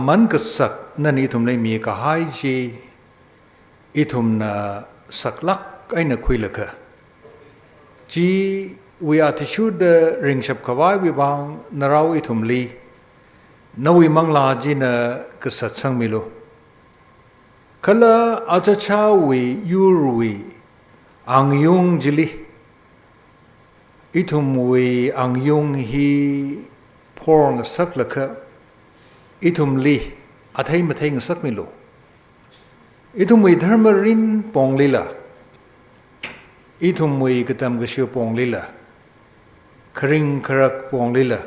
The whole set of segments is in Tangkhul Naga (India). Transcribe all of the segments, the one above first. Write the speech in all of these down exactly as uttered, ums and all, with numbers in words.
man kasak nana ithumli mikahai chi ithumna saklāk eina khuilaga, chiwui athishurda ringshap khavaiwui vang narao ithumli nawui manglā china kasatsangmilu. Kala achachaowui yurwui angayung chili, ithumwui angayung hi phorngasaklaga, ithumli athei matheingasakmilu. Ithumwui dharma rin ponglila, ithumwui katam kashiu ponglila, kharing kharak ponglila,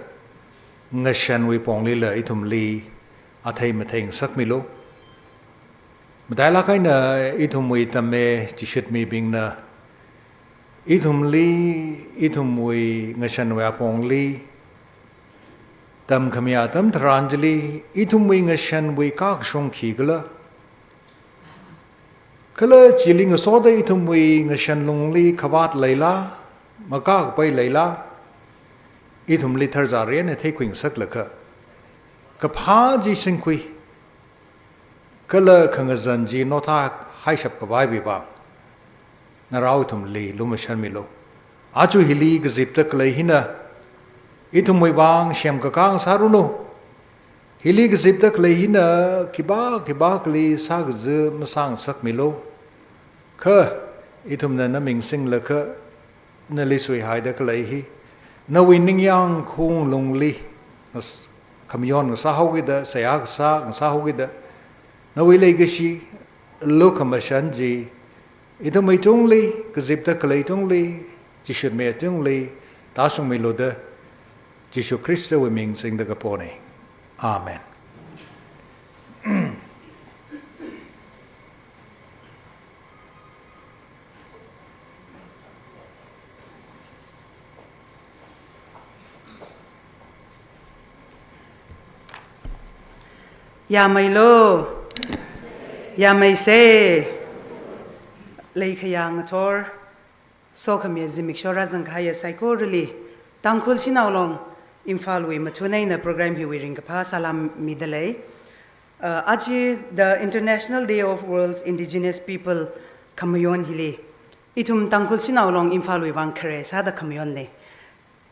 ngashanwui ponglila ithumli athei matheingasakmilu. Matailāk eina ithumwui tamme chishit mibingna ithumli, ithumwui ngashanwui apongli tamkhami atam tharan chili ithumwui ngashanwui kakashung khikhala, kala chili ngasoda ithumwui ngashan lungli khavāt leila, makakapai leila, ithumli tharzarena theikhuingasaklaga, kaphā chi singkhui, kala khangazan chi nothā haishap khavaiwui vang narao ithumli lumashanmilu. Aja hili kazipda khalei hina ithumwui vang semkakā ngasāranu. Hili kazipda khalei hina khipā khipākhali sākaza masāngasakmilu. Kha ithumna na ming singlaga nali suihaida khalei hi, nawui ningyāng khaung lungli ngas-, khamayon ngasāhaokida, seihā kasā ngasāhaokida, nawui leikashi lukhamashan chi ithumwui tungli, kazipda khalei tungli, chishitmi tungli tāshungmilu da Jishu Khristawui ming singda kapona. Amen. Yāmeilu. Yāmeisa. Leikhayā ngathor, sokhami zimiksho rāzangkahaiya saikorali Tangkhul Shanao Long Imphalwui mathun eina program hiwui ringkaphā salam midalei. Uh, aja the International Day of World's Indigenous People khamayon hili ithum Tangkhul Shanao Long Imphalwui vang khare sāda khamayonna.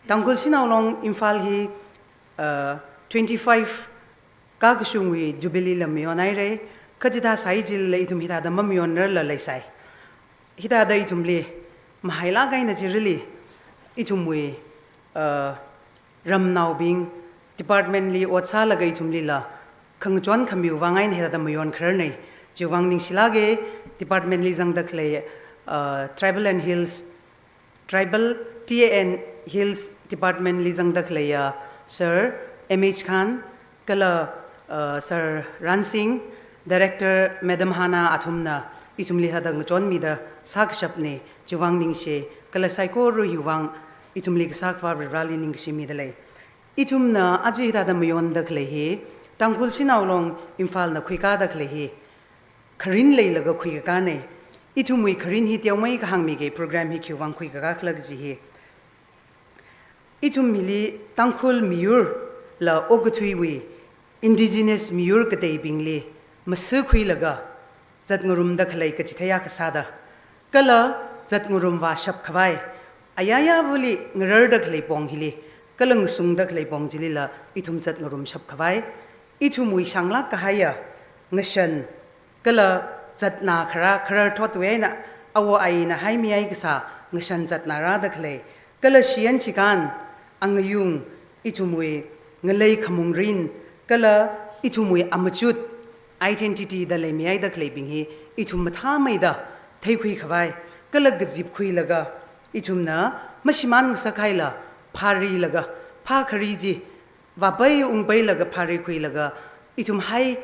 Tangkhul Shanao Long Imphal hi, uh, twenty-five kakashungwui jubilee la mayonhaira, kachithā sāi chilala ithum hithāda mamayonrarla leisai. Hithāda ithumli mahailāk eina chirili ithumwui, uh, ramnaobing department li ot sālaga ithumlila khangachon khamiwui vang eina hithāda mayonkhararna. Chiwui vang ningshilāka, department li zangda khalei, uh, Tribal and Hills, Tribal, T A and Hills Department li zangda khaleiya Sir M H Khan, kala, uh, Sir Ransing, Director Madam Hana athumna ithumli hithāda ngachonmida sākashapna, chiwui vang ningshi, kala saikora hiwui vang ithumli kasā Akhava Varivarāli ningkashi midalei. Ithumna aja hithāda mayonda khalei hi, Tangkhul Shanao Long Imphalna khuikāda khalei hi, kharin leilaga khuikakāna. Ithumwui kharin hi teomeikha hāngmika, program hi khiwui vang khuikakā khala kaji hi. Ithum hili Tangkhul miyurla okathuiwui indigenous miyur kateibingli masi khuilaga zatngarumda khalei kachithei akha sāda, kala zatngarumvāshap khavai, ayāyāvali ngararda khalei pong hili, kala ngasungda khalei pong chilila ithum zatngarumshap khavai, ithumwui shanglāk kahaiya ngashan, kala zatna kharā khararthotwui eina awo ayina haimihai kasā ngashan zatna rāda khalei, kala shiyan chikān angayung, ithumwui ngalei khamung rin, kala ithumwui amachut identity da leimihaida khaleibing hi ithum mathāmeida theikhui khavai, kala kazipkhuilaga ithumna mashimān ngasakhaila phārilaga, phākhari chi vāpai ungpailaga phāri khuilaga, ithum hai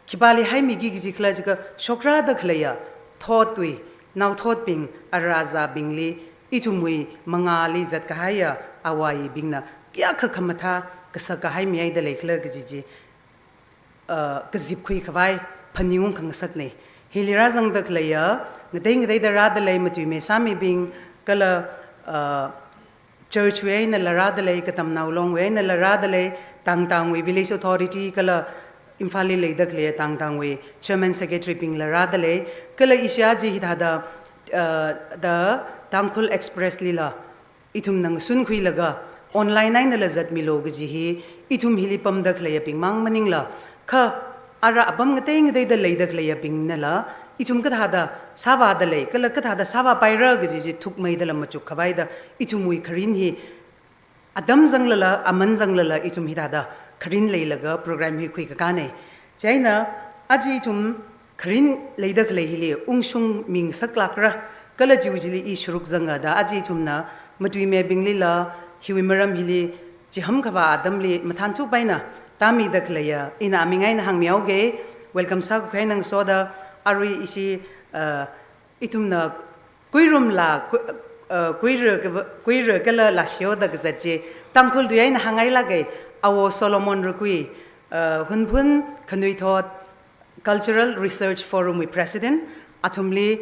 khipāli haimiki kaji khala jiakha shokrāda khaleiya thotwui naothotbing, ara azābingli, ithumwui mangāli zatkahaiya awo ayibingna kayākha khamathā kasā kahaimihaida leikhala kaji chi, uh, kazipkhui khavai phaningung khangasakna. Hili rāzangda khaleiya, ngatei ngateida rāda lei matui meisāmibing, kala, uh, church wui einala rāda lei, Katamnao Long wui einala rāda lei, tang tangwui village authority, kala Imphalli leida khalei tangtangwui chairman secretary bingla rāda lei, kala ishi aja hithāda, uh, The Tangkhul Express lila ithumna ngasunkhuilaga online einala zatmilu kaji hi ithum hili pamda khaleiyabing mang maningla, kha ara apam ngatei ngateida leida khaleiyabingnala ithum kathāda sāvāda lei, kala kathāda sāvāpaira kaji chi thukmeidala machuk khavaida ithumwui kharin hi atam zanglala, aman zanglala ithum hithāda kharin leilaga program hi khuikakānei. Chieina aja ithum kharin leida khalei hili ungshung mingasaklākra, kala chiwui chili i sharuk zanga da aja ithumna matuimibinglila hiwui maram hili chiham khavā atamli mathānthup eina tāmida khaleiya ina aming eina hāngmihaoga. Welcome sākakhui eina ngasoda arui ishi, uh, ithumna kuirumla, ku-, uh, kuira kava-, kuira kala lashioda kazat chi Tangkhul tui eina hāngngailāka, Awo Solomon Rakui, uh, Hunphun Khanuithot Cultural Research Forum wui president, athumli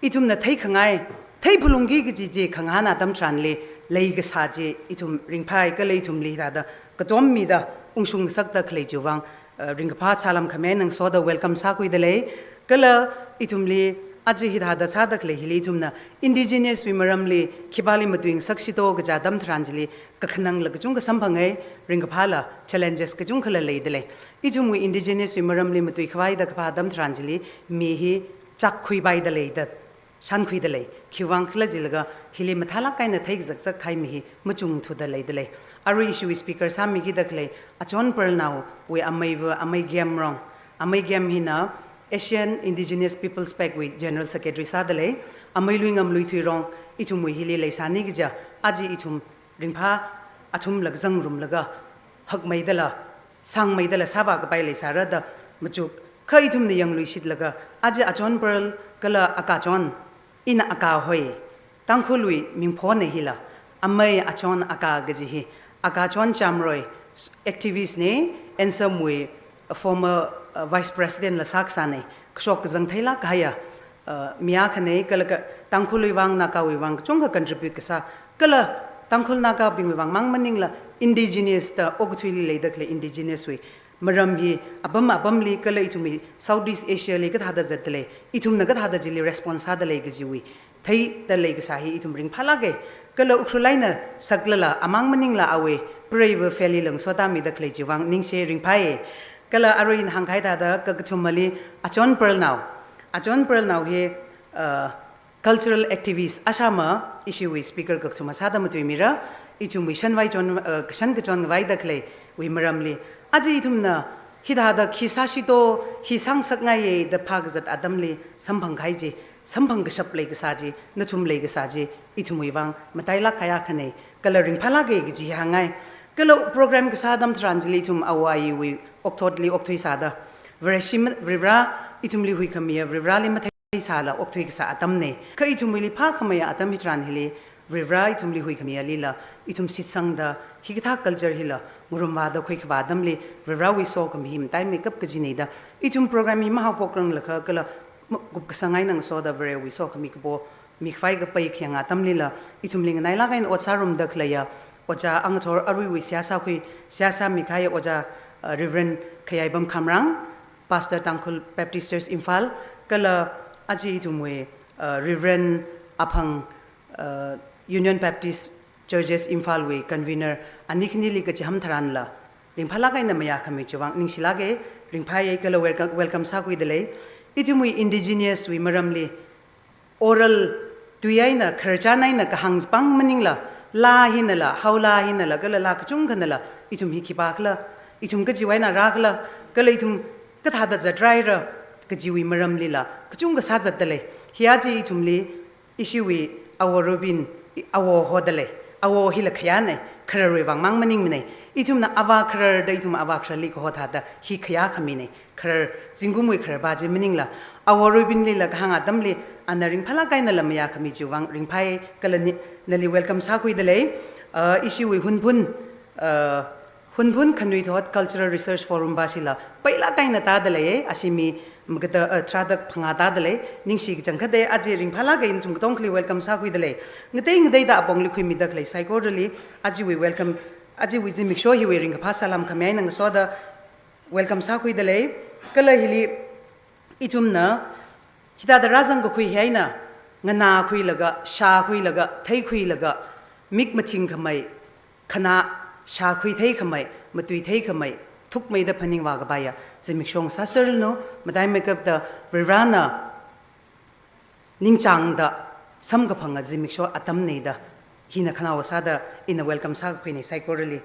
ithumna theikhangai, theiphalungki kaji chi khangahān atam tharanli leikasā chi ithum ringphāi, kala ithumli hithāda katom mida ungshung ngasakda khalei chiwui vang, uh, ringkaphā salam khami eina ngasoda welcome sākhuida lei. Kala ithumli aja hithāda sāda khalei hili ithumna indigenous wui maramli khipāli matuingasaksito kaja atam tharan chili kakhanangla kachungkha samphanga, ringkaphāla challenges kachungkhala leida lei. Ithumwui indigenous wui maramli matuikhavaida kaphā atam tharan chili mi hi chakkhuipaida lei da, shankhuida lei. Khiwui vang khala jilaga hili mathālāk eina theikazakzak kahai mi hi machungthuda leida lei. Arui ishiwui speaker sāmikida khalei Achon Pearlnaowui ameiva Amei Giamrong. Amei Giam hina Asian Indigenous Peoples Pact wui General Secretary sāda lei. Amei Luingam Luithuirong, ithumwui hili leisāni kaja, aja ithum ringphā athumla kazangrumlaga hakmeidala, sangmeidala sāvākapai leisāra da machuk. Kha ithumna yangluishitlaga aja Achon Pearl kala Akachon, ina Aka hoi, Tangkhulwui mingphone hila, Amei Achon Aka kaji hi, Akachon Chamroi, activist nei, ANSAM wui former, uh, vice president la sākasānei, kashok kazang theilāk kahaiya, uh, mi akhanei, kala ka Tangkhulwui vang, Nagawui vang kachungkha contribute kasā, kala Tangkhul Nagabingwui vang mang maningla indigenous da okathuili leida khalei indigenous wui maram hi apam apamli kala ithumwui Southeast Asia li kathāda zatda lei, ithumna kathāda chili response sāda lei kajiwui theida leikasā hi ithum ringphālāka. Kala Ukhrul eina saklala amang maningla awui preiva Valley la ngasoda mida khalei chiwui vang ningshi, ringphāi. Kala arui ina hāngkahai thāda kakathumali Achon Pearlnao. Achon Pearlnao hi, uh, cultural activist ashama ishiwui speaker kakathuma sāda matuimira, ithumwui shanvai chon, uh, kashan kachon ngavaida khaleiwui maramli. Aja ithumna hithāda khi sāshito, khi sāngasakngaiya da phākazat atamli samphangkahai chi, samphangkashap leikasā chi, nathum leikasā chi, ithumwui vang matailāk kahai akhanei, kala ringphālāka kaji hāngngai. Kala program kasā atam tharan chili ithum awo ayiwui okthotli okthuisāda, Vareshi ma-, Varivara ithumli huikhamiya Varivarali matheisāla okthuikasā atamnei. Kha ithumwuili phākhameiya atam hitharan hili, Varivara ithumli huikhamiyalila, ithum shitsangda, hikathā culture hila ngarumvāda khuikhavā atamli Varivarawui sokhami hi mataimeikap kajinei da, ithum program hi mahaophokranglakha kala ma-, kupkasang eina ngasoda Varewui sokhami kapo mikhavai kapai khayang atamlila, ithumli nganailāk eina ot sārumda khaleiya Ojā Angathor aruiwui seihā sākhui, seihā sāmikahaiya Ojā, uh, Reverend Khayaibam Khamrang, Pastor Tangkhul Baptist Church Imphal, kala aja ithumwui, uh, Reverend Aphang, uh, Union Baptist Churches Imphal wui convener, ani khanili kachiham tharanla ringphālāk eina mayākhami chiwui vang ningshilāka, ringphāya kala welcome, welcome sākhuida lei. Ithumwui indigenous wui maramli oral tui eina, khararchan eina kahāng pang maningla, laa hinala, haolaa hinala, kala laa kachungkhanala, ithum hi khipākhala, ithum kachiwui eina rākhala, kala ithum kathāda zatraira kajiwui maramlila kachungkha sāzatda lei. Hi aja ithumli ishiwui Awo Robin, i-, awo hoda lei. Awo hila khayānei, khararwui vang mang maningmanei. Ithumna avā kharar da ithum avā khararli kaho thāda hi khayākhaminei. Kharar, zingkumwui kharar pa chi maningla, Awo Robinlila kahāng atamli, ana ringphālāk einala mayākhami chiwui vang ringphāi, kala ni, nali welcome sākhuida lei. Uh, ishiwui Hunphun, uh, Hunphun Khanuithot Cultural Research Forum pa shila pailāk eina tāda lei, ashi mi makata, uh, tharāda phangā tāda lei, ningshi kachangkhatei, aja ringphālāk eina nathum katongali welcome sākhuida lei. Ngatei ngateida apongli khuimida khalei saikorali, ajawui welcome, ajawui zimiksho hiwui ringkaphā salam khami eina ngasoda, welcome sākhuida lei. Kala hili ithumna hithāda rāzang kakhui hi eina nganākhuilaga, shākhuilaga, theikhuilaga, mik mathingkhamei, khanā shākhui theikhamei, matui theikhamei, thukmeida phaningvā kapaiya zimiksho sāserranu, mataimeikapta Varivarāna ningchāngda samkaphanga zimiksho atamnei da, hina khanaowa sāda ina welcome sākakhuinei saikorali.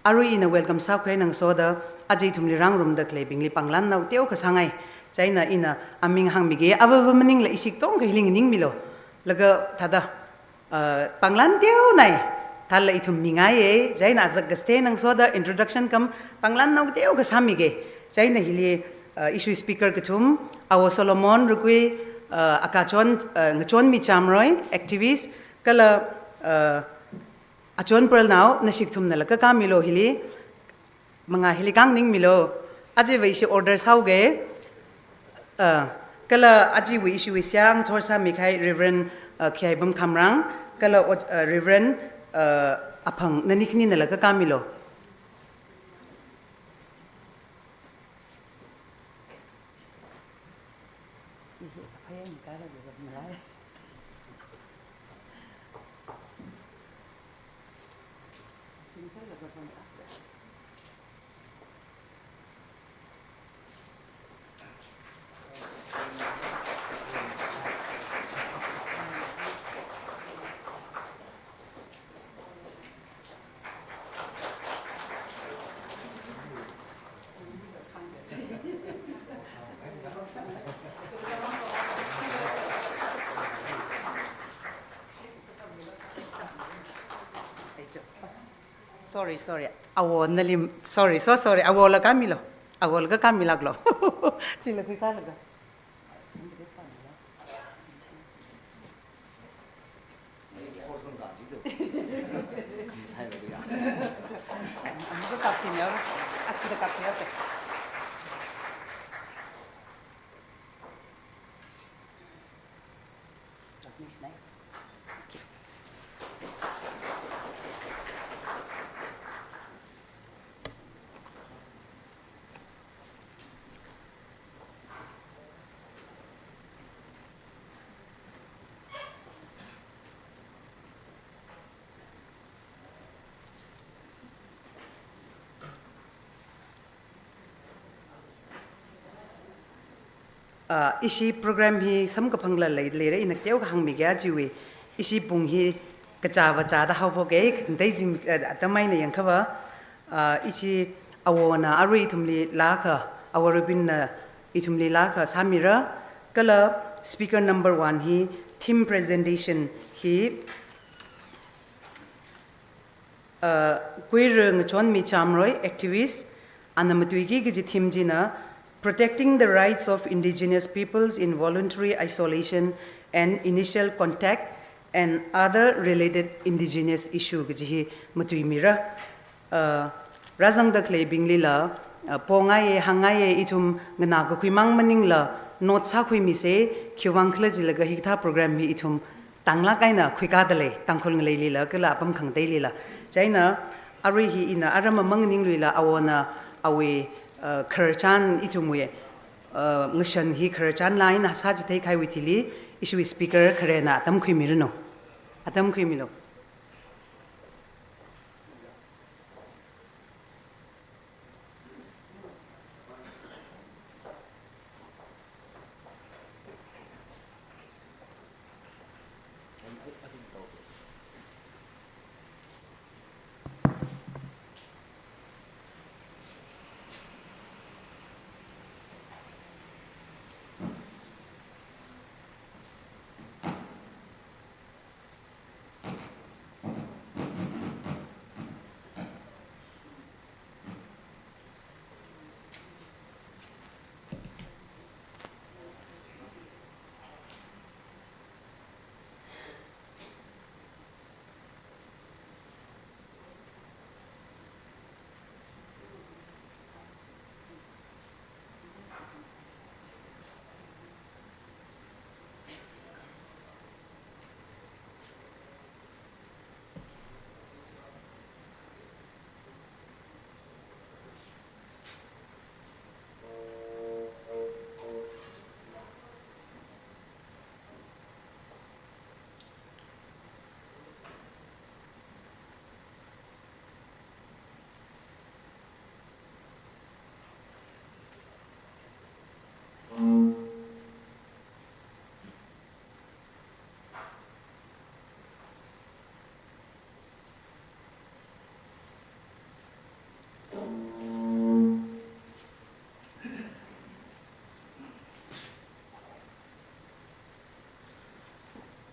Arui ina welcome sākhui eina ngasoda, aja ithumli rāngarumda khaleibingli panglānnao teokha sāngai. Chieina ina aming hāngmige, avava maningla ishi katongkha hili nganingmilu. Laga thāda, uh, panglān teonai, thālala ithum mingaiye. Chieina azak kaste ngasoda introduction cum panglānnao teokha sāmige. Chieina hili, uh, ishiwui speaker kathum, Awo Solomon Rukui, uh, Akachon, uh, Ngachonmi Chamroi, activist, kala, uh, Achon Pearlnao, nashi kathumnala kakāmilu hili, mangā hili kangningmilu, ajawui ishi order sāuge, uh, kala ajawui ishiwui seihā ngathor sāmikahai Reverend, uh, Khiaibam Khamrang, kala ot-, uh, Reverend, uh, Aphang, nani khaninala kakāmilu. Sorry, sorry. Awo nali, sorry, so sorry. Awola kāmilu. Awola kakāmilāklu. Chila khuikālaga. Ah, ishi program hi samkaphangla lei, leira, ina teokha hāngmige ajawui. Ishi pung hi kachāva chāda haophoke, khangatei zim, eh, atam eina yangkhava. Ah, ishi awona arui ithumli lāka, Awo Rubinna ithumli lāka sāmira, kala speaker number one hi theme presentation hi, uh, Kuira Ngachonmi Chamroi, activist, ana matuiki kaji theme china, Protecting the Rights of Indigenous Peoples in Voluntary Isolation and Initial Contact and Other Related Indigenous Issue kaji hi matuimira. Uh, rāzangda khaleibinglila, uh, pongaiye, hāngngaiye, ithum nganā kakhuimang maningla, note sākhuimise, khiwuivang khala jilaga hikathā program hi ithum tanglāk eina khuikāda lei, Tangkhul ngaleilila, kala apam khangateilila. Chieina, arui hi ina aram amang ningluila, awona, awui, uh, khararchan ithumwui, uh, ngashan hi khararchan lā eina sāchitheikahaiwui thili, ishiwui speaker kharena atam khuimiranu. Atam khuimilu.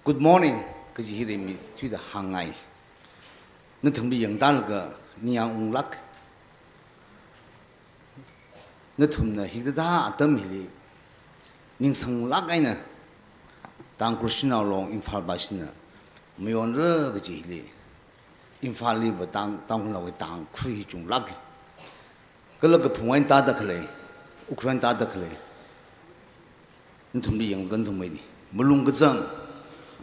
Good morning, kaji hi remi thuida hāngngai. Nathumli yangtālaga ningyāng unglāk. Nathumna hikathā atam hili ningsanglāk eina Tangkhul Shanao Long Imphal vāshina mayonra kaji hili, Imphalli va Tang, Tangkhulnaowui Tangkhul hi chunglāk. Kala kaphung eina tāda khalei, Ukhrul eina tāda khalei, nathumli yangkhan thummeini. Malung kazang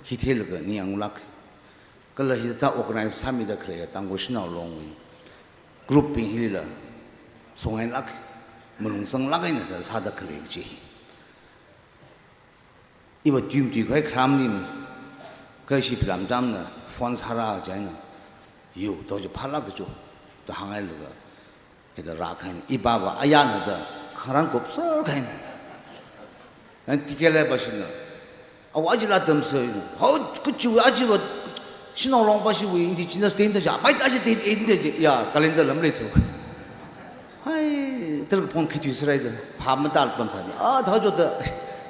hi theilaga ningyāng unglāk. Kala hithāda organize sāmida khalei Tangkhul Shanao Longwui group bing hilila songailāk, malung zanglāk eina sāda khalei kaji hi. Iva tui matuikhavai kharam nim, kashi philam jamna phone sāra chieina, yo, to ji phalāk kacho, da hānghailaga, hithāda rākahaina, ipava ayāna da khangarān kupser kahaina. Eina ticket lei vāshina, awa ajila tamsa, hao, kachi ajiva Shanao Long vāshiwui indigenous day da ja, pai ta ji date eight da ji, ya, calendar lam leithu. Hai, tara phone khi tui sarai da, phap matāpam sāni. Ah, thao jo da,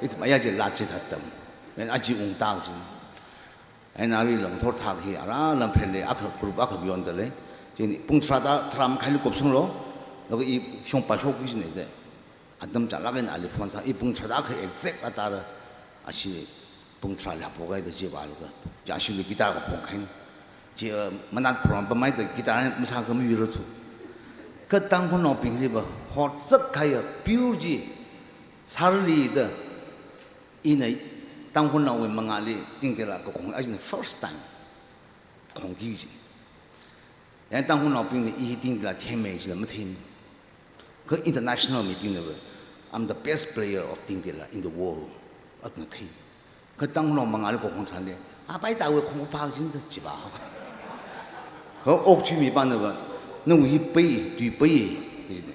ithum aya ji lāt chithāda tam. Eina aji ungtā ji. Eina arui langthor thak hi, ara lam phen lei, akha group akha beyond da lei. Chieina pung tharāda, tharā makhaili kupsanglu. Laga i shong pa shok ki jine da. Atam chālāk eina ali phone sā, i pung tharāda kha exact atāra, ashi pung tharāli haophok kahai da ji vālaga, ja ashili guitar kaphong kahaina. Chi, uh, manat khorang pamai da guitar masā kami yura thu. Kha Tangkhulnaobingliva hotsak kahai pure ji, sārali da, ina Tangkhulnaowui mangāli Tingtila kakhong, ajina first time khongki ji. Yang Tangkhulnaobingna i hi Tingtila themmei jila matheimana. Kha international mibingna va, "I'm the best player of Tingtila in the world," athumna thei. Kha Tangkhulnao mangāli kakhong tharanli, "Ah, pai ta wui khong pa jin da," jiva. Kha okthui mipana va, "Nawui hi pai, tui pai," jine.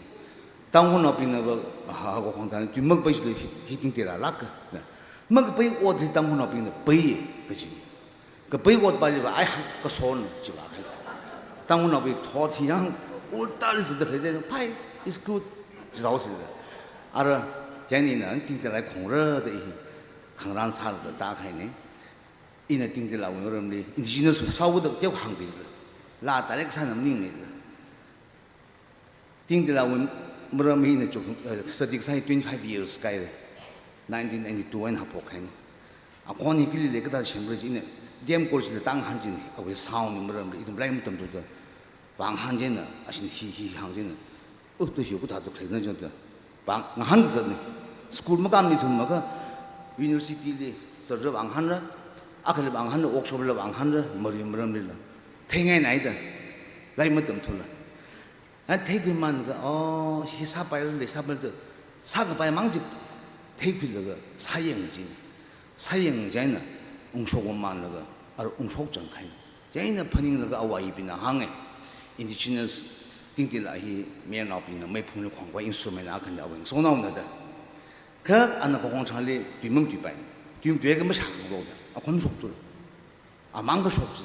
Tangkhulnaobingna va, ha, kakhong tharan, "Tui makapai jila hi, hi Tingtila lāk," na. Makapai ot hi Tangkhulnaobingna pai, kaji. Kapai ot paliva, "Ai, hang, kason," jiva kahai. Tangkhulnaowui thot hi yang ulta li zida lei de, "Pai, it's good," jisao sida. Ara, chieina ina Tingtila khongra da i khangarān sālaga tākahaina. Ina Tingtilawui maramli, indigenous sāhaoda keu hāngki. Laa direct sāna maningmana. Tingtilawui maram hi ina chuk, eh, study sāi twenty-five years kahaira. Nineteen ninety-two eina haophok kahaina. Akhon hi kali lei kathā semra ji ina D M College li tāngahān jina, awui sound maramli, ithum lairik matamthuda. Vāngahān jina, ashin hi, hi hāng jina. "Oh, to hi kathā to khalei na," jida. Vāngahān zatna. School makāmni ithum makha university li, sir, vāngahānra, akhali vāngahānra, workshop la vāngahānra, mari maramlila. Theingainai da. Lairik matamthula. Eina theikhui manlaga, "Oh, hi sāpaira, lei sāpaira," da, sākapai mang ji theikhuilaga, sāyang ji. Sāyang chieina, ungshok manlaga, ara ungshok chang kahaina. Chieina phaninglaga awui ipina hānga, indigenous Tingtila hi mayarnaobingna meiphungli khongkhavai instrument akhana awui ngasotnaona da. Kha ana kakhong tharanli tui mamatuipai. Tui matuiakha mashānglu da. Akhon shoktu. Amang kashok ji.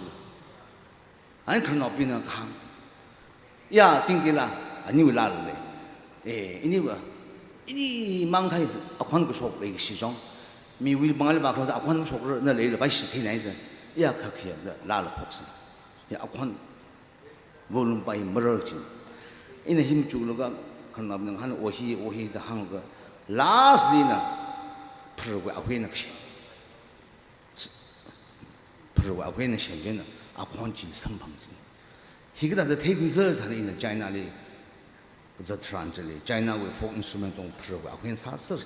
Eina khararnaobingna kahāng, "Ya, Tingtila, aniwui laa lei. Eh, iniva, ini mang kahai akhon kashok leikashi jong, miwui mangāli vākhala da akhon shokra, na leila vāshi theinai da. Ya, kha khayā da laala phoksa. Ya, akhon volume pai marar ji." Ina hi machuklaga khararnaobingna ngahān, "Oh hi, oh hi," da hānglaga, lastli na pharawui ahuina kasem. Pharawui ahuina sem chieina, akhon chi samphang ji. Hikathāda theikhuikhala sāda ina China li zat tharan chili, China wui folk instrument tong pharawui ahuina sāser.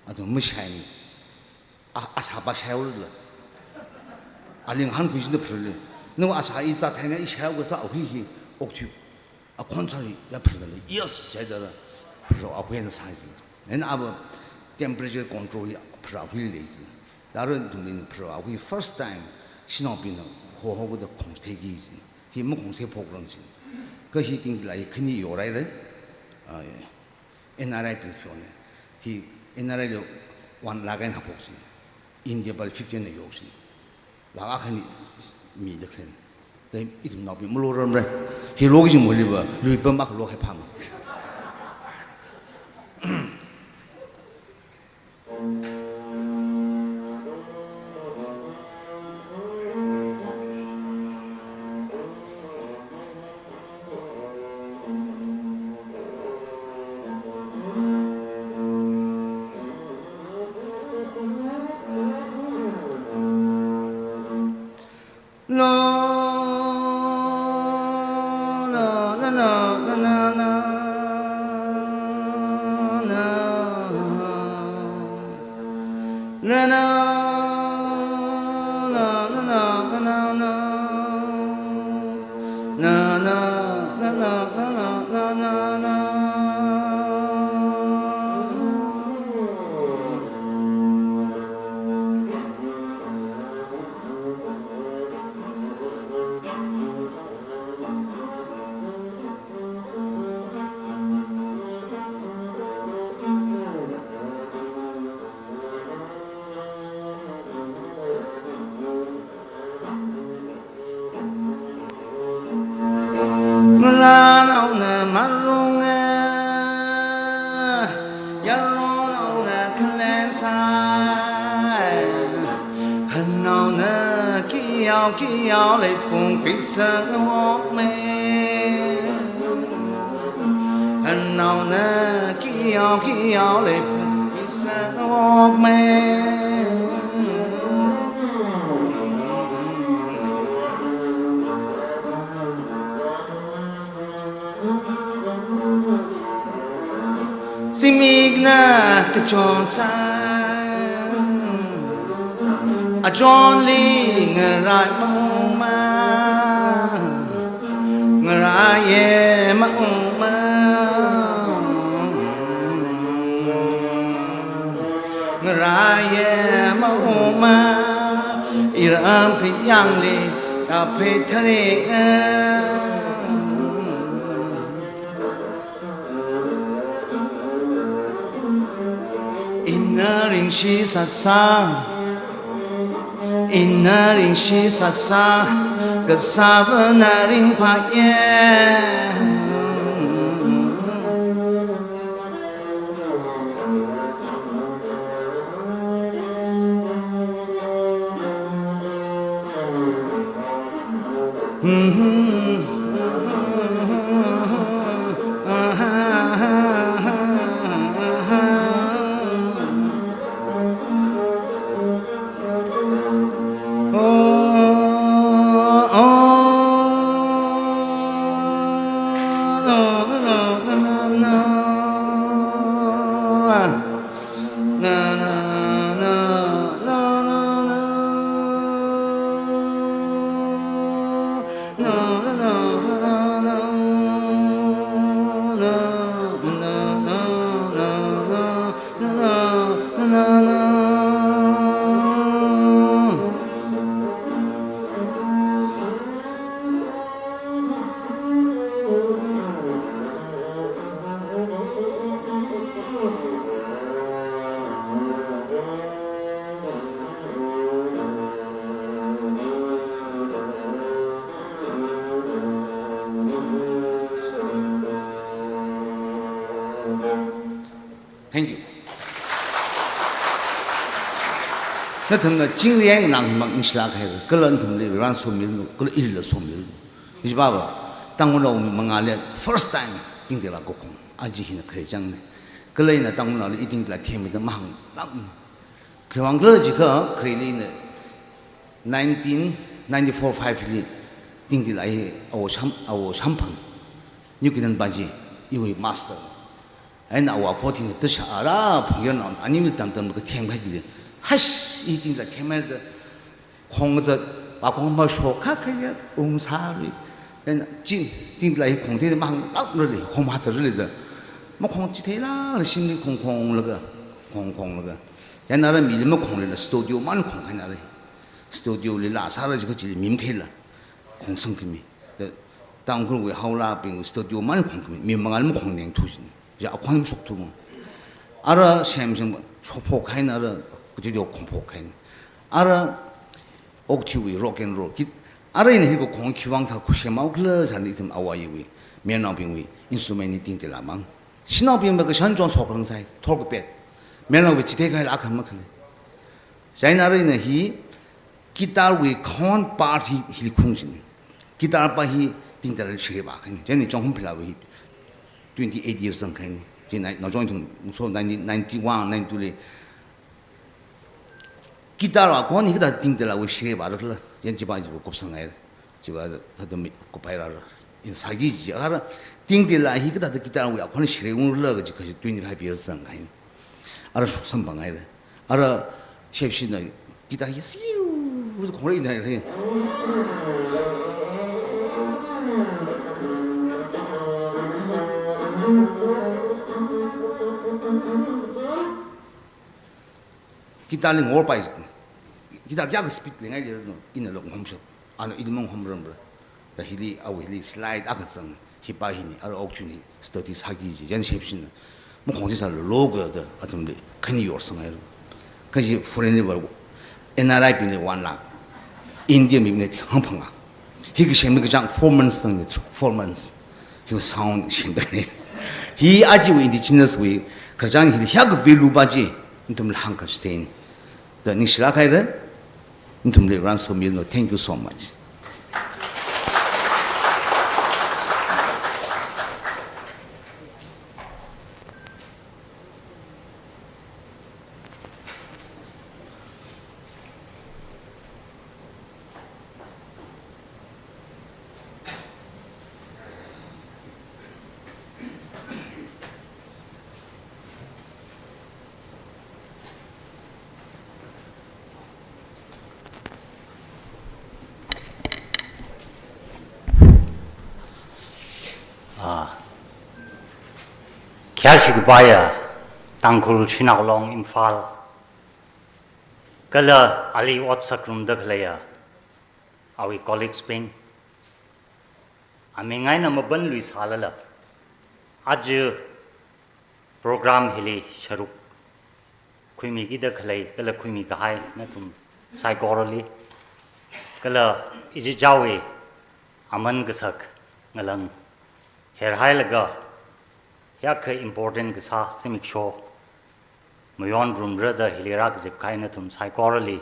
Athum mashaimi. A, asā pa shaihaola. Ali ngahānkhui jina pharali. "Nawui asā i zat thaina i shaihaoakha ahui hi okthui." Akhon sāli ya pharana, "Yes," jihaida, phara ahuina sāi ji. Eina ava temperature control hi phara ahuili lei ji. Laron tumlin phara ahui first time, shanaobingna hohaoda khongsa theiki ji. Hi makhongsa phokrang ji. Kha hi Tingtila hi khani yorai rai. Ah, N R I bing khayone. Hi N R I li one lakh eina haophok ji. India pali fifteen na yok ji. Lakh akhani mida khalei. Dai ithumnaobing malorarmara. Hi loki jing moliva, lui pam akha lokahai phāma. Ngalānaona marunga, yaronnaona khalensai, hannaona kiyao kiyao leipung khuisangokme. Hannaona kiyao kiyao leipung khuisangokme. Zimikna kachon sang, achonli ngarai maungma, ngaraiya maungma, ngaraiya maungma, iram khayangli kaphei tharinga. Ina ringshi sāsā, ina ringshi sāsā, kasāvana ringphāya. Thank you. Nathumna chingri eina nganāmang ningshilāk kahai, kala nathumli Varena somilanu, kala ilila somilanu. Ijibaba, Tangkhulnao mangāli first time Tingtila kakhong, aja hina khararchangna. Kala ina Tangkhulnaoli i Tingtila themmida mahānglākmana. Khiwuivang khala jiakha, khareli ina nineteen ninety-four five li Tingtila hi awo Sham, awo Shamphang, New Canaan Baji, iwui master. Eina awo Akhon Thing tashā ara phungyarnao, anili tamtamlaga themkahai chili, haish, i Tingtila themhaida, khong zat, pakhong mashok kha khaya, ungsāri. Eina chi, Tingtila hi khong theida mahānglākrali, khong mathārali da. Makhong chitheila, shimli khong khonglaga, khong khonglaga. Chieina ara mili makhongli la studio man khong kahaina re. Studio lila sāra jiakha chili mi matheila, khongsangkhami. Da Tangkhulwui haolabing studio man khongkhami, mi mangāli makhongnengthu jina. Ya akhon shokthumang. Ara semsem shokphok kahaina, ara studio khongphok kahaina. Ara okathuiwui rock and roll kit. Ara ina hi kakhong khiwuivang thā khuisemmao khala sāni ithum awo ayiwui, mayarnaobingwui instrument hi Tingtila mang. Shanaobingva kashan chon shokrang sai, thor kapet. Mayarnaowui chithei kahaila akha makhali. Chieina ara ina hi guitar wui khon part hi, hili khung jina. Guitar part hi Tingtila shirei vākahaina. Chieina Chonghum Phalawui hi twenty-eight years zangkahaina. Chieina naochon ithum so nineteen ninety-one, ninety-two li guitar akhon hi kathāda Tingtilawui shirei vāra khala. Chieina chiva chiva kupsanghai. Chiva thāda mi kuphaira. Ina sāki jiakha ara Tingtila hi kathāda guitar wui akhon shirei ungra kaji kaji twenty-five years zangkahaina. Ara shoksamphanghaira. Ara Shepshina guitar hi siu khongra ina hi. Guitar li ngorpai. Guitar kayākha speed leingai lei no, ina lok homshap. Ano ilmong homramra. Da hili, awui hili slide akha zang, hipa hini, ara okchuni study sāki ji, yan shepshina. Makhong chi sālu loga da athumli khani yorsang ai. Kaji foreign level, N R I bingli one lakh, India mibingli hangphangā. Hi kasem kachang four months zang ni, four months. Hi sound semda ni. Hi ajiwui indigenous wui kachang hili hiyākha value pa chi, nathumli hāngkachithei. Da ningshilāk haira, nathumli rānsomino, thank you so much. Ah. Khayāshi kapaiya, Tangkhul Shanao Long Imphal, kala ali ot sāngarumda khaleiya awui colleagues bing, aming eina mabanluisālala, aja program hili sharuk khuimikida khalei, kala khuimi kahai nathum saikorali, kala ichichāwui aman kasak ngalang herhailaga, hiyākha important kasā zimiksho mayonrumra da hili rākazip kahai nathum saikorali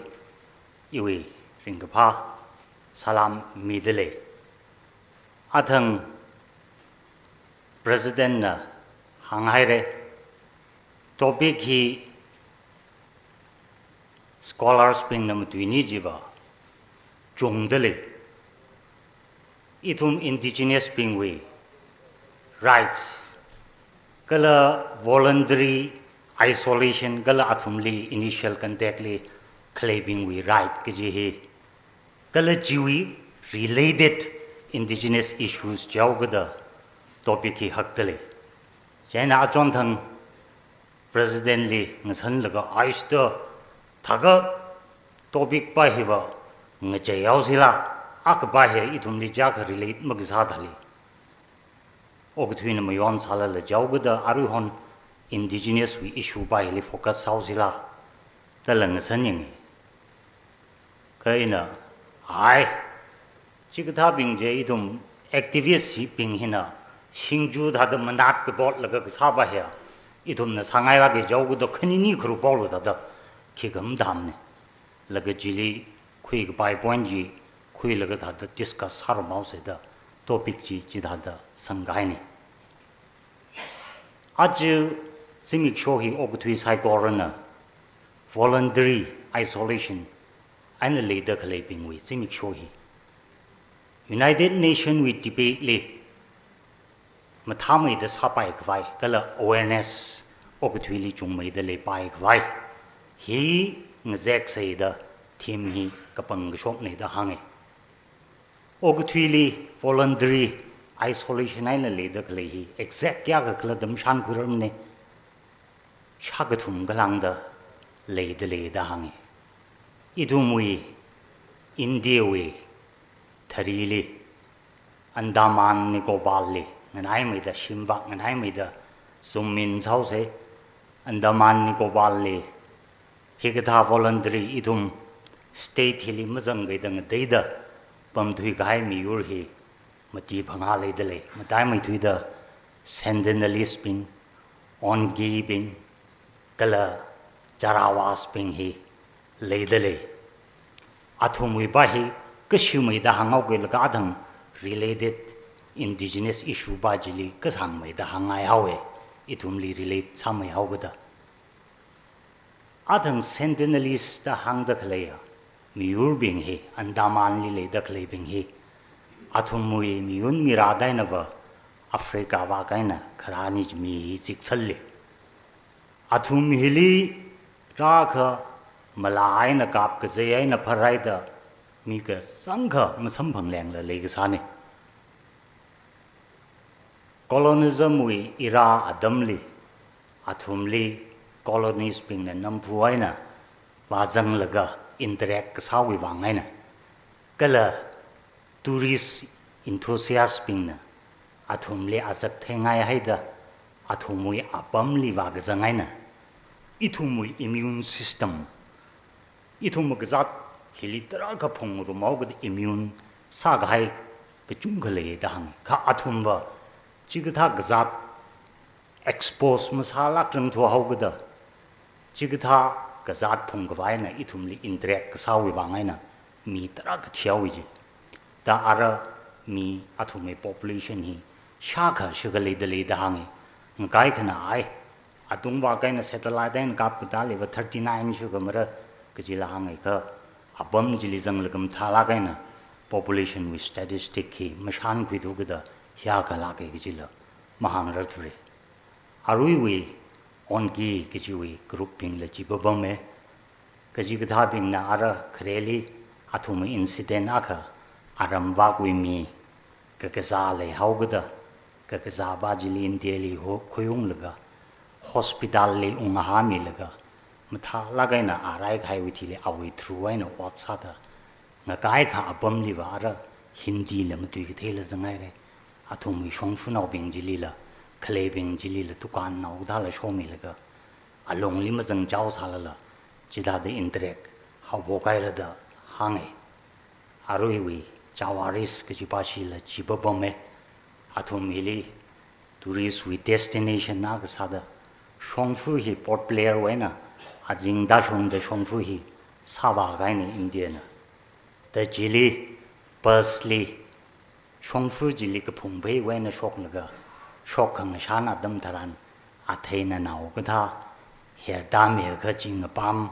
iwui ringkaphā salam midalei. Athang President na hānghaira, topic hi scholars bingna matuini jiva chungdalei. Ithum indigenous bingwui rights, kala voluntary isolation, kala athumli initial contact li khaleibingwui right kaji hi, kala chiwui related indigenous issues jihaokada topic hi hakdalei. Chieina achonthang President li ngasanlaga aista thākha topic pa hiva ngacheihaosila, akha pa hi ithumli chiyākha relate makasā thāli, okathuina mayonsālala jihaokada aruihon indigenous wui issue pa hili focus sāhaosila, dala ngasan yangi. Kha ina, ai, chikathābing chi ithum activist bing hina, singju thāda manat kapotlaga kasā pa hiya, ithumna sāngailāka jihaokada khanini kharu polu thāda, khikha matamne. Laga chili khuikapai point chi khuilaga thāda discuss sārum haoseda, topic chi chithāda sangkahaine. Aja zimiksho hi okathui saikorana voluntary isolation eina leida khaleibingwui zimiksho hi United Nation wui debate li mathāmeida sāpai khavai, kala awareness okathuili chungmeida leipai khavai hi ngazek sāda theme hi kapang kashokne da hānge. Okathuili voluntary isolation eina leida khalei hi exact kayākha khala da mashankhuirarmane, shākathum kalāngda leida lei da hānge. Ithumwui India wui tharili Andaman Nicobar li nganaimeida, shimvak nganaimeida zoom in sāhaose. Andaman Nicobar li hikathā voluntary ithum state hili mazangkhuida ngateida pamthui kahai miyur hi mati phangā leida lei. Mataimeithuida Sentinelese bing, Ongibing, kala Jarawas bing hi leida lei. Athumwui pa hi kashimeida hānghaokhuilaga athang related indigenous issue pa chili kasangmeida hāngngai haowe. Ithumli relate sāmeihaokada. Athang Sentinelese da hāngda khaleiya miyurbing hi, Andaman li leida khaleibing hi, athumwui miyun mirada einava Africa vak eina kharani chi mi hi ziksalle. Athum hili rākha Mala eina kap, kazei eina pharaida, mi kasangkha masamphanglengla leikasāna. Colonialism wui era atamli, athumli colonies bingna nampu eina vāzanglaga interact kasāwui vang eina, kala tourist enthusiast bingna athumli azak theingai haida, athumwui apamli vākazang eina, ithumwui immune system, ithum kazāt hili tarākha phungrumhaokida immune sākahai kachungkha lei da hānga. Kha athumva chikathā kazāt expose masālākrang thuhaokida, chikathā kazāt phungkhavai eina ithumli interact kasāwui vang eina mi tarākha thihaowa ji. Da ara mi athumwui population hi shākha shikha leida lei da hānga. Ngakaikhana ai, atungvak eina satellite eina kapkatā leiva thirty-nine shikha mara kajila hānga kha, apam chili zanglaga mathālāk eina population wui statistic hi mashānkhuithu kida hiyākha lāka kajila mahāngrarthura. Aruiwui Onki kajiwui group bingla chi papama. Kachikathābingna ara khareli athumwui incident akha aramvakwui mi kakazā leihaokida, kakazāpa chili India li ho-, khuiunglaga, hospital li unghāmilaga, mathālāk eina a raikahaiwui thili awui through eina ot sāda, ngakaikha apamliva ara Hindi la matuikatheila zanghaira. Athumwui shongfanaobing chilila, khaleibing chilila, dukannao kathāla shomilaga, alungli mazangchao sālala, chithāda interact haophok haira da hānga. Aruiwui Jawaris kajipa shila chi papama. Athum hili tourist wui destination akha sāda, shongfa hi Port Blair wui eina azing tāshungda shongfa hi sāvākahaina India na. Da chili, bus li, shongfa chili kaphung pheiwui eina shoklaga, shok khangashan atam tharan, athei nanao kathā, herda mekha chingapam,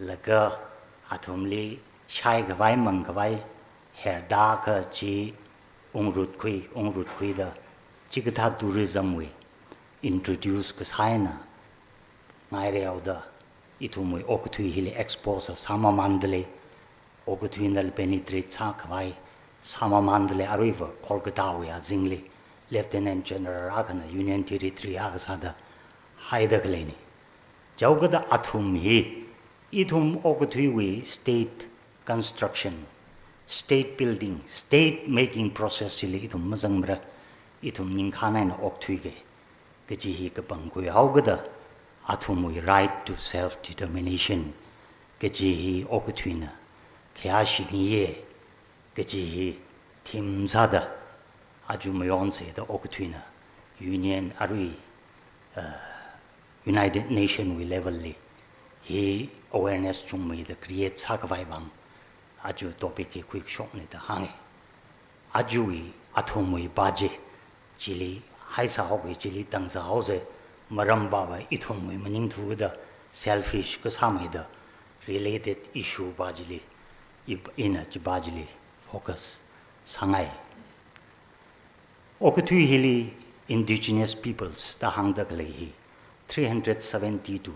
laga athumli shaikhavai mangkhavai herda kachi ungrutkhui, ungrutkhuida, chikathā tourism wui introduce kasā eina ngaireoda, ithumwui okathui hili expose sāmamānda lei, okathuinala penetrate sākhavai sāmamānda lei, aruiva Kolkata wui azingli Lieutenant General akhana Union Territory akha sāda haida khaleina. Chaokada athum hi, ithum okathuiwui state construction, state building, state making process chili ithum mazangmara, ithum ningkhān eina okthuika kaji hi kapangkhuihaokida, athumwui right to self determination kaji hi okathuina khayāshi ngiya kaji hi theme sāda, aja mayonse da okathuina Union arui, uh, United Nation wui level li hi awareness chungmeida create sākhavai vang aja topic hi khuikashokna da hānga. Ajawui athumwui pa chi, chili haisāhaoki, chili tangsāhaosa, maram pava ithumwui maningthu kida selfish kasāmeida related issue pa chili, i, ina chipa chili focus sāngai. Okathui hili indigenous peoples da hāngda khalei hi three hundred seventy to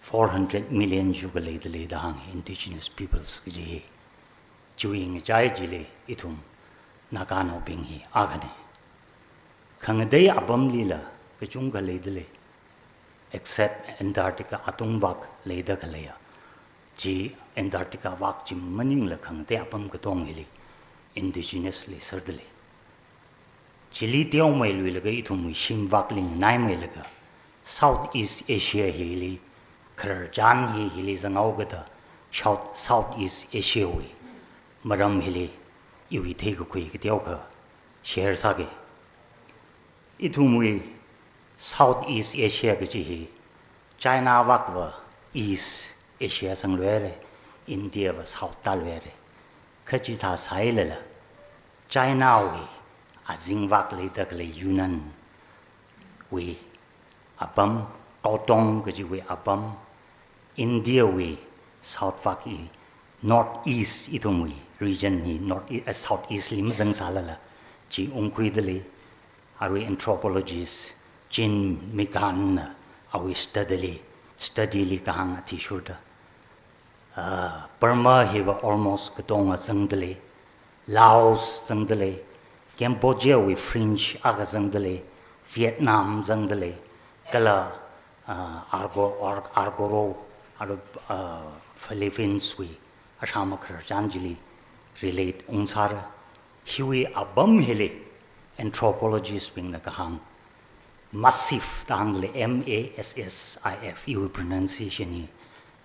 four hundred million yuikha leida lei da hānga indigenous peoples kaji hi. Chiwui ngachai chili ithum Naganaobing hi akhana. Khangatei apamlila kachungkha leida lei, except Antarctica atungvak leida khaleiya. Chi Antarctica vak chi maningla khangatei apam katong hili indigenous leiserda lei. Chili teomeiluilaga ithumwui shimvakli nganaimeilaga, Southeast Asia hili, khararchan hi hili zanghaokida, South, Southeast Asia wui maram hili iwui theikakhui kateokha share sāki. Ithumwui Southeast Asia kaji hi China vakva East Asia sangluira, India va South tāluira. Kha chithā sālala, China wui azingvak leida khalei Yunnan wui apam, Kaotong kajiwui apam, India wui South vak hi, North East ithumwui region hi North East, eh, South East li mazangsālala, chi ungkhuida lei, arui anthropologist Jean McGann na awui study li, study li kahāng athishurda, Ah, Burma hiva almost katonga zangdalei, Laos zangdalei, Cambodia wui fringe akha zangdalei, Vietnam zangdalei, kala, ah, Argo-, Ar-, Argoro, Arab, ah, Philippines wui, Assam khararchan chili relate ungsāra. Hiwui apam hili anthropologist bingna kahāng massif da hāngdalei, M A S S I F, iwui pronunciation hi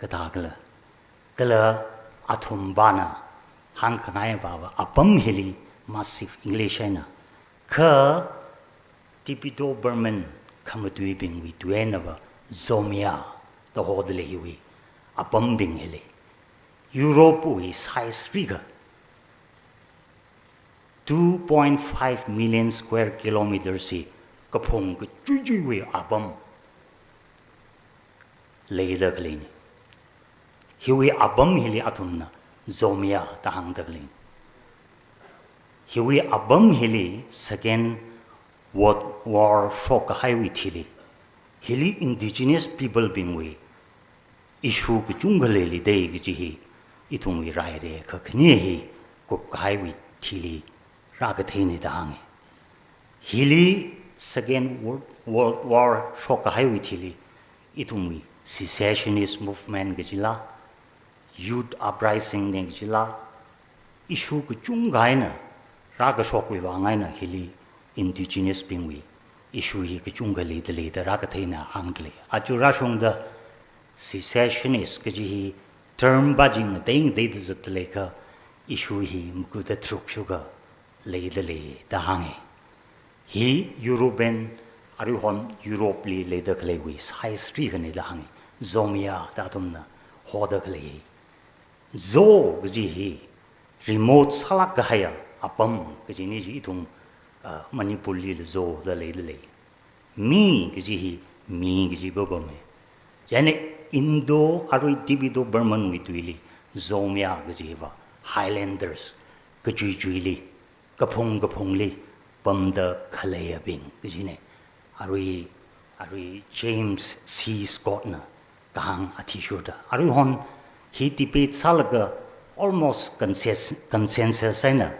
kathā khala. Kala athumpana hāngkhangai vava apam hili massif English eina. Kha Tibeto-Burman khamatuibingwui tui einava Zomia da hodalei hiwui apambing hili. Europe wui size rikha two point five million square kilometers hi kaphung kachuichuiwui apam leida khaleina. Hiwui apam hili athumna Zomia da hāngda khaleina. Hiwui apam hili Second World War shokkahaiwui thili, hili indigenous people bingwui issue kachungkha leilidei kaji hi ithumwui raire kakhane hi kupkahaiwui thili rākatheina da hānga. Hili Second World, World War shokkahaiwui thili ithumwui secessionist movement kajila, youth uprising na kajila, issue kachungkha eina rākashokwui vang eina hili indigenous bingwui issue hi kachungkha leidalei da rākatheina hāngdalei. Aja rāshungda secessionist kaji hi term pāching ngatei ngateida zatdalei kha issue hi makuda tharuk shukha leidalei da hānga. Hi European, aruihon Europe li leida khaleiwui size rikhana da hānga. Zomia da athumna hoda khalei hi. Zo kaji hi remote sālāk kahaiya apam kajina chi ithum, ah, Manipur lila Zo da leidalei. Mi kaji hi mi kaji apamna. Chieina Indo arui Tibeto-Burman wui tuili Zomia kaji hiva Highlanders kachuichuili, kaphung kaphungli pamda khaleiyabing kajina. Arui, arui James C Scott na kahāng athishurda. Aruihon hi debate sālaga almost consensus, consensus eina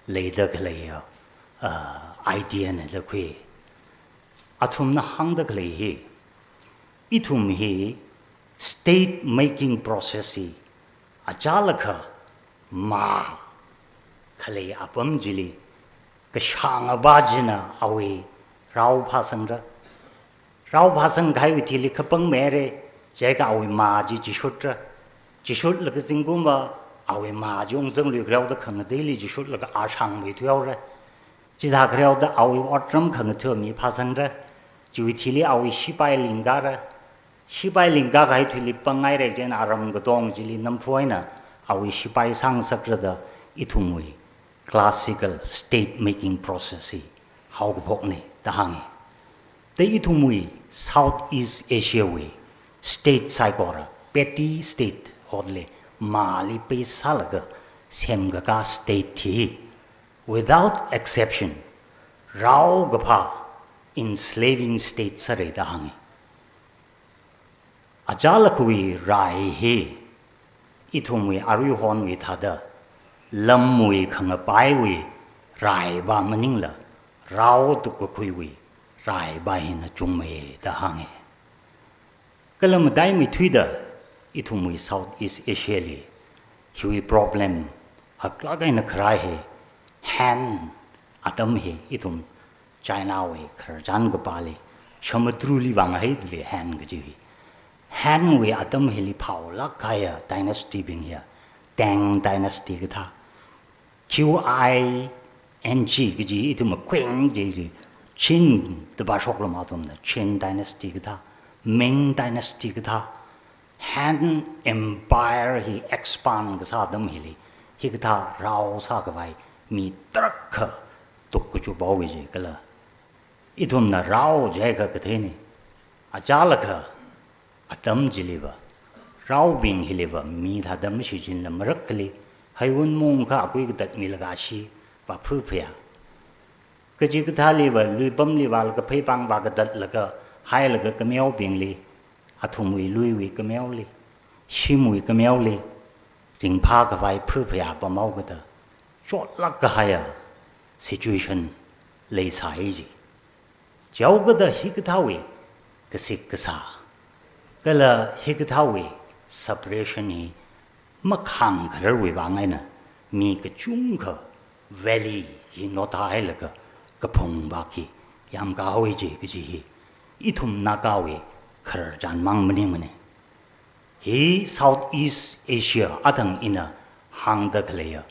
leida khaleiya, ah, idea na da khui. Athumna hāngda khalei hi, ithum hi state making process hi achālakha mā khalei apam chili kashāngapa china awui rao phāsangra. Rao phāsangkahaiwui thili kapangmeira, chiakha awui mā chi chishutra. Chishutlaga zingkumva awui mā chi ungzanglui kharāoda khangateili chishutlaga ashangmeithuihaora. Chithā kharāoda awui otram khangathā mi phāsangra. Chiwui thili awui shipai lingkara. Shipai lingkakahai thuili pangngaira, chieina aram katong chili namphok eina awui shipai sāngasakra da ithumwui classical state making process hi haokaphokna da hānga. Da ithumwui Southeast Asia wui state saikora, petty state hotli, māli base sālaga semkakā state hi, without exception, rao kaphā enslaving state sāra da hānga. Achālakhawui rai hi, ithumwui aruihonwui thāda, lamwui khangapaiwui raipa maningla, rao tukkakhuiwui raipa hina chungmei da hānga. Kala mataimeithuida, ithumwui Southeast Asia li, hiwui problem haklāk eina kharā hi, Han atam hi, ithum China wui khararchan kapāli, Samudru li vāngahaidalei Han kaji hi. Han wui atam hili phaolāk kahaiya dynasty bing hiya, Tang dynasty kathā. Q I N G kaji ithum Qing kaji, Qin da pāshoklu athumna, Qin dynasty kathā, Ming dynasty kathā. Han Empire hi expand kasā atam hili, hikathā rao sākhavai mi tarākha tukkachup haowa ji kala. Ithumna rao jiakha katheina. Achālakha atam chiliva, raobing hiliva mi thāda mashichinla marakhali, heiwun mungkha akui katat milaga shi, vāphuphaya. Kachikathāliva, luipamli vālaga pheipāng vākatatlaga, hailaga kameobingli, athumwui luiwui kameoli, shimwui kameoli, ringphā khavai pharphayā pamhaokada, chotlāk kahaiya situation leisāi ji. Chihaokada hikathāwui kasik kasā, kala hikathāwui separation hi makhāngkhararwui vang eina mi kachungkha valley hi nothāhailaga kaphung vak hi yamkāhaowa ji kaji hi ithum Nagawui khararchan mang maningmana. Hi Southeast Asia athang ina hāngda khaleiya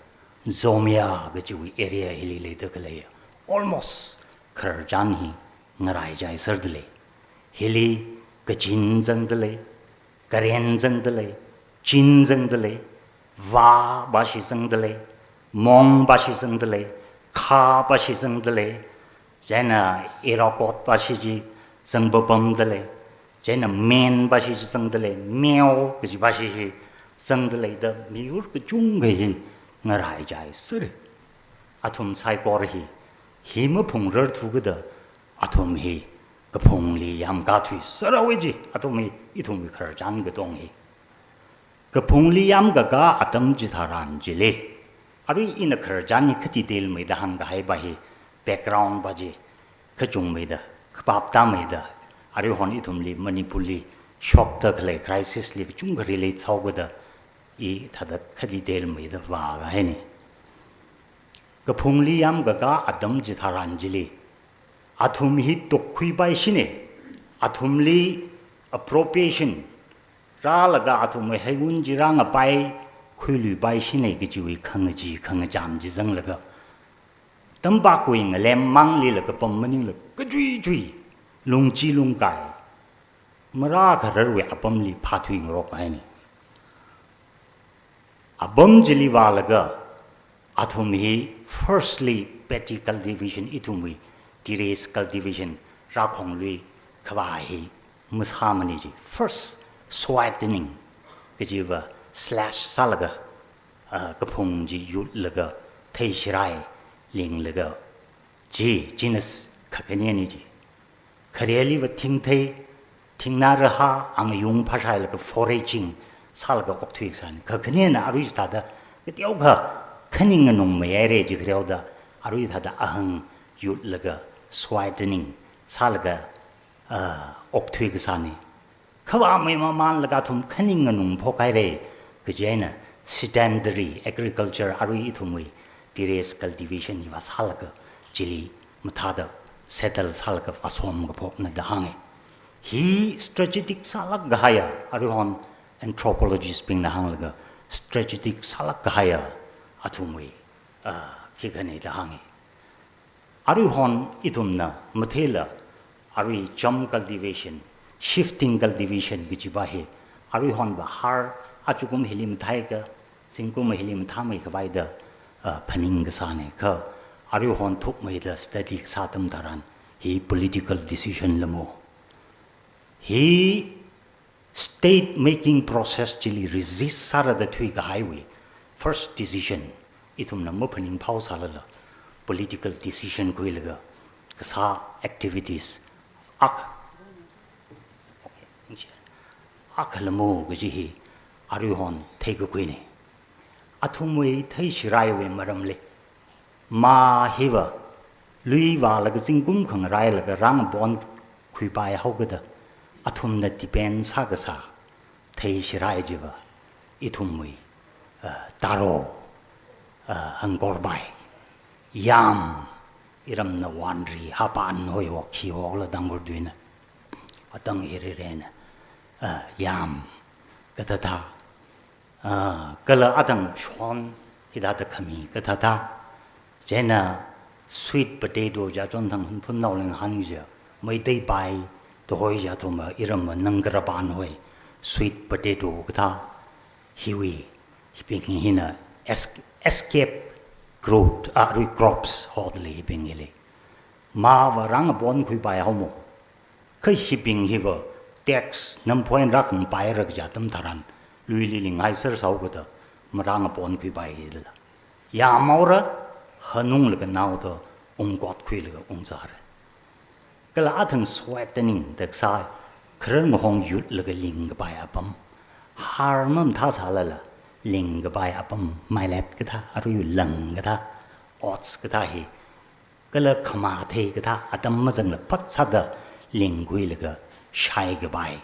Zomia kajiwui area hili leida khaleiya almost khararchan hi ngaraichaiserda lei. Hili Kachin zangda lei, Karen zangda lei, Chin zangda lei, Va vashi zangda lei, Mong vashi zangda lei, Kha vashi zangda lei, chieina Iroquois vashi chi zangpapamda lei, chieina Min vashi chi zangda lei, Miao kaji vashi hi zangda leida miyur kachungkha hi ngaraichaisera. Athum saikora hi, hi maphungrarthukada, athum hi kaphungli yamkathuiserhaowa ji, athum hi ithumwui khararchan katong hi. Kaphungli yamkakā atam chitharan chili, arui ina khararchan hi kha detail meida hāngkahaiva hi background va chi kachungmeida, khapaptāmeida, aruihon ithumli Manipurli shokda khalei crisis li kachungkha relate sāhaokada, ithāda kha detail meida vākahaina. Kaphungli yamkakā atam chitharan chili, athum hi tukkhuipaishina, athumli appropriation rālaga athumwui heiwun chi rāngapai khuiluipaishina kajiwui khangachee khangacham chi zanglaga, tampakvui ngalem manglila kapam maningla kachuichui, lungchi lungkai, marākhararwui apamli phāthuingarokhaina. Apam chili vālaga, athum hi firstly paddy cultivation, ithumwui terrace cultivation rākhonglui khavā hi masāmana ji. First, soitening kajiva slash sālaga, ah, kaphung chi yutlaga, theishirai linglaga, chi genus kakhanena ji. Khareliva thingthei, thingnā rahā, angayung phāshailaga foraging sālaga okthui kasāna. Kakhanena arui thāda, kateokha khaning nganungmeihaira ji khareoda, arui thāda ahang yutlaga, soitening sālaga, ah, okthui kasāna. Khavāmei mamānlaga athum khaning nganung phokhaira, kaji eina sedentary agriculture, arui ithumwui terrace cultivation hiva sālaga chili mathāda settle sālaga vāsom kaphokna da hānga. Hi strategic sālāk kahaiya, aruihon anthropologist bingna hānglaga strategic sālāk kahaiya athumwui, ah, khikhana da hānga. Aruihon ithumna matheila, arui cham cultivation, shifting cultivation kajiva hi, aruihonva har achukum hili mathāakha, zingkum hili mathāmei khavaida, ah, phaning kasāna kha, aruihon thukmeida study kasā atam tharan, hi political decision lamo. Hi state making process chili resist sārada thuikahaiwui first decision, ithumna maphaningphao sālala, political decision khuilaga kasā activities ak-, akha lamo kaji hi aruihon theikakhuina. Athumwui theishiraiwui maramli, mā hiva lui vālaga zingkum khangarailaga rāngapon khuipai haokada, athumna depend sākasā theishirai chiva ithumwui, ah, taro, ah, hangkorpai, yam, iramna wanri, hapan hoi hok, khi hokla Tangkhul tuina, atang hiri rena, ah, yam, kathāthā, ah, kala atang shon hithāda khami kathāthā. Chieina sweet potato ja chonthang Hunphun Naoleng hān ja, Meitei pai, tuhoi ja thuma iramva nangkarapan hoi, sweet potato kathā, hiwui, hibing hina es-, escape growth, ah, re crops hotli hibing hili. Māva rāngapon khuipai haomo. Kha hibing hiva tax namphoi rākhangpaira kaja atam tharan, luili linghaiser sāhaokada, marāngapon khuipai hila. Yamhaora, hanunglaga naoda ungkot khuilaga ungzāra. Kala athang soitening da kasā, kharar ngahong yutlaga lingkapai apam. Har mamathā sālala, Lingkapai apam mailat kathā, arui lang kathā, odds kathā hi, kala khamathei kathā atam mazangla phatsāda lingkhuilaga shaikapai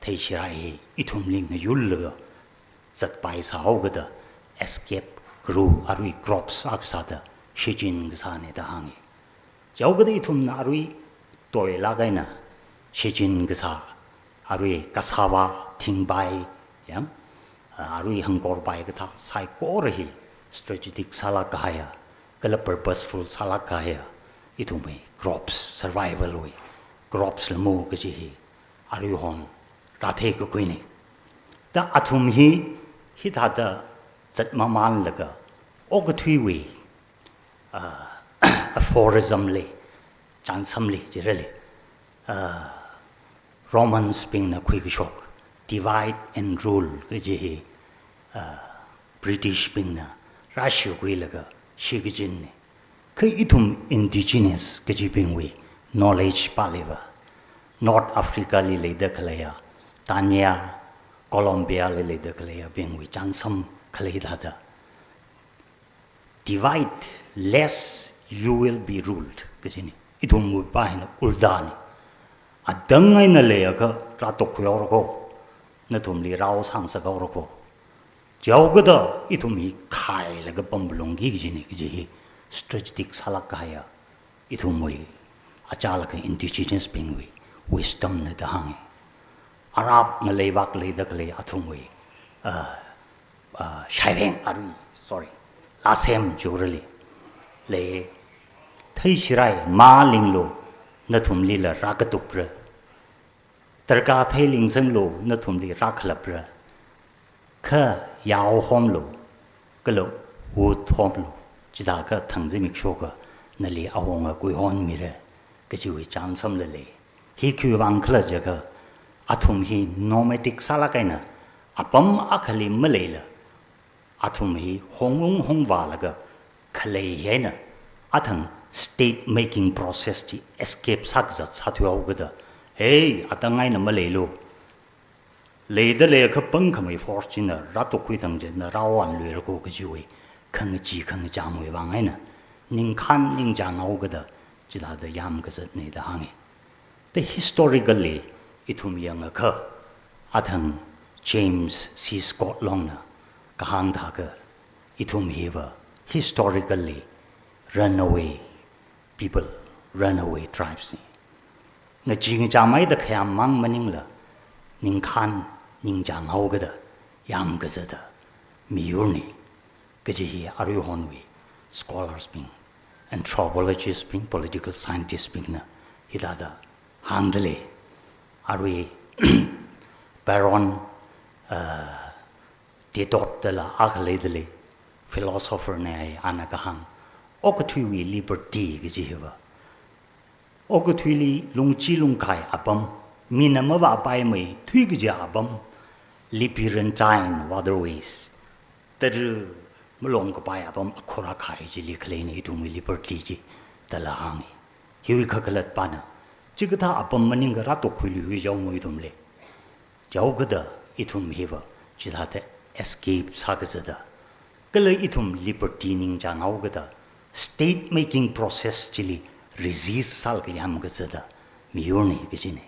theishirai hi ithumli ngayurlaga zatpai sāhaokada escape kru arui crops akha sāda shichin kasāne da hānge. Chihaokada ithumna arui toilāk eina shichin kasā, arui cassava, thingpai, ya, arui hangkorpai kathā saikora hi strategic sālāk kahaiya, kala purposeful sālāk kahaiya, ithumwui crops, survival wui crops lamo kaji hi aruihon rāthei kakhuine. Da athum hi, hithāda zatmamanlaga okathuiwui, ah, aphorism lei, chānsamli, jirali, ah, Romans bingna khuikashok, divide and rule kaji hi, ah, British bingna rāshikhuilaga shikachinne. Kha ithum indigenous kajibingwui knowledge pāliva, North Africa li leida khaleiya, Tanya, Colombia li leida khaleiyabingwui chānsam khalei thāda, "Divide lest you will be ruled," kajine. Ithumwui pā hina uldane. Adang eina leiakha rātokkhuihaora ko, nathumli rao sāngasakhaora ko. Chihaokada ithum hi khailaga pamphalungki kajine, kaji hi strategic sālāk kahaiya ithumwui achālakha indigenous bingwui wisdom ne da hānge. Arab ngaleivak leida khalei athumwui, ah, ah, shaireng arui, sorry, lāsem churali lei, "Theishirai malinglu, nathumlila rākatupra. Tarkha thei lingsanglu, nathumli rākhalapra. Kha yao homlu, kala wood homlu, chithākha thang zimiksho akha nali awunga kuihonmira," kajiwui chānsamla lei. Hi khiwui vang khala jiakha, athum hi nomadic sālāk eina apam akhali maleila, athum hi hongung hongvālaga khalei hi eina athang state making process chi escape sākazat sāthuihaokada, "Hey, adang eina maleilu. Leida leiakha pangkhamei force china rātokkhui thang china rao anluira ko," kajiwui khangachee khangachāngwui vang eina ningkhān ningchānghaokada chithāda yamkazatne da hānge. Da historically ithum yangakha, athang James C. Scott Longna kahāng thākha, ithum hiva historically runaway people, runaway tribes ne. Ngachee ngachāmeida khayāmmang maningla, ningkhān ningchānghaokada yamkazata miyurne, kaji hi aruihonwui scholars bing, anthropologists bing, political scientists bingna hithāda hāngdalei. Arui Baron, uh, de Tocte dala akha leidalei, philosopher ne, ai, ana kahāng, okathuiwui liberty kaji hiva, okathuili lungchi lungkai apam, mina mavāpaimei thuikaja apam, labyrinthine waterways, tara malong kapai apam akhura khai chili khaleine ithumwui liberty chi, dala hānge. Hiwui kakhalatpana, chikathā apam maningakha rātokkhuiluihaomo ithumli. Chihaokada ithum hiva chithāda escape sākazata, kala ithum liberty ningchānghaokada state making process chili resist sālaga yamkazata miyurne kajine.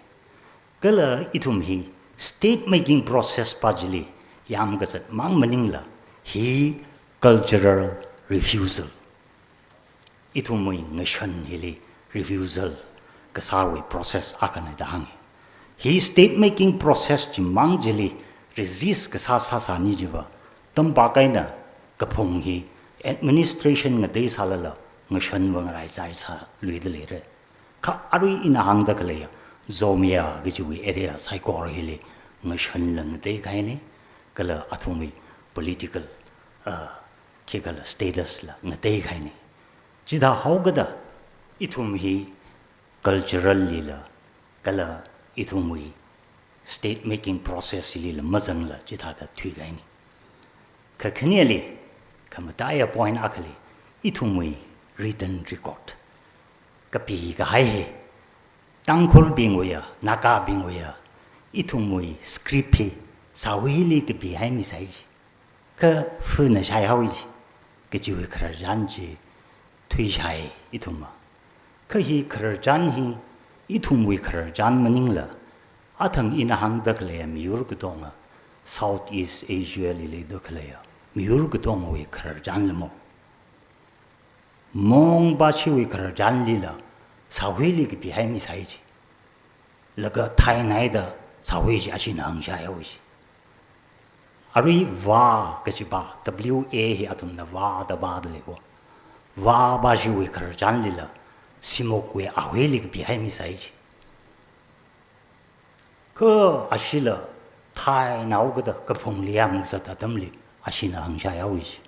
Kala ithum hi state making process pā chili yamkazatmang maningla, hi cultural refusal, ithumwui ngashan hili refusal kasāwui process akhane da hānge. Hi state making process chimang chili resist kasā sāsāni chiva, tampak eina kaphung hi administration ngatei sālala ngashanva ngaraichai sāluida leira. Kha arui ina hāngda khaleiya Zomia kajiwui area saikora hili ngashanla ngatei kahaine, kala athumwui political, ah, khikhala status la ngatei kahaine. Chithāhaokada ithum hi cultural lila, kala ithumwui state making process lila mazangla chithāda thuikahaine. Kakhaneli, khamataiya point akhali, ithumwui written record kapi kahai hi, Tangkhulbingwuiya, Nagabingwuiya, ithumwui script hi sāwuili kapihaimi sai chi. Kha funa shaihaowa ji, kajiwui khararchan chi thuishai ithumva. Kha hi khararchan hi ithumwui khararchan maningla, athang ina hāngda khaleiya miyur katonga, Southeast Asia li leida khaleiya miyur katongawui khararchan lamo. Mong bashiwui khararchanlila, sāhuili kapihaimi sai ji. Laga thainaida sāhui chi ashina hāngshaihaowa ji. Arui vā kajiva, W A hi athumna vā da vāda leiva. Vā bashiwui khararchanlila, simokwui ahuili kapihaimi sai ji. Kha ashila thainaokada kaphungli yamzat atamli ashina hāngshaihaowa ji.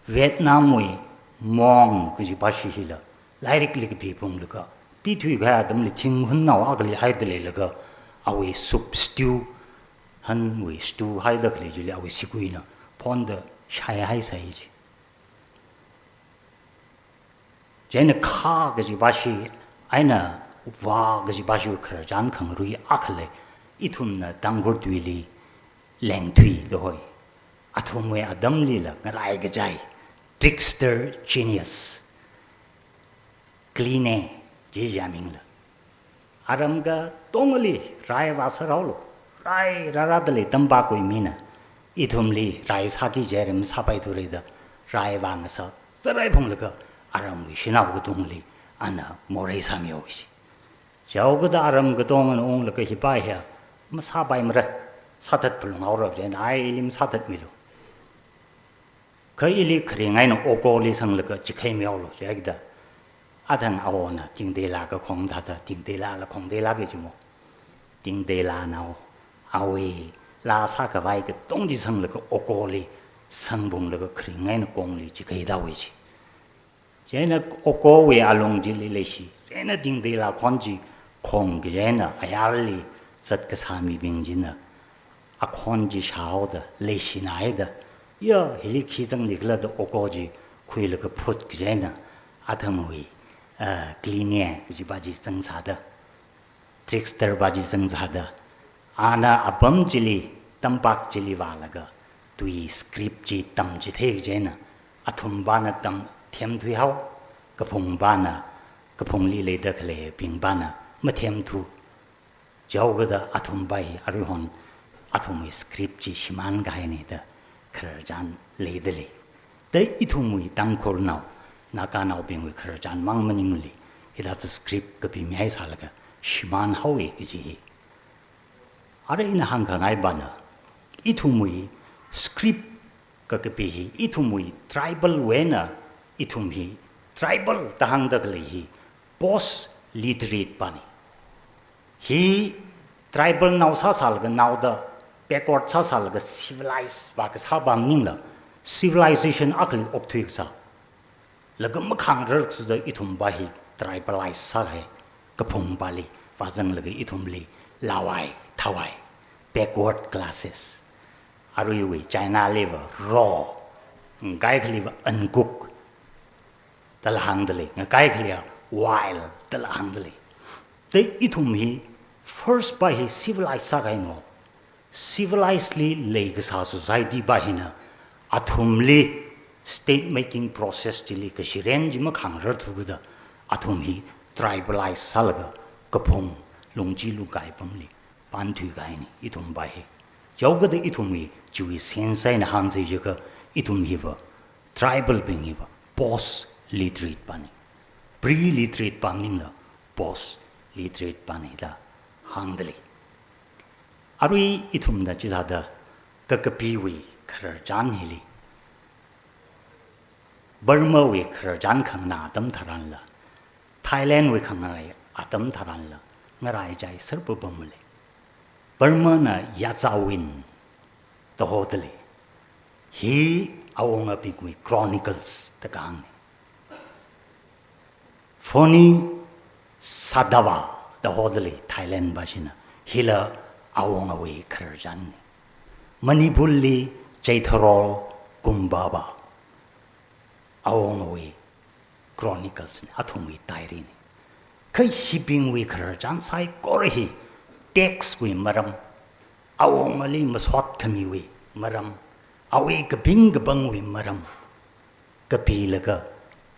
Vietnamwui Hmong kaji bashi hila, lairikli kapiphunglaga, pithui kahai atamli thinghunnao akhali haida leilaga, awui soup stew, hanwui stew haida khalei chili awui siguina phonda shaihai sai ji. Chieina kha kaji bashi eina vā kaji bashi khararchan khangarui akha lei, ithumna Tangkhul tuili lengthui da hoi. Athumwui atamlila ngarai kachai, trickster genius, kline, chi chi amingla. Aram katongali rai vāsārhaolu, rai rārada lei tamvākwui mina, ithumli rai sāki jihaira masāpaithura da, rai vāngasā sārai phunglaga, aramwui shanao katongli ana morei sāmihaowa ji. Chaokada aram katongana unglaga hipa hiya masāpaimara, sāthat phalunghaora, chieina ai ili masāthatmilu. Kha ili kharing eina okoli sanglaga chikheimihaolu jihaida. Athang awona tingteila kakhong thāda, tingteilala khongteila kaji mo. Tingteila nao, awui laa sākhavai katong chi sanglaga okoli sangphunglaga kharing eina kongli chikheida haowa ji. Chieina okowui alung chili leishi, chieina tingteila khon chi khong kaji eina ayarli zatkasā mibing china akhon chi shāhaoda, leishinaida, ya, hili khi zangli khala da oko chi khuilaga phut kaji eina, athangwui, ah, kline kajiva chi zangsāda, trickster va chi zangsāda, ana apam chili, tampak chili vālaga, tui script chi tamchithei kaji eina, athumpana tam themthuihao, kaphungpana, kaphungli leida khaleibingpana mathemthu. Chaokada athumva hi aruihon athumwui script chi shimānkahaina da khararchan leida lei. Da ithumwui Tangkhulnao, Naganaobingwui khararchan mang maningli, hithāda script kapimihaisālaga shimānhaowa kaji hi. Arui ina hāngkhangaipana, ithumwui script kakapi hi, ithumwui tribal wui eina, ithum hi tribal da hāngda khalei hi post literate pana. Hi tribalnao sāsālaga naoda, backward sāsālaga civilized vākasāva maningla, civilization akhali okthuikasā. Laga makhangararkasāda ithumva hi tribalize sāhai, kaphungvali vāzanglaga ithumli laovai, thaovai, backward classes. Aruiwui Chinaliva raw, ngakaikhaliva uncooked dala hāngda lei, ngakaikhalia wild dala hāngda lei. Da ithum hi first va hi civilized sākahaina. Civilized li leikasā society va hina athumli state making process chili kashiren chi makhangararthukida athum hi tribalize sālaga kaphung lungchi lungkai apamli pānthuikahaina ithumva hi. Chaokada ithum hi chiwui sense eina hāngsai jiakha ithum hiva, tribal bing hiva post literate pana. Pre literate va maningla post literate pana da hāngda lei. Arui ithumna chithāda kakapiwui khararchan hili, Burmawui khararchan khanganā atam tharanla, Thailandwui khanganā atam tharanla, ngaraichai sārpapam lei. Burmana Yazawin da hoda lei. Hi awungabingwui chronicles da kahāngna. Phony Sadava da hoda lei Thailand vashina. Hila awungawui khararchanna. Manipurli Cheitharol Kumbhava, awungawui chronicles na, athumwui diary na. Kha hibingwui khararchan saikora hi tax wui maram, awungali masot khamiwui maram, awui kaping kapangwui maram kapilaga,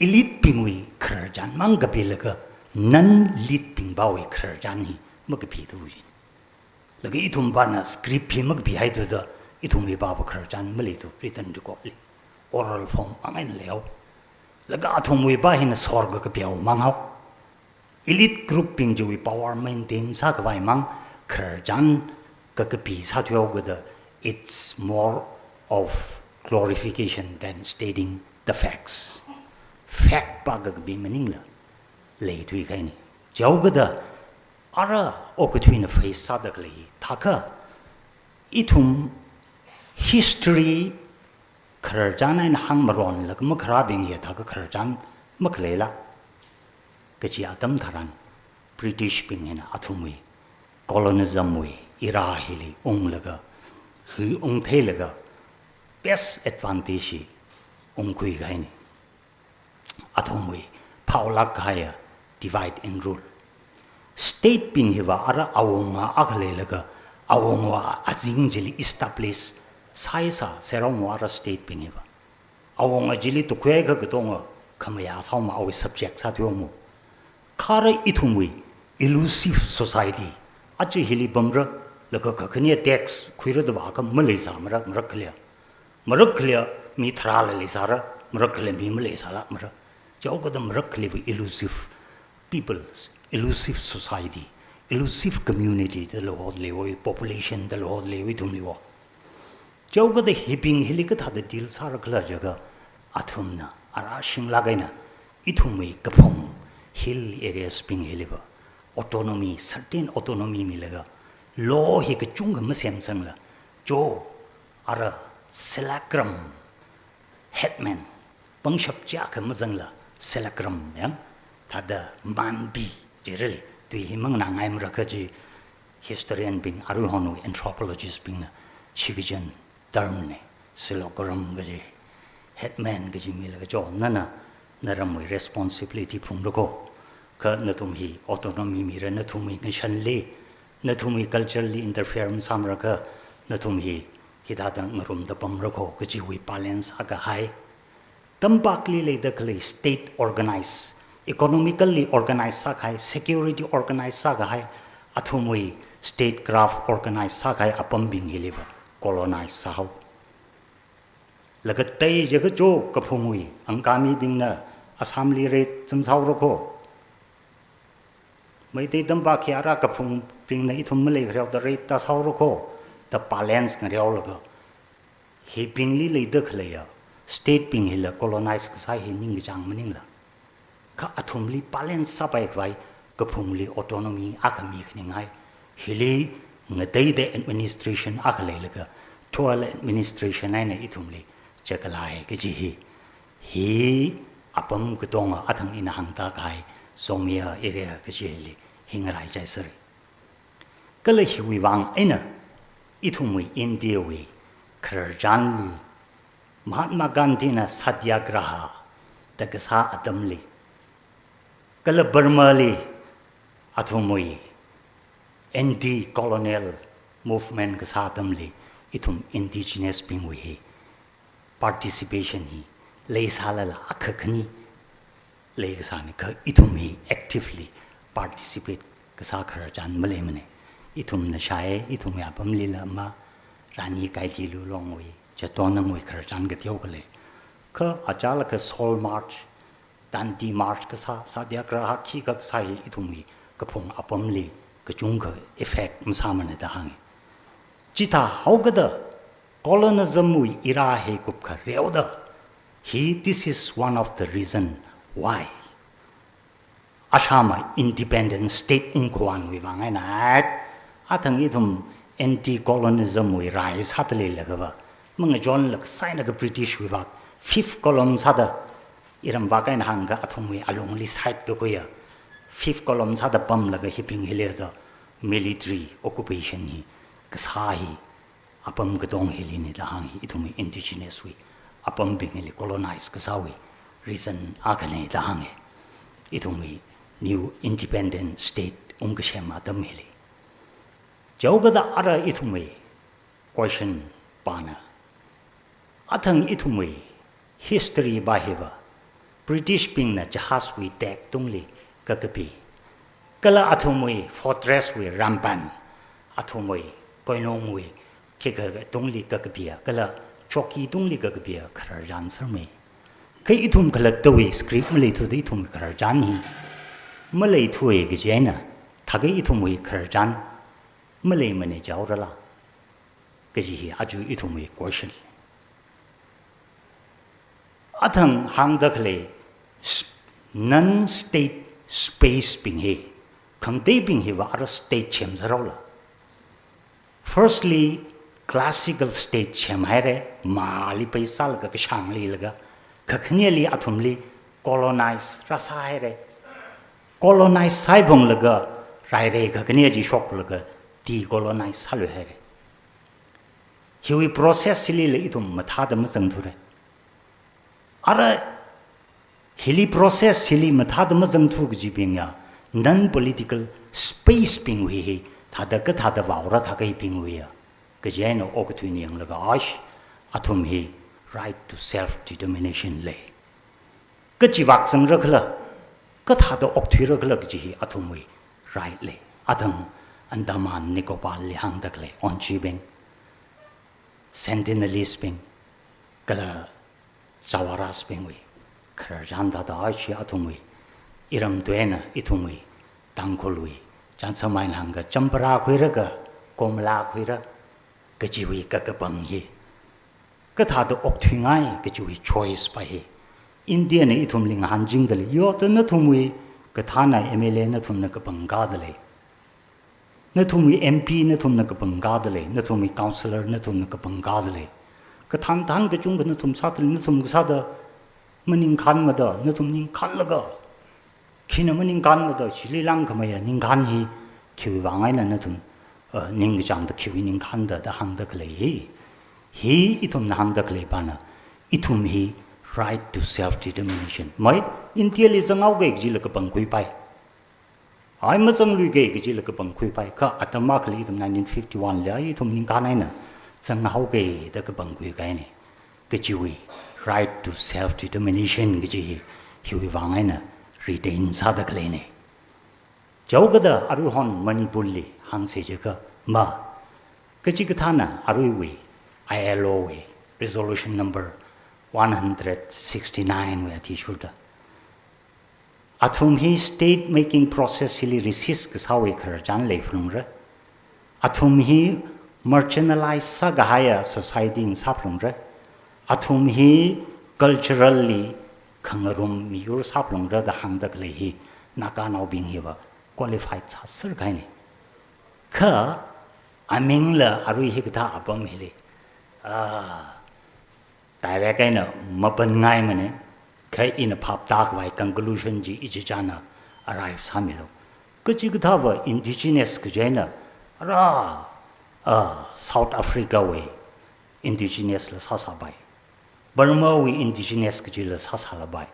elite bingwui khararchan mang kapilaga, non-elite bingpawui khararchan hi makapi tu jin. Laga ithum pana script hi makapi haithuda, ithumwui papa khararchan maleitu, written record li. Oral form mang eina leihaowa. Laga athumwui pa hina sorga kapiao mang haowa. Elite group bing chiwui power maintain sākhavai mang khararchan kakapi sāthuihaokada, it's more of glorification than stating the facts. Fact pa kakapi maningla leithui kahaina. Chihaokada ara okathuina face sāda khalei hi thākha, ithum history khararchan eina hāngmaronlaga makharābing hi thākha khararchan makhaleila kaji atam tharan, British bing hina athumwui colonialism wui era hili unglaga, hi ungtheilaga, best advantage hi ungkhui kahaina. Athumwui phaolāk kahaiya divide and rule. State bing hiva ara awunga akha leilaga, awungva azing chili establish sāhaisa, seraoma ara state bing hiva. Awunga chili tukhuiakha katonga khamayā sāhaoma, awui subject sāthuihaoma. Kha ara ithumwui elusive society, aja hili pamra, laga kakhane tax khuira da vākha maleisāmara, marakkhale. Marakkhale mi tharāla leisāra, marakkhale mi maleisālākmara. Chihaokada marakkhale elusive peoples, elusive society, elusive community dala hotleiwui, population dala hotleiwui ithumliva. Chihaokada hibing hili kathāda deal sāra khala jiakha, athumna ara shinglāk eina ithumwui kaphung hill areas bing hiliva autonomy, certain autonomy milaga, law hi kachungkha masemsangla, cho ara salakram headman, pangshap chiyākha mazangla salakram yang, thāda manpi jirali, tui hi manganāngaimara kaji historian bing, aruihon anthropologist bingna shikachan term na, salakram kaji, headman kaji milaga cho, nana naramwui responsibility phungrakho, kha nathum hi autonomy mira, nathumwui ngashanli, nathumwui culture li interfere masāmara kha, nathum hi hithāda ngarumda pamrakho kajiwui balance akha hai. Tampakli leida khalei state organize, economically organize sākahai, security organize sākahai, athumwui statecraft organize sākahai apambing hiliva colonize sāhaowa. Laga tei jiakha cho kaphungwui Angami bingna Assamli raid chānsāhaorakho. Meitei tampak hi ara kaphungbingna ithum maleikhareo da raid tāsāhaorakho da balance ngareolaga, hibingli leida khaleiya state bing hila colonize kasā hi ningkachāng maningla, kha athumli balance sāpaikhavai kaphungli autonomy akha mikhaningai. Hili ngateida administration akha leilaga, dual administration eina ithumli chākalai kaji hi, hi apam katonga athang ina hāngda kahai Zomia area kajili hi ngaraichaiserra. Kala hiwui vang eina ithumwui India wui khararchanli Mahatma Gandhi na satyagraha da kasā atamli, kala Burma li athumwui anti-colonial movement kasā atamli, ithum indigenous bingwui hi participation hi leisālala akha khani leikasāna, kha ithum hi actively participate kasā khararchan maleimana. Ithumna shāi, ithumwui apamlila ma, Rani Gaidinliu Longwui, Chetwon Nangwui khararchan kateokha lei. Kha achālakha Salt March, Dandi March kasā, satyagraha khikha kasā hi ithumwui kaphung apamli kachungkha effect masāmana da hānga. Chithāhaokada colonialism wui era hi kupkhareoda, hi, this is one of the reason why Assam a independent state ungkhavānwui vang eina, athang ithum anti-colonialism wui rai sāda leilakhava, mangachonlak saina ka British wui vak fifth column sāda, iram vak eina hāngakha athumwui alungli side kakhuiya fifth column sāda pamlaga hibing hili da military occupation hi kasā hi apam katong hilina da hānga. Ithumwui indigenous wui apambing hili colonize kasāwui reason akhana da hānga, ithumwui new independent state ungkasem atam hili. Chihaokada ara ithumwui question pana, Athang ithumwui history pā hiva, British bingna jahazwui deck tungli kakapi, kala athumwui fortresswui rampan, athumwui koinungwui khikha tungli kakapiya, kala chowki tungli kakapiya khararchan sārmei. Kha ithum khalattawui script maleithuda ithumwui khararchan hi maleithuwa kaji eina, thākha ithumwui khararchan maleimana jihaorala kaji hi aja ithumwui question. Athang hāngda khalei s-, non-state space bing hi, khangateibing hiva ara state semsāhaora. Firstly, classical state semhaira, mali paisālaga, kashāngli laga, kakhaneli athumli colonize rāsāhaira. Colonize sāphunglaga, rairei kakhane chi shoklaga, decolonize sāluihaira. Hiwui process hilila ithum mathāda mazangthura. Ara hili process hili mathāda mazangthu kajibingya, non-political space bingwui hi thāda kathāda vaora thākhaibingwuiya kaji eina okathuina yanglaga, ash, athum hi right to self-determination lei. Kachi vākzangra khala, kathāda okthuira khala kaji hi athumwui right lei. Athang Andaman Nicobarli hāngda khalei Onchibing, Sentinelese bing, kala Jawaras bingwui khararchan thāda ashi athumwui iram tuina ithumwui Tangkhulwui chānjam eina hāngakha champara khuira kha komala khuira kajiwui kakapang hi kathāda okthuingai kajiwui choice pā hi Indiana ithumli ngahānchingda lei. Yoda nathumwui kathāna M L A nathumna kapangkāda lei. Nathumwui M P nathumna kapangkāda lei, nathumwui councillor nathumna kapangkāda lei. Kathān thān kachungkha nathum sāda lei, nathum kasāda maningkhan mada, nathum ningkhanlaga, khina maningkhan mada, chili langkhameiya ningkhan hi khiwui vang eina nathum, uh, ningkachāngda khiwui ningkhanda da hāngda khalei hi. Hi ithumna hāngda khalei pāna, ithum hi right to self-determination. Mai, Indiali zanghaoki kajila kapangkhuipai. Ai mazangluiki kajila kapangkhuipai, kha atam akhali ithum nineteen fifty-one li ai ithum ningkhan eina zanghaoki da kapangkhuikahaina. Kajiwui right to self-determination kaji hi, hiwui vang eina retain sāda khaleina. Jihaokada aruihon Manipurli hāngsa jiakha ma, kachikathāna aruiwui I L O wui resolution number one hundred sixty-nine wui athishurda athum hi state making process hili resist kasāwui khararchan leiphalungra. Athum hi marginalize sākahaiya society sāphalungra. Athum hi culturally khangarum miyur sāphalungra da hāngda khalei hi Naganaobing hiva qualified sāserkahaina. Kha amingla arui hikathā apam hili, ah, direct eina mapangaimana, kha ina phaptākhavai conclusion chi ichichāna arrive sāmilu. Kachikathāva indigenous kaji eina, ara, ah, South Africa wui indigenous la sāsāpai. Burma wui indigenous kajila sāsālapai.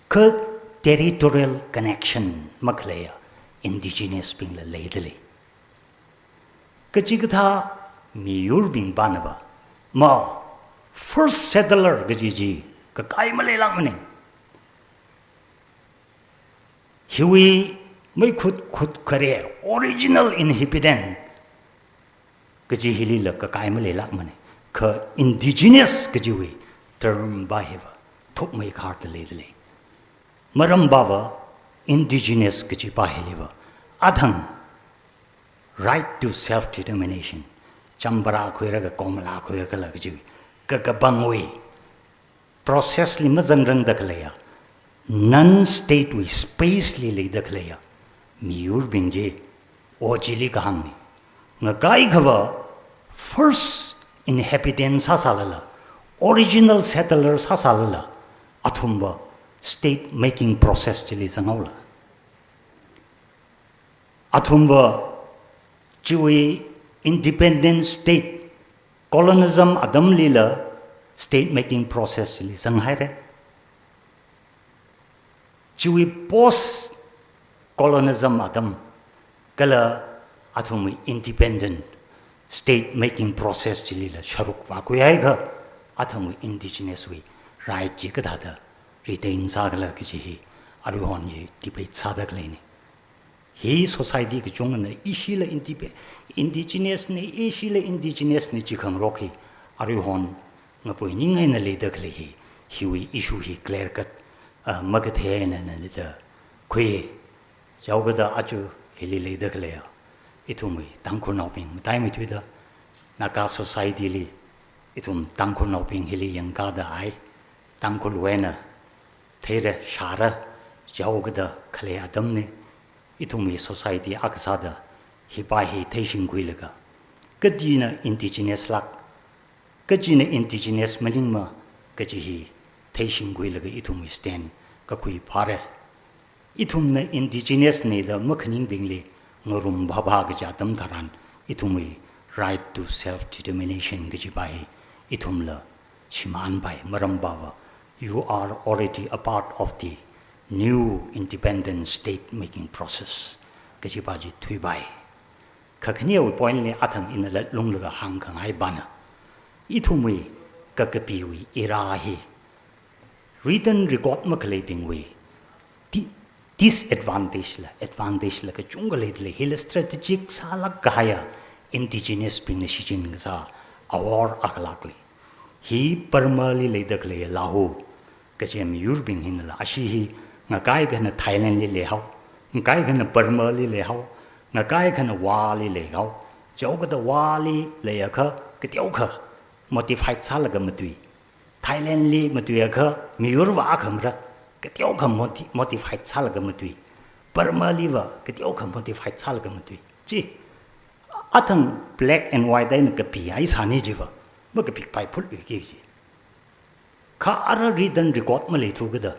Kha territorial connection makhaleiya indigenous bingla leida lei. Kachikathā miyurbing pānava, ma, first settler kaji chi kakai maleilākmana. Hiwui meikhut khut khare original inhabitant kaji hilila kakai maleilākmana. Kha indigenous kajiwui term pā hiva thukmeikharda leida lei. Maram pāva indigenous kaji pā hiliva athang right to self-determination, champara khuira kha komala khuira khala kaji kakapangwui process li mazangrangda khaleiya, non-state wui space li leida khaleiya miyurbing chi, o chili kahāngna. Ngakaikhava first inhabitant sāsālala, original settler sāsālala, athumva state making process chili zanghaola. Athumva chiwui independent state, colonialism atamlila state making process li zanghaira. Chiwui post colonialism atam kala athumwui independent state making process chilila sharuk vākhuihaiakha, Athangwui indigenous wui right chi kathāda retain sākhala kaji hi aruihon hi debate sāda khaleina. Hi society kachungana ishila indipe-, indigenous na, ishila indigenous na jikhangarok hi aruihon ngapuining eina leida khalei hi, hiwui issue hi clear cut, ah, makathei eina nalida khui. Chaokada aja hili leida khaleiya ithumwui Tangkhulnaobing mataimeithuida Naga society li ithum Tangkhulnaobing hili yangkada ai, Tangkhulwui eina theira shāra, chaokada khalei atamna, ithumwui society akha sāda hipa hi theishingkhuilaga, kachina indigenous lāk, kachina indigenous maningma kaji hi theishingkhuilaga ithumwui stand kakhui phāra. Ithumna indigenous na da makhaningbingli ngarum phāphā kaja atam tharan, ithumwui right to self-determination kajipa hi ithumla shimānpai, maramva you are already a part of the new independent state making process kajipa chi thuipai. Kha khaniwui point li athang ina latlunglaga hāngkhangaipana, ithumwui kakapiwui era hi written record makhaleibingwui di-, disadvantage la, advantage la kachungkha leidalei. Hila strategic sālāk kahaiya indigenous bingna shichin kasā awor akhalākli. Hi Burma li leida khalei Lahu kaji miyurbing hinala, ashi hi ngakai akhana Thailand li leihao, ngakai akhana Burma li leihao, ngakai akhana Wa li leihao. Chaokada Wa li leiakha kateokha modified sālaga matui. Thailand li matuiakha miyurva akhamara, kateokha modi-, modified sālaga matui. Burma liva kateokha modified sālaga matui. Chi, athang black and white eina kapi ai sāni chiva, makapikpai phutluiki chi. Kha ara written record maleithu kada,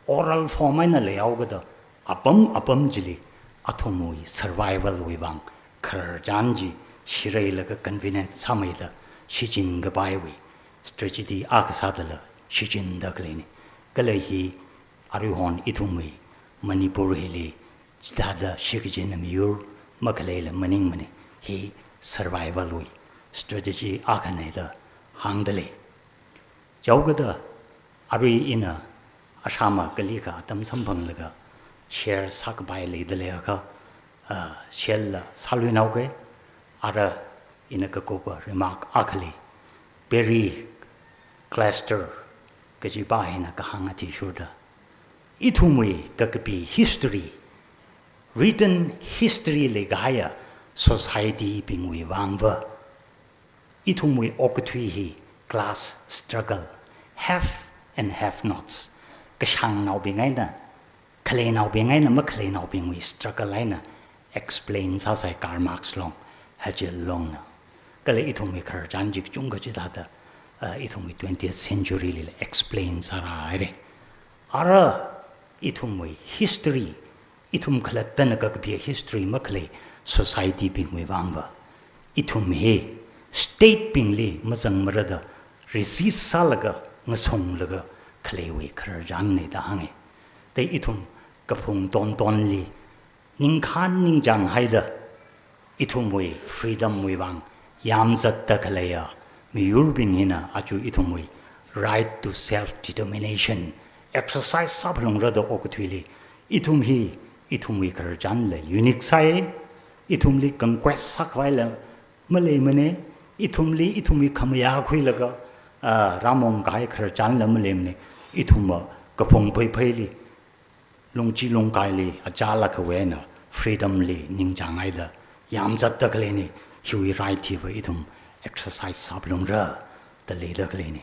oral form eina leihaokada, apam apam chili athumwui survival wui vang khararchan chi shireilaga convenient sāmeida shichin kapaiwui strategy akha sādala shichinda khaleina. Kala hi aruihon ithumwui Manipur hili chithāda shikachinna miyur makhaleila maningmana, hi survival wui strategy akhana da hāngdalei. Chaokada arui ina ashama kalikha atam samphanglaga share sākapai leidaleiakha, ah, share la sāluinaoke, ara ina kakupa remark akhali, Perry Kloster kajipa hina kahāng athishurda, ithumwui kakapi history, written history leikahaiya society bingwui vangva ithumwui okathui hi class struggle, have and have nots, kashāngnaobing eina khaleinaobing eina makhaleinaobingwui struggle eina explain sāsai Karl Marx long, Hegel longna. Kala ithumwui khararchan chi kachungkha chithāda, ah, ithumwui twentieth century lila explain sārāhaira. Ara ithumwui history, ithum khalattana kakapi history makhalei society bingwui vangva ithum hi state bingli mazangmarada resist sālaga ngasunglaga khaleiwui khararchanna da hānga. Te ithum kaphung tontonli ningkhān ningchānghaida ithumwui freedom wui vang yāmzatda khaleiya miyurbing hina aja ithumwui right to self-determination exercise sāphalungrada okathuili, ithum hi ithumwui khararchanla unique sāi, ithumli conquest sākhavaila maleimana, ithumli ithumwui khamayā khuilaga, ah, rāmong kahai khararchanla maleimana, ithumva kaphung pheiphei li, lungchi lungkaili achālakhawui eina freedom li ningchānghaida yāmzatda khaleina, hiwui right hiva ithum exercise sāphalungra da leida khaleina.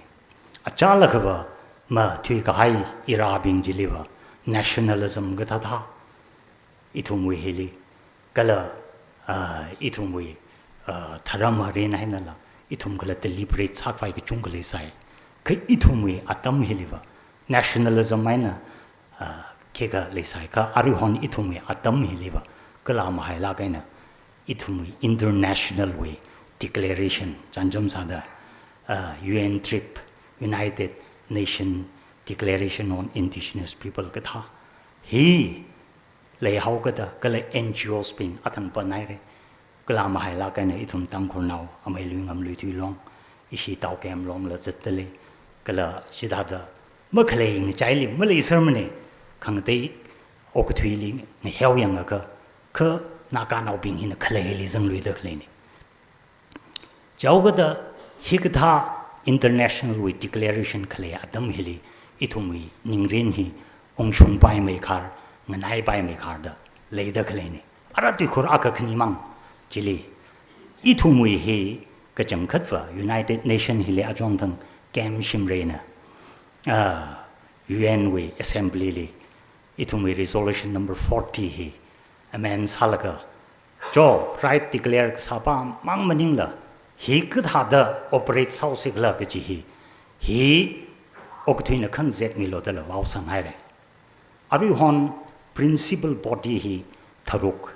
Achālakhava mathuikahai era bing chiliva nationalism kathāthā ithumwui hili, kala, ah, ithumwui, ah, dharam harin einala ithum khalatta liberate sākhavai kachungkha leisai. Kha ithumwui atam hiliva nationalism eina, ah, khikha leisai. Kha aruihon ithumwui atam hiliva kala mahailāk eina ithumwui international wui declaration, chānjam sāda, ah, U N trip, United Nation Declaration on Indigenous People kathā hi leihaokada, kala N G Os bing athang panaira, kala mahailāk eina ithum Tangkhulnao amei lui ngam lui tui long, ishi Taokem longla zatdalei, kala chithāda makhalei ngachaili maleisermane, khangatei okathuili ngaheoyangakha, kha Naganaobing hina khaleili zangluida khaleine. Chaokada hikathā international wui declaration khalei atam hili ithumwui ningrin hi ungshungpaimeikhar, nganaipaimeikhar da leida khaleine. Ara tuikhur akha khanimang chili, ithumwui hi kachangkhatva United Nation hili achongthang camp shimreina, ah, U N wui assembly li ithumwui resolution number forty hi amend sālaga, cho right declare kasāpamang maningla, hikathāda operate sāhaosikhala kaji hi, hi okathuina khangatei milu dala vaosanghaire. Aruihon principal body hi tharuk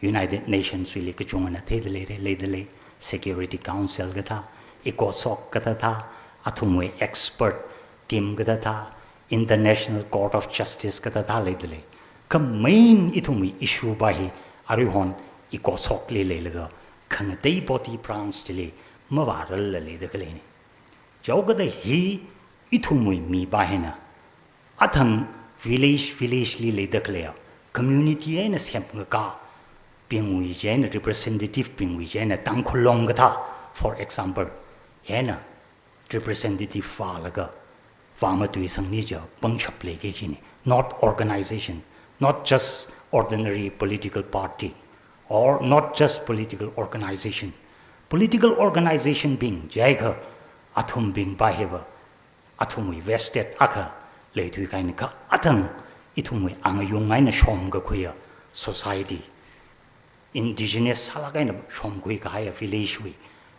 United Nations wuili kachungana theidaleire, leidalei, Security Council kathā, ECOSOC kathāthā, athumwui expert team kathāthā, International Court of Justice kathāthā leidalei. Kha main ithumwui issue pa hi aruihon ECOSOC li leilaga khangatei body branch chili mavārarla leida khaleine. Chaokada hi ithumwui mipa hina athang village, village li leida khaleiya community eina semkakābingwui chieina, representative bingwui chieina Tangkhul Long kathā, for example, hina representative vālaga vāmatuisangni chiya pangshap leiki kajine. Not organization, not just ordinary political party, or not just political organization. Political organization bing jiakha athumbing pa hiva athumwui vested akha leithui kahaina, kha athang ithumwui angayung eina shomkakhuiya society, indigenous sālāk eina shomkhui kahaiya village wui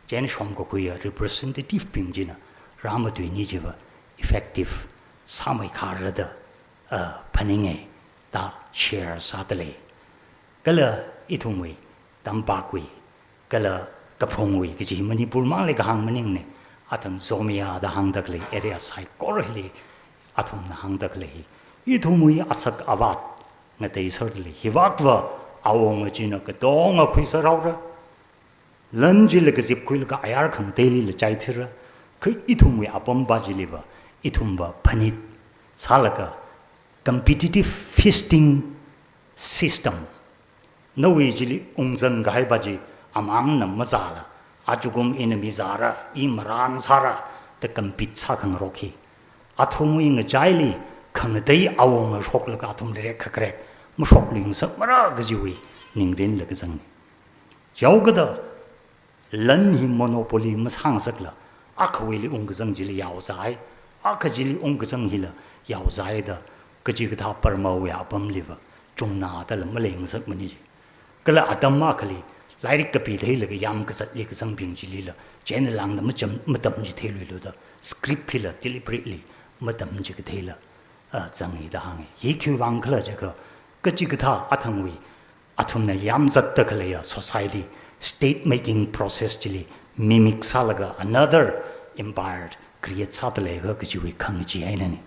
chieina shomkakhuiya representative bing china rāmatuini chiva effective sāmeikharra da, ah, phaninge da share sādalei. Kala ithumwui tampakwui, kala kaphungwui kaji Manipur mangli kahāng maningne, athang Zomia da hāngda khalei area saikora hili athumna hāngda khalei hi ithumwui asak avāt ngateiser dalei. Hivākva awunga china katonga khuiser haora. Lan chila kazipkhuilaga ayar khangateilila chaithira. Kha ithumwui apam pa chiliva, ithumva phanit sālaga competitive feasting system, nawui chili ungzang kahai pa chi amangna mazāla, achukum ina mizāra, i marān sāra da compete sākhangarok hi athumwui ngachaili khangatei awunga shoklaga athumla rekkhakrek mashokluingasakmara kajiwui ningrinla kazangne. Chaokada lan hi monopoly masāngasakla, akhawuili ungkazang chili yaozai, akha chili ungkazang hila yaozai da kachikathā parmawui apamliva chungna dala maleingasakmane ji. Kala atam akhali lairik kapi theilaga yam kazatli kazangbing chilila chieina lāngda macham, matamchitheiluilu da script hila deliberately matamchikatheila, ah, zange da hānge. Hi khiwuivang khala jiakha, kachikathā athangwui athumna yamzatda khaleiya society, state making process chili mimic sālaga another empire create sāda leiakha kajiwui khangachee einane.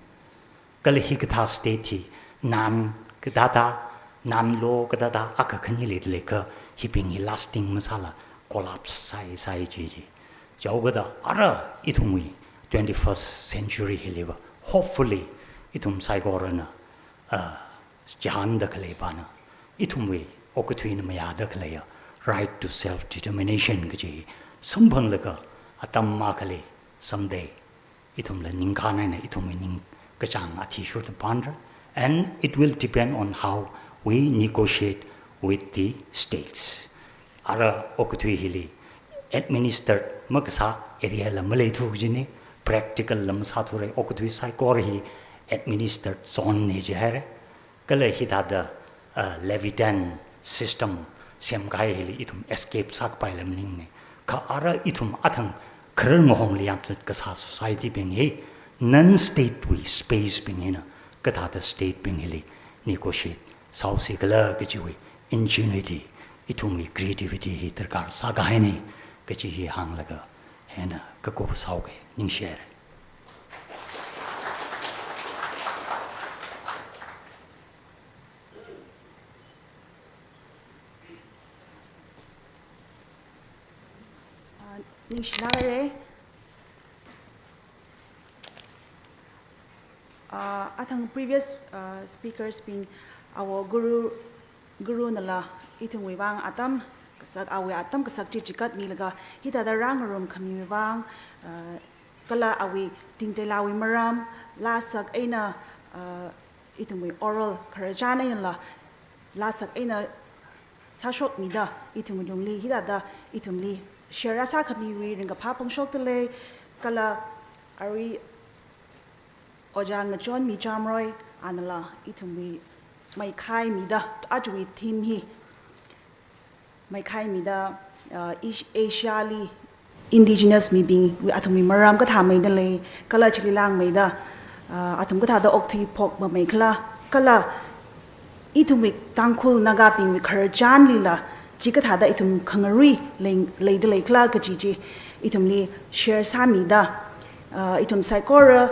Kala hikathā state hi nān kathāthā, nān lo kathāthā akha khani leidalei kha hibing hi lasting masāla collapse sāi sāi ji ji. Chaokada ara ithumwui twenty-first century hiliva, hopefully, ithum saikorana, ah, chihānda khalei pana, ithumwui okathuina mayāda khaleiya right to self-determination kaji samphanglaga atam akhali someday ithumla ningkhān eina ithumwui ningkachāng athishurda pānra, and it will depend on how we negotiate with the states. Ara okathui hili administered makasā area la maleithu kajine, practical la masāthure, okathui saikora hi administered zone ne jihaire. Kala hithāda, ah, Leviathan system semkahai hili ithum escape sākapaila maningne. Kha ara ithum athang kharar ngahongli yamzat kasā society bing hi non-state wui space bing hina kathāda state bing hili negotiate sāhaosikhala kajiwui ingenuity, ithumwui creativity hi darkar sākahaine kaji hi hānglaga hina kakup sāuke, ningshihaire. Ah, ningshilākhaire. Uh, athang previous uh, speakers bing, our guru, guru nala ithumwui vang atam kasak, awui atam kasak chi chikatmilaga hithāda rāngarum khamiwui vang, uh, kala awui tingteilāwui maram, lāsak eina, uh, ithumwui oral khararchan einala lāsak eina sāshokmida ithumwui lungli hithāda ithumli share sākhamiwui ringkaphā phongshokdalei, kala arui Ojā Ngachonmi Chamroy anala ithumwui maikhaimida, ajawui theme hi maikhaimida, uh, East Asia li indigenous mibingwui athumwui maram kathāmeida lei, kala chili langmeida, uh, athum kathāda okthui phokmamei khala, kala ithumwui Tangkhul Nagabingwui khararchanlila chi kathāda ithum khangarui lei, leida lei khala kaji chi ithumli share sāmida, uh, ithum saikora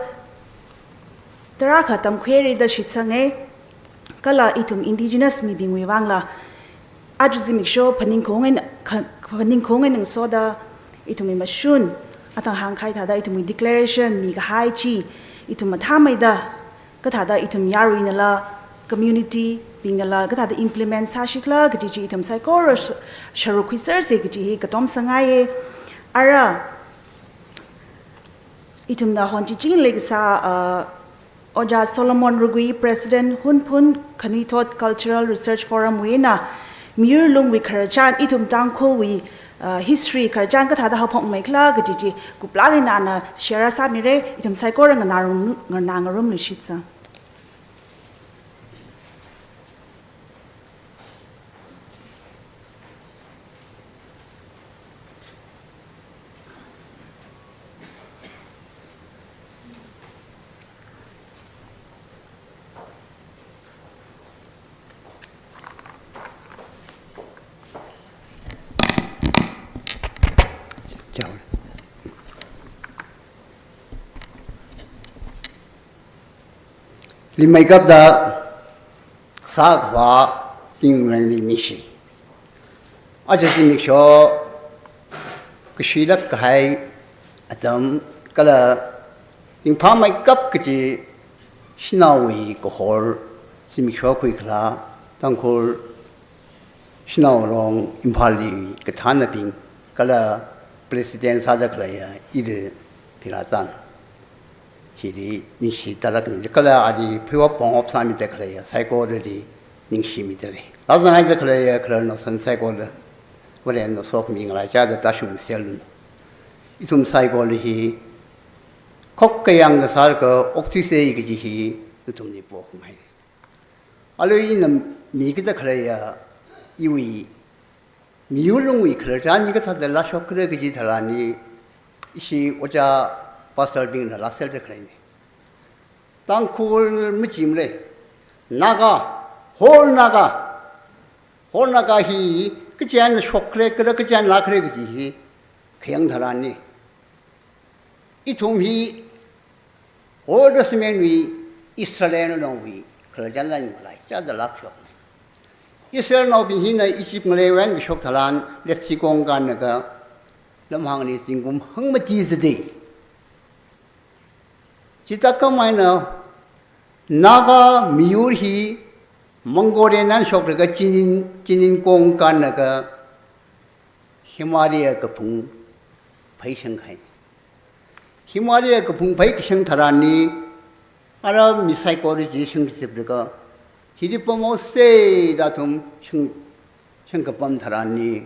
tarākha tamkhuirida shitsanga, kala ithum indigenous mibingwui vangla aja zimiksho phaningkhaung eina, kha-, phaningkhaung eina ngasoda ithumwui mashun athang hāngkahai thāda ithumwui declaration mikahai chi ithum mathāmeida kathāda ithum yaruinala, community bingnala kathāda implement sāsi khala kaji chi ithum saikora sh-, sharuk khuisersa kaji hi katom sāngaiya. Ara ithumna honchiching leikasā, uh, Ojā Solomon Rugui, President, Hunphun Khanuithot Cultural Research Forum wui eina miyur lungwui khararchan, ithum Tangkhulwui, uh, history khararchan kathāda haophokmei khala kaji chi kuplāk eina ana share sāmira, ithum saikora nganā ngarumluishitsa. Limei kapda sākhavā singlengli ningshi. Aja zimiksho kashilāk kahai atam kala ringphāmeikap kaji shanaowui kahor zimiksho khuikhala Tangkhul shanao rong Imphalli kathānnabing kala President sāda khaleiya ili Phirazan chili ningshi tālākmida kala ali phuiwap pongwap sāmida khaleiya saikorali ningshimida lei. Lāzanghaida khaleiya kharar naosan saikola Varena sokhami ngalaichāda tāshungserlu. Ithum saikora hi khokkha yang kasālaga okthuisa kaji hi nathumli pokngai. Alu ina mikida khaleiya iwui miyur lungwui khararchan hi kathāda lāshok khala kaji tharanli ishi Ojā Pastor bingna lāserda khaleina. Tangkhul machimle, Naga, whole Naga, whole Naga hi kachi eina shok khala, kala kachi eina lāk khala kaji hi khayang tharanli ithum hi Old Testament wui Israelnaowui khararchan eina ngalaichāda lākshok. Israelnaobing hina Egypt ngaleivān kashok tharan letsi kongkānlaga lamhāngli zingkum hangmati zatda. Chithākhamei eina Naga miyur hi Mongolian eina shoklaga Chinin, Chinin kongkānlaga Himalaya kaphung phei shangkahai. Himalaya kaphung phei kashang tharanli, ara mi saikora chi shangkaziplaga, hili pamhaosa da athum shang, shangkapam tharanli,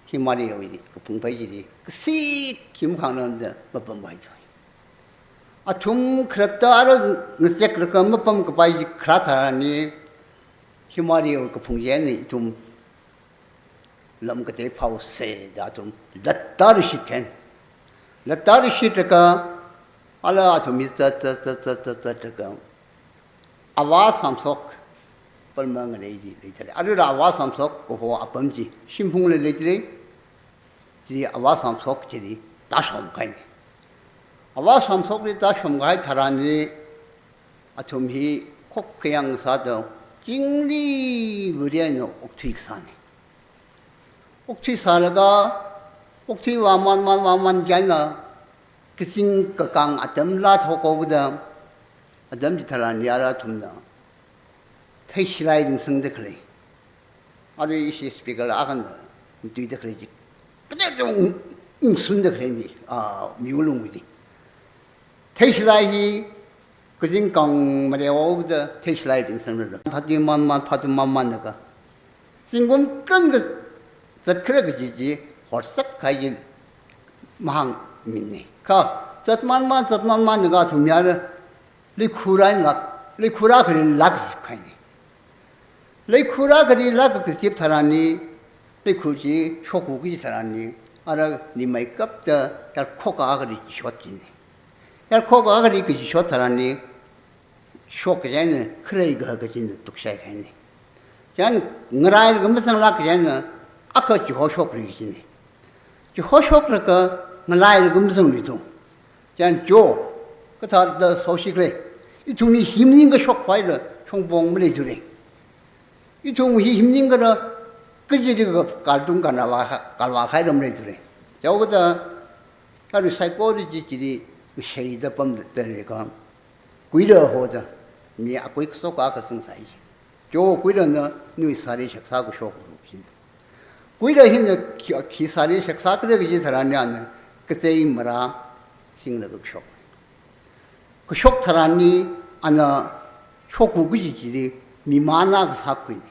Himalayawui kaphung phei chili kasit khi makhanglamda mapampai thui. Athum khalatta ara ngazeklaga mapamkapai chi kharā tharanli, Himalayawui kaphung chieina ithum lam katei phāhaosa da athum latta rishit khen. Latta rishitlaga, ala athum hi zat, zat, zat, zat, zat, zatlaga, Avā Samsok pamma ngalei chi leidalei. Arila Avā Samsok kaho apam chi, shimphungla leidalei. Chili Avā Samsok chili tāshomkahaina. Avā Samsokli tāshomkahai tharanli, athum hi khokkha yang sāda chingri viriana okthui kasāna. Okthui sālaga, okthui vāman, man, vāman chieina, kazing kakang atam lāthaokhaoda, Atam chitharan ya athumna theishilai ringsangda khalei, arui ishi speaker akhana tuida khalei chi, kateokha ung, ungsunda khalei ni, ah, miwui lungli. Theishilai hi kazing kang mareoda theishilai ringsangda. Phatui manman, phatui manmanlaga, zingkum kran kazat khalei kaji chi horsak kahai chi mahāngmine. Kha zat manman, zat manmanlaga athum ya leikhuran lak, leikhura kali lak zip kahaine. Leikhura kali lak kazip tharanli, leikhu chi shokhu kaji tharanli, ara nimeikapta yarkhok akha kali shot chine. Yarkhok akha kali kachishot tharanli, shok kaji eina kharei kaha kachina tukshai kahaine. Chieina ngarailaga mazanglak kaji eina akha chiho shokri kachine. Chiho shoklaga ngalailaga mazangri thung. Chieina cho, kathāda soshi khalei. Ithum hi hi maningakha shok khavai la shongpong maleithura. Ithum hi hi maningakha kajili ka kaldung kanava kha, kalva khavai la maleithura. Chiwui vāda, kha ri saikora chi chili, mashei da pamda leikha. Kuira hoda, mi akui kasok akha zangsai. Cho kuirana nawui sari shaksa kashok rup chine. Kuira hina khi, khi sari shaksa khalei kaji tharanli ana kachei mara singlaga kashok. Kashok tharanli ana shokhu kaji chili miman akha sākhuine.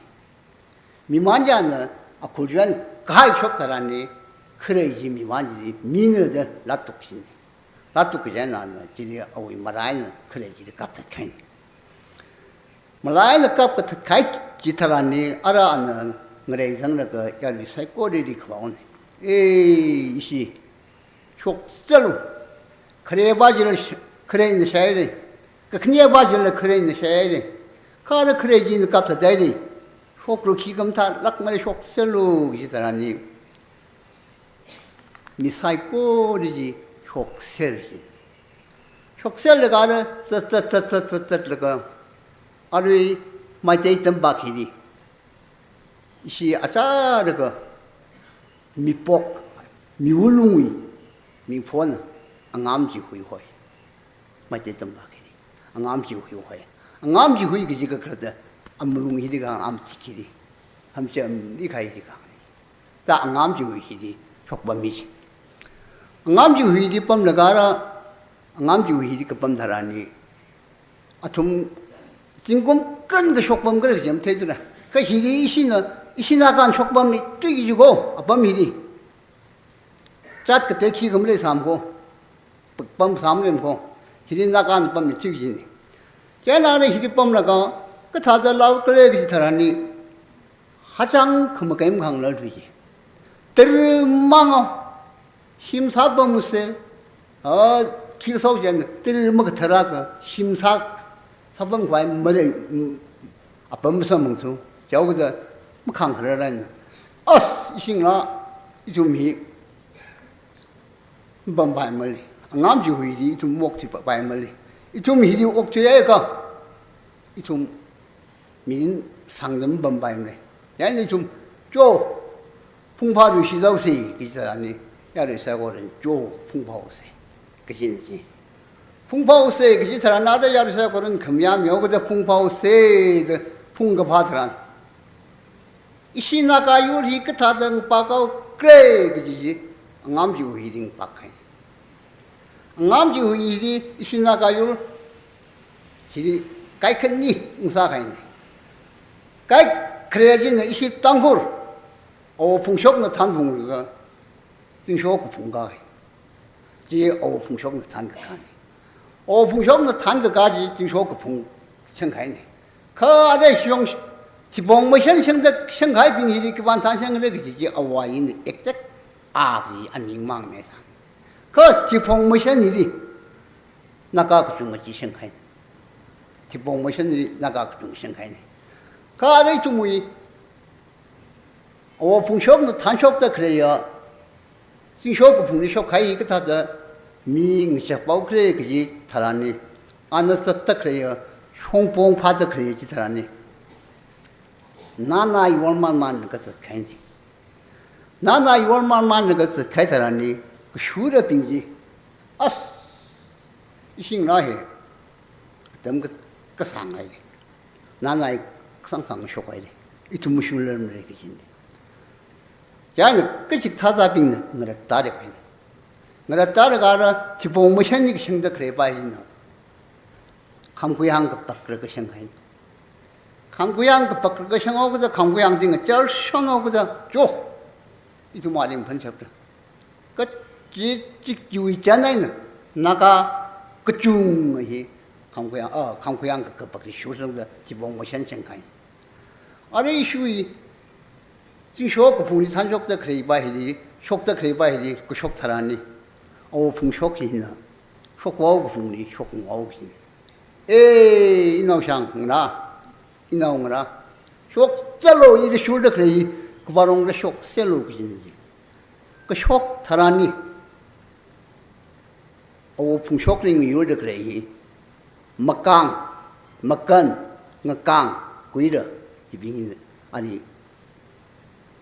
Miman chi ana akhur chi eina kahai shok tharanli kharei chi miman chili mina da latuk chine. Latuk kaji eina ana chili awui mara eina kharei chili kapthat kahaine. Mara eina kapkathat kahai chi tharanli ara ana ngarei zanglaga yarui saikorali khavāhaone. Eh, ishi shokserlu. Khareva chila sh-, khareina shaire. Kakhaneva chila khareina shaire. Kha ara kharei china kapthat haire. Shoklu, khi khamathā lak mara, shokserlu kaji tharanli, mi saikora chi shokser chi. Shokserlaga ara zat, zat, zat, zat, zat, zatlaga arui Meitei tampak hili, ishi achālaga mipok, miwui lungwui mingphona Angamchihui hoi. Meitei tampak hili Angamchihui hoi. Angamchihui kaji kakhalatda amalung hili kha, amthik hili, hamcham li kahai hili kha. Ta Angamchihui hili shokpammi chi. Angamchihui hili pamlaga ara, Angamchihui hili kapam tharanli, athum zingkum kran kashok pamkhala kaji matheithura. Kha hili ishina, ishi Nagana shokpammi tui kaji ko, apam hili. Jat katei khikha maleisāma ko, pam sāmaleima ko, hili Nagana pammi tui kajine. Chieina ara hili pamlaga, kathāda lāukhala kaji tharanli, hachang khamakei makhanglala tui chi. Tara manga, shim sāpamsa, a, khi sāo chieina, tara makathara kha, shim sā, sāpam khavai malei, mm, apam samphang thu, chiwui vāda makhang khararana. As, ishingla, ithum hi, pampai male. Angamchihui hili ithum okthui pa-, pai male. Ithum hili okthui akha, ithum mirin sangdam pampai male. Chieina ithum, cho, phungphā lushi zaose kaji tharanli, yarui saikorana, cho, phungphāose kajina chi. Phungphāose kaji tharan ara yarui saikorana khamayā mihaokada phungphāose da phungkaphā tharan, ishi Naga yur hi kathāda ngapakhaokhala kaji chi Angamchihui hili ngapak kahai. Angamchihui hili ishi Naga yur hili kaikhani ungsā kahaine. Kaikhare china ishi Tangkhul, Awo Phungshokna thānphunglaga zingsho kaphung kahai. Chi Awo Phungshokna thānkakāne. Awo Phungshokna thānkakā chi zingsho kaphung shangkahaine. Kha ara shong, thipong mashan shangda shangkahaibing hili kapan thān shangkhala kaji chi ava ina exact a kaji aming mang me sa. Kha thipong mashan hili Naga kachunga chi shangkahaine. Thipong mashan hili Naga kachunga shangkahaine. Kha ara ithumwui Awo Phungshokna thānshokda khaleiya, zingsho kaphungli shokkahai kathāda mi ngachak paokhala kaji tharanli, ana zatda khaleiya, shongpong phāda khalei chi tharanli, nana yormanmanlaga zatkahaine. Nana yormanmanlaga zatkahai tharanli, kashurabing chi, as, ishingla hi, tam ka, kasāngai. Nanai kasāng sāng shokhaile. Ithum mashurlarmara kajina. Chieina kachikathābingna ngarattāra kahaina. Ngarattālaga ara chipong mashanli kashangda khaleipa hina, khamkuyang kapakra kashang haina. Khamkuyang kapakra kashang haokada khamkuyang chi ngachar shon haokada, cho, ithum aling phanshapra. Kachi chik chiwui chān eina, Naga kachungkha hi khamkuyang, ah, khamkuyang ka, kapakli shursangda chipong mashan shang kahaina. Ara ishiwui zingshok kaphungli thanshokda khaleipa hili, shokda khaleipa hili, kashok tharanli, awo Phungshok hina, shokvao kaphungli, shokvao kajina. Eh, inao Shangngarā, inao Ngarā, shokzatlu, ili shurda khalei, kapharong da shokzatlu kajina ji. Kashok tharanli, awo Phungshokli ngayurda khalei hi, Makang, Makan, Ngakang, Kuira, hibing hina, ani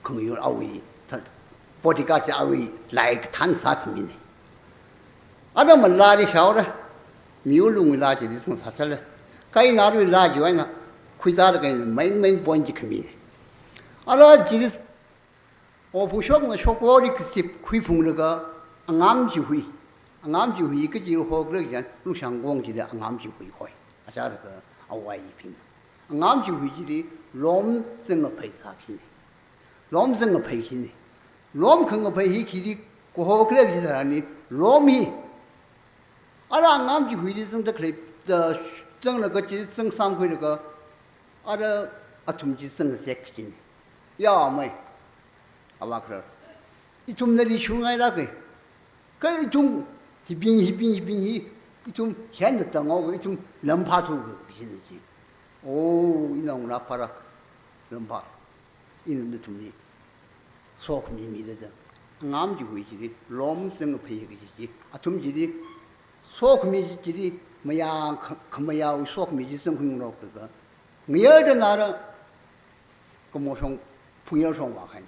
khangayur awui, tha-, bodyguard chi awui, lai kathān sākhamina. Ara malāli shaora, miyur lungwui lā chili sāsāla. Kha ina arui lā chiwui eina, khuitālaga ina main main point chi khamina. Ara chili, awo Phungshokna shokvaoli kazip khuiphunglaga, angam chihui. Angam chihui kaji hokra jan, Lungshangkong chili angam chihui hoi. Achālaga awaibing. Angam chihui chili lom zangaphei sākhamina. Lom zangaphei khamina. Lom khangaphei hi khili kahokra kaji tharanli, lom hi, ara angam chihuili zangda khalei, da, zanglaga chi zangsāmkhuilaga, ara athum chi zangzek kajina. Ya mai, avākharar, ithum nali shurngailāka. Kha ithum hibing, hibing, hibing hi, ithum henda tanghaowa, ithum lam phāthuwa kajina ji. Oh, inao Ngarā pharak, lam phā. Ina nathumli sokhami mida. Angam chihui chili lom zangaphei kaji chi, athum chili sokhami chi chili, mayā kha-, khamayāwui sokhami chi zangkhuingarokta, ngayarda nara Kamo shong, Phungyar shong vākhaina.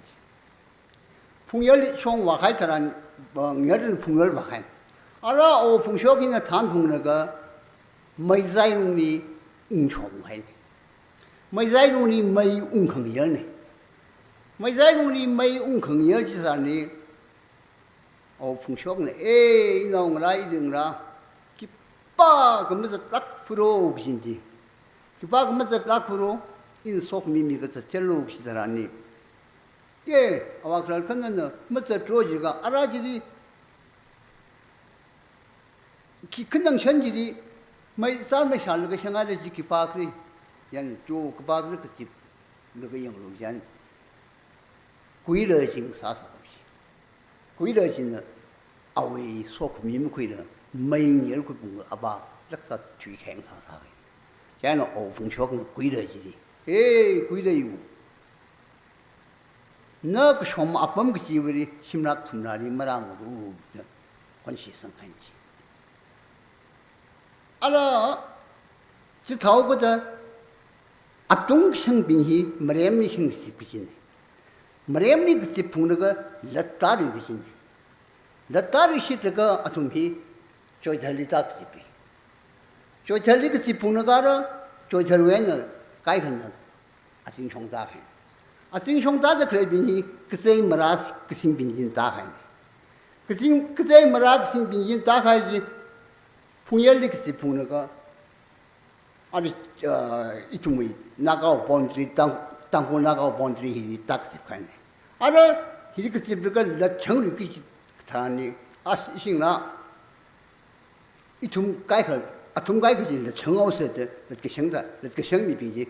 Phungyarli shong vākhai tharan, ba, ngayarda Phungyar vākhaina. Ara awo Phungshok hina thanphunglaga, Meizai lungli ungshong haina. Meizai lungli mei ungkhangayarna. Meizai lungli mei ungkhangayar chi tharanli, awo Phungshokna, "Eh, inao Ngarā, ili Ngarā, khipākha mazatlāk phuro," kajina ji. "Khipākha mazatlāk phuro, ina sokhami mi kazat zatlu," kaji tharanli, "Eh, avākharar, kha nana mazatrao jiakha, ara chili, khi khanang shan chili, mei zār mei shālaga shāngaida ji khipākhare, yan cho khipākhare kaziplaga yanglu," jan. Kuira chi sāsā ji. Kuira china awui sokhami makhuila, mei ngayar khuiphunglaga avā raksa thuikheng sāsā. Chieina awo Phungshokna Kuira chili, "Hey, Kuira yu, na kashom apam kachiva̱li shimrak thumrāli marāngalu," da khonshisang haina ji. Ala, chithāhaokada, atung kashangbing hi Maremli shing kazip kajina. Maremli kazipphunglaga lattāra kajina. Lattāra shilaga athum hi Choitharli tākazippa. Choitharli kazipphunglaga ara, Choitharwui eina kaikhana Azingshong tākahai. Azingshong tāda khaleibing hi Kazei Mara kasingbing china tākahai. Kazing, Kazei Mara kasingbing china tākahai chi Phungyarli kazipphunglaga, ara, ah, ithumwui Naga boundary, Tang-, Tangkhul Naga boundary hili tākazipkahaina. Ara hili kaziplaga latchanglu kaji tharanli, as ishinglā, ithum kaikha, athum kaikha chi latchanghaosa da, latkashangda, latkashang mibing chi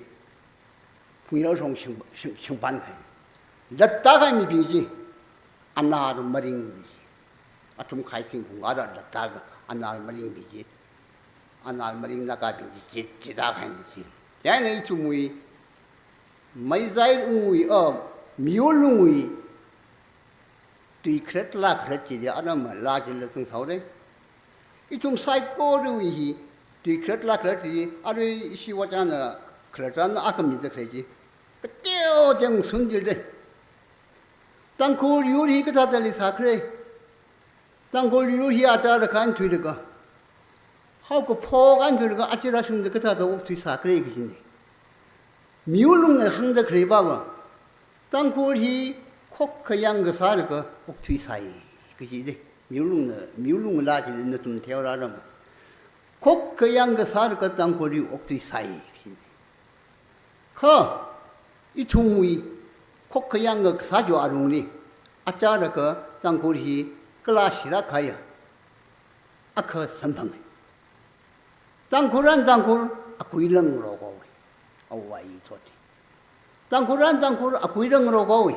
Phungyar shong shing, shing, shingpankahai. Lattākahai mibing chi Anar Maring, athum khai singphung ara lattākahai Anar Maring bing chi, Anar Maring Nagabing chi, chi, chi tākahai chi. Chieina ithumwui Meizai lungwui, ah, Miyo lungwui tui kharat laa kharat chili anam laa chila zangsāhaora. Ithum saikorawui hi tui kharat laa kharat chili, arui ishi vāchāna kharat chāna akha mida khalei chi, kateo teng sundilda. Tangkhul yur hi kathāda leisākhare. Tangkhul yur hi achālaga khan thuilaga, Haokaphok eina thuilaga aja rāshungda kathāda okthuisākhala kajina. Miyur lungna hāngda khalei pava, Tangkhul hi khokkha yangkasālaga okthuisai kajina. Miyur lungna, miyur lungla chili nathum theorāra ma. Khokkha yangkasālaga Tangkhul hi okthuisai kajina. Kha ithumwui khokkha yangkasā chiwui alungli, achālaga Tangkhul hi kala shilāk kahaiya akha samphanga. Tangkhul eina Tangkhul akui langrok haowa. Awui thotli, Tangkhul eina Tangkhul akui langrok haowa.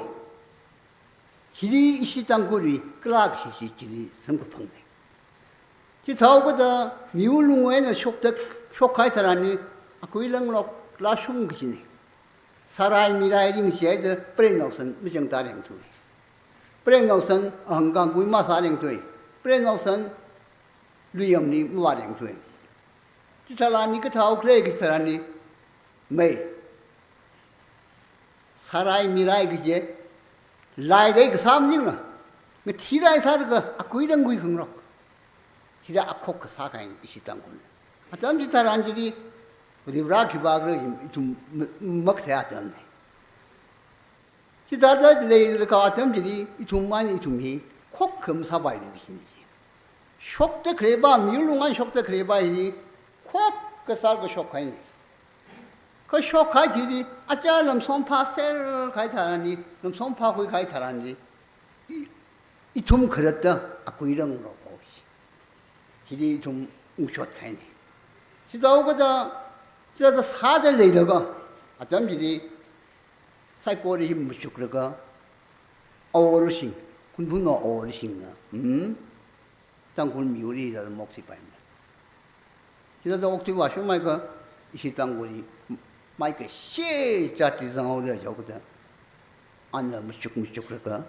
Hili ishi Tangkhulwui kala kashi chi chili samkaphanga. Chithāhaokada miyur lungwui eina shokda, shokkahai tharanli akui langrokla shung kajina. Sārai mirai ringshi haida preinao san machangda rengthui. Preinao san ahangkangkui masā rengthui. Preinao san luiyamli mavā rengthui. Chitharanli kathāhaokhala kaji tharanli, mei, sārai mirai kaji, lailei kasā maningla, ngathei rai sālaga akui langkhui khangarok. Hila akhok kasā kahaina ishi Tangkhul. Atam chitharan chili, Varivara khipākhala ithum ma-, makathei atamna. Chithāda leilakha atam chili ithum eina ithum hi khokkha masāpailui kajina. Shokda khalei pa, miyur lung eina shokda khalei pa hili khokkha sālaga shokkahaina. Kha shokkahai chili, achā lamsom phāser kahai tharanli, lamsom phākhui kahai tharanli, i-, ithum khalatta akui langrok haowa. Hili ithum ungshot kahaina. Chithāhaokada, chithāda sāda leilaga, atam chili, saikora hi machuklaga, awo lashing, Khumphangnao awo lashingna, hmm? Tangkhul miyurli hithāda maokthuipaimana. Hithāda okthui vāshungmeiakha, ishi Tangkhul hi maikashi jatli zanghaora jihaokada, ana machuk machuklaga,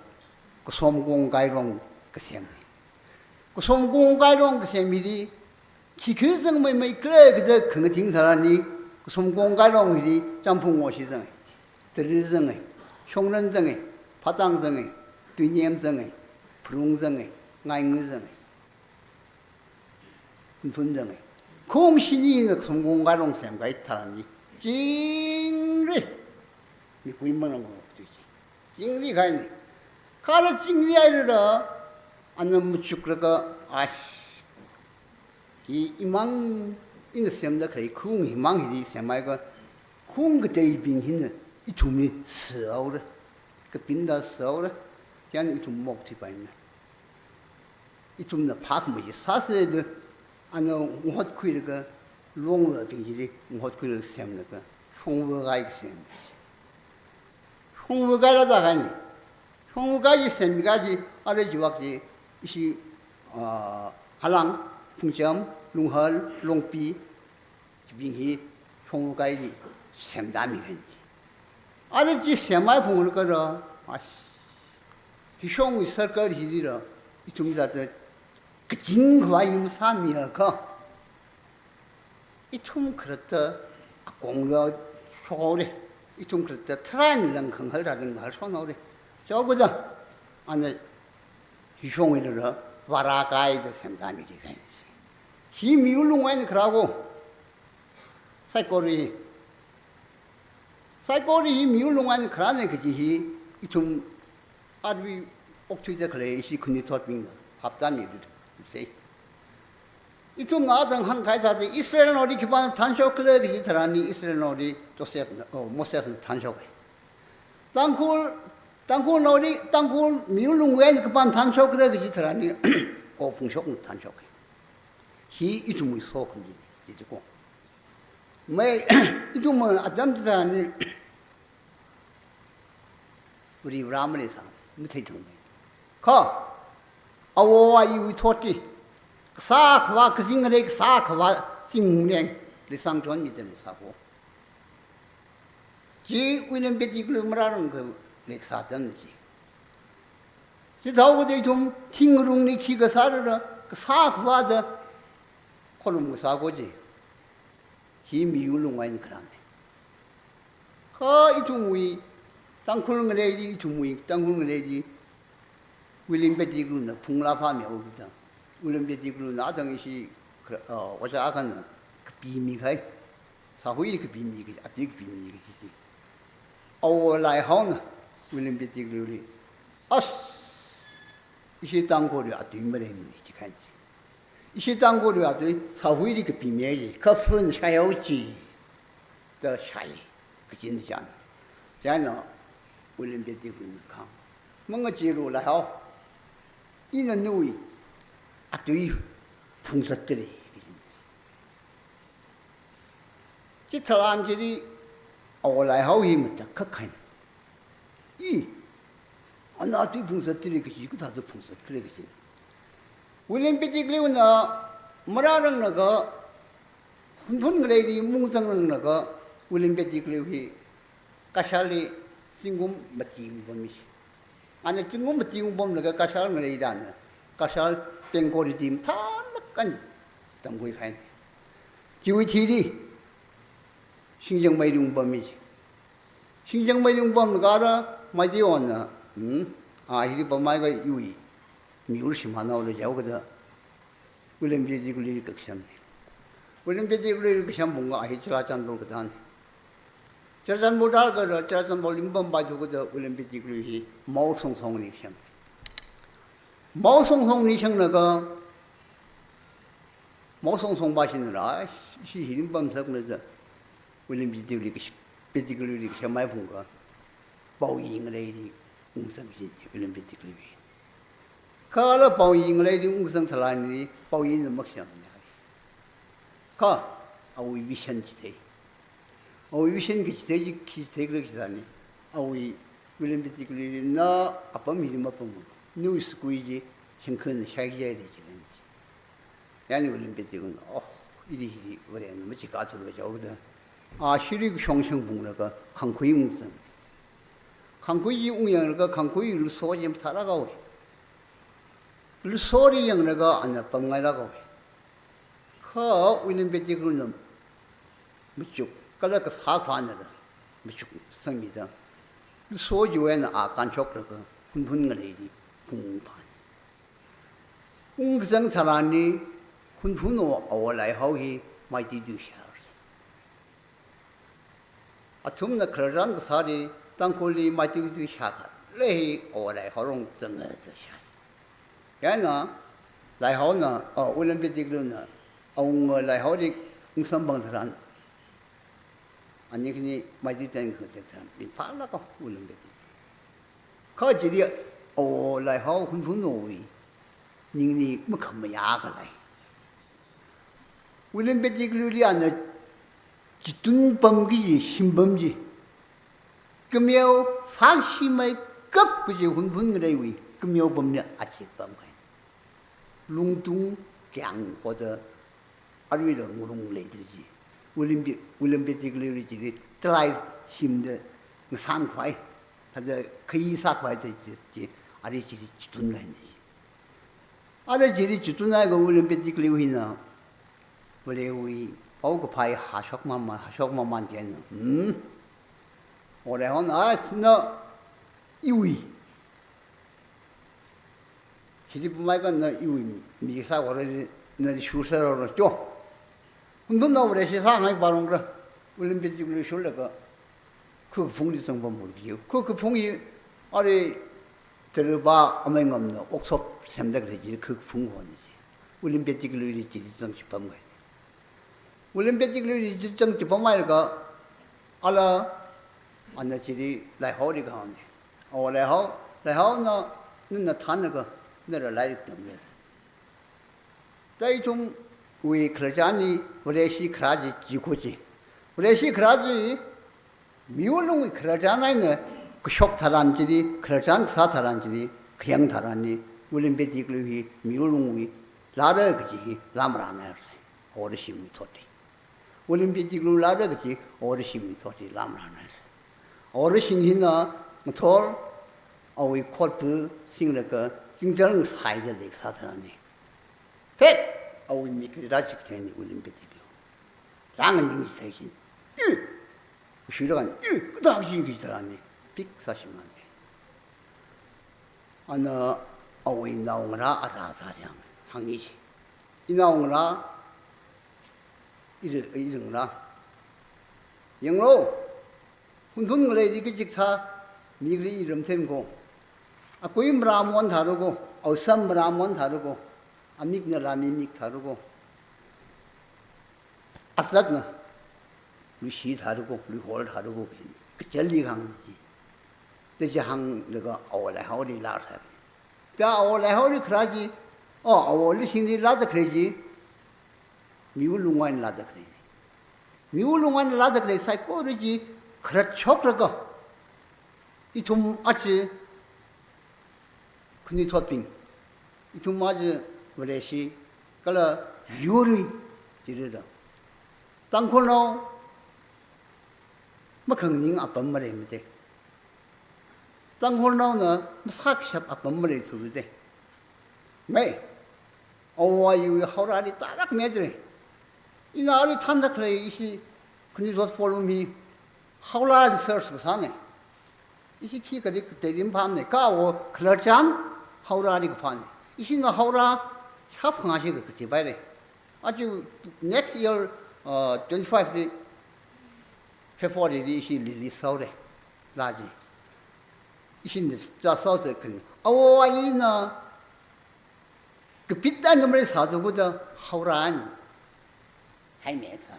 Kasom Kongkai Rong kasem. Kasom Kongkai Rong kasem hili, khikhi zangmeimeikhala kaji khangathing tharanli, Kasom Kongkai Rong hili, Champhung Ngoshi zanga, Tara zanga, Shongran zanga, Phatang zanga, Tuinem zanga, Pharung zanga, Ngainga zanga, Phunphun zanga. Khong shinina Kasom Kongkai Rong semkahai tharanli, chingri, mikuimanang tui chi. Chingri kahaina. Kala chingri hairada, ana machuklaga, ash, hi imang, ina semda khalei khong himang hili semhaiakha, khong kateibing hina ithumli sihaora. Kapinda sihaora. Chieina ithum maokthuipaimana. Ithumna phākhamei sāsāda, ana ngahotkhuilaga, longlabing chili ngahotkhuilaga semlaga, shongvakai kasem. Shongvakaila da kahaina. Shongvakai chi semkahai chi, ara chiwui vak chi, ishi, ah, Halang, Phungcham, Lunghal, Longpi, chibing hi shongvakaili semda mikahaina. Ara chi semhai phungra kala, ash, hishongwui circle hilila, ithum zatta kaching khavai hi masāmiakha, ithum khalatta akongla shokhaora, ithum khalatta tharan langkhang halda langkhang shokhaora. Chihaokada, ana hishongwuila vāra kaida semda miki kahaina. Hi miyur lungwui eina kharā ko. Saikora hi, saikora hi miyur lungwui eina kharāna kaji hi, ithum arui okthuida khalei ishi khanuithotbingna phaptāmilu sei. Ithumna atam hāngkahai thāda Israelnaoli khipāna thānshokkhala kaji tharanli Israelnaoli Josephna, oh, Mosesna thānshokka. Tangkhul, Tangkhulnaoli, Tangkhul miyur lungwui eina khipāna thānshokkhala kaji tharanli Ko Phungshokna thānshokka. Hi ithumwui sokhami, jiji ko. Mei, ithumwui atam chitharanli Varivara maleisang, matheithangmei. Kha, awo ayiwui thotli, kasā khavā, kazing ngalei kasā khavā, zingleng, leisang chonmi atam sāko. Chi William Pettigrew marārangkhalei kasā atamna chi. Chithāhaokada ithum thingrungli khi kasā rara, kasā khavāda, kholum kasā ko chi. Hi miyur lungwui eina kharāna. Kha ithumwui, Tangkhul ngaleili, ithumwui, Tangkhul ngaleili, William Pettigrewna phungla phāmihaokida. William Pettigrewna atam ishi Uh, ojā akhana kapimi kahai, sāhui kapimi kahai, atui kapimi kahai chi. Awo Laihaona William Pettigrewli, "As, ishi Tangkhulwui atui maleimana," jikahai chi. "Ishi Tangkhulwui atui sāhuili kapimi kahai chi, kha phun shāyao chi," da shāi, kachin chān. Chieina William Pettigrewna kahāng, "Mangacheealu Laihao, ina nawui atui phungzatdalei," kachin. Chitharan chili Awo Laihao hi matakhak kahai. "I, ana atui phungzatdalei kaji, kathāda phungzatdalei kaji." William Pettigrewna marāranglakha, Hunphun ngaleili mungzangranglaga, William Pettigrew hi Kashal li zingkum mati ungpammi. Ana zingkum mati ungpamlaga Kashal ngaleida ana, Kashal Bengali team thalak eina tamkhui kahai. Chiwui thili Singchangmeili ungpammi. Singchangmeili ungpamlaga ara Meiteiwui eina, "Hmm, a hili pamhaiakha iwui miyur shimānhaora jihaokida William Pettigrewli kashammi. William Pettigrewli kashamphalunga a hi Churachandpur katāna. Churachandpur tālaga, Churachandpurli mapampaithu kida William Pettigrew hi Mao Song Songli shang. Mao Song Songli shanglaga, Mao Song Song pa shina, "Ai, ishi hili mapamsakmana," da William Pettigrewli kash-, Pettigrewli kashamhaiphungakha, Paoyi ngaleili ungzang kachin William Pettigrew hi. Kha ala Paoyi ngaleili ungzang tharanli Paoyina makashamna. Kha awui vision chithei. Awui vision kachithei chi, kachithei khala chitharanli, awui William Pettigrewli, "Na apam hili mapamlu. Nawui sakui chi shangkhana shaikijaili," jilei chi. Chieina William Pettigrewna, "Oh, ili hili Varena machikathulo," jihaokida, a shiri kashong shangphunglaga khangkhui ungzang. Khangkhui chi ungyanglaga khangkhui luso chi mathālāk haowa. Lusoli yanglaga ana pamngailāk haowa. Kha William Pettigrewna machuk, kala kasā khavānala machuk sangmida, luso chiwui eina a kānshoklaga Hunphun ngaleili phungphāna. Ungzang tharanli Hunphunwui Awo Laihao hi Meitei tui shāhaira. Athumna khararchan kasāli Tangkhulli Meitei tui shākha, lei hi Awo Laihao rong zanga da shāi. Chieina Laihaona, oh, William Pettigrewna Awo Laihaoli ungsamphang tharan, ani khani Meitei ten khangasak tharan, ringphālāk haowa William Pettigrew. Kha chili Awo Laihao Hunphunwui ningli makhamayā khalei. William Pettigrewli ana chitun pamki kaji shimpam chi, kameo sāshimeikap kaji Hunphun ngaleiwui kameo pamli a chipam kahai. Lungtung kyang hoda aruila ngalung leidalei chi. William Pe-, William Pettigrewli chili talai shimda ngasānkhavai, thāda khayi sākhavai da chi, chi, ali chili chitun kahaina chi. Ara chili chitun haiakha William Pettigrew hina Varewui paokaphā hi hāshok maman, hāshok maman chieina, "Hmm? Awo Laihaona, a, na iwui, hili pamhaiakha na iwui mi sāhaora, nali shurserhaora cho. Hunphunna Vareshi sāngai parong ra." William Pettigrew shurlaga kha kaphungli zangpamhaora. Kha kaphung hi ali Taraba Ameingamna workshop semda khalei chi kha kaphung hona chi. William Pettigrewli chili zangchipam kahai. William Pettigrewli chi zangchipam hailaga, ala ana chili Laihaoli kahāngna, "Awo Laihao, Laihaona nana thānlaga nala lairik tamlu. Ithumwui khararchanli Vareshi kharā chi jikho chi. Vareshi kharā chi miyur lungwui khararchan eina kashok tharan chili, khararchan kasā tharan chili, khayang tharanli, William Pettigrew hi miyur lungwui laara kaji hi lāmarānhaira. Awo Rashingwui thotli. William Pettigrew laara kaji Awo Rashingwui thotli lāmarānhaira. Awo Rashing hina ngathor awui khotpu singlaga zingchar ngasāida leikasā tharanli, phet awui mik rāchiktheina William Pettigrew. Rānganing chithei chi. Ih! Shuilaga, "Ih, kathā kaji," kaji tharanli, pik sāshimānhaina. Ana awui naongarā ara zariang hāngi chi. "Inaongarā, Iri, iringla. Yanglu, hunthun ngaleili kachik sā, mikli iram thenko. Akui maramon thāra ko, awasam maramon thāra ko, amikna lā mimik thāra ko. Azakna, luishi thāra ko, luihol thāra ko, kachāli hāng chi. Te chi hānglaga awo laihaoli lāsai. Te awo laihaoli kharā chi, o, awo lishingli lāda khalei chi, miwui lungwui eina lāda khalei. Miwui lungwui eina lāda khalei saikora chi, kharat shoklaga. Ithum aja khanuithotbing, ithum aja Vareshi, kala yurwui, chirida. Tangkhulnao, makhangning apam maleimate. Tangkhulnaona masākashap apam maleithumate. Mei, awo ayi haorali tarākha mei jire. Ina ali thandak khalei ishi khanuithot forum hi haorali research kasāne. Ishi khi kali katei rim phāmane, kha awo khalar chān haorali kaphāne. Ishina haora hapkhangā shikha kachipaire. Aja next year, uh, twenty-five li, February li ishi release sāhaore, lā chi. Ishina chāsāhaoda khan. Awo ayina kapit eina maleisāthu khuda haora eina haimeksā.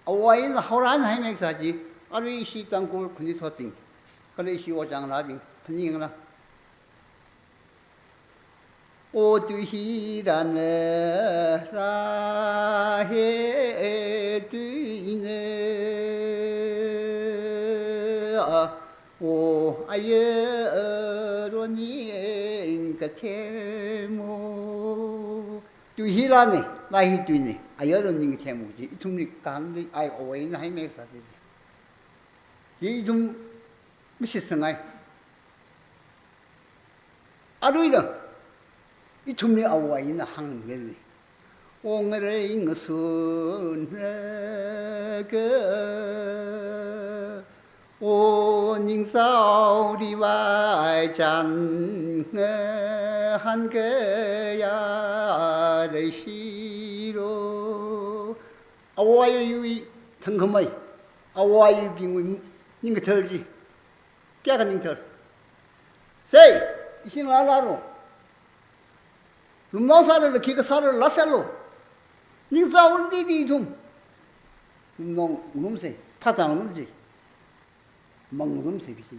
Awo ayina haora eina haimeksā chi, arui ishi Tangkhul khanuithotbing, kala ishi ojā ngalābing, phaningla. O tui hi rāna, rā hi tui na, o ayaroni ningkathemo. Tui hi rāne, rā hi tuine, ayaroni ningkathemo chi, ithumli kahāngli ai awo ayina haimeksā chi. Chi ithum mashitsangai. Aruila, ithumli awo ayina hāngmile. O ngarei ngasunlaga, o ningzao riwai chān ngahānkaya leishilo. Awo ayiwui thangkhamei, awo ayibingwui ningkathar chi. Kayākha ningthar. Sei, ishi ngalālo. Lumnao sālala, khikha sālala, lāsālo. Ningzao ungdi di ithum. Lumnao ngarumsei, phāzā ngarumsei. Mang ngarumsei kachi.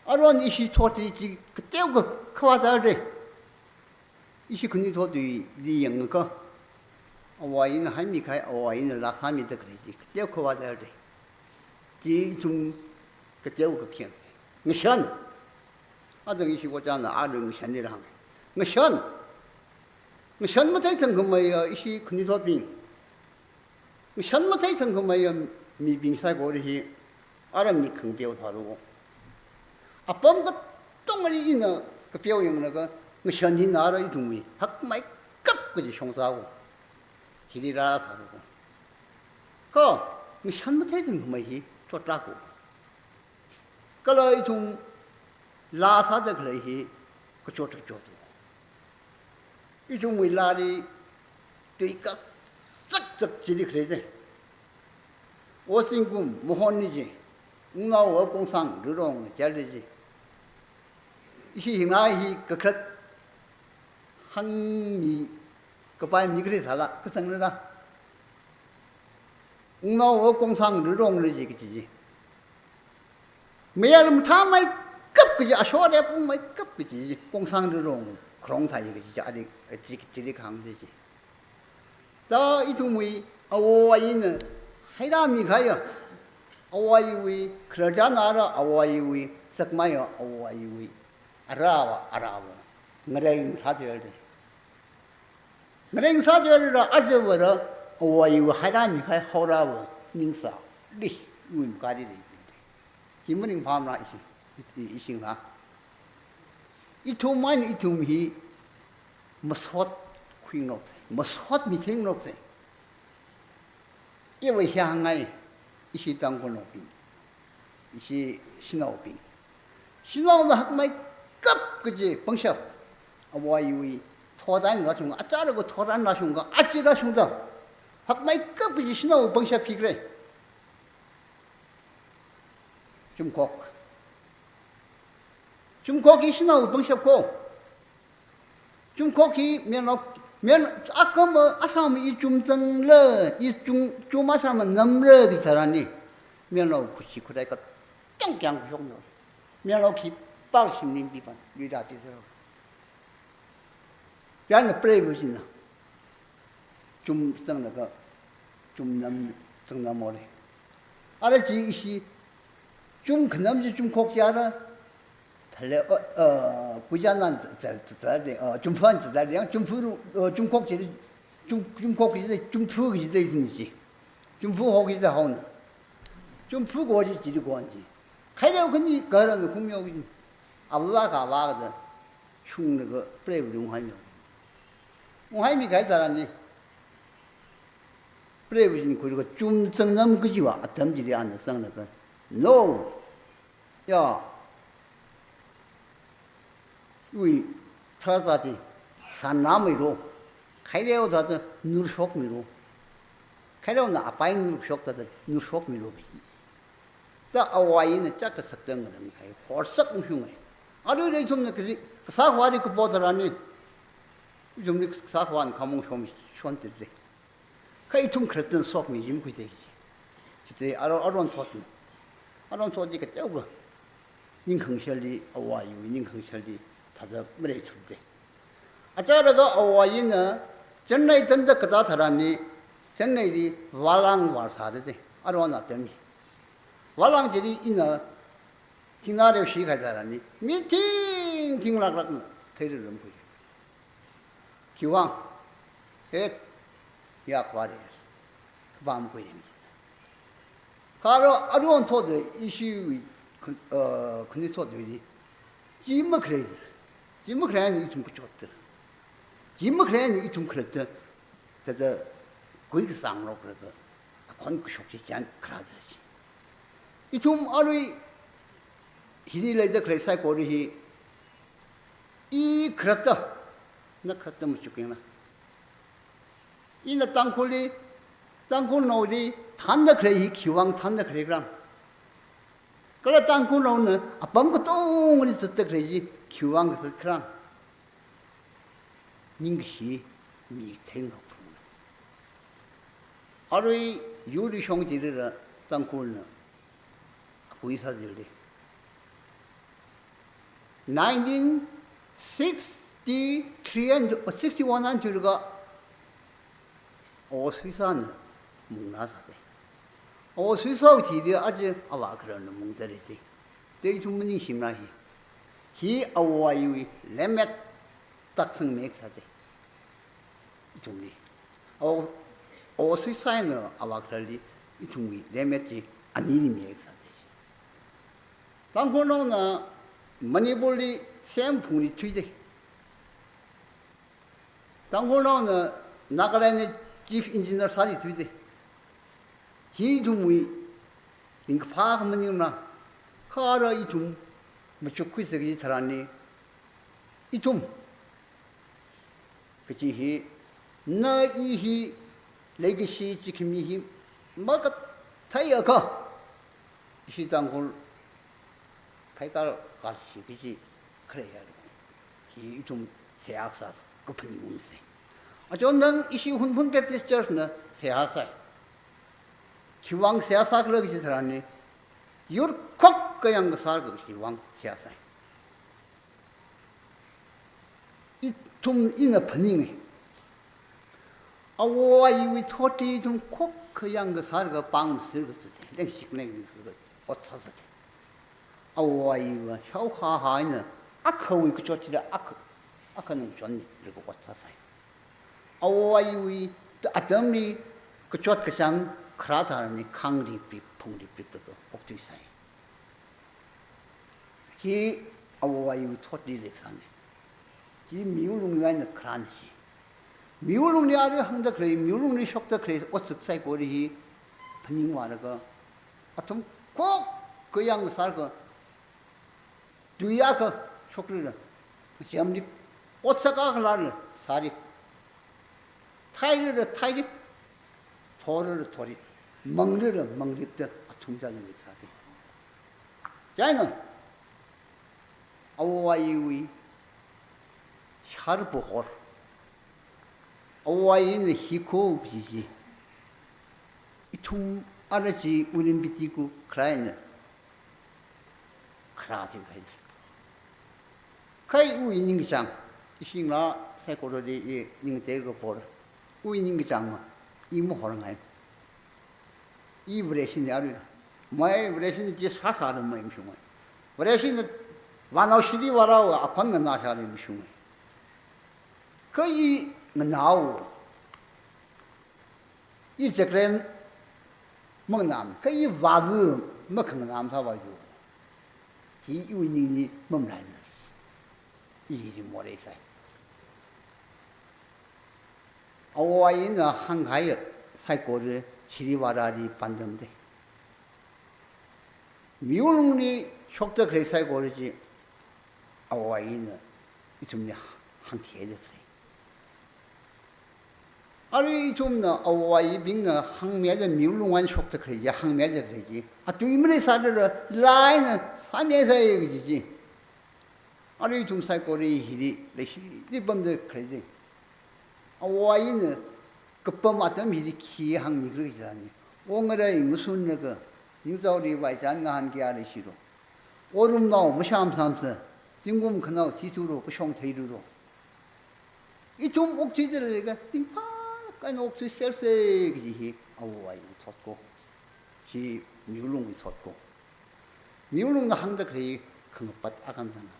Aruihon ishi thotli chi kateokha khavātare. Ishi khanuithotwuili yangakha, awo ayina haimikahai, awo ayina lāsāmida khalei chi, kateokha vātare. Chi ithum kateokha khayang. Ngashan. Aja ishi ojāna arui ngashanli rāhāng. Ngashan. Ngashan mathei thangkhameiya ishi khanuithotbing. Ngashan mathei thangkhameiya mibing saikora hi, ara mik khangapeo thālo. Apam katongali ina kapeo yanglaga, ngashan hina ara ithumwui hakmeikap kaji shongzāo. Hili rāthālo. Kha, ngashan mathei thangkhamei hi chotlāko. Kala ithum laa sāda khalei hi kachot kachot. Ithumwui laali tui kazak zak chili khalei je. O zingkum mahonli je. Wungnao a kongsang rirong chili je. Ishi hingnā hi kakhalat hāngmi kapai mi khalei sāla, kasāngla. Wungnao a kongsang rirong le je kaji je. Mayar mathāmeikap kaji, ashore pungmeikap kaji je. Kongsang rirong kharong thai kaji je, ali, kaji, kaji kahāng je je. Ta ithumwui awo ayina hairāmikahaiya. Awo ayiwui khararchan ara, awo ayiwui sakmaiya, awo ayiwui arāva, arāva. Ngarei ngasā de. Ngarei ngasā de ra, aja vāra, awo ayiwui hairāmikahai haorāva, ningsāli, wui makāli lei. Chi maningphāmara ishi, i, i, ishingra. Ithum eina ithum hi masot khuingarok se, masot mitheingarok se. Iwui hāngngai, ishi Tangkhulnaobing, ishi shanaobing. Shanaona hakmeikap kaji pangshap. Awo ayiwui thot eina rāshung, achara ko thot eina rāshungkha, aja rāshungda. Hakmeikap kaji shanao pangshap khikhala. Chumkhok. Chumkhok hi shanao pangshap kho. Chumkhok hi menlao, men akam asam i chum zangla, i chum, chum asam namla kaji tharan hi. Menlao khuishi khuirāi katang kyang khuishokna. Menlao khipākha shimlin pipan, luida pi zero. Chieina preiva̱ china chum zanglaga, chum nam zangnam haole. Ara chi ishi chum khanam chi chumkhok chi ara, thale, uh, uh, kuja nan zar, zar, zar de, uh, chumphun zar de, yang chumphun, uh, chumkhok chi, chum, chumkhok chi de, chumphun chi de, chum chi. Chumphun hok chi de haona. Chumphun ko chi, chi de ko chi. Khaileo khani karan khum yo chi. Avā ka vā ka da. Shunglaga preiva̱li unghaimi. Unghaimi kahai tharan hi, preiva̱ china khuilaga chum zangnam kajiwui atam chili ana zanglaga, no. Ya. Iwui tharzat hi sānāmilo. Khaileo thāda nurshokmilo. Khaileona apai nurshok thāda nurshokmilo. Da avā ina chak kasak tang ngarang khai, horsak ungshungai. Aruila ithumna kaji, kasā khavāli kapo tharan hi, ithumli kasā khavāna khamong shom, shon tirre. Kha ithum khalattana sokmi jim khuite. Chithāda aro, aron thotna. Aron thot chi kateokha ningkhangsharli, avā iwui ningkhangsharli thāda maleithute. Achālaga avā ina Chennai tangda katā tharan hi, Chennaili vālang vārsāda de, arona temi. Vālang chili ina thingnā reushi kahai tharan hi, mi thing thing lak lakna theira ramkhui. Khiwuivang, he, ya khare, bam khuiring. Kha aro, aron thotda ishiwui khun-, uh, khuni thotwuili. Chi makhalei. Chi makhalei eina ithum kachot tara. Chi makhalei eina ithum khalatta, thāda kui kasang lok laga, akhon kashok chi chān kharā tara chi. Ithum arui hili leida khalei saikora hi, i khalatta, na khalatta machuk yangna. Ina Tangkhulli, Tangkhulnaoli thānda khalei hi khiwuivang thānda khalei khala. Kala Tangkhulnaona apam katongli zatda khalei hi khiwuivang kazat khala. Ningkashi mi theingarophung. Arui yurli shong chilila Tangkhulna akui sāzilde. Nineteen sixty-three and sixty-one and two ga, Awo Suisāna mungnā sāde. Awo Suisāwui thili aja avā khararna mungda leide. Te ithum maningshimna hi. Hi avāwui lemmet taksang mek sāde. Ithumli. Awo, Awo Suisāna avā khararli ithumwui lemmet chi anili mek sāde. Tangkhulnaona Manipurli C M phungli thuide. Tangkhulnaona Nagalandli Chief Engineer sāli thuide. Hi ithumwui ringkaphā akha maningla, kha ara ithum machukkhuisa kaji tharanli, ithum kaji hi, na i hi, leikashi chikhami hi makathei akha, ishi Tangkhul phaikal kashi kaji khalei ya. Hi ithum seihā sā kaphaning ungse. Achon nang ishi Hunphun Baptist Church na seihā sai. Khiwuivang seihā sākhala kaji tharanli, yur khokkha yangkasār kajiwui vang seihā sai. Ithum ina phaninge. Awo ayiwui thotli ithum khokkha yangkasār kapang sir kazat, lengshik leng ot sāzat. Awo ayiwui shaokha haina akhawui kachot chila akha, akha nungchon ni rika ot sāsai. Awo ayiwui ta atamli kachot kachāng kharā tharanli khāngli prip, phungli prip laga okthuisai. Hi awo ayiwui thotli leisāne. Hi miwui lungli eina kharāne hi. Miwui lungli arui hāngda khalei, miwui lungli shokda khalei otsak saikora hi phaningvālaga, athum khokkha yangkasār ka, tui akha shokrila, kachamli, otsak akha lala sāli, thailila thaili, Thorara thorit, mangrara mangripta athum chālungli tharāte. Chieina, Āwo Āyiwui shārpu hor. Āwo Āyina hi kho kaji chi, ithum ara chi urim biti ku khlaina kharā thing khai. Kha iwui ningkachāng, ishi ngalā saikorali i ning tei ko por, iwui ningkachāng ma, i mahorngai. I Vareshina arui, mai Vareshina chi sāshāra mai mashungai. Vareshina vānao shiri vāraowa akhon nganāshāra mashungai. Kha i nganao, i chakren manganām, kha i vāva makhanganām sāvāyu. Hi iwui ningli mamalaina. I hili moreisai. Āwo Āyina hāngkahai saikora shiri vārali pāndamde. Miwui lungli shokta khalei saikora chi Āwo Āyina ithumli hāngchitheida khalei. Arui ithumna Āwo Āyibingna hāngmihaida miwui lungwui eina shokta khalei chi, hāngmihaida khalei chi, atui maleisālala laina sāmihaisai kaji chi. Arui ithum saikora hili leishili pamda khalei chi. Āwo Āyina kapam atam hili khi hāngmikhala jilani, o ngarā ngasunglaga, ningchaoli vāchan ngahānkida leishilo. O rumnao mashāmsāmsa, zingkum khanao thithuro, kashong theiruro. Ithum okthuida leilaga, ringphālāk eina okthuisersa kaji hi Āwo Āyiwui thot ko. Chi miwui lungwui thot ko. Miwui lungna hāngda khalei khangapat akha tangna.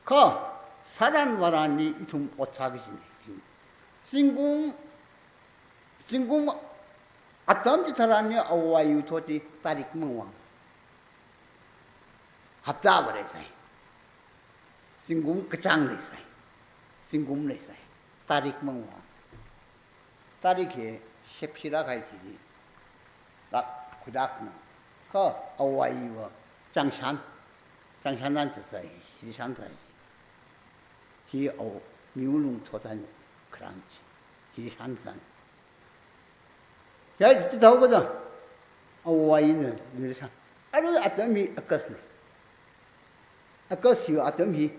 Kha, sāran vāranli ithum ot sā kajina. Zingkum, zingkum atam chitharanli Āwo Āyiwui thot chi tarik mangvāng. Hapta vāreisai. Zingkum kachāng leisai. Zingkum leisai. Tarik mangvāng. Tarik hi shepshira kahai chili lak khuidakna. Kha Āwo Āyiva chāngshān, chāngshān nan zatzai, hi shānzai. Hi Āwo miwui lung thot eina kharān chi. Hi shānzan. Chieina chithāhaokida Āwo Āyina nirashan. Arui atam hi August na. August hiwui atam hi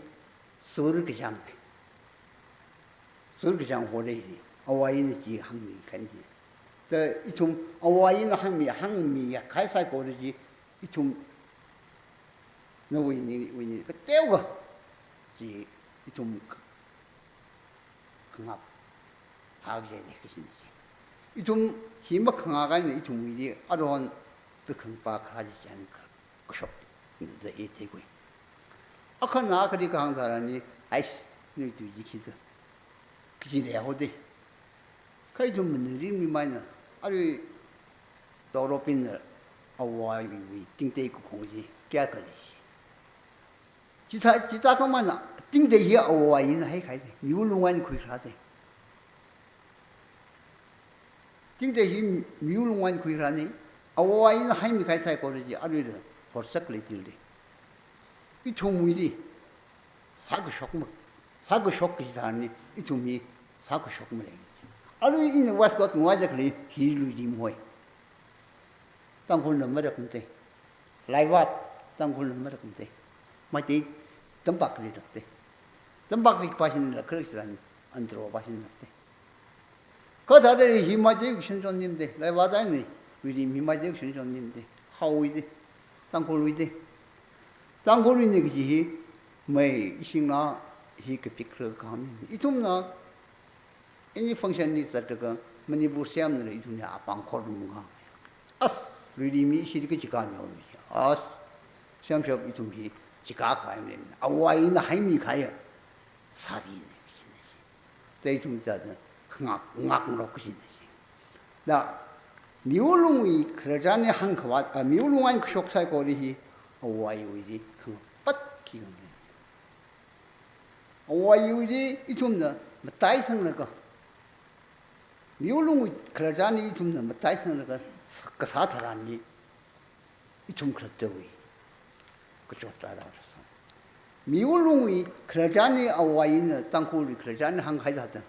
sur kachāng na. Sur kachāng horei hi, Āwo Āyina chi hāngmikahai chi. Da ithum Āwo Āyina hāngmi, hāngmikahai saikora chi, ithumna uini, uini kateokha chi ithum khangap thākajai ne kashina chi. Ithum hi makhangak eina ithumwuili aruihon pikhangpa kharā chi chān kha kashok da i theikhui. Akhana akhali kahāng tharanli, "Aish, nawui tui chi khi za?" kaji leihaoda. Kha ithum maningri mimaina, arui Toro pinna Āwo Āyiwui tingtei kakhong chi kayākha lei. Chithā, chithā khamana, tingtei hi Āwo Āyina haikahai de, miwui lungwui eina khuikharā de. Tingtei hi miwui lungwui eina khuikharā ne, Āwo Āyina haimikahai saikora chi, aruila horsak lei tilde. Ithumwuili sākashok ma, sākashok kaji tharanli, ithum hi sākashok malei. Arui ina West Coast ngavāda khalei hi Luirim hoi. Tangkhulna marākmate. Laivat, Tangkhulna marākmate. Meitei tampak leilākte. Tampakli pāshinlāk khala jilani, Andro pāshinlākte. Kha thāda hi Meitei kashan chon nimde, Laivat eina Luirim hi Meitei kashan chon nimde. Haowui de, Tangkhulwui de. Tangkhulwui ni kaji hi, mai ishi ngalā hi kapikra kahāng ni. Ithumna any function li zatlaga Manipur semlala ithumna apāng khorum kahāng. As, Luirim hi ishili kachiga mihaowa. As, semshap ithum hi chiga khavai maleimana. Āwo Āyina haimikahai sari ne. Da ithum chāda khangak, ngakngarok kajina chi. Da, miwui lungwui khararchanli hāngkhavāt, a, miwui lungwui eina kashok saikora hi, Āwo Āyiwuili khangapat khi khamana. Āwo Āyiwuili ithumna mataisanglaga, miwui lungwui khararchanli ithumna mataisanglaga, kasā tharanli, ithum khalattawui kachot rārāsang. Miwui lungwui khararchanli Āwo Āyina Tangkhulwui khararchanli hāngkahai thāda.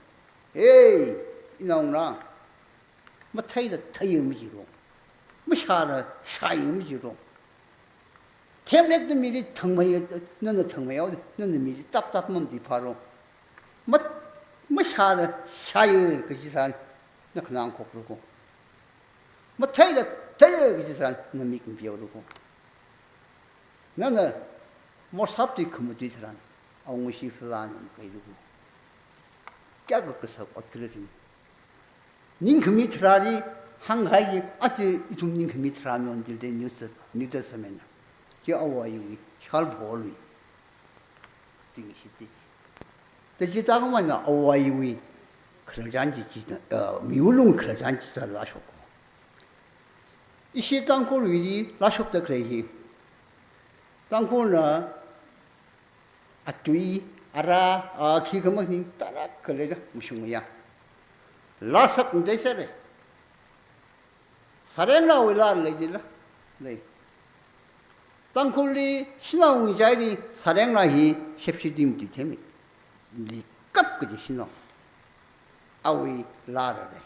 Hey, inaongarā, Matheila thei majiro. Mashāla shāi majiro. Themlekda mili thangmei, nana thangmei haoda, nana mili tap tap mamdi pharo. Ma, mashāla shāi kaji tharan, na khanang khokra ko. Matheila thei kaji tharan, na mik mapheora ko. Nana morsap tui khamatui tharan, awungashi phalana makailu ko. Kayākha kasak ot khala ring. Ningkhami tharāli hāngkahai, aja ithum ningkhami tharā miyon tilde New Test-, New Testament na. Chi āwo āyiwui shālpholui. Tingshit chi. Tachi tākhamana āwo āyiwui khararchan chi chi, uh, miwui lung khararchan chi sālashok. Ishi Tangkhulwuili lashokda khalei hi. Tangkhulna atui, ara, a, khikha maning tarākha leida mashungya. Laa sak nde sere. Sārenglawui laa leidila. Lei. Tangkhulli shanao ngachaili sārenglā hi shepshi dim ti themi. Likap kaji shanao. Awui laa ra lei.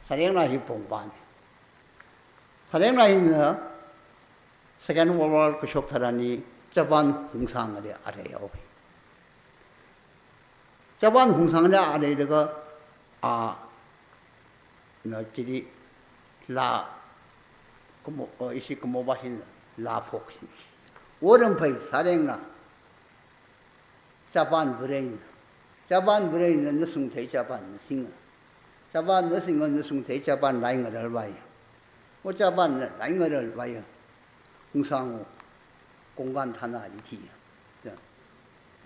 Sārenglā hi pongpāna. Sārenglā hina Second World War kashok tharanli Japan hungsang ngare are yao. Japan hungsang ngare are laga a na chili laa kumo, o, ishi kumo ba hin laa phok hin. Oram phai sārenglā. Japan Britain. Japan Britain na nasung thei Japan na singa. Japan na singa nasung thei Japan lai ngarar vai. O Japan na lai ngarar vai. Hungsang o. Kongkan thana li thi. Ja.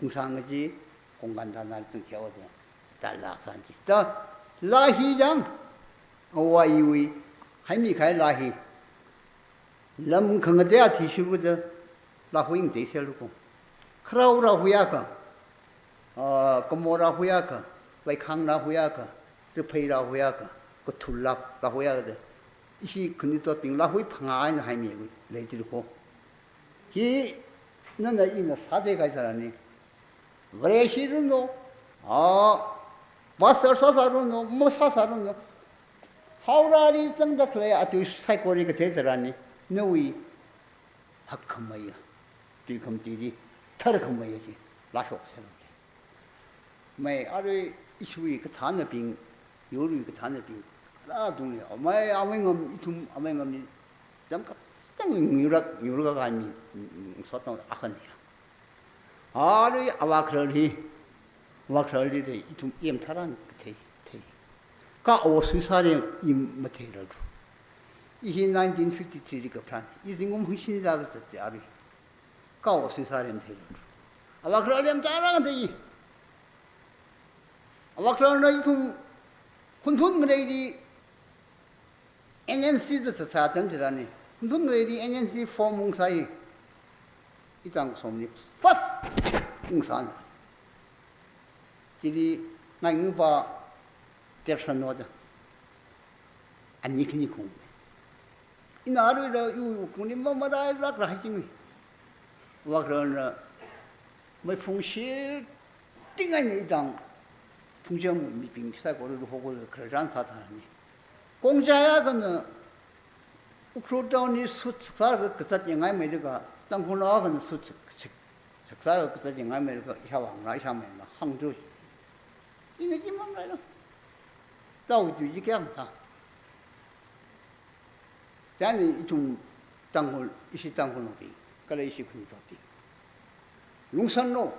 Hungsang ji kongkan thana li tung thiao ja. Ta laa san ji. Ta laa hi jang. Āwo āyiwui. Haimi khai laa hi. Lam khangatei athishurda, laa huing tei sel ko. Kharao rāhui akha, ah, kamo rāhui akha, vaikhang rāhui akha, riphei rāhui akha, kathul laa, rāhui akha da. Ishi khanuithotbing laa hui phangā eina haimi leidalei ko. Hi nana ina sāthei kahai tharanli. Vareshi runlo, a, pastor sāsā runlo, masāsā runlo. Haorali zangda khalei atui saikora kathei tharanli, nawui hakkhameiya, tuikhamatili tharkhameiya chi lashok sālu. Mai arui ishiwui kathānabing, yurwui kathānabing, rā dungli, amei, amei ngam, ithum amei ngamli, zam kasang nyurak, nyurak kami, sotna akhana ya. Arui avākharar hi, avākharar hi lei, ithum em tharan kathei, thei. Kha āwo suisāri i matheirarlu. I hi nineteen fifty-three li kapharan, i zingkum hungshini da kazat arui. Kha āwo suisāri matheirarlu. Avākharar em tharan kathei. Avākhararna ithum Khunthun ngaleili N N C da sāsā atam chitharanli, Khunthun ngaleili N N C form ungsāi, i tangkhul somli first ungsāna. Chili ngaingapa Tepshanot da. Ani khani kung. Ina aruila iwui wuklungli mamalailāk rahai chingli. Avākhararna meiphung shilting eina i tang phungcham mibing saikora luhokora khararchan sātharanli. Kongchai akhana Ukhrul town li suit sālaga kazat yangngaimeilaga, Tangkhulnao akhana suit sak-, sak-, sālaga kazat yangngaimeilaga, ishāvāna, ishāmeina hāngda. Ina chi mamalaila. Tao tu ji kayang ta. Chieina ithum Tangkhul, ishi Tangkhulnaobing, kala ishi khanuithotbing. Lungsanlu,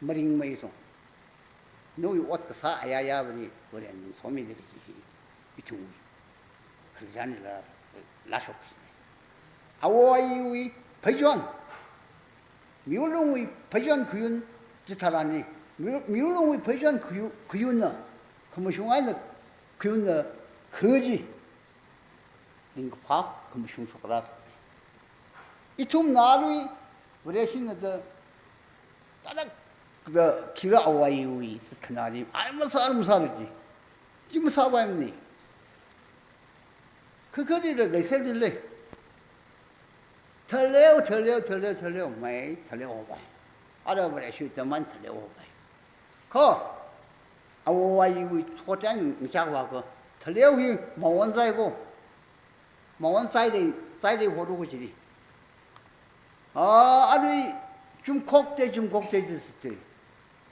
maringmei song. Nawui ot kasā ayāyāvali, Varena lungsomi da kaji hi, ithum. Khararchanli la, lashok. Āwo āyiwui pheichon. Miwui lungwui pheichon khayun chitharanli. Miwui, miwui lungwui pheichon khayu-, khayunna. Khamashung eina khayunna khaji. Ringkaphā khamashung shokra. Ithumna arui, Vareshina da, tarak da khira āwo āyiwui, khanali, ai masā, masālu ji. Chi masāpaimana. Kha kharila leisel dile. Thaleo, thaleo, thaleo, thaleo, mai, thaleo pai. Ara Vareshi taman thaleo pai. Kho, Awowaiwui chotang ngachak vāka. Thaleo hi mawon zai ko. Mawon zai lei, zai lei horu ko chili. Ah, arui chumkhok te, chumkhok te, te, te.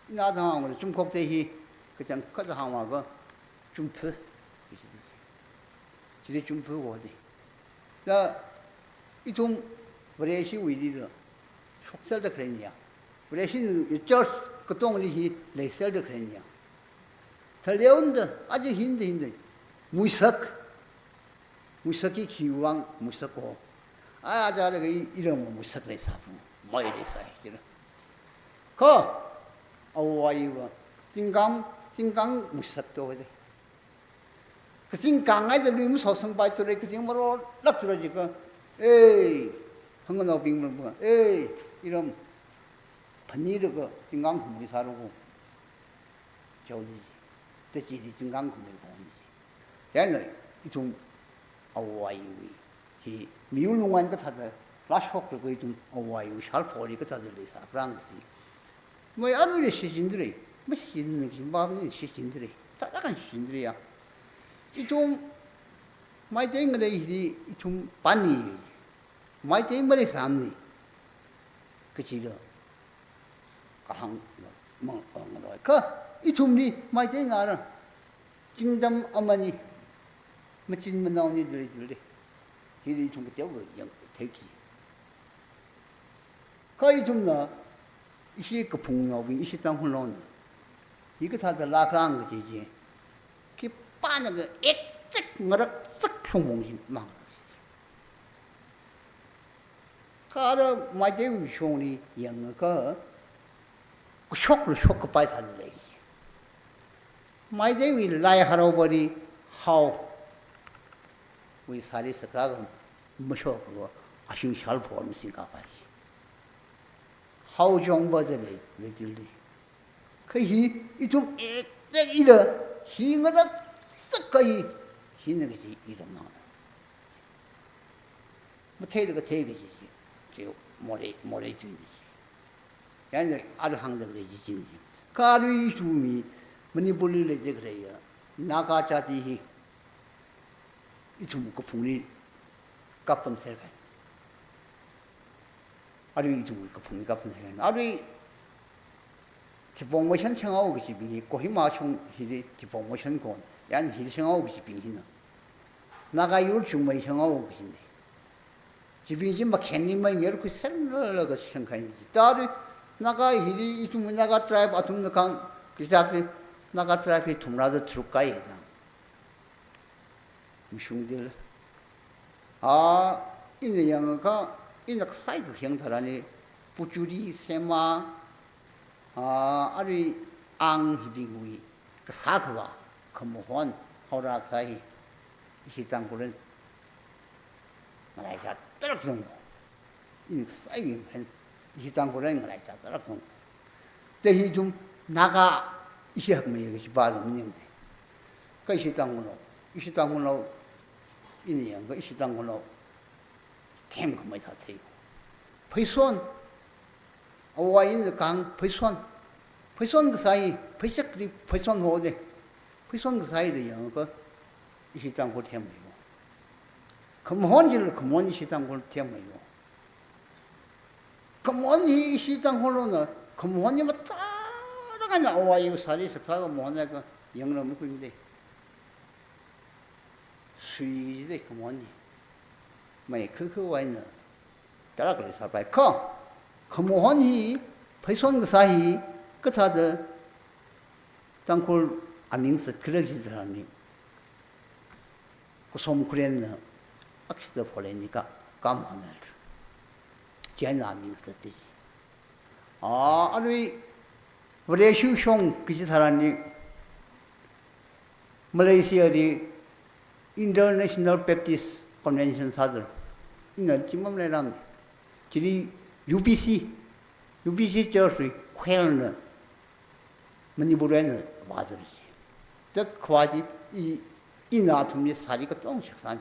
Ina da hāng, chumkhok te hi, kachang kata hāng vāka, chumphu. Chili chumphu ko de. Da, ithum Vareshiwuili da, shokserda khalei niya. Vareshi church katongli hi leiserda khalei niya. Thaleonda, aja hinda hinda, muisak. Muisak hi khiwuivang muisak ko. Ai, aja da kai iram muisak leisāphu, mai leisai, kira. Kha, awowaiva, zingkang, zingkang muisak to de. Kazing kangai da lui masosang pai ture, kazing marolak ture jiakha, "Ei, hanganaobing mabing, ei, iram, phani da ka, zingkang khumui sāra ko." Chao ji, ta chili zingkang khumui ko ji. Chieina ithum awowaiwui hi, miyur lungwan kathāda, lashok da ka ithum awowaiwui sharphori kathāda leisā kharang hi. Mai aruila shichinda lei, mashichin ningkhin ba ni shichinda lei, tarākhan shichinda lei ya. Ithum Meitei ngalei hili ithum pani, Meitei maleisāmani, kachida kahāng mang, mang ngaroi. Kha ithumli Meitei ngarā, chingdam amani, machin manaoni da lei da lei. Hili ithum kateokha yangtheiki. Kha ithumna, ishi kaphungnaobing, ishi Tangkhulnaona, hikathāda lākharang kaji chi, khipānakha exact ngaraksak shongmong chi mang. Kha ara Meiteiwui shongli yangakha, kashokla shokkapai thāda lei. Meiteiwui Lai Haraobali, Haowui sari saksā kha mashok lo, ashu sharphor masingkapai. Hao Jongba da lei, lei da lei. Kha hi, ithum exact ila, hi ngaraksak kha hi, hina kaji ila mang. Matheila kathei kaji chi, chi morei, morei tui chi. Yang ara hāngda lei chi chi. Kha arui ithumwui Manipurli leida khaleiya Naga jati hi, ithum kaphungli kapam serkai. Arui ithum kaphungli kapam serkai. Arui Thipong Vaishan Shanghao kajibing hi, Kohima shong hili Thipong Vaishan kon, yang hili Shanghao kajibing hina. Naga yur chungmei Shanghao kajina. Chibing chi makhenli mai ngerkhui serlaga shangkhaina. Tari Naga hili ithum Naga tribe athumna khang, kajap hi Naga tribe hi thumrāda tharuk kai da. Mashungdala. Ah, ina yangakha, ina kasai kahyang tharāni, Pochuri, Sema, ah, arui Ang hibingwui kasā khavā, khamahon, Haora kasā hi, ishi Tangkhulna ngalaichā tarākha zang. Ina kasai yangkhan, ishi Tangkhulna ngalaichā tarākha zang. Te hi ithum Naga ishi hakmei kajipa lung ning. Kha ishi Tangkhulnao, ishi Tangkhulnao, ina yangakha ishi Tangkhulnao themkhamei sāthei. Pheison, awowai ina kahāng pheison. Pheison kasā hi, pheisakli pheison ho de. Pheison kasā hila yangakha, ishi Tangkhul themmei ho. Khamahon chila khamahon ishi Tangkhul themmei ho. Khamahon hi ishi Tangkhulnaona, khamahon hi mathālāk eina awowai sari saksā khamahon akha yangla makhuimade. Sui de khamahon hi. Mai khakha vaina tarākha leisāpai. Kha, khamahon hi, pheison kasā hi, kathāda Tangkhul aming zatkhala kaji tharan hi, Kasom Khurenna akshida pholeini ka, kamahon haira. Chieina aming zatta ji. Ah, arui Vareshi shong kaji tharan hi, Malaysia li International Baptist Convention sāda, ina chi mamaleirang. Chili U B C, U B C Church li choirna, Manipur eina vāda lei. Chākhavā chi i, ina athumli sari katong shaksāmi,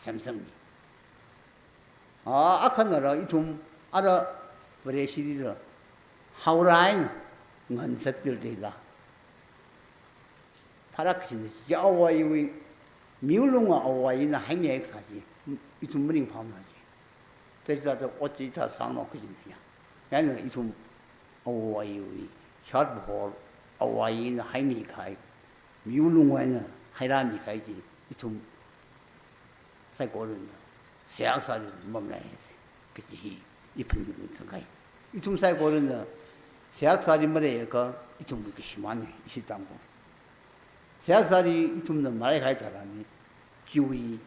semsangmi. Ah, akhana ra ithum, ara Vareshili ra, Haora eina nganzatdalei la. pharak kajina, chi awaiwui, miwui lungva awaina haimihaisā chi, ithum maringphāmana chi. Tei zata ot chi thāsāngnao kajina ya. Yana ithum awaiwui, short before, awaina haimikahai, miwui lungwui eina hairāmikahai chi, ithum saikorana seihā kasāli mamalai, kaji hi iphan ningkakahai. Ithum saikorana seihā kasāli maleiakha ithumwui kashimānna, ishi Tangkhul. Seihā kasāli ithumna maleikahai tharanli, chiwui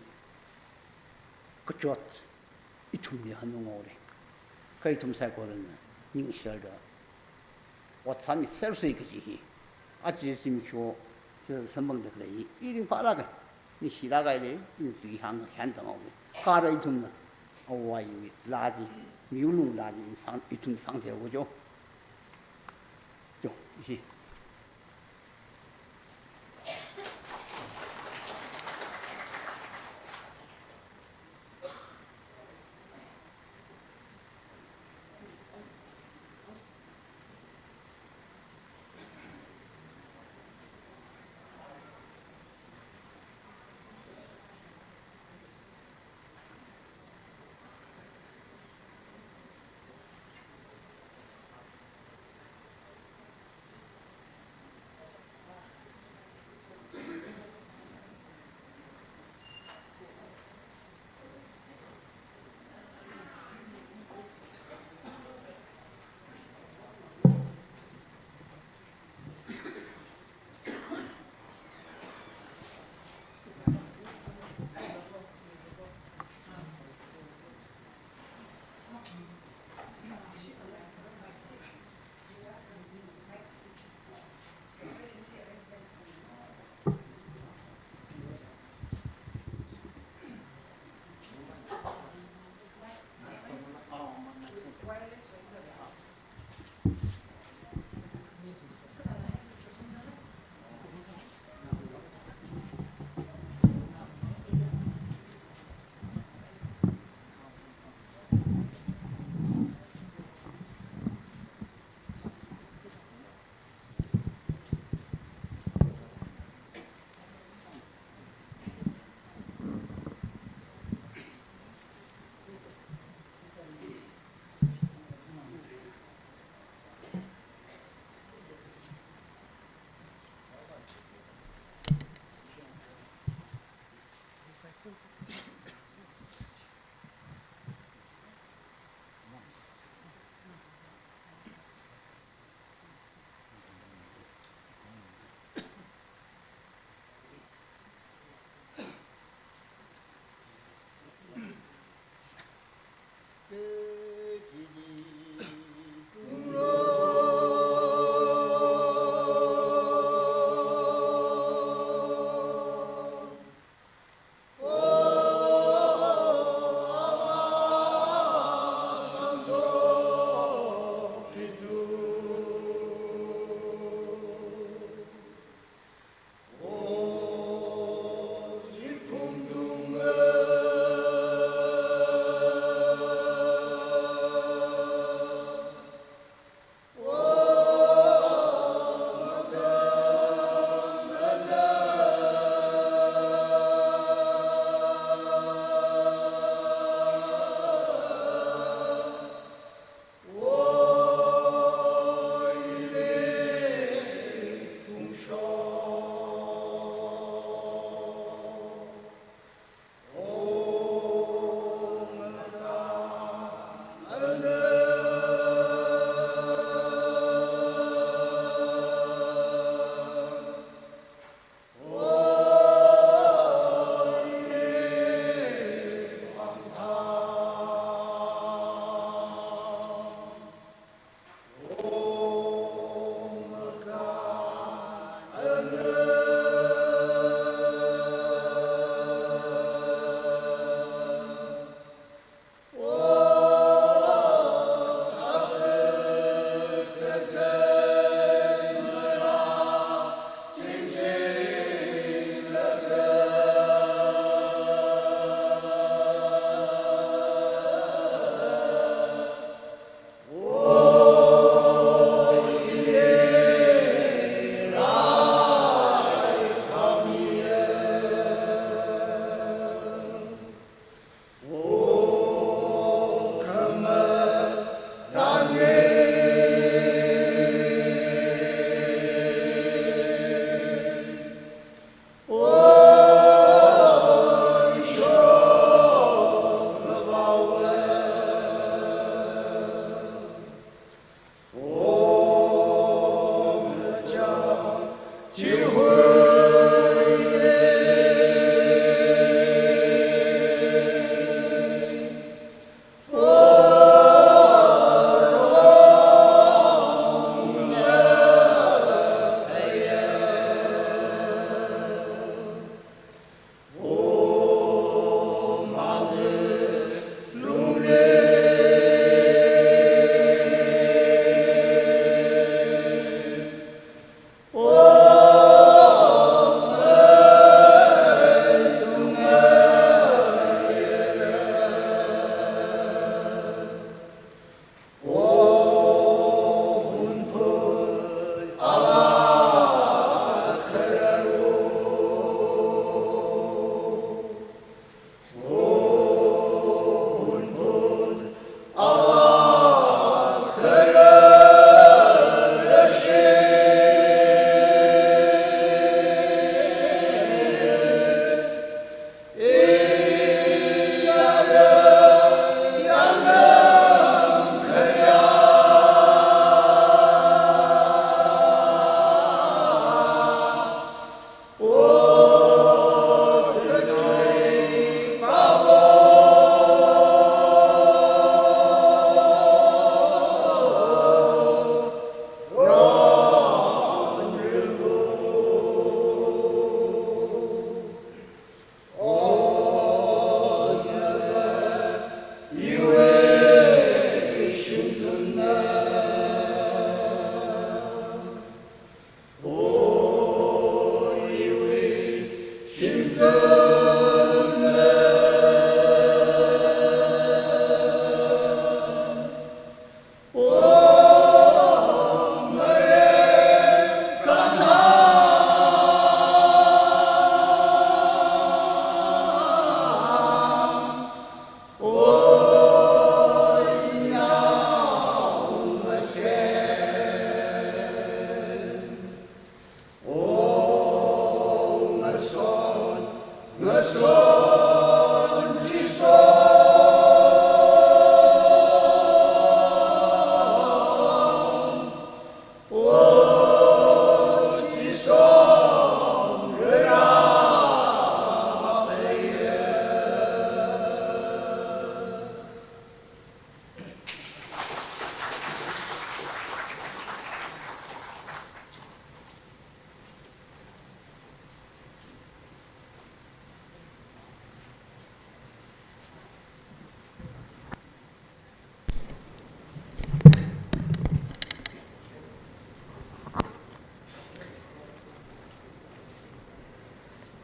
kachot ithumli hanungaora. Kha ithum saikorana ningshilda ot sāmisersa kaji hi, aja zimiksho chi samphangda khalei hi, i ringphālāka, ningshilāka lei, ina tui hāngkahai tanghaowa. Kha ara ithumna awaiwui laa chi, miwui lung laa chi, sāng, ithum sāngtheihaoka jo. Jo, ishi.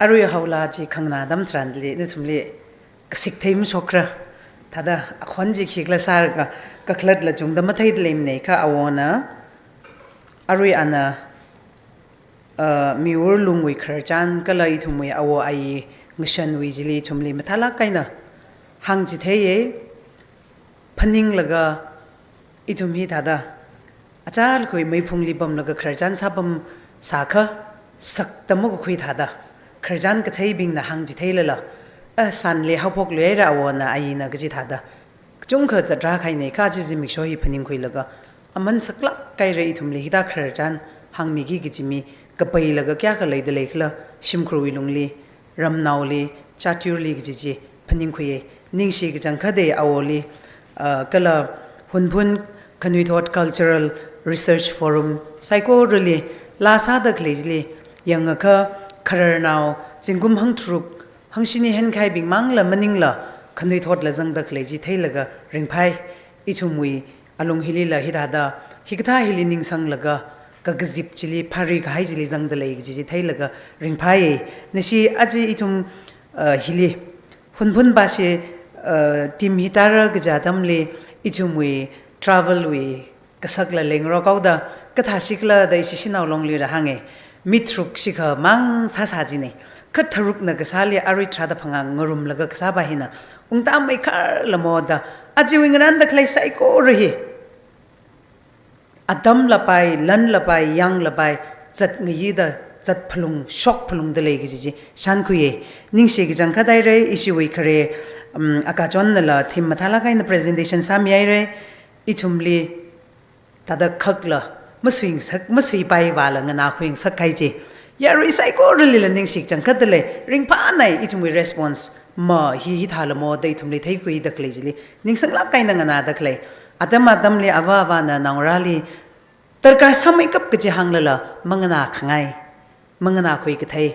Arui haola chi khanganā atam tharanli, nathumli kasik thei mashokra. Thāda akhon chi khikhala sālaga, kakhalatla chungda matheida leimana kha awona, arui ana, uh, miyur lungwui khararchan kala ithumwui awo ayi ngashanwui chili ithumli mathālāk eina hāngchitheiya, phaninglaga ithum hithāda achālakhui meiphungli pamlaga khararchan sāpam sākha, sakta makakhui thāda, khararchan katheibingna hāngchitheilala, a, sanli haophokluihaira awona ayina kaji thāda, kachungkha zatrā kahaina kha chi zimiksho hi phaningkhuilaga, aman saklāk kahaira ithumli hithā khararchan hāngmiki kaji mi kapailaga kayākha leida leikhala, shimkhurwui lungli, ramnaoli, chātyurli kaji chi phaningkhuiya. Ningshi kachangkhatta awoli, ah, kala Hunphun Khanuithot Cultural Research Forum saikorali laa sāda khalei chili yangakha khararnao zingkum hangtharuk hangshini henkahaibing mangla maningla khanuithotla zangda khalei chi theilaga ringphai. Ithumwui alung hilila hithāda, hikathā hili ningsanglaga, kakazip chili, phari kahai chili zangda lei kaji chi theilaga ringphai. Nashi aja ithum, uh, hili, Hunphun bashi, uh, team hi tāra kaja atamli, ithumwui travel wui kasakla lengrok haoda, kathāshikhala da ishi shanao longlila hānga. Mi tharuk shikha mang sāsā jina. Kha tharukna kasāli arui tharāda phangā ngarumlaga kasāpa hina ungtāmeikharla moda, ajawui ngarānda khalei saikora hi atamla pai, lanla pai, yangla pai, zatngayida, zat phalung, shok phalungda lei kaji chi shānkhuiya. Ningshi kachangkhat haira, ishiwui khare, um, Akachonnala theme mathālāk eina presentation sāmihaira, ithumli thāda khakla masuingasak, masuipai vāla nganākhuingasak kahai chi. Yarui saikoralila ningshi kachangkhat dalei, ringphānai ithumwui response ma hi hithālamo da ithumli theikhuida khalei chili, ningsanglāk eina nganāda khalei. Atam atamli ava avāna naongarāli darkar sāmeikap kaji hānglala manganākhangai, manganākhui kathei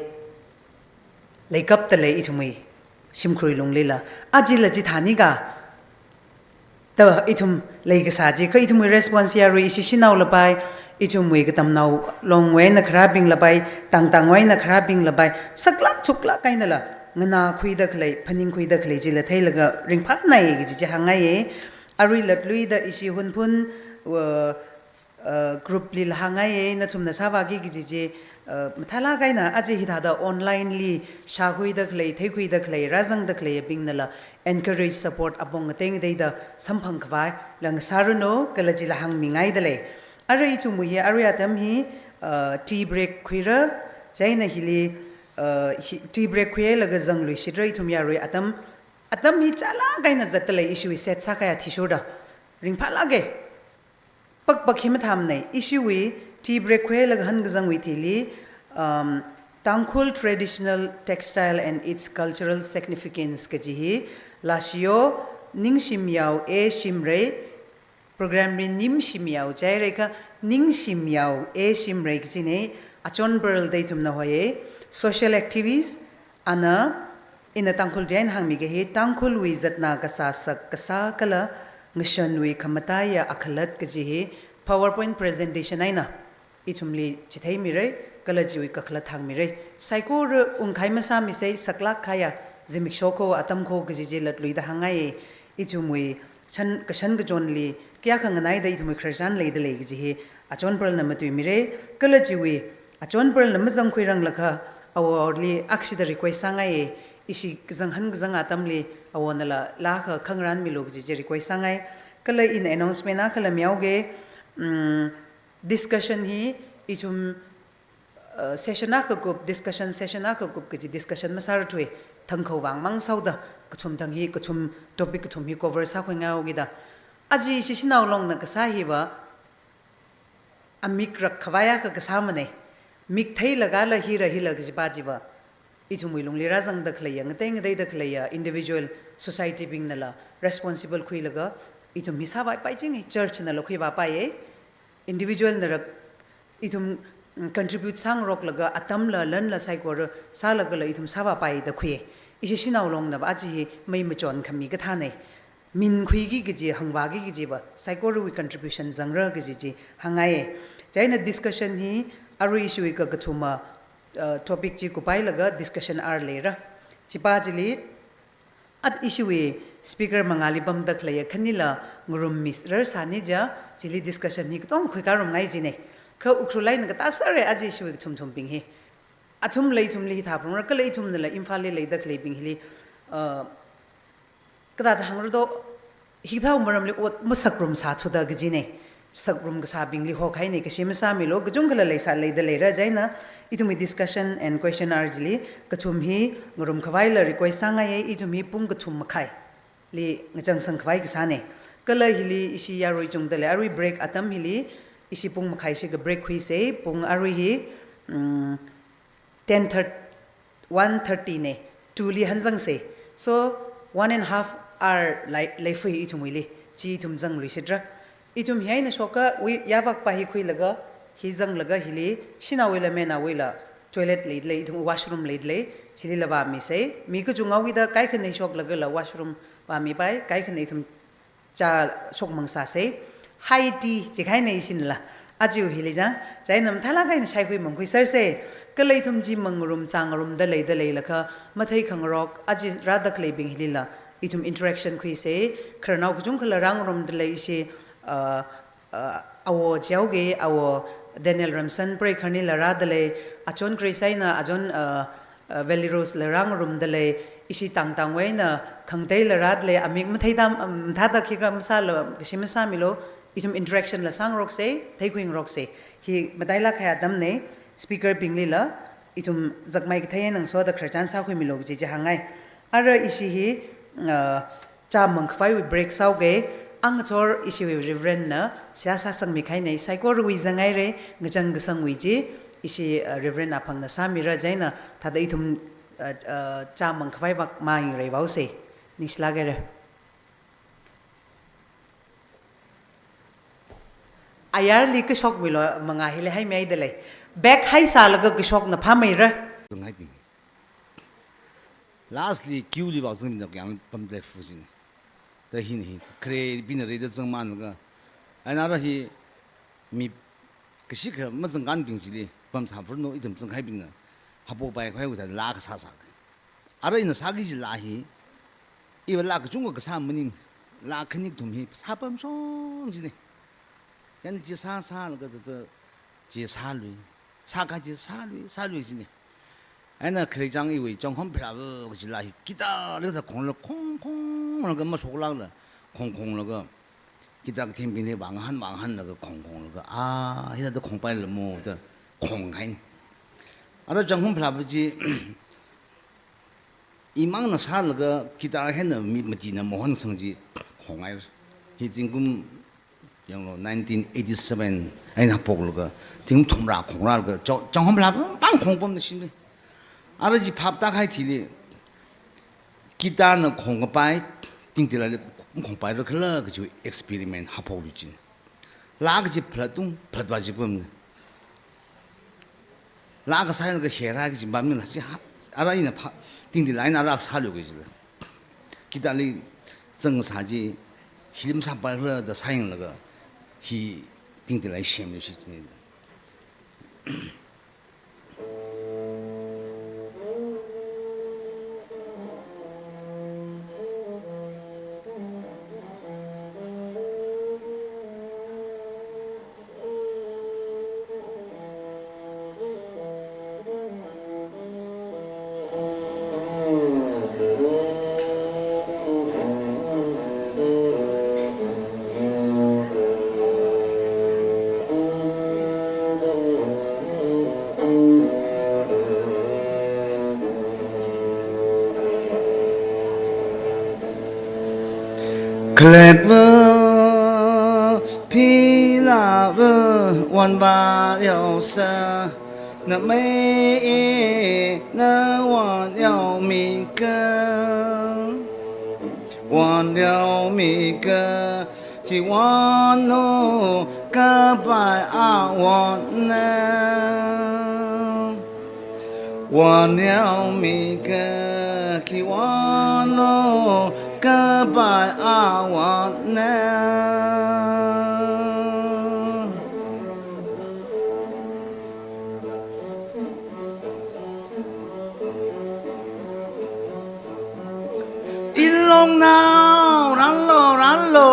leikap dalei ithumwui shimkhurwui lunglila. Ajala chithānikha da ithum leikasā chi, kha ithumwui response yarui ishi shanao lapai, ithumwui katamnao longwui eina kharābing lapai, tangtangwui eina kharābing lapai, saklāk thuklāk einala nganākhuida khalei, phaningkhuida khalei chila theilaga ringphānai kaji chi hāngngaiye. Arui latluida ishi Hunphun, uh, uh, group lila hāngngaiye, nathumna sāvāki kaji chi, uh, mathālāk eina aja hithāda online li shākhuida khalei, theikhuida khalei, rāzangda khaleibingnala encourage, support apong ngatei ngateida samphang khavai la ngasāranu, kala chila hāngmingaida lei. Arui ithumwui hi, arui atam hi, uh, tea break khuira, chieina hili, uh, hi, tea break khuilaga zangluishitra ithum yarui atam, atam hi chālāk eina zatdalei ishiwui set sākahai athishurda. Ringphālāke. Pakpak hi mathāmana, ishiwui tea break khuilaga hāngkazangwui thili, um, Tangkhul traditional textile and its cultural significance kaji hi, Lashiyo Ningshimyao A Shimray, program li Ningshimyao jihaira kha, Ningshimyao A Shimray kajina, Achon Pearl da ithumna hoiya, social activist, ana, ina Tangkhul riyan hāngmikahai, Tangkhulwui zatna kasā sak kasā kala ngashanwui khamataiya akhalat kaji hi PowerPoint presentation eina ithumli chitheimirai, kala chiwui kakhalat hāngmirai. Saikora ungkahai masāmisei, saklāk kahaiya zimiksho kho, atam kho kaji chi latluida hāngngaiye, ithumwui shan, kashan kachonli kayākha nganaida ithumwui khararchan leida lei kaji hi Achon Pearl na matuimirai, kala chiwui Achon Pearl na mazangkhuiranglakha, awoli akshida request sāngaiye, ishi kazang hāngkazang atamli awonala laa akha khangarānmilu kaji chi request sāngai. Kala ina announcement akhala mihaoke, mm, discussion hi ithum, uh, session akha kup, discussion session akha kup kaji discussion masārathui, thangkho vang mang sāhaoda, kathum thang hi, kathum topic kathum hi cover sākhuingai haokida. Aja ishi shanao longna kasā hiva, amik rak khavai akha kasāmana. Mik theilagala hira hila kajipa chiva, ithumwui lungli rāzangda khaleiya, ngatei ngateida khaleiya individual, society bingnala responsible khuilaga, ithum hi sāvāpai jinga, church nala khuivāpaiya, individual nara ithum, mm, contribute sāngaroklaga, atamla lanla saikora sālagala ithum sāvāpaida khuiya. Ishi shanao longnava aja hi mei machon khami kathāna. Minkhuiki kaji, hāngvāki kajiva saikorawui contribution zangra kaji chi hāngngaiya. Chieina discussion hi arui ishiwui kakathuma, uh, topic chi kuphailaga discussion hour leira. Chipa chili, at ishiwui speaker mangāli pamda khaleiya khanila ngarummi rarsāni ja, chili discussion hi katong khuikārumngai jina. Kha Ukhrul eina katā sāra aja ishiwui kathumthumbing hi. Athumla ithumli hithā phalungra, kala ithumnala Imphalli leida khaleibing hili, uh, kathāda hāngra do, hithāwui maramli ot masakrumsāthuda kajina. Sakrum kasābingli hokahaina, kashi masāmilu, kachungkhala leisā leida leira. Chieina ithumwui discussion and question hour chili, kathum hi ngarum khavaila request sāngaiya, ithum hi pung kathum makhaili ngachangsang khavai kasāna. Kala hili ishi yarui chungda lei, arui break atam hili, ishi pung makhaishi ka break khuisa, pung arui hi, mm, ten thirty, one thirty na, two li hanzangsa. So, one and a half hour lei, leifui ithumwuili, chi ithum zangluishitra. Ithum hi eina shoka, wui, yāvakpa hi khuilaga, hi zanglaga hili, shanaowuila menaowuila toilet leidalei, ithum washroom leidalei, chilila vāmisa. Mi kachungawuida kaikhana shoklagala washroom vāmipai, kaikhana ithum chā shokmang sāsa. High tea jikahaina ishinla. Aja hili chang, chieina mathālāk eina shaikhui mangkhui sārsa. Kala ithum chi mangarum, chāngarumda leida leilakha, matheikhangarok, aja rāda khaleibing hilila, ithum interaction khuisa. Khararnao kachungkhala rāngarumda lei ishi, uh, uh, awo jihaoki, awo Daniel Ramsan Preikharnila rādalei, achon Grace eina, achon, uh, uh, Valley Rose la rāngarumda lei, ishi Tangtangwui eina Khangteila rādalei, amik matheida, um, mathāda khikha masāla, kashi masāmilu, ithum interaction la sāngaroksa, theikhuingaroksa. Hi matailāk kahai atamna, speaker binglila, ithum zakmai kathei eina ngasoda khararchan sākhuimilu kaji chi hāngngai. Ara ishi hi, uh, chāmang khavaiwui break sāhaoki, angachor ishiwui Reverend na seihā sāsangmi kahaina, saikorawui zangngaira, ngachang kasangwui chi, ishi, uh, Reverend Aphangna sāmira, chieina thāda ithum, uh, uh, chāmang khavai vak mangreivāose. Ningshilāk haira. Ayarli kashok milo, mangā hili haimida lei. Back haisālaga kashokna phāmeira. Zanghaibing. Lastly, queue li vāzangmida kayāng pamda lei fu jin. Da hina hi, kharebingna reida zangmānlaga. Eina ara hi mi kashikha mazangkānbing chili pamsā pharno ithum zanghaibingna. Hapo pai khavai uta laa kasā sā. Ara ina sāki kaji laa hi, iva laa kachungkha kasā maning, laa khani kathum hi sāpamshong jina. Chieina chi sā sālaga thāda chi sālui, sākha chi sālui, sālui jina. Eina kharechang iwui Changkhom Philava kaji laa hi guitar li thāda khongla khong khonglaga mashoklākla khong khonglaga guitar kathembingli vāngahān vāngahānlaga khong khonglaga, ah, hithāda khongpailamo da khonghaina. Ara Changkhom Philava chi imangna sālaga guitar hina mi matina mohon sang chi khonghaira. Hi zingkum yanglo nineteen eighty-seven eina haophoklaga zingkum thumrā khongrālaga Chang-, Changkhom Philava pāng khongpamna shimli. Ara chi phap tākahai thili guitar na khongkapai, tingtilaili khongpaira khala kaji experiment haophoklu jin. Laa kaji phatung, phatvā jipamna. Laa kasā eina kaherhai kaji pamna, chi ha, ara ina pha, tingtilai eina ara sālu kajila. Guitar li zangsā chi, hi lim sāpai khala da sāyanglaga, hi tingtilai semlu shi jina. Khalatva, philava, wanva yaosa, namei ina wanyaomika, wanyaomika, khiwui wanlo kapai awonna. Wanyaomika, khiwui wanlo kapai awonna. Ilongnao, ranlo, ranlo,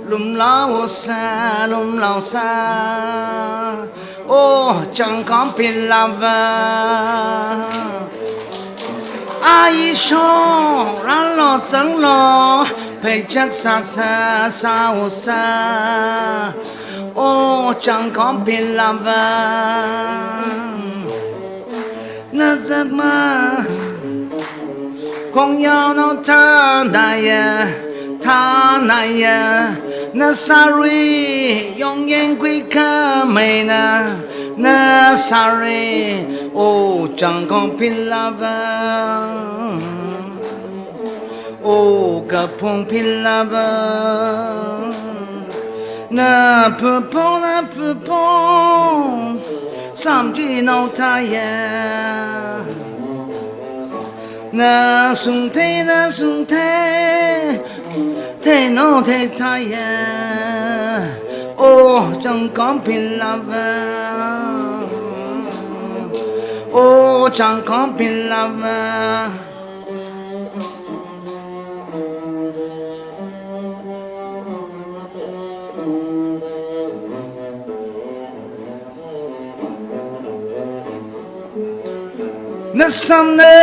lumlaosa, lumlaosa, o Changkhom Philava. Aishong, ranlo, zanglo, pheichak sāsā, sāosa, o Changkhom Philava. Nazakma, khongyaonao thānaya, thānaya, nasārui yongyang khuikhameina, nasārui, o Changkhom Philava, o Kaphung Philava. Naphāphong, naphāphong, samchinao thāya. Nasungthei, nasungthei, theinao theithāya. O Changkhom Philava, o Changkhom Philava. Nasamna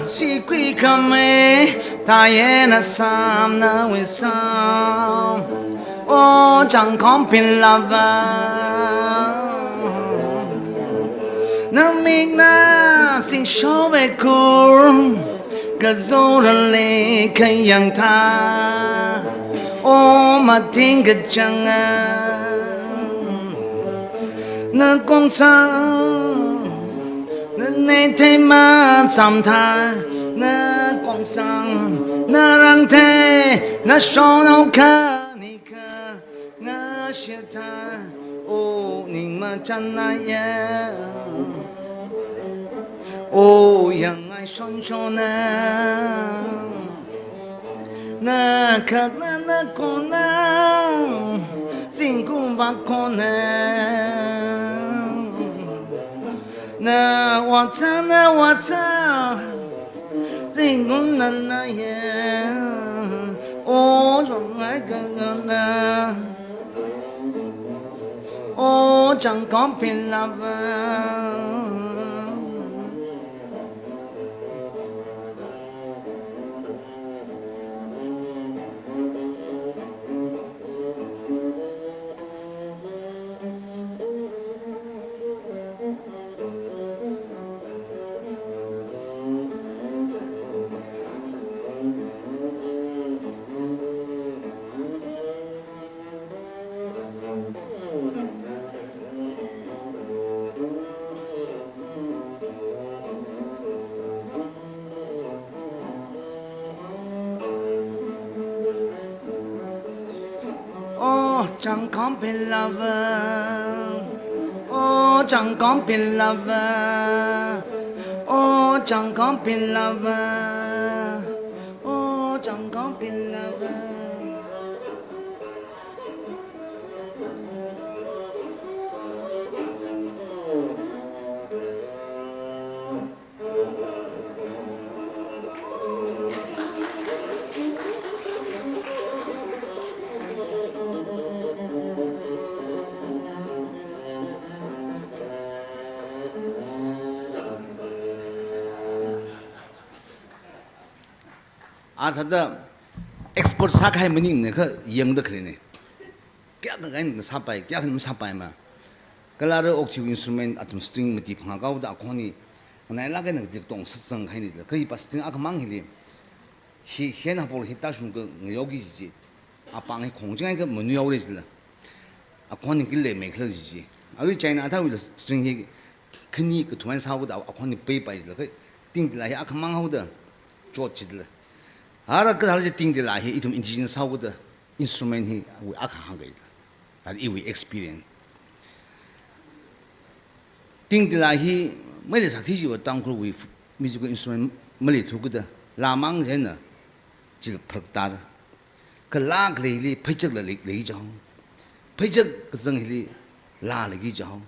sikhui khamei, thāya nasamna wisam. O Changkhom Philava, namikna singshowe kur, kazorali khayang thā. O mating kachanga, Na kongsang, na neithei macham thā, na kongsang, na rangthei, na shonao khanikha, na shirtha, o ning machanna ya, o yangngai shonshona. Na khakna na kona, zingkum vak kona. Na watsa na watsa, zingkum nana ya. O zong ai ka na na. O changkam pilava. O changkam pilava, o changkam pilava, o changkam pilava, o changkam pilava. Athāda expert sākahai maningmana kha yangda khalei ne. Kayākha eina sāpai, kayākha eina masāpai ma. Kala rā okthui instrument athum string mati phangā kaoda akhon hi, nganailāk eina katik tong satsang kahaina da. Kha hi pa string akhamang hili, hi hen hapol hi tāshungkha ngayoki ji ji. Apāng hi khongching eina kha manuihaora jila. Akhon hi kile meikhala ji ji. Arui China athāwuila string hi khani kathum eina sāhaoda akhon hi peipai jila. Kha tingtila hi akhamang haoda chot jila. Ara kathāla chi tingtila hi ithum indigenous sāhaoda instrument hi awui akha hāngkahai. That iwui experience. Tingtila hi maleisāsi jiva Tangkhulwui musical instrument maleithu kida laa mang jina jil pharktar. Kala khaleili pheichakla lei, lei jao. Pheichak kazang hili laa lei jao.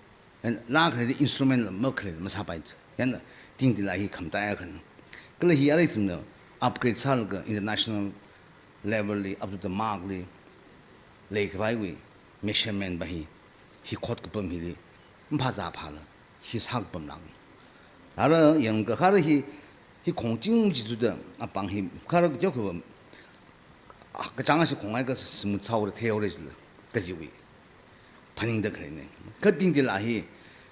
Laa khaleili instrument la makhalei masāpai. Chieina tingtila hi khamtaiya khan. Kala hi arui ithumna upgrade sālaga international level li, up to the mark li, leikhavaiwui measurement pa hi, hi khot kapam hili, maphāzā phāla, hi sākapam lang. Ara yangkha kha ara hi, hi khongching jithuda, apāng hi, kha ara kateokha va, ah, kachāng ashi khong eina kha smooth sāhaora theihaora jila, kajiwui phaningda khalei ne. Kha tingtila hi,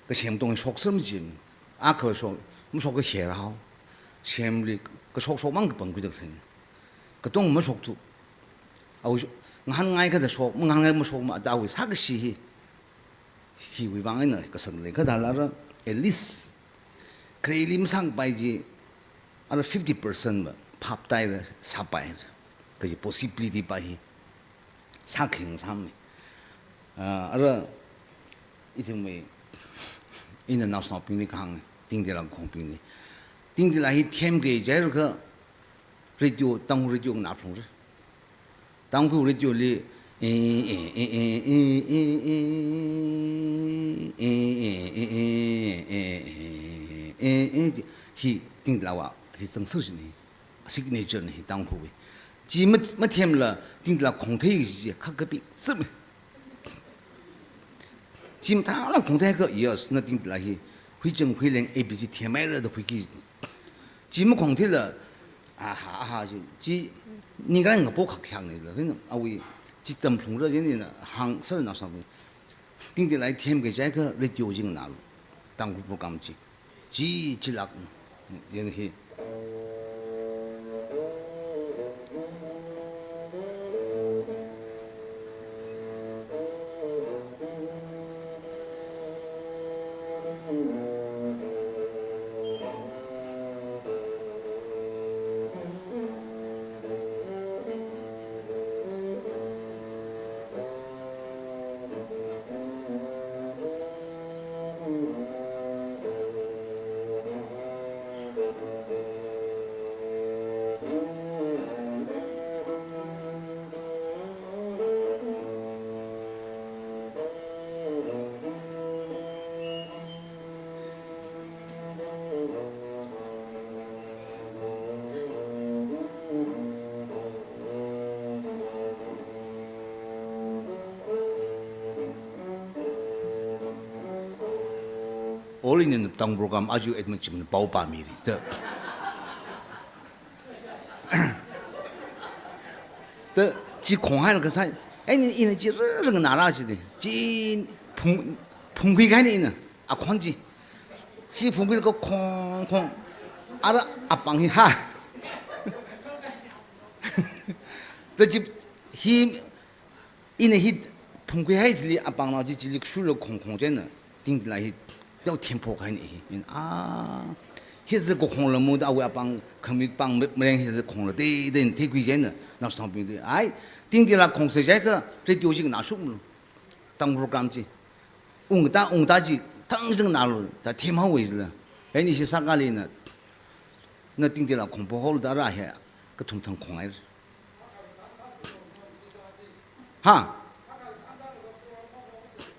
kasem tong shokser majin, akha shok, mashok kha sher hao, semli, kashok shokmang kapam khuida khalei ne. Katong mashokthu. Awui shok, ngahānngai kha da shok, mangahānngai mashok ma, da awui sākashi hi. Hiwui vang eina kasang lei kha da lara, at least, khaleili masāngpai ji, ara fifty percent ma, phaptaira, sāpaira. Kaji possibility pa hi, sākhing sāmi. Ah, ara, ithumwui, ina naosnaobingli kahāng, tingtila khongbingli. Tingtila hi themkahai jiakha, radio, Tangkhul radio nganā phalungra. Tangkhul radio li, eh, eh, eh, hi tingtilawa, hi zangser jina, signature na hi Tangkhulwui. Chi ma, mathemla, tingtila khongthei ji, khak kapi, zim. Chi mathāla khongthei kha, yes, na tingtila hi, huichang huileng A B C themhaira da khuiki. Chi makhongtheila, aha, aha, chi, chi, ningai ngapo khak khak nila, kha awui, chi tamphalungra, chieina hāngser naosnao. Tingtila hi themkahai jiakha radio chi nganālu. Tangkhul program chi. Chi, chilāk, yan hi. Ina tang program aja Edmund Chimna pao pāmiri. Ta. Ta chi khonghailaga sai. Ai ni ina chi rarang nara chi de. Chi phung, phungkhui kahaina ina. Akhon chi. Chi phungkhuilaga khong khong. Ara apāng hi ha. Ta chi hi Ina hi phungkhui hai chili apāngnao chi chili kashurla khong khong chieina, tingtila hi teo themphok haina hi. Ina, ah, hithāda khongla mu da awui apāng khami pāng me-, mereng hithāda khongla de, de theikhui chieina, naoshinao ping de. Ai, tingtila khongsa jiakha radio chi nganāshok malu. Tang program chi. Ungta, ungta chi, thang jing nalu, da themhaowa jila. Ai ni shi sākali na, na tingtila khongphok haolu da ra he, kathum thang khong ai. Ha?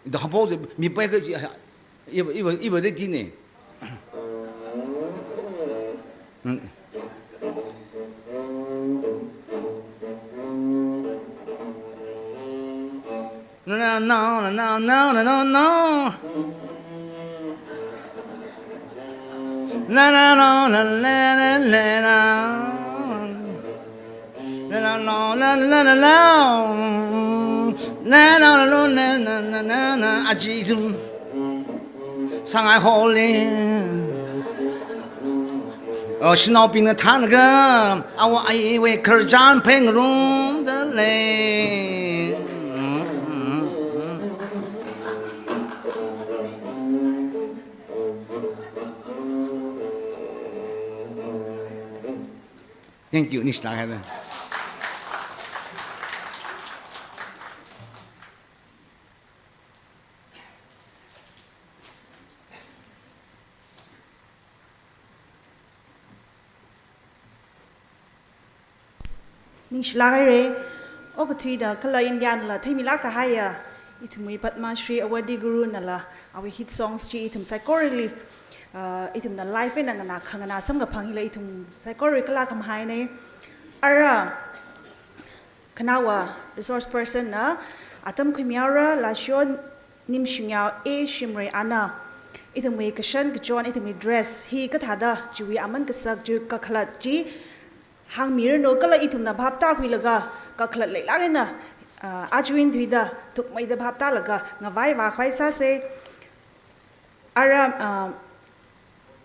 Da hapao se, mi pai ka ji, ha, iva, iva, iva ready ne. Hmm. No, no, no. No, no, no, no, no, no. La, la, no, la, la, la, la, la. La, la, no, la, la, la, la. La, la, no, la, la, la, la, la, la. Aji tum. Shangai Holy. Oh, shanaobingna thānlaga, awo aiwui khararchan phengrumda lei. Thank you, ningshilāk haira. Ningshilāk haira, okathuida kala India nala theimilāk kahaiya, ithumwui Padma Shri Awardee Guru nala, awui hit songs chi ithum saikorali, uh, ithumna live eina nganā khanganā samkaphang hila ithum saikora kala khamahai ne. Ara, khanaowa resource person na atam khuimihaora, Lashiyo Nimshimyo A Shimray ana, ithumwui kashan kachon, ithumwui dress hi kathāda, chiwui aman kasak, chiwui kakhalat chi hāngmiranu kala ithumna phap tākhuilaga, kakhalat leilāk eina, ah, achuin thuida, thukmeida phap tālaga, ngavai vākhavai sāsa. Ara, ah,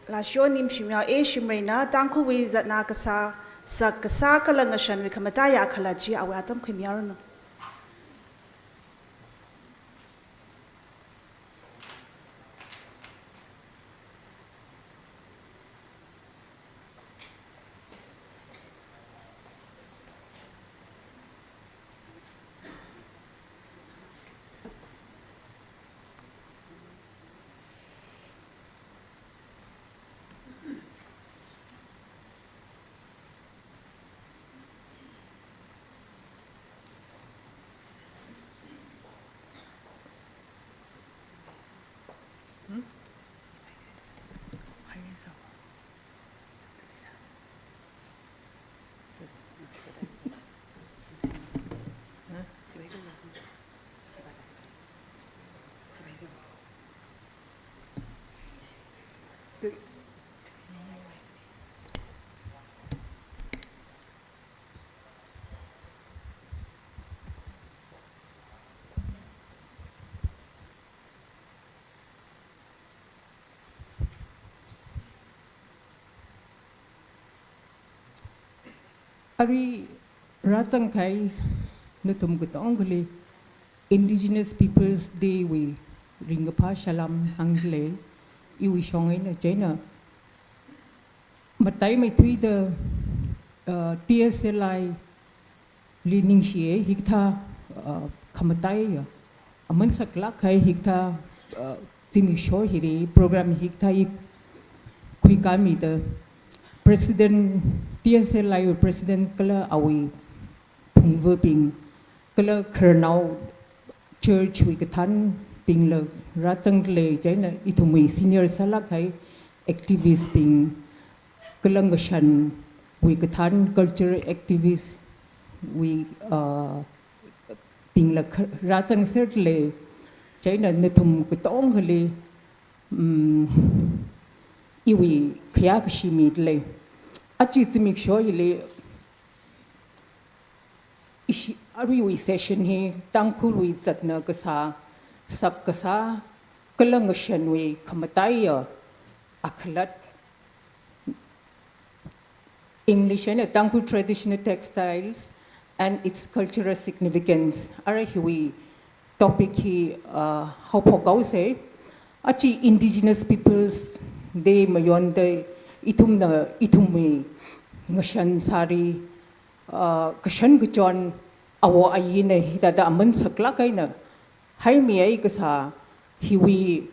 Lashiyo Nimshimyo A Shimrayna Tangkhulwui zatnā kasā, sak kasā kala ngashanwui khamataiya khalat chi awui atam khuimihaoranu. Arui rāzangkahai nathum katongali Indigenous Peoples Day wui ringkaphā salam hāngli, iwui shong eina chieina mataimeithuida, uh, T S L I li ningshiya, hikathā, uh, khamataiya aman saklāk kahai hikathā, uh, zimiksho hili program hikathā i khuikāmida President, T S L I wui President kala awui phungvabing, kala khararnao church wui kathānbingla rāzangli chieina ithumwui senior sālāk kahai activist bing, kala ngashanwui kathān cultural activist wui, uh, bingla kha-, rāzangserli chieina nathum katongali, um, iwui khayā kashi midalei. Aja zimiksho hili ishi, aruiwui session hi Tangkhulwui zatna kasā, sak kasā, kala ngashanwui khamataiya akhalat, English eina Tangkhul traditional textiles and its cultural significance. Ara hiwui topic hi, uh, haophok haosei. Aja Indigenous Peoples Day mayonda ithumna, ithumwui ngashan sari, uh, kashan kachon awo ayina hithāda aman saklāk eina haimi ai kasā hiwui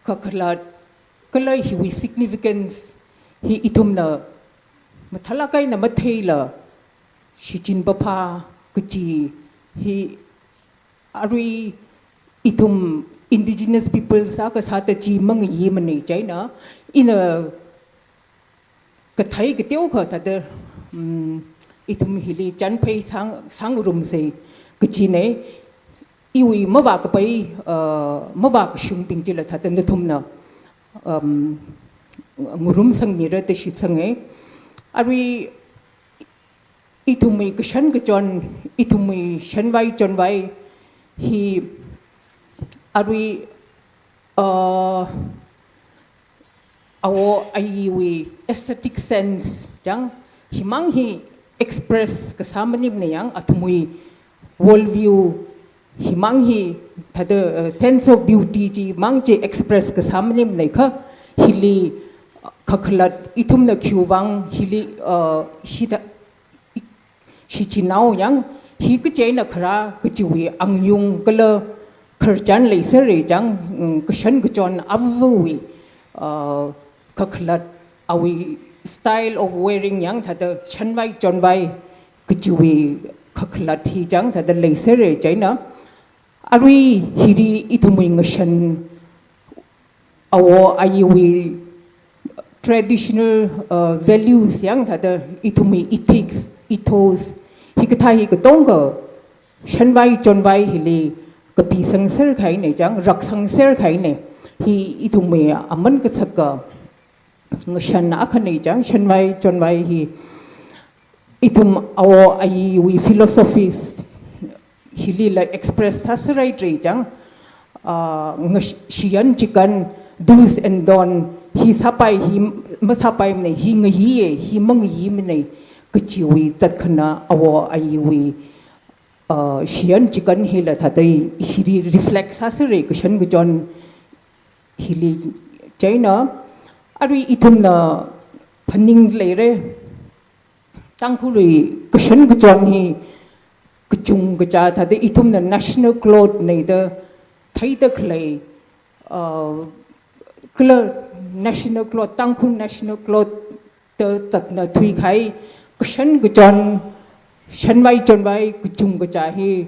kakhalat, kala hiwui significance hi ithumna mathālāk eina matheila, shichin paphā kaji hi arui ithum Indigenous Peoples akha sāda chi mangayimanei chieina, ina kathei kateokha thāda, um, ithum hili chanphei sang, sangrumsei kajinei, iwui mavākapai, uh, mavākashungbing chila thāda nathumna, um, ngarumsangmira da shitsangei. Arui ithumwui kashan kachon, ithumwui shanvai chonvai hi arui, uh, awo ayiwui aesthetic sense chang, himang hi express kasā maningmana yang, athumwui world view himang hi thāda, uh, sense of beauty chimang chi express kasā maningmanei kha, hili, uh, kakhalat ithumna khiwuivang hili, uh, hithā, shichinao yang, hi kachi eina kharā kajiwui angyung kala khararchan leiserra chang, mm, kashan kachon avawui, uh, kakhalat, awui style of wearing yang thāda shanvai chonvai kajiwui kakhalat hi chang thāda leiserra chieina. Arui hili ithumwui ngashan awo ayiwui traditional, uh, values yang thāda ithumwui ethics, ethos, hikathā hi katonga shanvai chonvai hili kapisangser kahainei chang, raksangser kahainei. Hi ithumwui aman kasaka ngashan akhanei chang, shanvai chonvai hi. Ithum awo ayiwui philosophies hilila express sāserhaira chang, ah, ngash-, shiyan chikan, do's and don't, hi sāpai, hi masāpaimanei, hi ngayiye, hi mangayimanei kajiwui zatkhana awo ayiwui, uh, shiyan chikan hila thāda hili reflect sāserra kashan kachon hili chieina. Arui ithumna phaningleira, Tangkhulwui kashan kachon hi kachungkacha thāda ithumna national cloth nei da theida khalei, uh, kala national cloth, Tangkhul national cloth da zatna thuikahai kashan kachon shanvai chonvai kachungkacha hi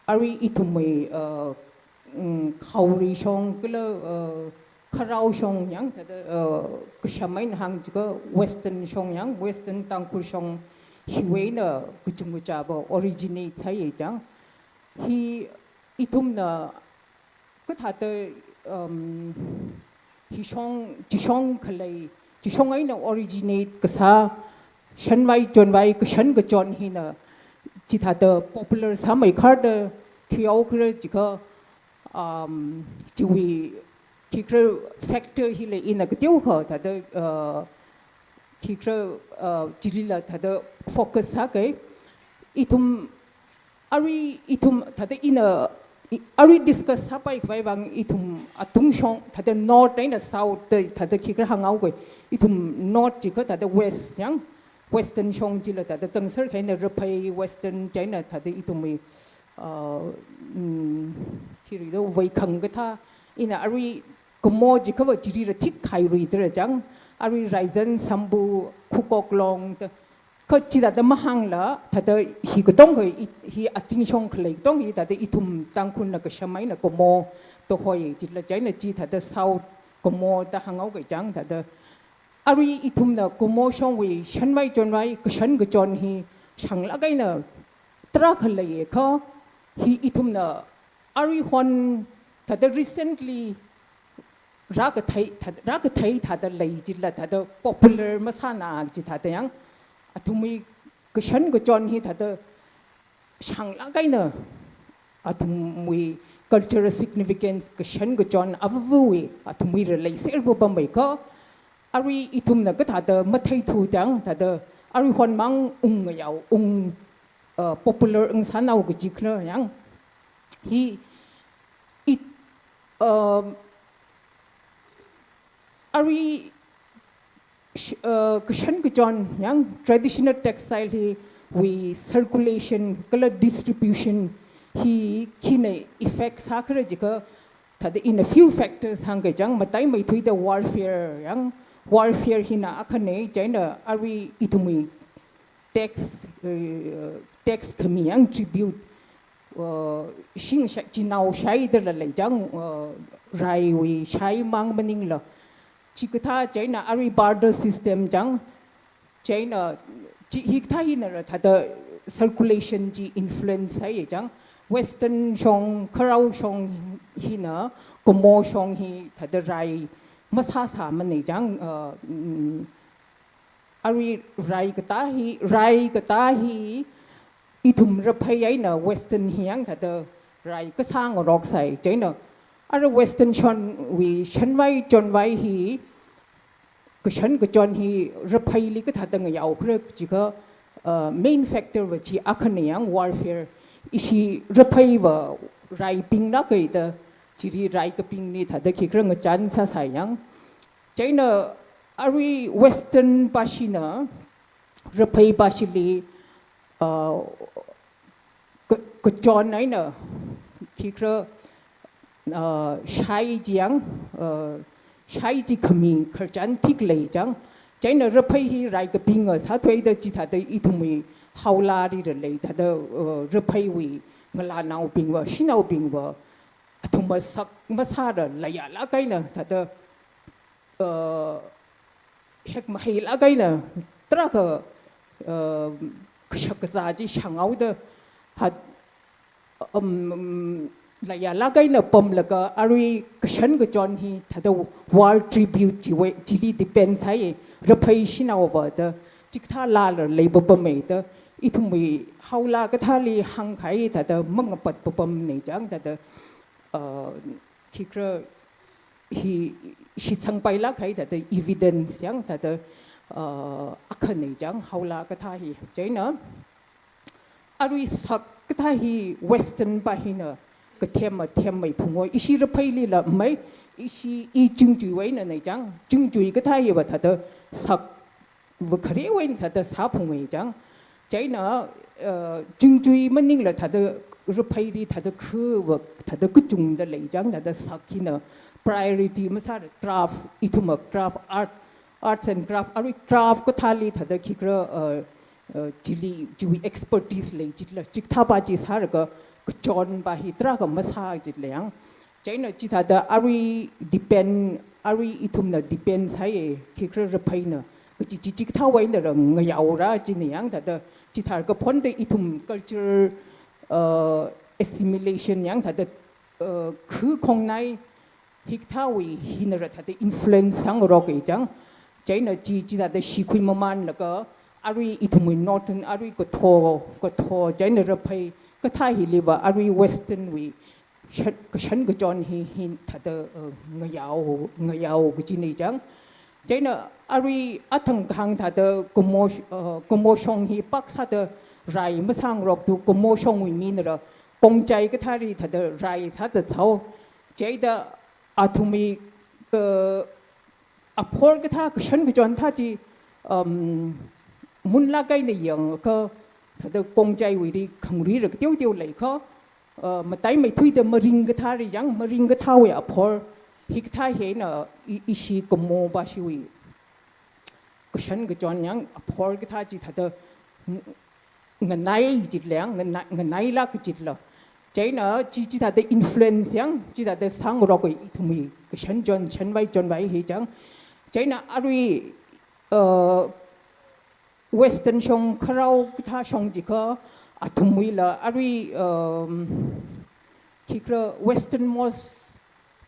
arui ithumwui, uh, mm, khaori shong kala, uh, kharao shong yang thāda, uh, kasham eina hāng jiakha Western shong yang, Western Tangkhul shong hiwui eina kachungkachava originate sāya chang. Hi ithumna kathāda, um, hi shong, chi shong khalei, chi shong eina originate kasā shanvai chonvai kashan kachon hina chithāda popular sāmeikharda thuihaokhala jiakha, um, chiwui khikhala factor hila ina kateokha thāda, uh, khikhala, uh, chilila thāda focus sākahai. Ithum arui ithum thāda ina, i-, arui discuss sāpai khavai vang ithum atungshong thāda north eina south da thāda khikhala hānghaokahai. Ithum north jiakha thāda west yang, western shong chila thāda zangser kahaina, Raphei western chieina thāda ithumwui, uh, mm, khiri da Veikhang kathā, ina arui Kumo jiakhava chilila thik khairui dara chang, arui Raizan, Sambu, Khukok Long da, kha chithāda mahāngla, thāda hi katonga i-, hi azingshong khalei katong hi thāda ithum Tangkhulna kasham eina Kumo da hoi, chila chieina chi thāda South Kumo da hānghaokahai chang thāda. Arui ithumna Kumo shongwui shanvai chonvai kashan kachon hi shanglāk eina tarākha leiya kha, hi ithumna arui hon thāda recently rākathei thāda, rākathei thāda lei chila thāda popular masāna chi thāda yang, athumwui kashan kachon hi thāda shānglāk eina athumwui cultural significance kashan kachon avāvawui athumwui rāleiser papam mei kha, arui ithumna kathāda matheithu tang thāda arui honmang ung ngayao, ung, uh, popular ungsānao kaji khana yang hi it, um, arui sh-, uh, kashan kachon yang traditional textile hiwui circulation kala distribution hi khina effect sākhala jiakha, thāda in a few factors hāngkachang, mataimeithuida warfare yang, warfare hina akhana, chieina arui ithumwui tax, uh, tax khami yang tribute, uh, shing shai, chinao shaida la leichang, uh, raiwui shaimang maningla. Chikathā chieina arui barter system chang, chieina chi hikathā hina thāda circulation chi influence sāya chang, Western shong, kharao shong hina Kumo shong hi thāda rai masāsāmana chang, uh, mm, arui rai katā hi, rai katā hi ithum raphei eina Western hi yang thāda rai kasā ngaroksai. Chieina arui Western shonwui shanvai chonvai hi kashan kachon hi rapheili kathāda ngayaokhala jiakha, uh, main factor va chi akhana yang warfare. Ishi rapheiva raipinglāk eina chili rai kapingli thāda khikhala ngachān sāsai yang. Chieina arui Western pashina raphei pashili, uh, ka-, kachon eina khikhala, uh, shai chi yang, uh, shai chi khami khararchan thik lei chang. Chieina raphei hi rai kapinga sāthuida chithāda ithumwui haolali rālei thāda, uh, rapheiwui ngalānaobingva, shanaobingva athumva sak masāla layālāk eina thāda, uh, hekmahailāk eina tarākha, uh, kashak kazā chi shānghaoda hat, um, layālāk eina pamlaga arui kashan kachon hi thāda war tribute chiwui, chili depend sāya, raphei shanaova da chikathā lala lei papam mei da, ithumwui haola kathāli hāngkahai thāda mangapat papamna chang thāda, uh, khikhala hi shitsangpailāk kahai thāda evidence yang thāda, uh, akhana chang haola kathā hi. Chieina arui sak kathā hi Western pa hina kathema themmei phungoi, ishi rapheilila mei, ishi i chingchuiwui einana chang, chingchui kathā hiva thāda sak va kharewui eina thāda sāphungwui chang. Chieina, uh, chingchui maningla thāda rapheili thāda khuva thāda kachungda lei chang, thāda sak hina priority masāla craft, ithumva craft, art, arts and craft, arui craft kathāli thāda khikhala, uh, uh, chili, chiwui expertise lei chila, chikathā pa chi sālaga kachon pa hi tarākha masā chila yang. Chieina chithāda arui depend, arui ithumna depend sāya, khikhala rapheina kachi chi chikathāwui einala ngayaora china yang thāda, chithālaga phonda ithum culture, uh, assimilation yang thāda, uh, khu khongnai hikathāwui hinala thāda influence sāngaroka chang. Chieina chi, chithāda shikhui mamanlaga arui ithumwui Northern, arui katho, katho, chieina raphei kathā hiliva arui Western wui shan-, kashan kachon hi, hi thāda, uh, ngayao, ngayao kachina chang. Chieina arui athang kahāng thāda Kumo sh-, uh, Kumo shong hi pāksāda rai masāngaroktu, Kumo shongwui minala Kongchai kathāli thāda rai sāda chao. Chieina athumwui, uh, aphor kathā kashan kachon thā chi, um, munlāk eina yangakha, thāda Kongchaiwuili khangaruila kateoteo leikha, uh, mataimeithuida maring kathāli yang, maring kathāwui aphor hikathā hina i-, ishi Kumo pa shiwui kashan kachon yang aphor kathā chi thāda nganai chila, nganai, nganailāk chila. Chieina chi, chithāda influence yang, chithāda sāngarok ithumwui kashan chon, shanvai chonvai hi chang. Chieina arui, uh, Western shong kharao kathā shong jiakha athumwuila arui, um, khikhala westernmost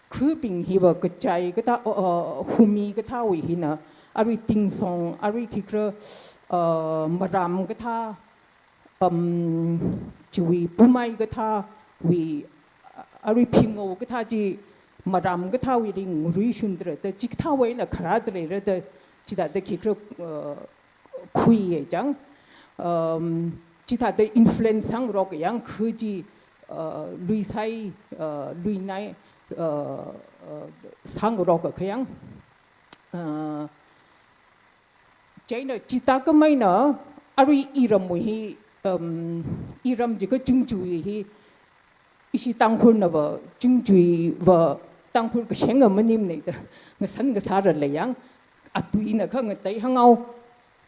khabing hiva kachai kathā, uh, uh, humi kathāwui hina, arui tingsong, arui khikha, uh, maram kathā, um, chiwui pumai kathāwui, arui phingao kathā chi maram kathāwui ring ngaruishundra da, chikathāwui eina kharāda leira da, chithāda khikha, uh, khuiya chang. Um, chithāda influence sāngarok yang kha chi, uh, luisai, uh, luinai, uh, uh, sāngarok kha yang. Uh, chieina chithākhamei eina arui iramwui hi, um, iram jiakha Chungchui hi, ishi Tangkhulnava, Chungchuiva, Tangkhul kashenga maningmana da, ngasan ngasāra lei yang, atuina kha ngatei hānghao,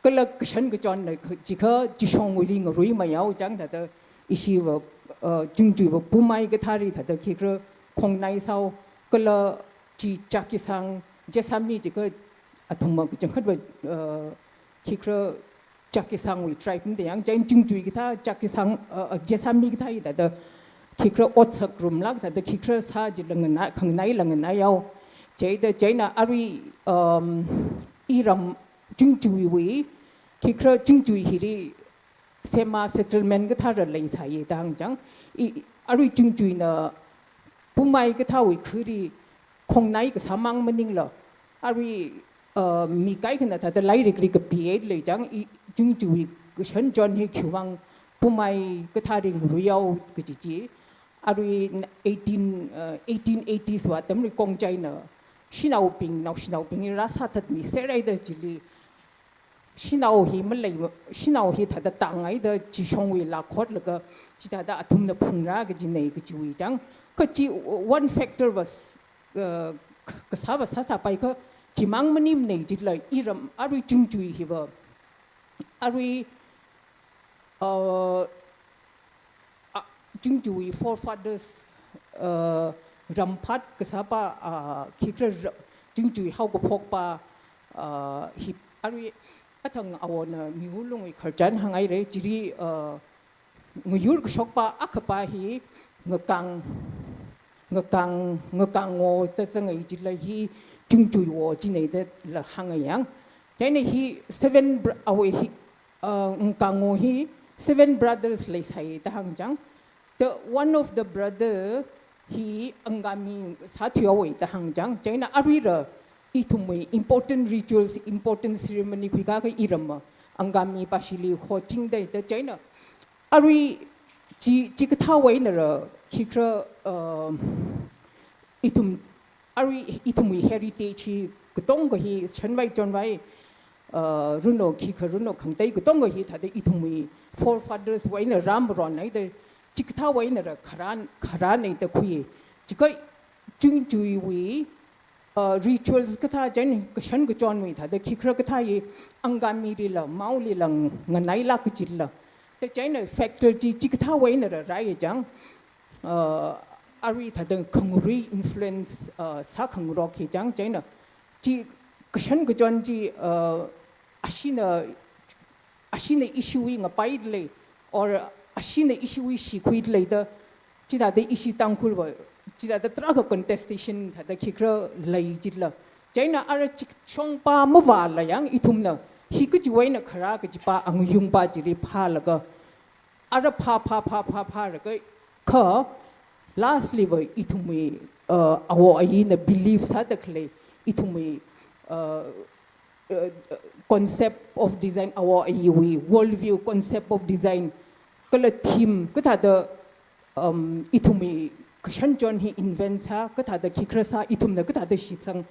kala kashan kachonna kha, jiakha chishongwui ring ngarui mayao chang thāda, ishiva, uh, Chungchuiva pumai kathāli thāda khikha khongnai sāhao, kala chi Chakhesang, Jessami jiakha athumva kachangkhatva, uh, khikha Chakhesangwui tribe mada yang, chieina Chungchui kathā Chakhesang, uh, uh, Jessami kathā hi thāda khikha otsak rumlāk thāda khikha sā jila nganā, khanganai la nganaiyao. Chieina, chieina arui, um, iram Chungchuiwui, khikha Chungchui hili sema settlement kathāra leisāya da hāng chang. I, arui Chungchuina pumai kathāwui khali khongnai kasāmang maningla, arui, uh, mi kaikhana thāda lairikli kapihaida lei chang, i, Chungchuiwui kashan chon hi khiwuivang pumai kathāli ngaruiyao kaji chi. Arui eighteen, uh, eighteen eighties wui atamli Kongchaina shanaobing, naoshinaobing hi rāsāthatmiserhaida chili, shanao hi malei, shanao hi thāda tānghaida chishongwui laa khotlaga, chithāda athumna phungra kajina kajiwui chang. Kha chi one factor va, uh, kasāva sāsāpai kha, chimang maningmana jila iram arui Chungchui hiva, arui, uh, ah, Chungchuiwui forefathers, uh, ramphat kasāpa, uh, khikha ra-, Chungchuiwui haokaphokpa, uh, hi arui athang awona Miwulungwui khararchan hānghaira, chili, uh, ngayur kashokpa akhapa hi Ngakang, Ngakang, Ngakango da zanghai jila hi Chungchuiwo jina da la hānga yang. Chieina hi seven br-, awui hi, uh, Ngakango hi seven brothers leisai da hāng chang. The one of the brother hi Angami sāthuihaowa da hāng chang. Chieina aruila ithumwui important rituals, important ceremony khuikakha iramva Angami pashili hochingda da chieina. Arui chi, chikathāwui einala khikha, uh, ithum, arui ithumwui heritage hi katonga hi shanvai chonvai, uh, runo khikha runo khangatei katonga hi thāda ithumwui forefathers wui eina rāmaronhaida, chikathāwui einala kharā, kharāna da khui. Jiakha Chungchuiwui, uh, rituals kathā chieina kashan kachonwui thāda khikha kathā hi Angamilila, Maolila nganailāk kajila. Da chieina factor chi, chikathāwui einala rāya chang, uh, arui thāda khangarui influence, uh, sākhangarok hi chang, chieina chi kashan kachon chi, uh, ashina, ashina ishiwui ngapaida lei, or ashina ishiwui shikhuida lei da, chithāda ishi Tangkhulva, chithāda tarākha contestation thāda khikha lei jila. Chieina ara chishongpa mavāla yang ithumna, hi kajiwui eina kharā kajipa angayungpa chili phālaga, ara phā, phā, phā, phā, phālaga, kha lastly va ithumwui, uh, awo ayina believe sāda khalei, ithumwui, uh, uh, concept of design, awo ayiwui world view, concept of design, kala theme, kathāda, um, ithumwui kashan chon hi invent sā, kathāda khikha sā, ithumna kathāda shitsang,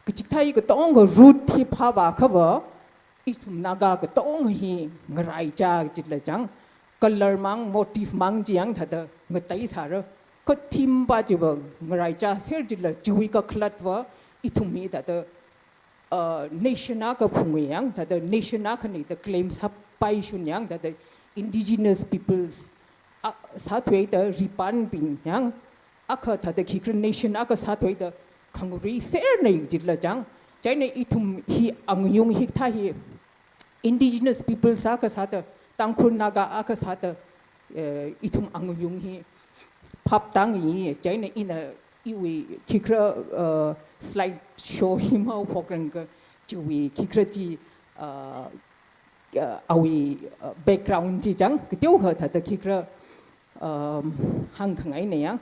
kachikathā hi katonga root hi phāvākhava, ithum Naga katonga hi ngaraichā jila chang, color mang, motif mang chi yang thāda ngateisāra. Kha theme pa chiva ngaraichāser jila chiwui kakhalatva ithum hi thāda, uh, nation akha phungwui yang, thāda nation akhana da claim sāpaishun yang, thāda indigenous peoples a, sāthuida ripanbing yang, akha thāda khikha nation akha sāthuida khangaruiserna jila chang. Chieina ithum hi angayung hikathā hi indigenous peoples akha sāda, Tangkhul Naga akha sāda, eh, ithum angayung hi phaptāngi, chieina ina iwui khikha, uh, slide show hi mahaophokrang kha chiwui khikha chi, uh, uh, awui, uh, background chi chang, kateokha thāda khikha, um, hāngkhangaina yang.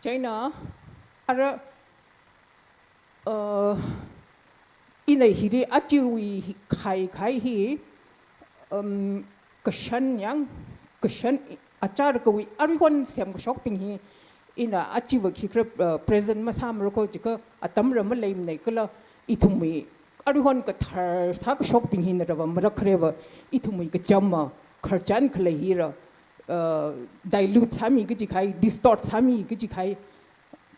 Chieina, ara, uh, ina hili achiwui hi khai khai hi, um, kashan yang, kashan achārakawui aruihon semkashokbing hi, ina achiva khikha, uh, present masāmara kho jiakha atamra maleimanei kala ithumwui aruihon kathar sākashokbing hina rava marakhareva ithumwui kacham ma khararchan khalei hira, uh, dilute sāmi kaji khai, distort sāmi kaji khai,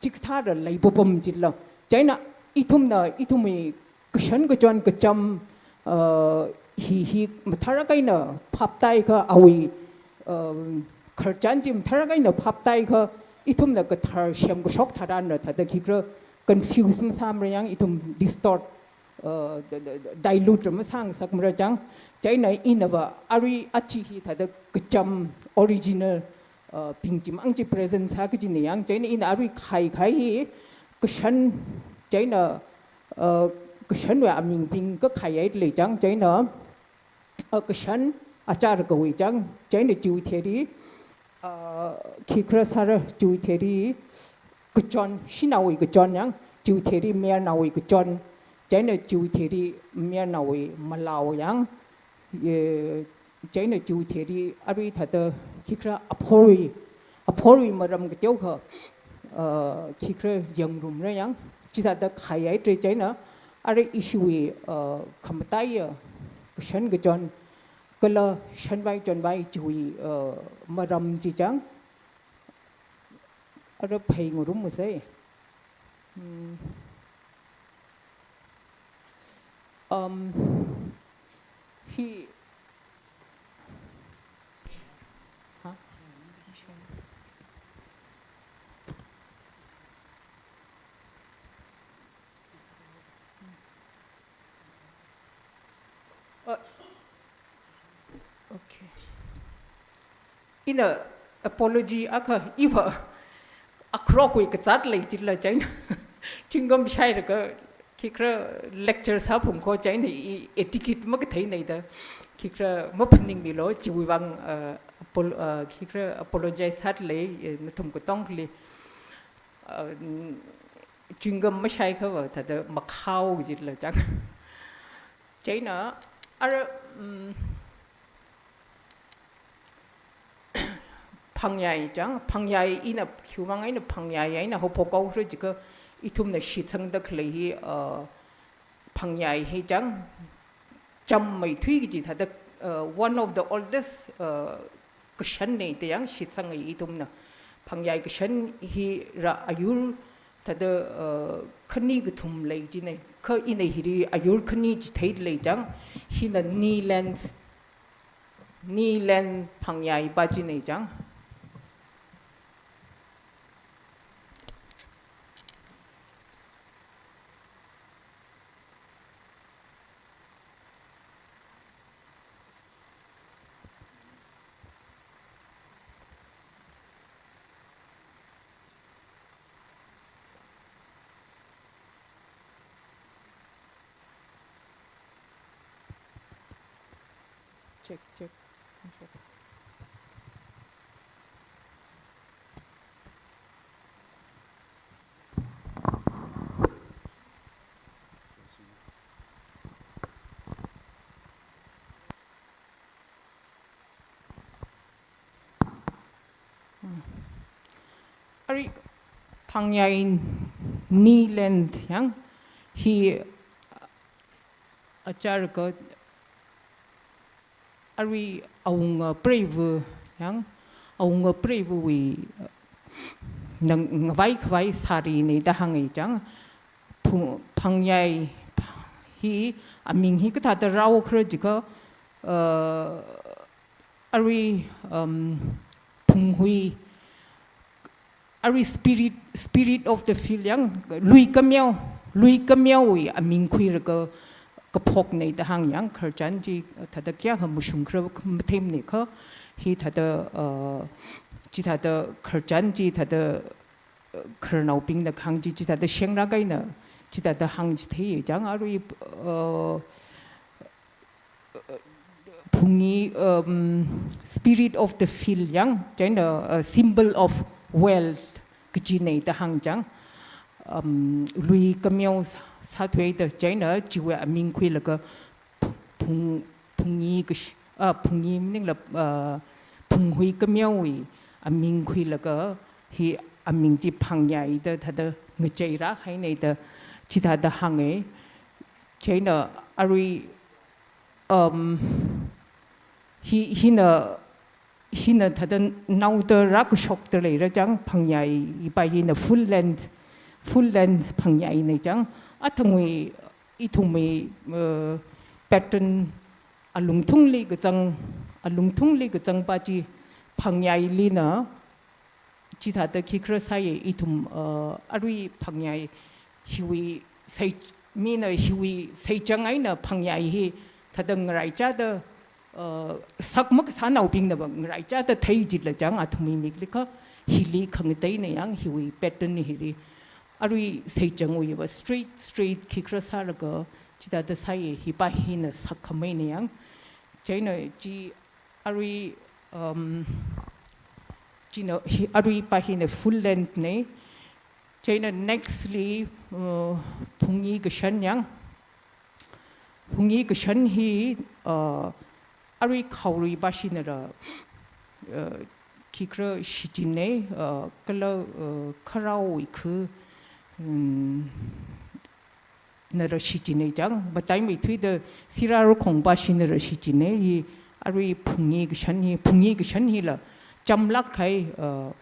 chikathāra leipapam jila. Chieina ithumna, ithumwui kashan kachon kacham, uh, hi, hi mathālāk eina phaptāhaiakha awui, um, khararchan chi mathālāk eina phaptāhaiakha ithumna kathar semkashok tharanra thāda khikha confuse masāmara yang, ithum distort, uh, d-, d-, d-, dilute masāngasakmara chang. Chieina inava arui achi hi thāda kacham original, uh, bing chimang chi present sā kajina yang. Chieina ina arui khai khai hi kashan, chieina, uh, kashanwui amingbing kakhaihaida lei chang. Chieina, uh, kashan achārakawui chang. Chieina chiwui thili, uh, khikha sāra, chiwui thili kachon, shanaowui kachon yang, chiwui thili mayarnaowui kachon, chieina chiwui thili mayarnaowui malao yang, eh, chieina chiwui thili arui thāda khikha aphorwui, aphorwui maram kateokha, uh, khikha yangrumra yang, chithāda khaihaida lei chieina, arui ishiwui, uh, khamataiya kashan kachon kala shanvai chonvai chiwui, uh, maram chi chang. Ara phei ngarummasei. Hmm. Um, hi, ha? Uh, okay. Ina apology akha iva akrokwui kazat lei jila chieina. Chingam shailaga khikha lecture sāphung kho chieina i etiquette makatheinei da. Khikha maphaningmilu chiwui vang, uh, apol-, uh, khikha apologize sāda lei, eh, nathum katongali. Uh, chingam mashaiakhava thāda makhao jila chang. Chieina, ara, mm, phangyai chang, phangyai ina, khiwuivang eina phangyai eina haophok haora jiakha ithumna shitsangda khalei hi, uh, phangyai hi chang, chammeithui kaji thāda, uh, one of the oldest, uh, kashanna da yang shitsanghai ithumna. Phangyai kashan hira ayur thāda, uh, khani kathum lei jinei. Kha ina hili ayur khani chitheida lei chang, hina Nilen, Nilen phangyai pa jinei chang. Check, check. Arui phangyai Nilen yang hi achāraka arui awunga preiva yang, awunga preiva wui nang ngavai khavai sārina da hānga chang. Phu-, phangyai hi aming hi kathāda rāhaokhala jiakha, uh, arui, um, phunghui, arui spirit, spirit of the field yang, lui kameo, lui kameowui aming khuilaga kaphokna da hānga yang, khararchan chi thāda kayākha mashungkhala matheimanei kha, hi thāda, uh, chithāda khararchan chi thāda khararnaobingna kahāng chi, chithāda shengra kaina, chithāda hāngchithei chang, arui, uh, phungyi, um, spirit of the field yang, chieina, uh, symbol of wealth kajinei da hāng chang. Um, lui kameo sā-, sāthuida chieina chiwui aming khuilaga phung-, phungyi kash-, ah, phungyi maningla, ah, phunghui kameowui aming khuilaga hi aming chi Phangnyai da thāda ngacheira hainei da chithāda hānge. Chieina arui, um, hi, hina, hina thāda naoda rākashokda leira chang, Phangnyai hipa hina full length, full length Phangnyai nei chang. Athangwui ithumwui, uh, pattern alungthungli kazang, alungthungli kazangpa chi Phangnyai lina, chithāda khikhala sāye ithum, uh, arui Phangnyai hiwui sei-, mina hiwui seichang eina Phangnyai hi thāda ngaraichāda, uh, sak makasānaobingnava ngaraichāda thei jila chang athumwui miklikha hili khangateina yang hiwui pattern hili. Arui seichangwuiva straight, straight khikhala sālaga chithāda sāye, hipa hina sakkhameina yang. Chieina chi arui, um, china hi, aruipa hina full length nei. Chieina next li, uh, phungyi kashan yang. Phungyi kashan hi, uh, arui khaorui pashina ra, uh, khikhala shichinei, uh, kala, uh, kharaowui khu, um, nara shichinei chang, mataimeithuida sirā rakhong pashina ra shichinei, hi arui phungyi kashan hi, phungyi kashan hila chamlāk kahai, uh,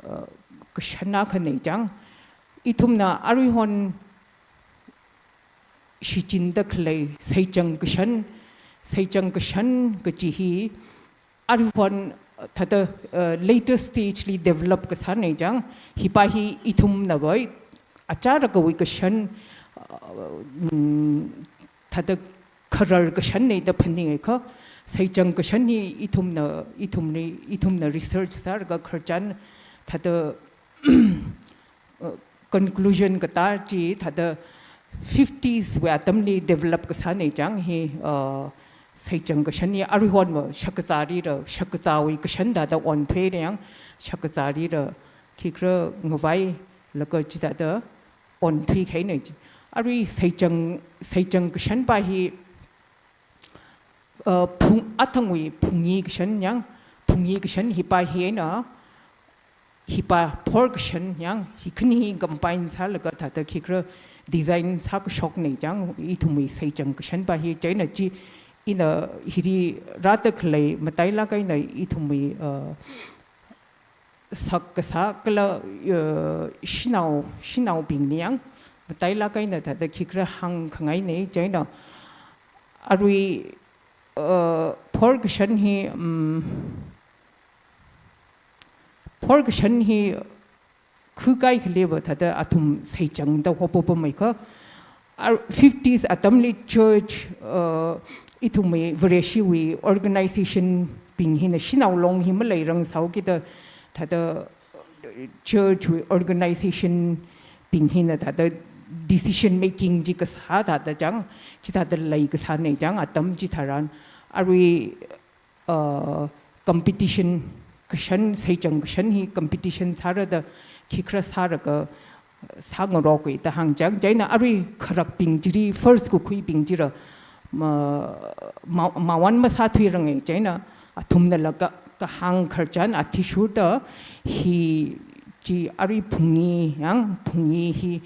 uh, kashan akhanei chang. Ithumna aruihon shichinda khalei seichang kashan, seichang kashan kaji hi, aruihon thāda, uh, later stage li develop kasānei chang, hipa hi ithumnava achārakawui kashan, uh, mm, thāda kharar kashan nei da phaningakha, seichang kashan hi ithumna, ithumli, ithumna research sālaga khararchan thāda uh, conclusion katā chi thāda fifties wui atamli develop kasānei chang hi, uh, seichang kashan hi aruihonva shakazārira, shakazāwui kashan thāda onthuira yang, shakazārira khikhala ngavailaga chithāda onthui kahainei chi. Arui seichang, seichang kashanpa hi, uh, phung, athangwui phungyi kashan yang, phungyi kashan hipa hi eina, hipa phor kashan yang, hi khani hi combine sālaga thāda khikhala design sākashoknei chang, ithumwui seichang kashanpa hi. Chieina chi ina hili rāda khalei matailāk eina ithumwui, uh, sak kasā kala, uh, shanao, shanaobingli yang matailāk eina thāda khikhala hāngkhangainei. Chieina arui, uh, phor kashan hi, um, phor kashan hi khuikai khaliva thāda athum seichangda hophopameikha, ar-, fifties atamli church, uh, ithumwui Vareshiwui organization bing hina shanao long hi maleirang sāhaokida thāda church wui organization bing hina thāda decision making chi kasā thāda chang, chithāda lei kasānei chang atam chitharan. Arui, uh, competition kashan, seichang kashan hi competition sāra da khikhala sālaga sāngarokki da hāng chang. Chieina arui kharakbing chili first kakhuibing chila ma, ma, mawan masāthuiranga. Chieina athumnala ka, kahāng khararchan athishurda hi chi arui phungyi yang, phungyi hi,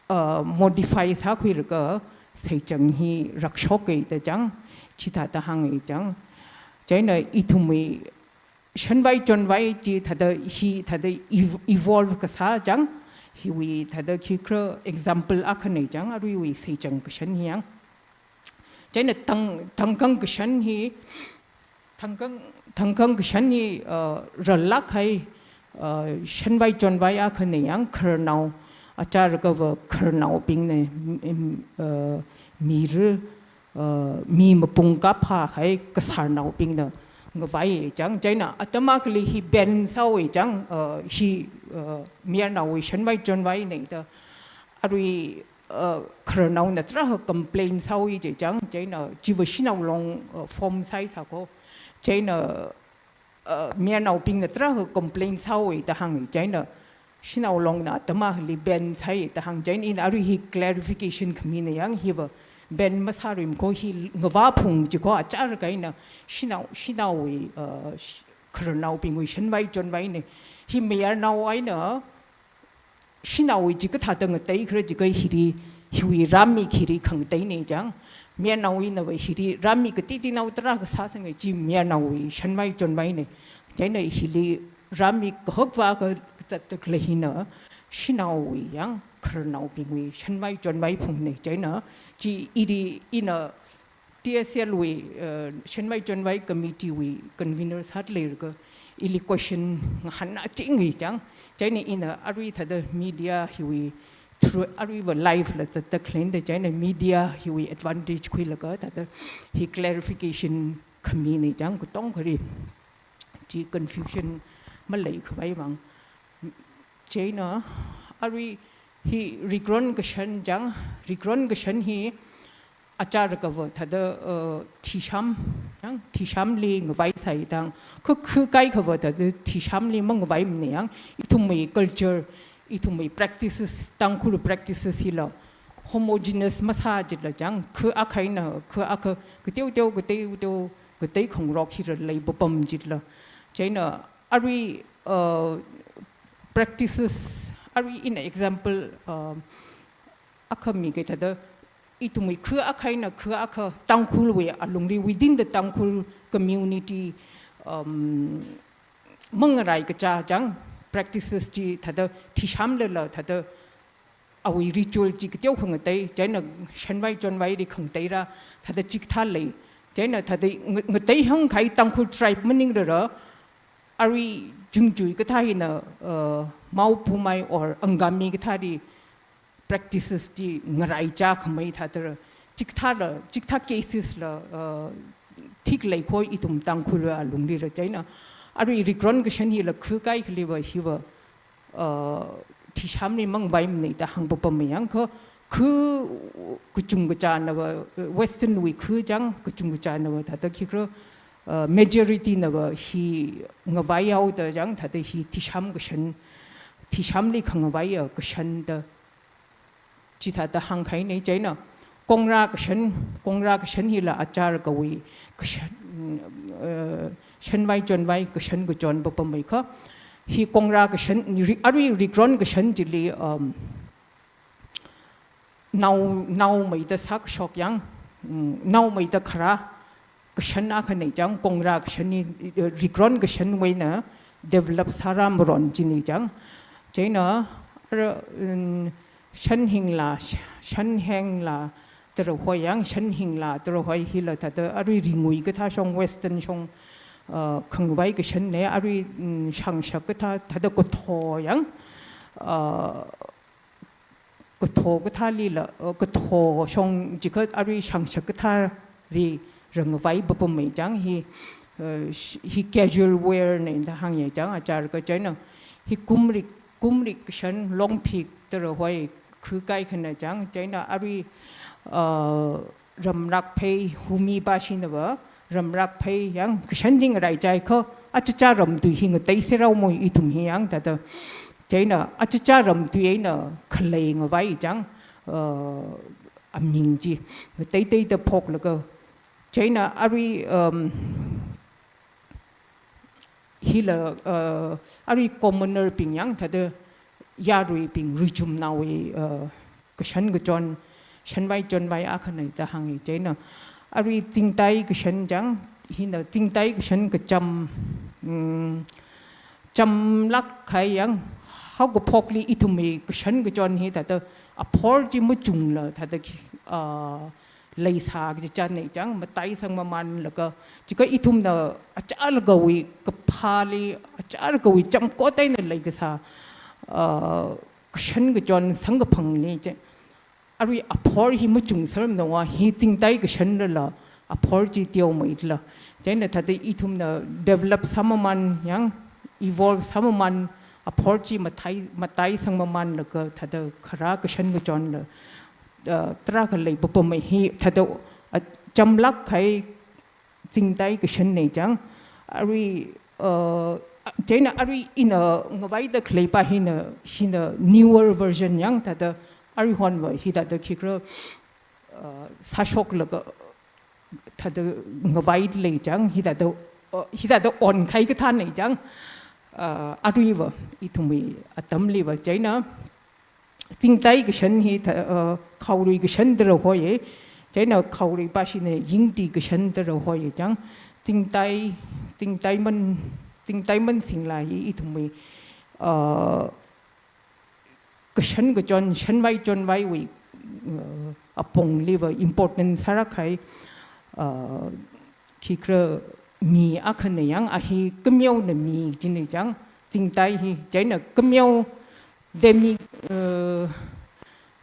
uh, modify sākhuilaga seichang hi rakshoka da chang, chithāda hānga chang. Chieina ithumwui shanvai chonvai chi thāda hi thāda ev-, evolve kasā chang, hiwui thāda khikhala example akhanei chang, aruiwui seichang kashan hi yang. Chieina thang, thangkang kashan hi, thangkang, thangkang kashan hi, uh, rālāk kahai, uh, shanvai chonvai akhanei yang, khararnao, achārakava khararnaobingna, mm, uh, mira, uh, mi mapung kaphā kahai kasarnaobingna ngavai chang, chieina atam akhali hi ban sāhaowa chang, uh, hi, uh, mayarnaowui shanvai chonvaina da, arui, uh, khararnaona tarākha complain sāhaowa chang, chieina chiva Shanao Long, uh, form sāsai sāko, chieina, uh, mayarnaobingna tarākha complain sāhaowa da hānga, chieina Shanao Longna atam akhali ban sāi da hānga, chieina ina arui hi clarification khamina chang, hiva ban masārum ko, hi ngavā phung chi ko achārakha ina Shanao, Shanaowui, uh, sh-, khararnaobingwui shanvai chonvaina. Hi mayarnao eina Shanaowui chikathāda ngateikhala jiakha hili, hiwui rāmik hili khangateina chang. Mayarnao einava hili rāmik kateoteonao tarākha sāsanga, chi mayarnaowui shanvai chonvaina. Chieina hili rāmik kahakva ka, kazatda khalei hina Shanaowui chang, khararnaobingwui shanvai chonvai phungna. Chieina chi ili ina T S L wui, uh, shanvai chonvai committee wui convener sāda leilakha ili question ngahānna chingri chang. Chieina ina arui thāda media hiwui through aruiva live la zatda khaleina da, chieina media hiwui advantage khuilaga thāda hi clarification khamina chang, katongkhali chi confusion maleikhavai vang. Chieina arui hi rikrun kashan chang, rikrun kashan hi achārakhava thāda, uh, thisham, chang, thishamli ngavaisai chang, kha, kha kaikhava thāda thishamli mangavaimana chang, ithumwui culture, ithumwui practices, Tangkhul practices hila homogeneous masā jitla chang, kha akha eina kha akha, kateoteo, kateoteo, katei khangarok hila leipapam jitla. Chieina arui, uh, practices, arui ina example, uh, akha miki thāda, ithumwui kha akha eina kha akha Tangkhulwui alungli, within the Tangkhul community, um, mangarai kachā chang, practices chi thāda thishamlala thāda awui ritual chi kateokha ngatei, chieina shanvai chonvaili khangateira, thāda chikathā lei, chieina thāda nga-, ngatei hāngkahai Tangkhul tribe maningrara, arui Chungchui kathā hina, uh, Mao Poumai or Angami kathāli practices chi ngaraichā khamei thāda, chikathāla, chikathā cases la, uh, thik leiko ithum Tangkhul alunglila chieina. Arui rikrun kashan hila kha kaikhaliva hiva, uh, thishamli mangavaimana da hāngpapamma chang, kha, kha kachungkachānava, uh, Western wui kha chang, kachungkachānava thāda khikhala, uh, majority nava hi ngavaihaoda chang, thāda hi thisham kashan, thishamli khangavaiya kashan da chithāda hāngkahaina. Chieina kongra kashan, kongra kashan hila achārakhawui kashan, uh, shanvai chonvai kashan kachon papamma kha. Hi kongra kashan, ri-, arui rikrun kashan chili, um, nao, naomeida sākashok chang, mm, naomeida kharā kashan akhana chang, kongra kashan hi, eh, rikrun kashanwui eina develop sārā maron china chang. Chieina, ara, mm, shanhingla, sh-, shanhengla, tara hoi chang, shanhingla, tara hoi hila thāda, arui ringui kathā shong, Western shong, uh, khangavai kashanna, arui, mm, shangshak kathā, thāda katho chang, uh, katho kathālila, uh, katho shong jiakha arui shangshak kathāli rāngavai papamma chang hi, uh, sh-, hi casual wear na da hānga chang, achārakha chieina hi kumrik, kumrik kashan, longphik tara hoi kha kaikhana chang, chieina arui, uh, ramrak phei, humi bashinava, ramrak phei chang, kashan chi ngaraichai kha, achacha ramtui hi ngateiserhaomo ithum hi chang thāda. Chieina achacha ramtui eina khalei ngavai chang, uh, aming chi ngateiteida phoklaga. Chieina arui, um, hila, uh, arui commoner bing chang thāda yaruibing, ruichumnaowui, uh, kashan kachon, shanvai chonvai akhana da hānga chieina. Arui zingtai kashan chang, hina zingtai kashan kacham, mm, chamlāk kahai chang, haokaphokli ithumwui kashan kachon hi thāda aphor chi machungla thāda khi, uh, leisā kaji chānna chang, mataisang mamānlaga, jiakha ithumna achālakhawui kaphāli, achālakhawui chamkot eina leikasā, uh, kashan kachon samkaphangli chi. Arui aphor hi machungsermana, hi zingtai kashanlala aphor chi teomeila. Chieina thāda ithumna develop sāmaman yang, evolve sāmaman, aphor chi matai, matai sangmamanlaga thāda kharā kashan kachonla, uh, tarākha leipapam hi thāda, uh, chamlāk kahai chingtai kashanna chang, arui, uh, chieina arui ina ngavaida khaleipa hina, hina newer version yang thāda aruihonva hithāda khikhala, uh, sāshoklaga thāda ngavaida lei chang, hithāda, uh, hithāda onkahai kathāna chang, uh, aruiva ithumwui atamliva chieina chingtai kashan hi thā, uh, khaorui kashan da rāhoiya, chieina khaorui pāshina yingti kashan da rāhoiya chang, chingtai, chingtai man, chingtai man singlā hi ithumwui, uh, kashan kachon, shanvai chonvaiwui, uh, apongliva important sālāk kahai, uh, khikhala mi akhana yang, a hi kameona mi china chang, chingtai hi, chieina kameo demi, uh,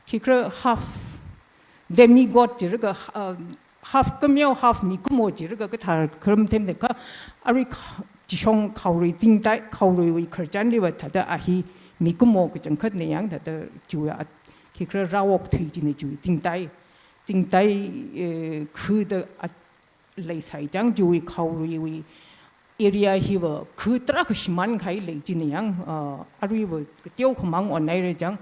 khikhala half demigod jilaga, uh, half kameo, half mikumo jilaga kathar kharam themda kha, arui kha-, chishong khaorui chingtai, khaoruiwui khararchanliva thāda a hi mikumo kachangkhatna yang thāda chiwui a, khikhala rāokthui china chiwui chingtai, chingtai, eh, khuida a leisai chang, chiwui khaoruiwui area hiva khu tarākha shimān kahai lei china yang, uh, aruiva kateokhamang onhaira chang.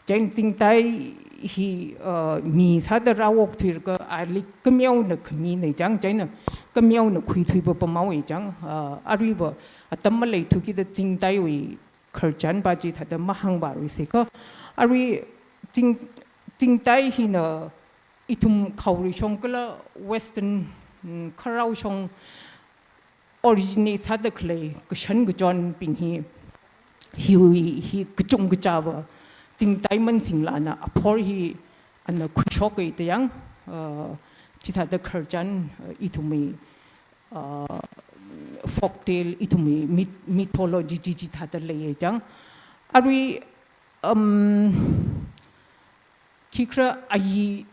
Chieina chingtai hi, uh, mi sāda rāokthuilaga ali kameona khamina chang, chieina kameona khuithui papamhaowa chang, uh, aruiva atam maleithukida chingtaiwui khararchanpa chi thāda mahāngvāluisa kha. Arui ching, chingtai hina ithum khaorui shong kala Western, mm, kharao shong originate sāda khalei kashan kachonbing hi, hiwui hi kachungkachāva chingtai man singlāna aphor hi ana khuishoka da yang, uh, chithāda khararchan, uh, ithumwui, uh, folktale, ithumwui myth-, mythology chi chithāda leiya chang. Arui, um, khikhala a hi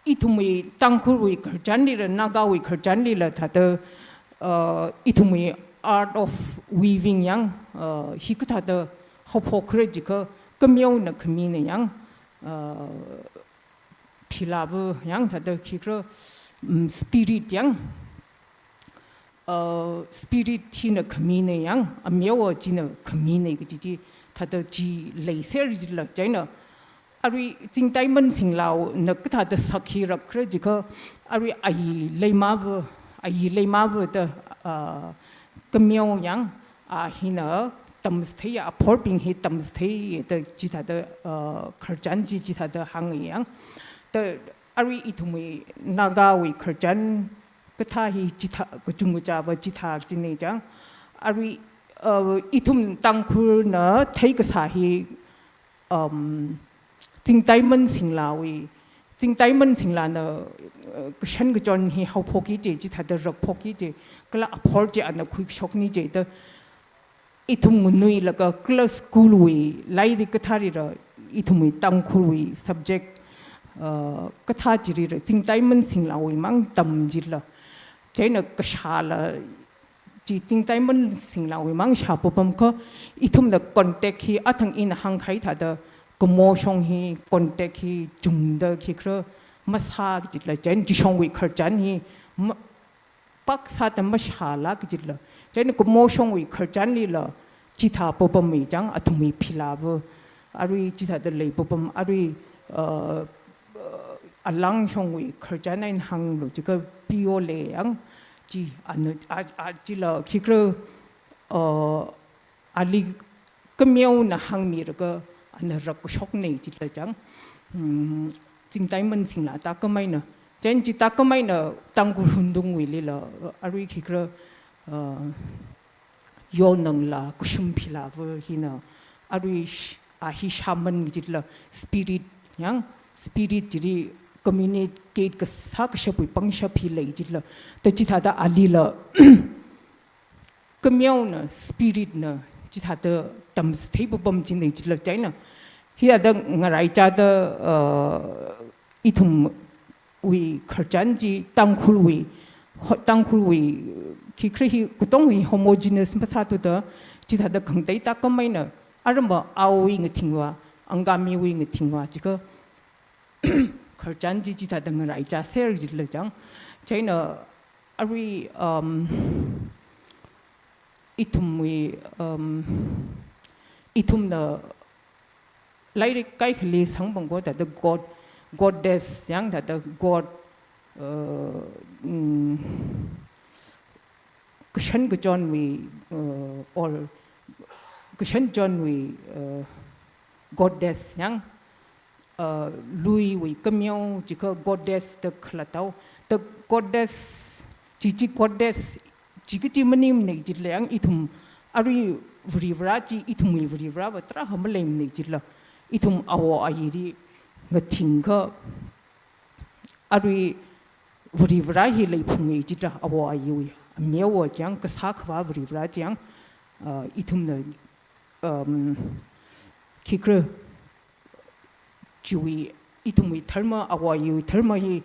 ithumwui Tangkhulwui khararchanlila, Nagawui khararchanlila thāda, uh, ithumwui art of weaving yang, uh, hi kathāda haophokra jikha kameona khamina yang, uh, philāva yang thāda khikhala, um, spirit yang, uh, spirit hina khamina yang, ameowa china khamina kaji chi, thāda chi leiser jila chieina. Arui chingtai man singlāna kathāda sak hi rakra jikha, arui a hi leimava, a hi leimava da, uh, kameo yang, a hina tamchithei, aphorbing hi tamchithei da chithāda, uh, khararchan chi chithāda hānga yang. Da arui ithumwui Nagawui khararchan kathā hi chithā, kachungkachāva chithā china chang. Arui, uh, ithum Tangkhulna theikasā hi, um, chingtai man singlāwui, chingtai man singlāna, uh, kashan kachon hi haophoki je, chithāda rakphoki je, kala aphor chi ana khuishokni je da ithum nganuilaga kala school wui lairik kathālila ithumwui Tangkhulwui subject, uh, kathā chilila chingtai man singlāwui mang tam jila. Chieina kashāla chi chingtai man singlāwui mang shāpapam kha ithumna contact hi athang ina hāngkahai thāda kamo shong hi contact hi chungda khikhala masā jila chieina chishongwui khararchan hi ma-, pāksāda mashāla kajila. Chieina kamo shongwui khararchanlila chithā papammi chang athumwui philāva. Arui chithāda leipapam, arui, uh, uh, alang shongwui khararchan eina hānglu jikha pio le yang chi ana, a, a, chila khikhala, uh, ali kameona hāngmilaga ana rakshokna jila chang. Hmm, chingtai man singlā tākam eina. Chieina chi tākam eina Tangkhul Hundungwuilila, arui khikhala, uh, yonanglā kashum philāva hina, arui sh-, a hi shaman jila spirit yang, spirit chili communicate kasā kashapwui pangshap hi lei jila. Da chithāda alila kameona, spirit na chithāda tamchithei papam china jila chieina. Hithāda ngaraichāda, uh, ithumwui khararchan chi Tangkhulwui ho-, Tangkhulwui, khikhala hi katongwui homogeneous masāthuda, chithāda khangatei tākam eina, arama aowui ngathingva, Angamiwui ngathingva, chikha khararchan chi chithāda ngaraichāser jila chang. Chieina arui, um, ithumwui, um, ithumna lairik kaikhali samphang kho thāda God, goddess yang thāda God, uh, mm, kashan kachonwui, uh, or kashan chonwui, uh, goddess yang, uh, luiwui kameo, chikha goddess da khalattao. Da goddess, chi chi goddess, chi kachi maningmana jila yang ithum arui Varivara chi, ithumwui Varivarava tarākha maleimana jila. Ithum awo ayili ngathingkha arui Varivara hi leiphunga jila, awo ayiwui. Ameowa chang, kasā khavā Varivara chang, uh, ithumna, um, khikhala chiwui, ithumwui dharma, awo ayiwui dharma hi,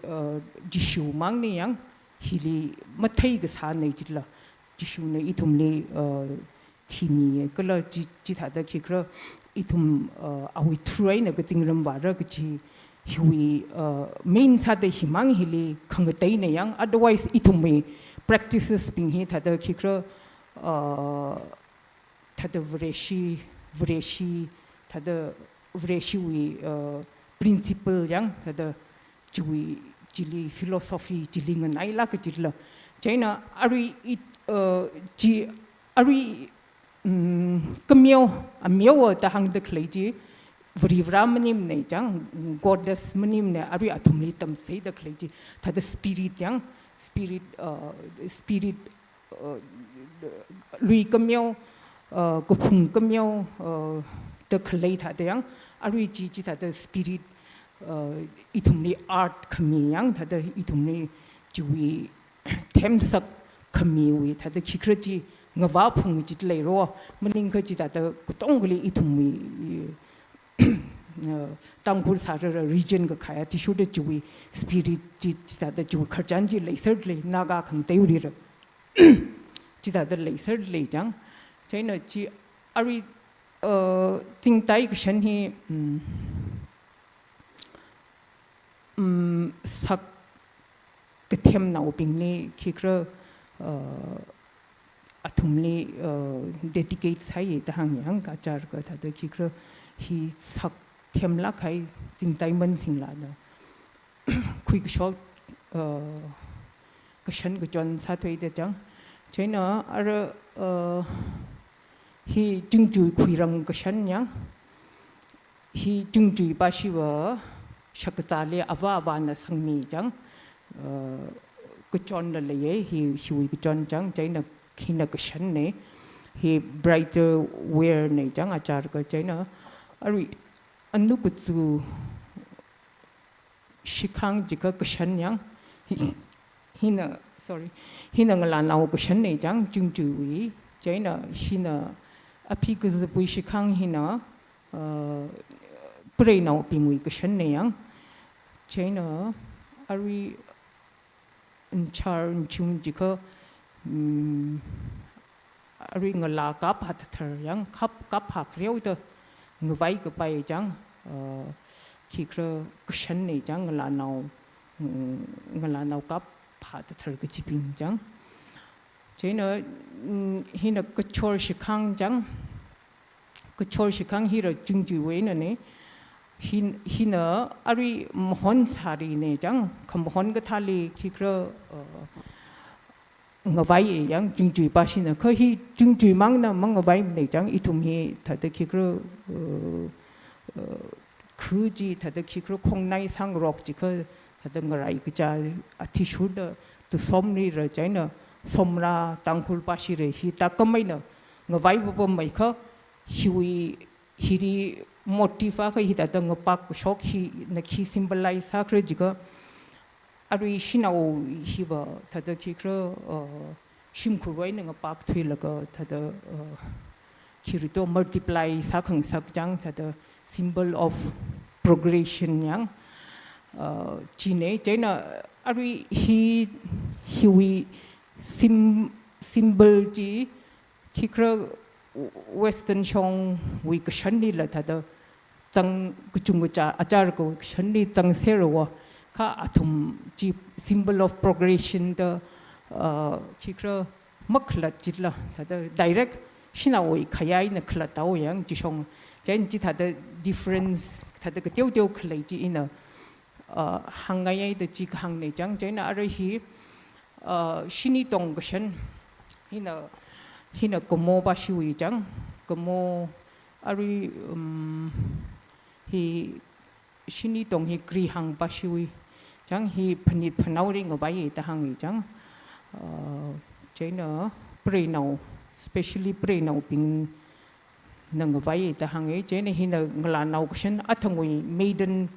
uh, Jishumangna yang, hili mathei kasāna jila. Jishuna ithumli, uh, thimi, kala chi, chithāda khikhala ithum, uh, awui through eina kazingram vāra kachi hiwui, uh, main sāda himang hili khangateina yang, otherwise ithumwui practices bing hi thāda khikhala, uh, thāda Vareshi, Vareshi, thāda Vareshiwui, uh, principle yang, thāda chiwui, chili philosophy, chili nganailāk kajila. Chieina arui it, uh, chi, arui, mm, kameo, ameowa da hāngda khalei chi, Varivara maningmana chang, goddess maningmana, arui athumli tamseida khalei chi, thāda spirit yang, spirit, uh, spirit, uh, lui kameo, uh, kaphung kameo, uh, da khalei thāda yang, arui chi, chithāda spirit, uh, ithumli art khami yang, thāda ithumli chiwui themsak khamiwui, thāda khikhala chi ngavāphung chi leiro, maningkha chithāda katongali ithumwui, uh, Tangkhul sārara region kakhai athishurda chiwui spirit chi, chithāda chiwui khararchan chi leiser lei, Naga khangateiwuilira. Chithāda leiser lei chang. Chieina chi arui, uh, zingtai kashan hi, mm, mm, sak kathemnaobingli khikhala, uh, athumli, uh, dedicate sāya da hānga yang, kachar kathāda khikhala hi sak themlāk kahai zingtai mansingla da khuikashok, uh, kashan kachon sāthuida chang. Chieina ara, uh, hi Chingchui khuirang kashan yang, hi Chingchui pashiva shakazāli avā avāna sangmi chang, uh, kachonla leiya, hi, hiwui kachon chang, chieina hina kashanna, hi bridal wear na chang, achar ka chieina, arui anu kazā shikhang chikha kashan yang, hi, hina, sorry, hina ngalānao kashanna chang, Chingchuiwui, chieina hina aphi kazāpui shikhang hina, uh, preinaobingwui kashanna yang, chieina arui nchar nchung chikha, mm, arui ngalā kaphā thathar yang, kap, kaphā khareoda ngavai kapai chang, uh, khikhala kashanna chang ngalānao, mm, ngalānao kaphā thathar kachibing chang. Chieina, mm, hina kachor shikhang chang, kachor shikhang hira Chingchuiwuina na, hin-, hina arui mahon sārina chang, khamahon kathāli khikhala, uh, ngavai yang Chingchui pashina, kha hi Chingchuimangna mangavaimana chang, ithum hi thāda khikhala, uh, uh, khu chi thāda khikhala khongnai sāngarok chikha thāda ngarai kacha athishurda tusomrira chieina somra Tangkhul pashira hi tākam eina ngavai papam mai kha hiwui hiri motif akha hithāda ngapak kashok hina khi symbolize sākhala jiakha, arui shanao hiva thāda khikhala, uh, shimkhurwui eina ngapak thuilaga thāda, uh, khirito multiply sākhangasak chang thāda symbol of progression yang, uh, china. Chieina arui hi, hiwui sym-, symbol chi, khikha Western shongwui kashanlila thāda zang kachung kachā, achar kawui kashanli zangserwa, kha athum chi symbol of progression da, uh, khikha makhalat chila, thāda direct shanaowui khayāna khalathaowa yang chi shong. Chieina chithāda difference, thāda kateoteo khalei chi ina, uh, hāngngaiya da chi kahāngna chang. Chieina arui hi, uh, Shinitong kashan, hina, hina Kamo bashiwui chang, Kamo arui, um, hi Shinitong hi Krihang bashiwui chang, hi phanit phanaoli ngavaiya da hānga chang. Uh, chieina preinao, specially preinaobingna ngavaiya da hānga. Chieina hina ngalānao kashan athangwui maiden,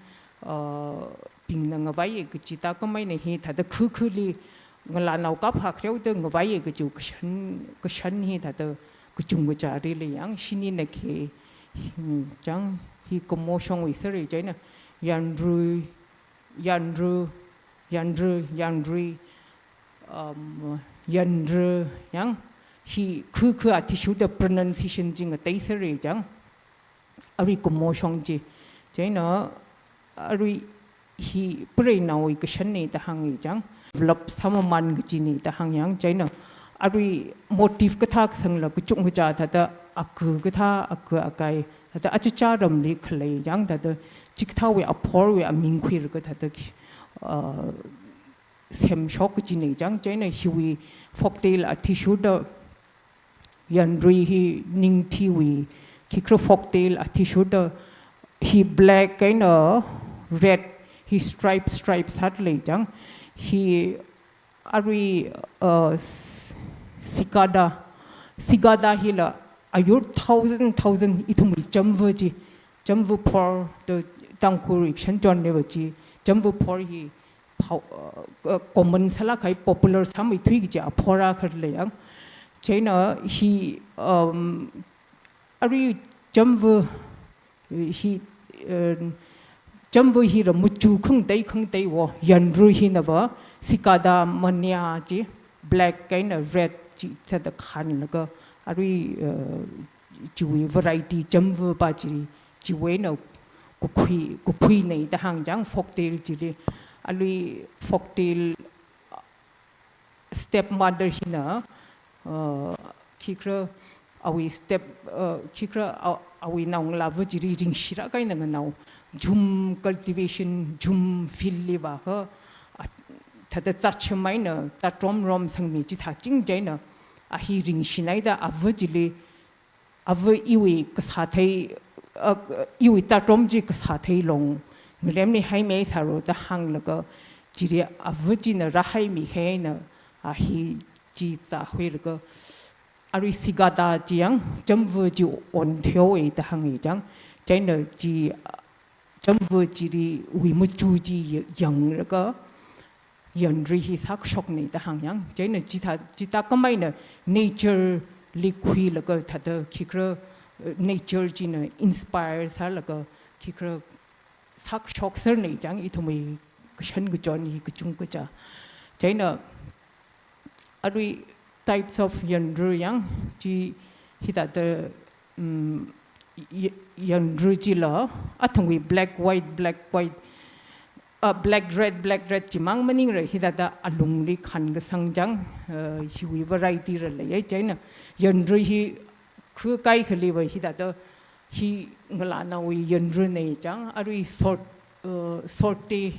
uh, bingna ngavaiya kaji thākhameina hi thāda khukhuli ngalānao kaphā khareoda ngavaiya kaji kashan, kashan hi thāda kachung kachāli lei yang, Shinina khi, hmm, chang, hi Kamo shongwui sāra. Chieina Yanru, Yanru, Yanru, Yanrui, um, Yanru yang, hi khukhu athishurda pronunciation chi ngateisāra chang. Arui Kamo shong chi. Chieina arui hi preinaowui kashanna da hānga chang. Develop sāmamān kajina da hānga yang. Chieina arui motif kathā kasangla kachung kachā thāda aku kathā, aku akai, thāda achichā ramli khalei yang, thāda chikathāwui aphorwui aming khuilaga thāda, uh, semshok kajina chang. Chieina hiwui folktale athishurda, Yanrui hi ningthiwui khikha folktale athishurda, hi black eina red, hi stripe, stripe sāda lei chang. Hi arui, uh, s-, cicada, cicada hila ayur thousand, thousand ithumwui jamvu chi, jamvu phor da Tangkhulwui kashan chonli va chi, jamvu phor hi phao, uh, uh, common sālāk kahai, popular sāmeithui kaji aphor akha lei yang. Chieina hi, um, arui jamvu hi, uh, jamvu hila machu khangatei khangateiwo, Yanru hina va cicada mania chi, black eina red chi thāda khanlaga, arui, uh, chiwui variety jamvu pa chi, chiwui eina kakhui, kakhuina da hānga chang folktale chili. Arui folktale stepmother hina, uh, khikha awui step, uh, khikha a-, awui naongalāva chili ringshilāk eina nganao, jhum cultivation, jhum field li vākha, a, thāda zācham eina zātrom rom sangmi chithā ching chieina, a hi ringshina da ava chili, ava iwui kasāthei, uh, iwui zātrom chi kasāthei long ngalemli haimi sāro da hānglaga, chili ava china rāhaimi haina, a hi chi zākhuilaga, arui cicada chi yang jamvu chi ontheowa da hānga chang. Chieina chi, uh, jamvu chiliwui machu chi ya-, yanglaga, Yanrui hi sākashokna da hānga yang. Chieina chithā, chithākhameina nature li khuilaga thāda khikha, uh, nature china inspire sālaga khikha sākashok sārna chang ithumwui kashan kachon hi kachung kachā. Chieina arui types of Yanru yang chi hithāda, um, y-, Yanru chila athangwui black white, black white, uh, black red, black red chimang maningla hithāda alungli khankasang chang, uh, hiwui variety la leiya. Chieina Yanru hi khukai khali va hithāda hi ngalānaowui Yanruna chang, arui sort, uh, sorte,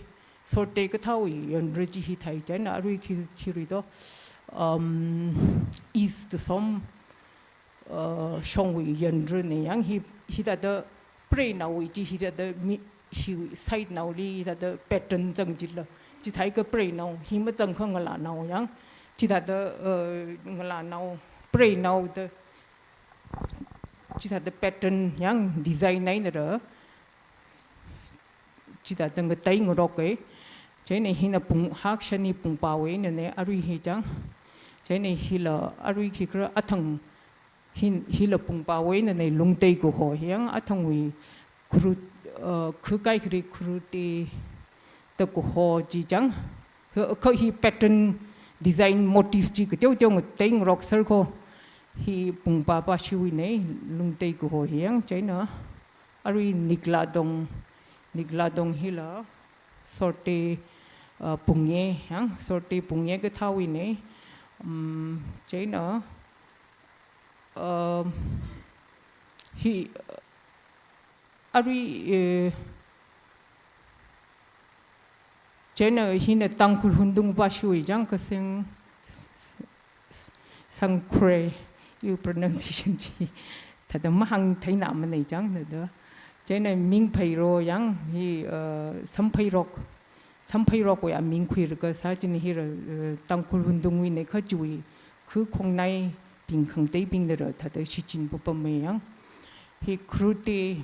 sorte kathāwui Yanru chi hithāi chieina arui khi, khi ri do, um, East Tusom, uh, shongwui Yanruna yang hi, hithāda preinaowui chi hithāda mi, hi side naoli hithāda pattern zang chila. Chithākha preinao, hi mazangkha ngalānao yang, chithāda, uh, ngalānao, preinao da, chithāda pattern yang design eina ra, chithāda ngatei ngaroka. Chieina hina pung, hakshani pungpāwui einana, arui hi chang. Chieina hila arui khikha athang hin, hila pungpāwui einana, Lungtei kaho hi yang athangwui kharu, uh, khukai khali kharute da kaho chi chang. Kha, kha hi pattern design motif chi kateoteo ngateingarok sāra ko. Hi Pungpa pashiwui nei, Lungtei kaho hi yang, chieina arui Niklatong, Niklatong hila Sorte, uh, Pungye yang, Sorte Pungye kathāwui nei. Um, chieina, um, hi, uh, arui, eh, chieina hina Tangkhul Hundung pashiwui chang, Kaseng Sangkhure, iwui pronunciation chi thāda mahāngtheina manei chang thāda. Chieina Mingpheiro yang hi, uh, Sampheirok, Sampheirok wui aming khuilaga sā china hira, uh, Tangkhul Hundungwui nei kha chiwui khu khongnaibing khangateibing nara thāda shichin papam mei yang. Hi Khrute,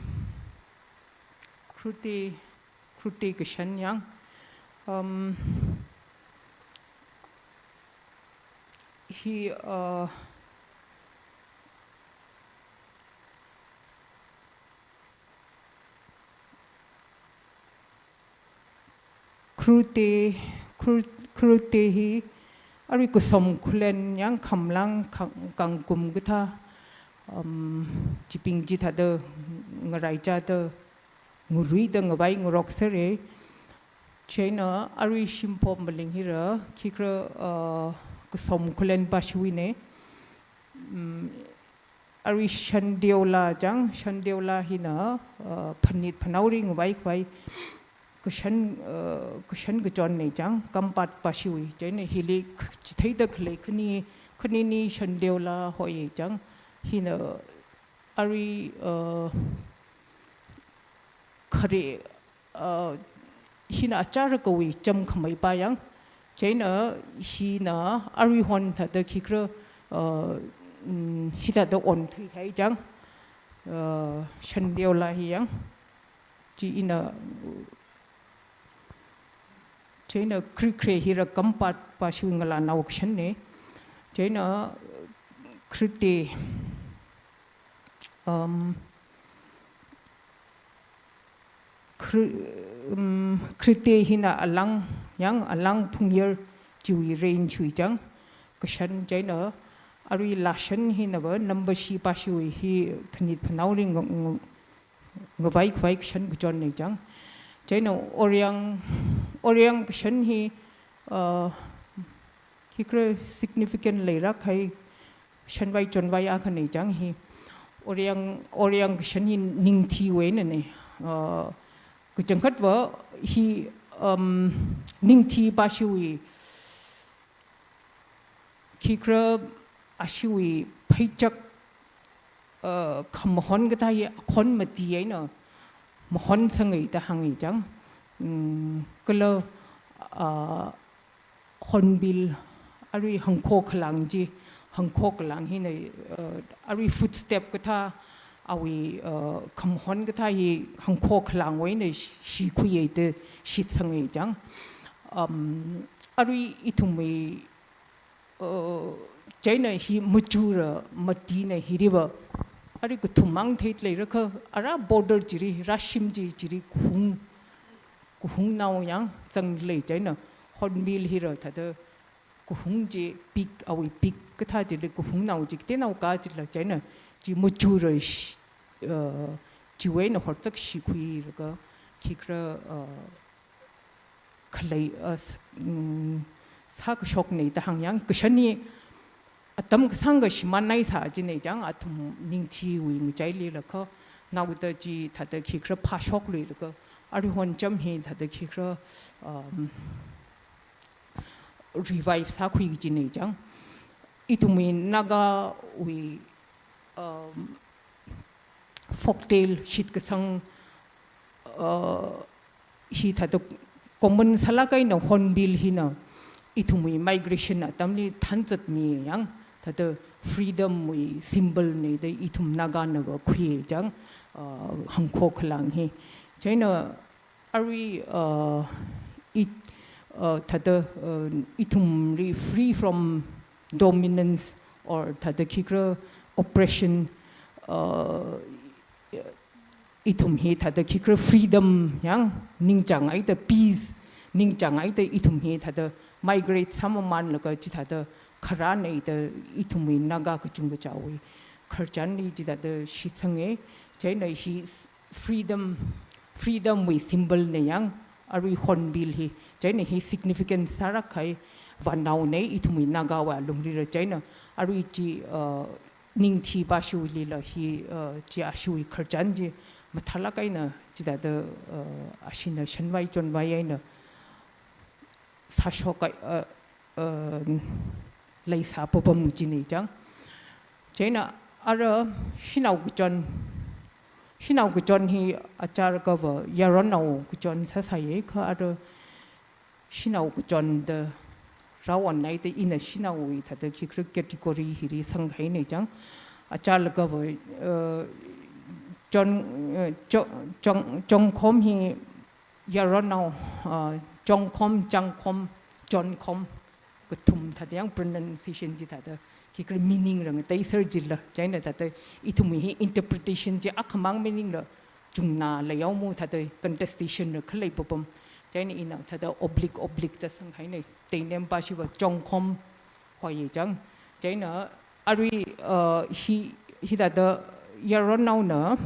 Khrute, Khrute kashan yang. Um, hi, uh, Khrute, Khru-, Khrute hi arui Kasom Khullen yang Khamlang Kang-, Kangkum kathā, um, chibing chi thāda ngaraichada, ngaruida ngavai ngarok sāra. Chieina arui Shimphop maling hira, khikhala, uh, Kasom Khullen pashiwui nei. Um, arui Shandeola chang, Shandeola hina, uh, phanit phanao ringvai khavai kashan, uh, kashan kachon nei chang, Kampat pashiwui. Chieina hili k-, chitheida khalei khani, khanini Shandeola hoi chang, hina arui, uh, khare, uh, hina achara kawui cham khamei pa yang. Chieina hina arui hon thāda khikhala, uh, mm, hithāda onthuihai chang, uh, Shandeola hi yang. Chi ina, chieina Khrikre hira Kampat pashiwui ngalānao kashan nei. Chieina Khrite, um, Khri-, um, Khrite hina Alang, yang Alang Phungyar chiwui range wui chang kashan. Chieina arui Lashan hina va Nambashi pashiwui hi phanit phanao ring ng-, ng-, ngavai khavai kashan kachon nei chang. Chieina Oryang, Oryang kashan hi, uh, khikhala significant leira khai shanvai chonvai akha nei chang hi. Oryang, Oryang kashan hi Ningthiwui eina nei. Uh, kachangkhat va hi, um, Ningthi pashiwui khikhala ashiwui pheichak, uh, khamahon kathā hi akhon mati eina mahon sāngai da hāngai chang. Mm, kala, uh, Hornbill, arui hangkho khalang chi, hangkho khalang hina, uh, arui footstep kathā, awui, uh, khamahon kathā hi hangkho khalangwui eina shi-, shikhuiya da shitsangai chang. Um, arui ithumwui, uh, chieina hi machura matina hiri va, arui kathum mang thei leira kha, ara border chili, rāshim chi chili kahung, kahungnao yang zang lei chieina, Hornbill hira thāda kahung chi, peak, awui peak kathā chili kahungnao chi, kateinao ka chila chieina, chi machura sh-, uh, chiwui eina hortsak shikhuilaga khikhala, uh, khalei, uh, s-, mm, sākashok nei da hāng yang, kashan hi atam kasāngkha shimānnaisā chi nei chang, athum Ningthiwui ngachailila kha, naoda chi thāda khikhala phāshokluilaga, arui hon cham hi thāda khikhala, um, revive sākhui kaji nei chang. Ithumwui Nagawui, um, folktale shitkasang, uh, hi thāda common sālāk eina Hornbill hina ithumwui migration atamli thanzat mi yang, thāda freedom wui symbol nei da ithum Nagana va khui chang, uh, hangkho khalang hi. Chieina arui, uh, it, uh, thāda, uh, ithumli free from dominance or thāda khikhala oppression, uh, ithum hi thāda khikhala freedom yang ningchāngaida, peace ningchāngaida ithum hi thāda migrate sāmamanlaga chithāda kharāna da ithumwui Naga kachungkachāwui khararchanli chithāda shitsanga. Chieina hi s-, freedom, freedom wui symbol na yang, arui Hornbill hi. Chieina hi significant sālāk kahai vānaona ithumwui Nagawui alunglira. Chieina arui chi, uh, Ningthi Bashuilila hi, uh, chi ashiwui khararchan chi mathālāk eina chithāda, uh, ashina shanvai chonvai eina sāshok kahai, uh, uh, leisā papam china chang. Chieina ara shanao kachon, shanao kachon hi achālakha va yaronnao kachon sāsāya kha ara shanao kachon da rāonhaida ina shanaowui thāda khikhala category hili sanghaina chang. Achālakha va, uh, chon, uh, cho-, chong-, chongkhom hi yaronnao, uh, chongkhom, changkhom, chonkhom, kathum thāda yang pronunciation chithāda khikhala meaning rāngateiser jila. Chieina thāda ithumwui hi interpretation chi akhamang maningla chungna leiyaomu thāda contestation la khalei papam. Chieina ina thāda oblique, oblique da sanghaina. Teinem Bashuiva chongkhom hoiya chang. Chieina arui, uh, hi, hithāda yaronnaona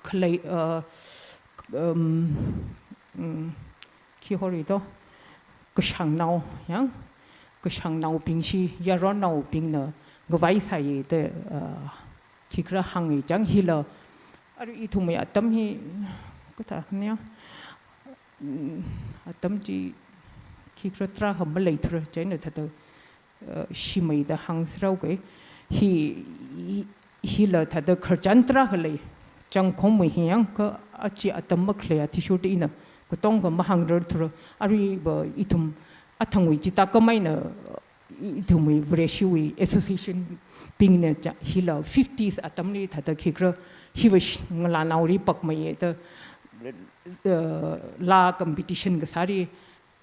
khalei, uh, um, um, khi hori to, kashangnao, yang, kashangnaobing chi yaronnaobingna ngavai sāya da, uh, khikhala hānga chang hila. Arui ithumwui atam hi, kathāna ya, mm, atam chi khikhala tarākha maleithura, chieina thāda uh, shimeida hāngsāra kei. Hi, hi, hila thāda khararchan tarākha lei. Changkhomwui hi yang kha achi atam makhalei athishurda ina katonga mahāngrarthura. Aruiva ithum athangwui chithākhameina, uh, ithumwui Vareshiwui association bingna cha-, hila fifties atamli thāda khikhala hiva sh-, ngalānaoli pakmeiya da, uh, laa competition kasāli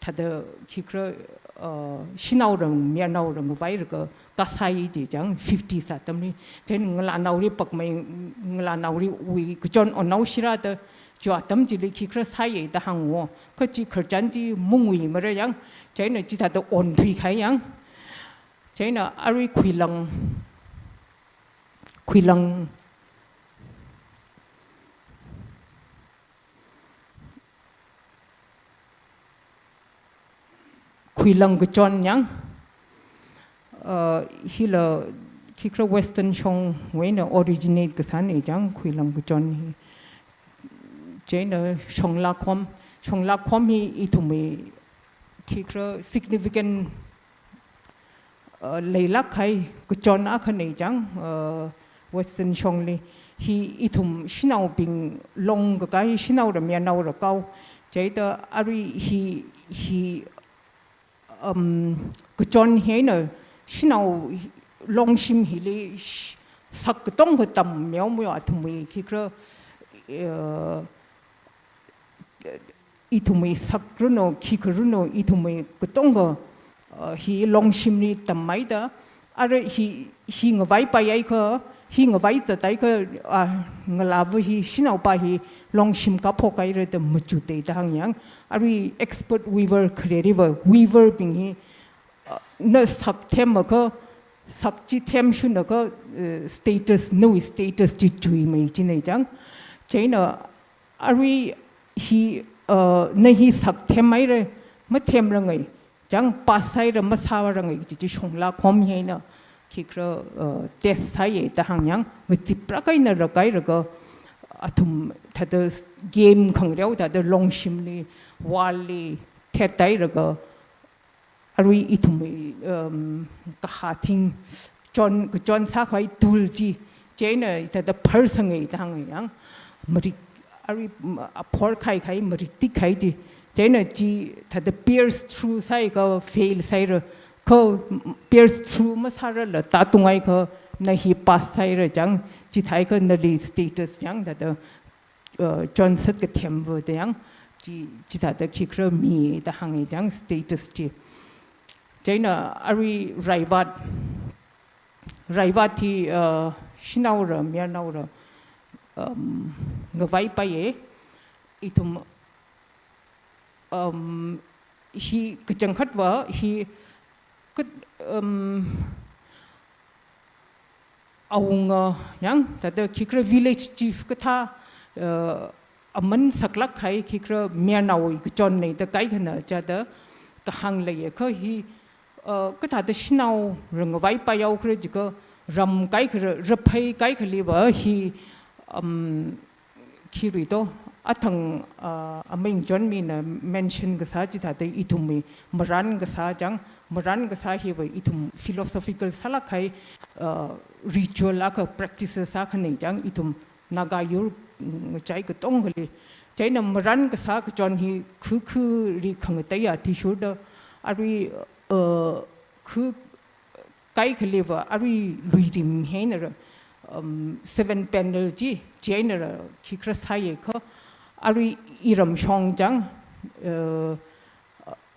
thāda khikhala, uh, shanaora mayarnaora ngavailaga kasāya ji chang fifties atamli. Chieina ngalānaoli pakmei, ngalānaoliwui kachon onao shira da chi atam chili khikhala sāya da hāngo. Kha chi khararchan chi mungwui mara yang, chieina chithāda onthui kahai yang. Chieina arui khuilang, khuilang, khuilang kachon yang, uh, hila khikhala Western shongwui eina originate kasāna chang khuilang kachon hi. Chieina shonglākhom, shonglākhom hi ithumwui khikhala significant uh, leilāk kahai kachon akhana chang, uh, Western shongli. Hi ithum shanaobing long kakā hi shanaora mayarnaora kao. Chieina arui hi, hi, um, kachon hi eina shanao longshim hili sh-, sak katonga tammeomeowa athumwui khikhala, uh, ithumwui sak ranu, khikha ranu, ithumwui katonga, uh, hi longshimli tammeida, ara hi, hi ngavaipai ai kha, hi ngavai zatai kha, uh, ngalāva hi, shanaopa hi longshim kaphok haira da machuk da hāng yang, arui expert weaver khareliva, weaver bing hi, uh, na sak themma kha, sak chi themshunna kha, uh, status, nawui status chi chuimei china chang. Chieina arui hi, uh, na hi sak themhaira, mathemrangai, chang pass sāhaira, masārangai, chi chi shonglākhom hi eina, khikhala, uh, test sāya da hāng yang, ngaziprāk eina rākailaga, athum thāda game khangareo thāda longshimli, wall li, thet hailaga, arui ithum, um, kahā thing chon, kachon sākhavai tool chi, chieina thāda pharsanga da hānga yang, marik, arui, mm, aphor khai khai, marik tik khai chi, chieina chi thāda pierce through sāhai kha fail sāhaira, kha, mm, pierce through masārala tātunghai kha na hi pass sāhaira chang, chithāhai kha nali status yang thāda uh, chonset kathemva da yang, chi, chithāda khikhala mi da hānga chang status chi. Chieina arui raivat, raivat hi, uh, shanaora mayarnaora, um, ngavaipaiya, ithum, um, hi kachangkhatva hi kat, um, awunga yang, thāda khikra village chief kathā, uh, aman saklāk kahai khikra mayarnaowui kachon nei da kaikhana chāda kahāng leiya kha hi, uh, kathāda shanao rāngavai paihaokhala jiakha ram kaikhara, raphei kaikhaliva hi, um, khi rito, athang, uh, aming John mina mention kasā chithāda ithumwui maran kasā chang, maran kasā hiva ithum philosophical sālāk kahai, uh, ritual akha practices akha nei chang, ithum Naga yur, mm, chai katongali. Chieina maran kasā kachon hi khu khuri khangateiya athishurda, arui, uh, khu kaikhaliva arui luirim heinara, um, seven panel chi, chieina ra khikra sāya kha, arui iram shong chang, uh,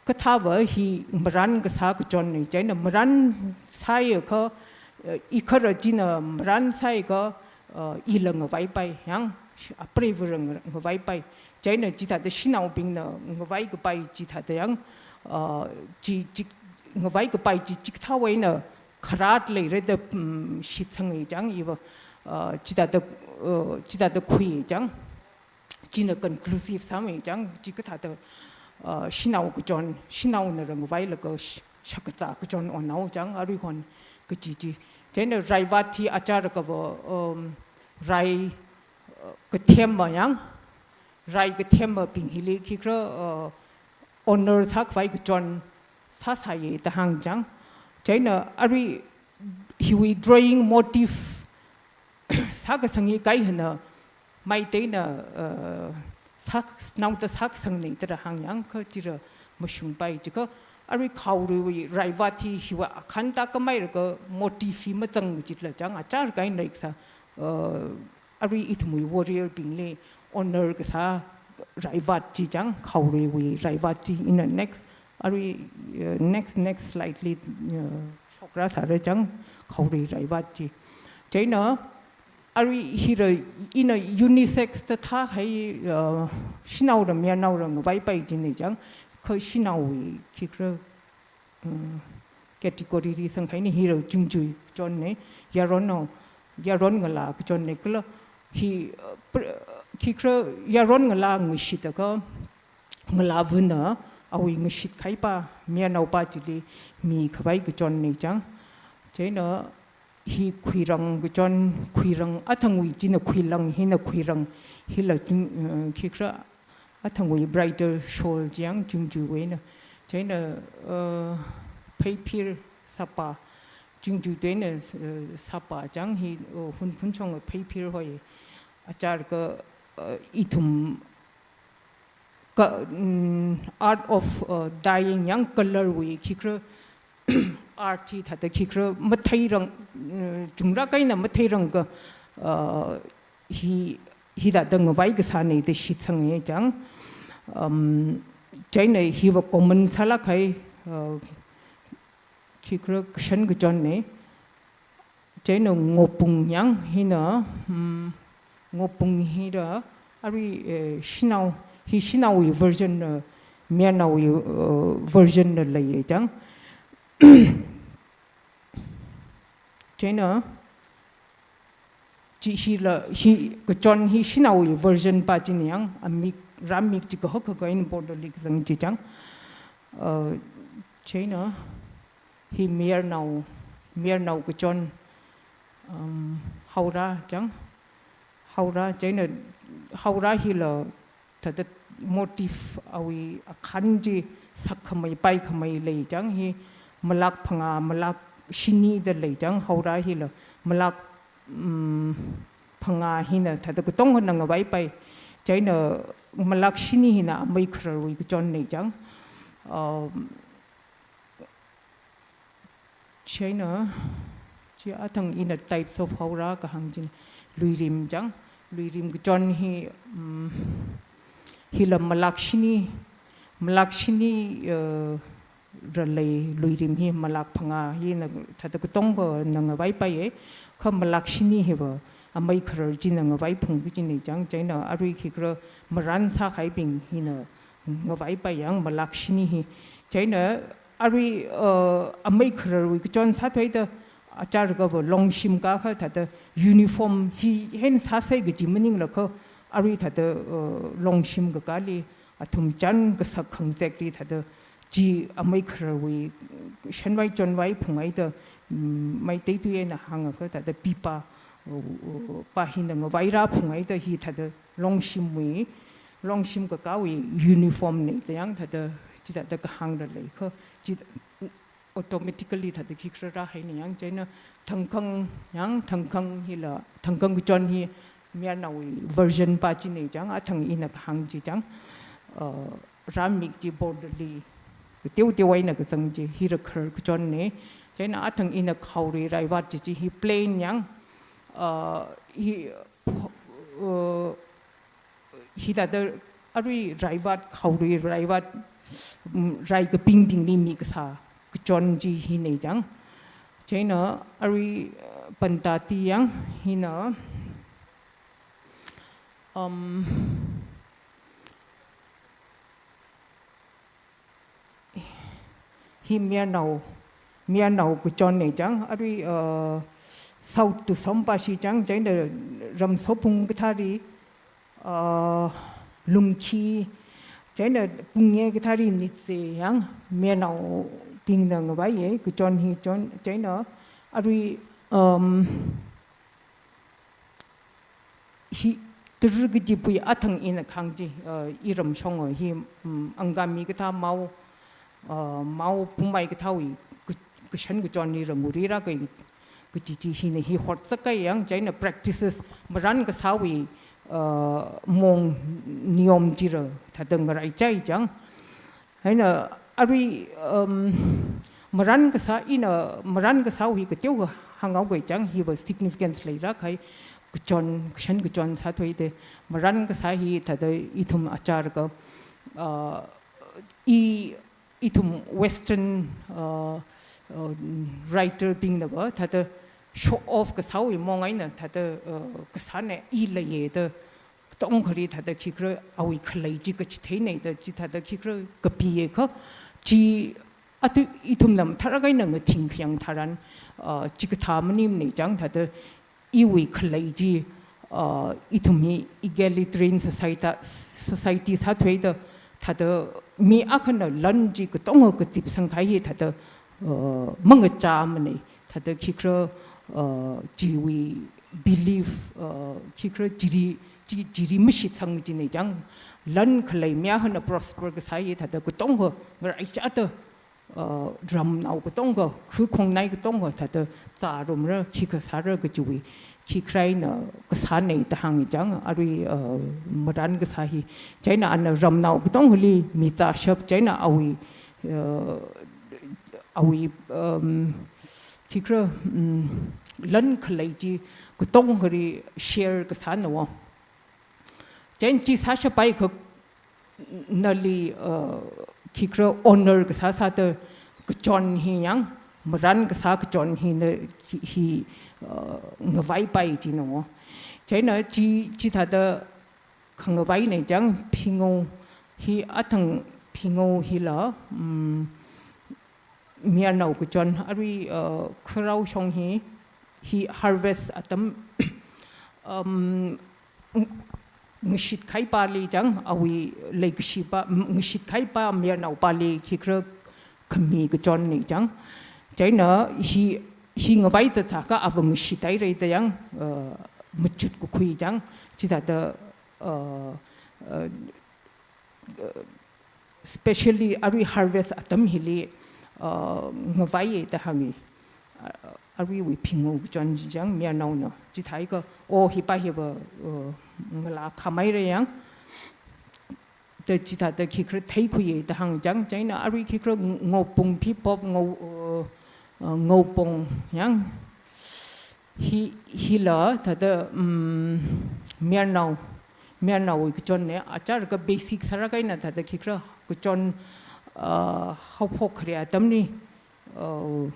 kathāva hi maran kasā kachon nei, chieina maran sāya kha, uh, ikhara china maran sāya kha, uh, ila ngavai pai, yang, apreiva rāng-, ngavai pai. Chieina chithāda shanaobingna ngavai kapai chithāda yang, uh, chi, chi, ngavai kapai chi, chikathāwui eina kharat leirada, mm, shitsanga chang iva, uh, chithāda, uh, chithāda khuiya chang. China conclusive sāmei chang, chi kathāda, uh, shanao kachon, shanaona rāngavailaga sh-, shakazā kachon onao chang, arui hon kachi chi. Chieina raivat hi achar kava, um, rai, uh, kathemma yang, rai kathemmabing hili khikra, uh, honor sākhavai kachon sāsāya da hāng chang. Chieina arui hiwui drawing motif sākasang hi kaikhana Meiteina, uh, sāk-, naoda sākasang nei da rāhāng yang kha chira mashungpai jiakha, arui Khaoruiwui raivat hi hiva akhān tākhamei rākha motif hi mazang jitla chang, achar kahaina kasā, uh, arui ithumwui warrior bingli honor kasā raivat chi chang, Khaoruiwui raivat chi in the next, arui, uh, next, next slide li, uh, shokra sāra chang, Khaorui raivat chi. Chieina, arui hira ina unisex da thāhai, uh, shanaora mayarnaora ngavai pai chi nei chang, kha shanaowui khikra, um, category li sangkahai nei, hira chungchui kachon nei, yaron no, yaron ngalā kachon nei kala, hi, uh, pr-, khikra yaron ngalā ngashit akha, ngalāvana awui ngashit kahaipa, mayarnaopa chili mikhavai kachon nei chang. Chieina hi khuirang kachon, khuirang athangwui china khuilang hina khuirang, hila chung, uh, khikra athangwui bridal shawl chang chungchuiwui eina. Chieina, uh, pheiphir sāpa, chungchuituina, uh, sāpa chang hi, uh, hun phunchong pheiphir hoi. Achar kha, uh, ithum ka, mm, art of, uh, dyeing yang colour wui khikra art hi thāda khikra matheirang, mm, chungrāk eina matheirang kha, uh, hi, hithāda ngavai kasā nei da shitsanga chang. Um, chieina hiva common sālāk kahai, uh, khikra kashan kachon nei. Chieina ngopung yang hina, hmm, ngopung hira, arui, eh, shanao, hi shanaowui version na, mayarnaowui, eh, version na leiya chang. Chieina, chi hila, hi kachon hi shanaowui version pa china yang, amik, rāmik chi kahak kahak eina border li kazang chi chang. Eh, chieina, hi mayarnao, mayarnao kachon, um, haora chang. Haora, chieina haora hila thāda motif awui akhān chi sakkhamei paikhamei lei chang, hi malak phangā, malak shini da lei chang, haora hila malak, um, phangā hina thāda katonga ngavai pai. Chieina malak shini hina amei khararwui kachon nei chang. Um, Chieina, chi athang ina types of haora kahāng chi luirim chang, luirim kachon hi, um, hila malak shini, malak shini, uh, ra lei, luirim hi malak phangā hina thāda katonga ngavai paiya, kha malak shini hiva amei kharar china ngavai phung kachina chang, chieina arui khikra maran sākahaibing hina ngavaipai yang malakshini hi. Chieina arui, uh, amei khararwui kachon sāthuida achar kava longshim kakha thāda uniform hi hen sāsai kaji maninglakha arui thāda, uh, longshim kakāli athum chān kasak khangzekli thāda chi amei khararwui shanvai chonvai phungaida, mm, Meitei tui eina hāngakha thāda pipa, uh, uh, pa hina ngavaira phungaida hi thāda longshimwui, longshim kakāwui uniform nei da yang thāda, chithāda kahāng rāleikha, chi automatically thāda khikha rāhaina yang chieina thangkhang yang, thangkhang hila, thangkhang kachon hi Mayarnaowui version pa chi nei chang, athang ina kahāng chi chang, uh, rāmik chi border li, kateo teo eina kazang chi, hi rakhar kachon nei, chieina athang ina khaorei raivat chi chi hi plain yang, uh, hi, uh, hithāda arui raivat, khaorei raivat, mm, rai kapingbingli mikasā kachon chi hi nei chang. Chieina arui, uh, pantati yang hina, um, hi Mayarnao, Mayarnao kachon nei chang, arui, uh, South to Sompa shi chang, chieina Ramsophung kathāli, uh, Lungkhi, chieina Punge kathāli Nitse yang, Mayarnaobingna ngavaiya kachon hi chon, chieina arui, um, hi tara kajipui athang ina kahāng chi, uh, iram shong hi, um, Angami kathā Mao, uh, Mao Pumai kathāwui ka-, kashan kachon hi rānguri rākai kaji chi hina hi hotsak kahai yang chieina practices maran kasāwui, uh, mong niyom chira thāda ngaraichai chang. Chieina arui, um, maran kasā ina, maran kasāwui kateo kahāng haokai chang, hiva significance leira kahai kachon, kashan kachon sāthuida, maran kasā hi thāda ithum achar ka, uh, i, ithum Western, uh, uh, writer bingna va thāda show off kasāwui mong eina thāda, uh, kasā nei, i leiya da, katongkhali thāda khikha awui khalei chi kachithei nei da, chithāda khikha kapiya kha, chi atu ithum lam tharak eina ngathing khayang tharan, uh, chikathā maning nei chang thāda iwui khalei chi, uh, ithum hi egalitarian society, society sāthuida thāda mi akhana lan chi katonga kazipsang kahai hi thāda, uh, mangachā manei. Thāda khikha, uh, chiwui belief, uh, khikha chili, chi, chili mashitsang chi nei chang. Lan khalei mi akhana prosper kasā hi thāda katonga ngaraichāda, uh, ramnao katonga, khakhongnai katonga thāda zārumra, khikha sāra kajiwui, khikha eina kasā nei da hāngi chang, arui, uh, maran kasā hi. Chieina ana ramnao katongali mizāshap, chieina awui, uh, awui, um, khikha, um, lan khalei chi katongali share kasāna wo. Chieina chi sāshapai kha nali, uh, khikha honor kasā sāda kachon hi yang, maran kasā kachon hina hi, hi, uh, ngavaipai china wo. Chieina chi, chithāda khangavai nei chang, Phingou hi athang Phingou hila, um, Mayarnao kachon arui, uh, kharao shong hi, hi harvest atam, um, ng-, ngashit kahai pali chang, awui leikashi pa, ng-, ngashit kahai pa Mayarnao pali khikha khami kachon nei chang. Chieina hi, hi ngavai zatsa kha ava ngashit haira da yang, uh, machut kakhui chang, chithāda, uh, uh, uh, specially arui harvest atam hili, uh, ngavaiya da hāngi. Uh, aruiwui Phingou kachon chi chang Mayarnaona. Chithākha, oh, hi pa hi va, uh, ngalā khamei re yang. Da chithāda khikha theikhuiya da hāng chang, chieina arui khikha Ngaupung phipop Ngau, uh, uh, Ngaupung yang. Hi, hila thāda, um, Mayarnao, Mayarnaowui kachon nei, achar ka basic sāra kahaina thāda khikha kachon, uh, haophok khare atamli, uh,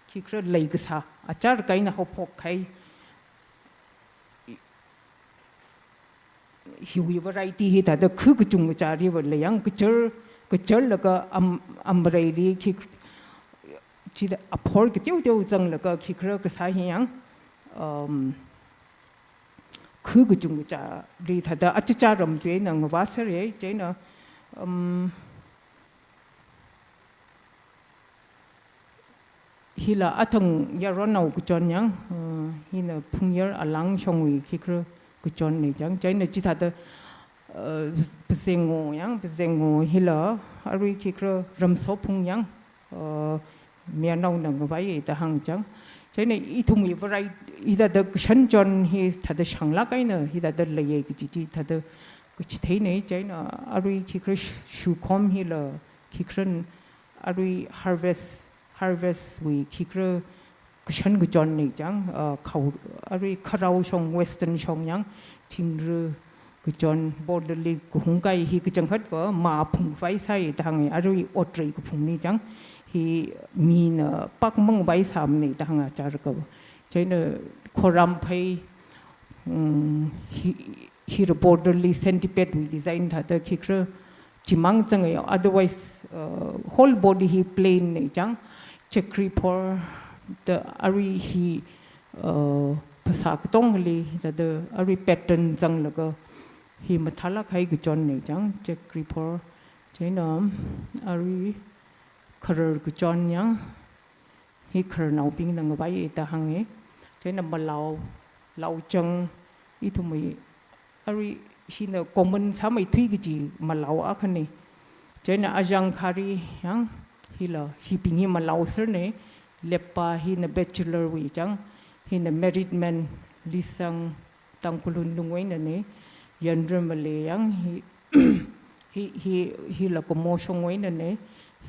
khikha leikasā, achar kahaina haophok kahai, i-, Hiwui variety hithāda khu kachungkha chāriva lei yang, kachar, kacharlaga am, amreili khi, chida aphor kateoteo zanglaga khikhala kasā hi yang, um, khu kachungkha chāri thāda achichā ramtui eina ngavāserei, chieina, um, hila athang yaronnao kachon yang, uh, hina Phungyar Alang shongwui khikhala kachonnei chang. Chieina chithāda, uh, Pazeng Ngo yang, Pazeng Ngo hila arui khikhala Ramsophung yang, uh, mayarnaona ngavai da hāng chang. Chieina ithumwui variety hithāda kashan chon hithāda shanglāk eina hithāda leiya kaji chi thāda kachitheinei. Chieina arui khikhala Sh-, Shukhom hila khikhala arui harvest, harvest wui khikhala kashan kachonnei chang, uh, khao, arui kharao shong, western shong yang, thingri kachon, border li kahung kahai hi kachangkhatva mā phungvai sāi da hānga, arui otrei kaphungli chang, hi mina pak mangvai sāmanei da hānga chārkava. Chieina khoram phei, um, hi, hira border li centipede wui design thāda khikhala chimang zanga, otherwise, uh, whole body hi plain nei chang, chakri phor da arui hi, uh, phasā katongali thāda arui pattern zanglaga hi mathālāk kahai kachonnei chang, chakri phor. Chieina arui kharar kachon yang, hi khararnaobingna ngavai da hānga. Chieina malao, laochang, ithumwui arui hina common sāmeithui kaji malao akhanei. Chieina ajangkhari yang, hila, hibing hi malao sernei, lepa hina bachelor wui chang, hina married man, Lisang Tangkhul Hunlung wui einanei, Yanramale yang hi, hi, hi, hila Kumo shongwui einanei,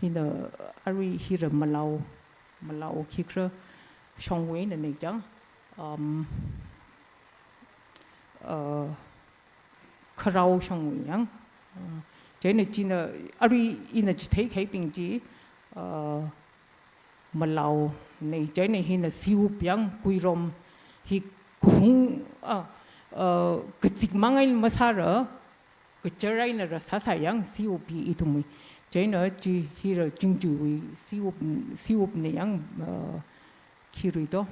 hina arui hira malao, malao khikhala shongwui einanei chang, um, uh, kharao shongwui yang. Uh, chieina china arui ina chithei kahaibing chi, uh, malaonei, chieina hina Siwup yang, Kuirom hi kahung, uh, uh, kazikmang eina masāra, kachar eina rāsāsā yang Siwup hi ithumwui. Chieina chi hira Chingjuiwui Siwup, Siwupnei yang, uh, khi rui to.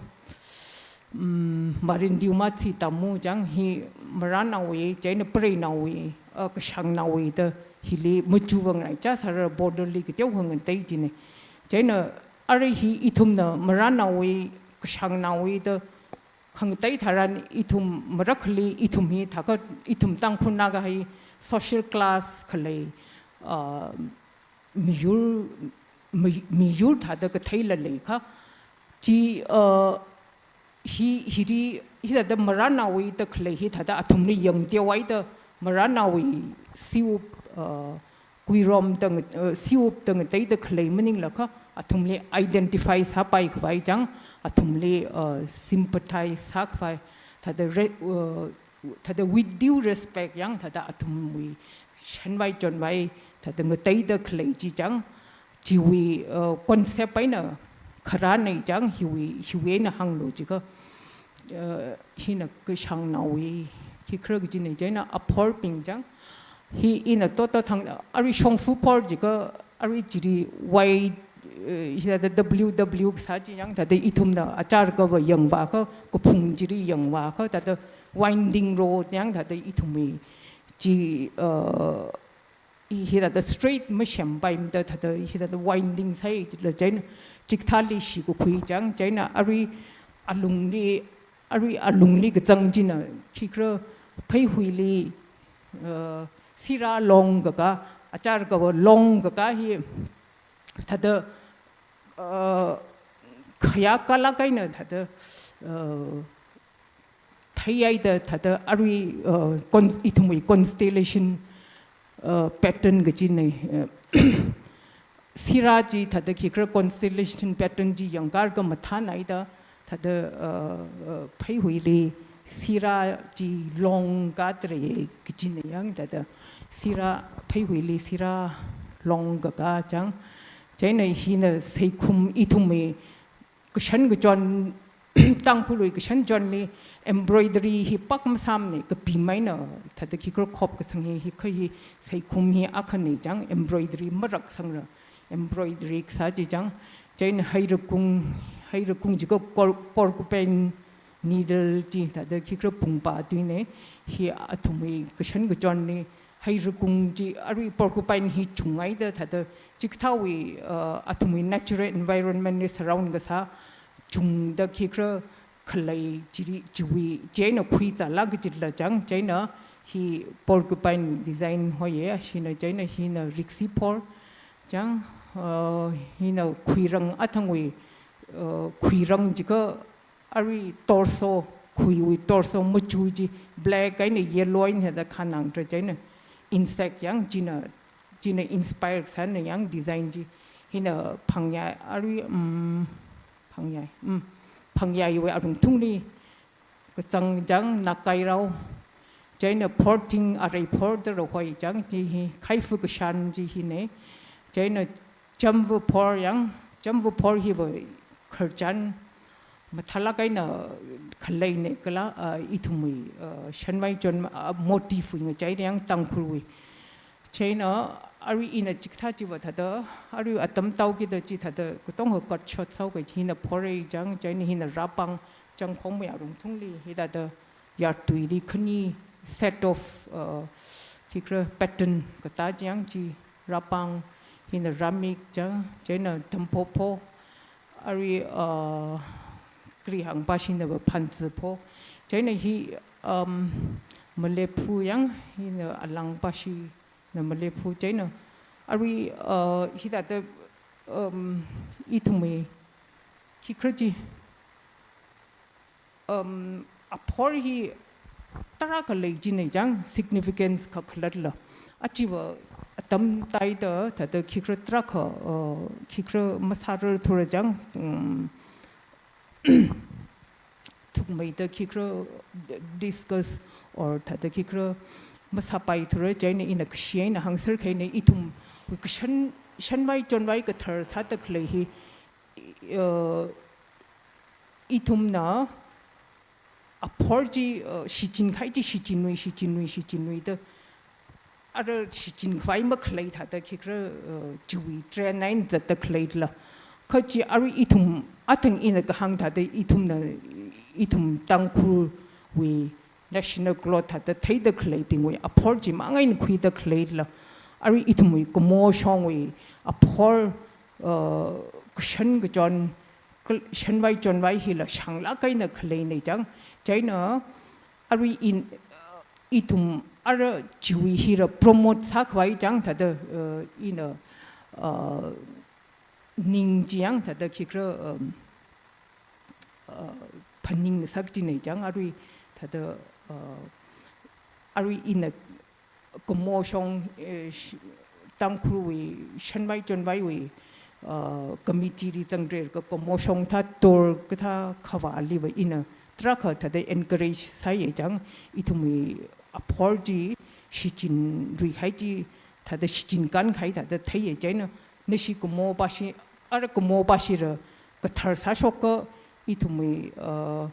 Um, Marindiu Matsi Tamu chang hi maranaowui, chieina preinaowui, uh, kashangnaowui da hili machuva ngaraichā sāra border li kateokha ngatei jinei. Chieina arui hi ithumna maranaowui, kashangnaowui da khangatei tharan ithum marakhali ithum hi thākha ithum Tangkhul Naga hi social class khalei, uh, miyur, mi-, miyur thāda katheila leikha. Chi, uh, hi, hiri, hithāda maranaowui da khalei hithāda athumli yangteohaida maranaowui Siwup, uh, Kuirom da nga-, uh, Siwup da ngateida khalei maninglaga athumli identify sāpai khavai chang, athumli, uh, sympathize sākhavai, thāda re-, uh, thāda with due respect yang thāda athumwui shanvai chonvai thāda ngateida khalei chi chang, chiwui, uh, concept eina kharānei chang, hiwui, hiwui eina hānglu jiakha, uh, hina kashangnaowui khikhala kajinei, chieina aphorbing chang, hi ina totothang, arui shongfa phor jiakha, arui chili wai, uh, hithāda W W kasā chi yang thāda ithumna achārkava yangvākha, kaphung chili yangvākha, thāda winding road yang thāda ithumwui chi, uh, hi, hithāda straight mashempaimada thāda hithāda winding sāi chila chieina chikathāli shikakhui chang, chieina arui alungli, arui alungli kazang china khikhala Pheihuili, uh, Sira Long kakā, achārkava Long kakā hi thāda, uh, khayākalāk eina thāda, uh, theihaida thāda arui, uh, cons-, ithumwui constellation, uh, pattern kajinei, uh, Sira chi thāda khikhala constellation pattern chi yangkar kamathānhaida thāda, uh, uh, Pheihuili Sira chi Long kakā lei kajinei yang thāda Sira, Pheihuili Sira Long kakā chang. Chieina hina seikhum ithumwui kashan kachon Tangkhulwui kashan chonli embroidery hi pak masāmana, kapimeina, thāda khikha khop kasang hi, hi kha hi seikhum hi akhana chang, embroidery maraksangra, embroidery kasā chi chang, chieina heirakung, heirakung jiakha por-, porcupine needle chi thāda khikha pungpa tuina, hi athumwui kashan kachonli, heirakung chi arui porcupine hi chungngaida thāda chikathāwui, uh, athumwui natural environment li surround kasā chungda khikha khalei chili chiwui, chieina khuizāla kajila chang, chieina hi porcupine design hoiya, chieina chieina hina riksi phor chang, uh, hina khuirang athangwui, uh, khuirang jiakha arui torso, khuiwui torso machu chi black eina yellow eina thāda khanang tra chieina insect yang china, china inspire sāna yang design chi. Hina phangyai arui, um, phangyai, um, phangyaiwui arungthungli kachang chang nakairao. Chieina phorthing arei phor da rāhoi chang chi hi, khaifu kashan chi hina. Chieina chamvu phor yang, chamvu phor hiva kharchan mathālāk eina khaleina kala, ah, ithumwui, ah, shanvai chon, ah, motif wui ngachaida yang Tangkhulwui. Chieina arui ina chikathā chiva thāda, arui atam taokida chi thāda, katonga cut short sāhaoki, hina phorei chang, chieina hina rāpang, changkhongwui arungthungli, hithāda yartuili khani set of, uh, khikha pattern katā chang chi rāpang, hina rāmik chang, chieina tampopho, arui, uh, kri hāngpashina va phanzipho, chieina hi, um, malephu yang, hina alangpashina malephu chieina. Arui, uh, hithāda, um, ithumwui khikha chi, um, aphor hi tarākha lei china chang, significance kakhalatla. Achiva atam taida thāda khikha tarākha, uh, khikha masārar thura chang, um, thukmeida khikha discuss or thāda khikha masāpai thura chieina ina kashi eina hāngser khaina ithumwui kashan, shanvai chonvai kathar sāda khalei hi, uh, ithumna aphor chi, uh, shichin kahai chi shichinwui, shichinwui, shichinwui da. Ara shichin khavai makhalei thāda khikha, uh, chiwui trend eina zatda khaleila. Kha chi arui ithum athang ina kahāng thāda ithumna, ithum Tangkhulwui national cloth thāda theida khaleibingwui aphor chimang eina khuida khaleila. Arui ithumwui kamo shongwui aphor, uh, kashan kachon, kal-, shanvai chonvai hila shānglāk eina khaleina chang. Chieina arui in, uh, ithum ara chiwui hila promote sākhavai chang thāda, uh, ina, uh, ning chi yang thāda khikha, um, uh, phaningsak china chang arui thāda, uh, arui ina kamo shong, eh, sh-, Tangkhulwui shanvai chonvaiwui, uh, committee li zangrer ka kamo shong thā tor kathā khavāli va ina tarākha thāda encourage sāya chang, ithumwui aphor chi shichinrui kahai chi thāda shichin kan kahai thāda theiya chieina, nashi kamo pashi, ara kamo pashila kathar sāshoka ithumwui, uh,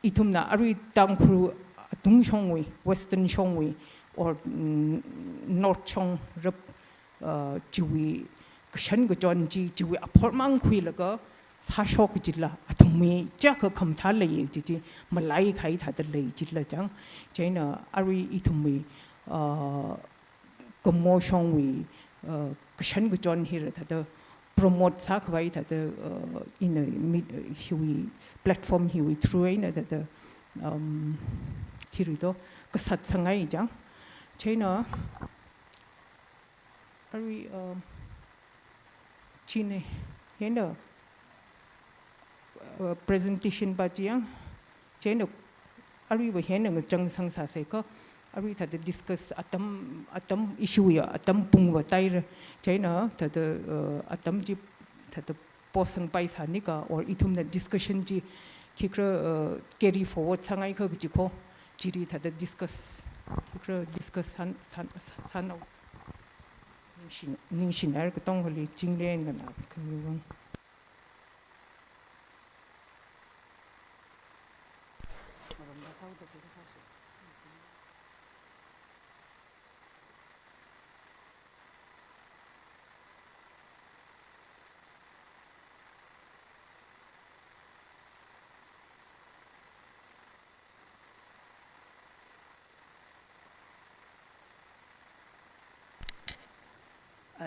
ithumna arui Tangkhul atungshongwui, western shongwui, or, mm, north shong rap, uh, chiwui kashan kachon chi, chiwui aphor mang khuilaga sāshok kajila, athumwui chaka khamathā lei chi chi, malai kahai thāda lei chila chang. Chieina arui ithumwui, uh, kamo shongwui, uh, kashan kachon hila thāda promote sākhavai thāda, uh, ina mi-, uh, hiwui platform hiwui through eina thāda, um, khi ri do, kasat sāngai chang. Chieina arui, um, china hina, uh, presentation pa chi yang, chieina arui va hina ngachang sangsāsai kha, arui thāda discuss atam, atam issue ya, atam pung va taira, chieina thāda, uh, atam chi thāda posangpai sānika, or ithumna discussion chi khikha, uh, carry forward sāngai kha kaji kho, chili thāda discuss, khikha discuss sān, sān, sān, sānao. Ningshin, ningshinhai katongali chinglen kana khamiwang.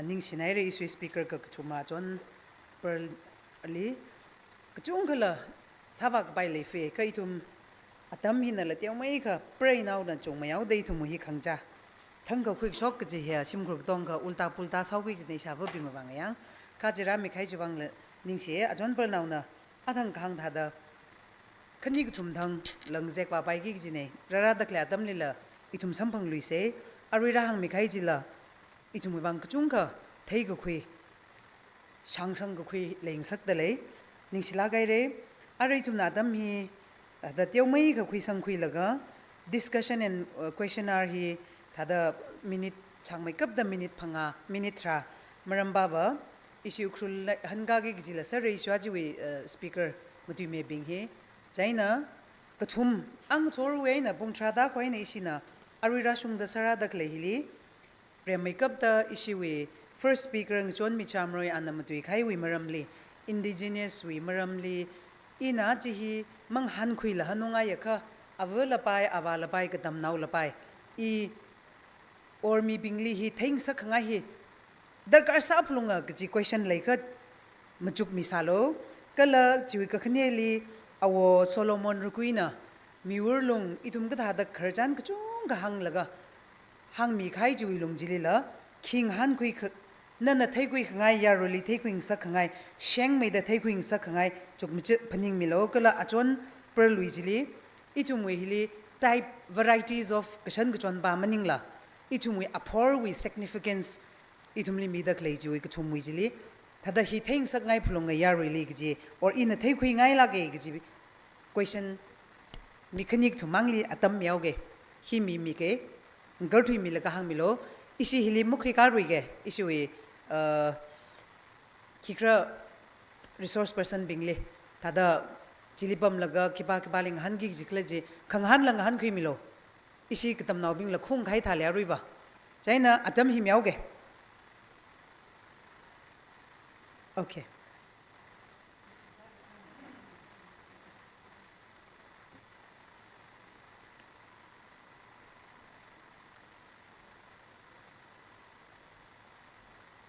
Ningshinaira isui speaker kakathuma John Pearl li kachungkhala sāvākapai leifei, kha ithum atam hinala teomeikha preinaona chungmeihaoda ithum hi khangachā thangkha khuikashok kaji hi shimkhur katongkha ulta pulta sāhaokhui jina ishāvabing mavang yang. Kha chi rāmikahai chiwui vangla ningshi, a John Pearl naona athang kahāng thāda khani kathum thang langzek vāpaiki kajina, rārāda khalei atamlila ithum samphangluisa, arui rāhāngmikahai chila ithumwui vang kachungkha theikakhui, shāngsangkakhui leingasakda lei, ningshilāk haira. Arui ithumna atam hi, ah, thāda teomeikha khuisangkhuilaga, discussion and, uh, question hour hi thāda minute chāngmeikapta minute phangā, minute tharā maram pāva, ishi Ukhrul la hāngkāki kajila sāra, ishi achiwui, uh, speaker matuimibing hi. Chieina kathum ang chorwui eina pung tharāda khuina ishina arui rāshungda sārāda khalei hili, remmeikapta ishiwui first speaker Ngachonmi Chamroi ana matuikahaiwui maramli, indigenous wui maramli, ina chi hi mangahānkhuila hanungaiakha, ava lapai, avā lapai, katamnao lapai, i or mibingli hi theingasak khangai hi darkar sāphalunga kaji question leikha machukmisālu. Kala chiwui kakhaneli Awo Solomon Rukuina, miwurlung ithum kathāda khararchan kachungkha hānglaga, hāngmikahai chiwui lung chilila, khi ngahānkhui kha, nana theikhui khangai, yaruili theikhuingasak khangai, shengmeida theikhuingasak khangai chukmajā phaningmilu. Kala a John Pearl wui chili, ithumwui hili type varieties of kashan kachonpa maningla, ithumwui aphorwui significance ithumli mida khalei chiwui kathumwui chili, thāda hi theingasakngai phalunga yaruili kaji, or ina theikhuingailāka kaji question mi khani kathum mangli atam mihaoga, hi mimika, ngakarthuimilaga hāngmilu, ishi hili makhuikāruika, ishiwui, uh, khikhala resource person bingli, thāda chili pamlaga khipā khipāli ngahānki kaji khala chi, khangahānla ngahānkhuimilu. Ishi katamnaobingla khungkahai thāli aruiva. Chieina atam hi mihaoga. Okay.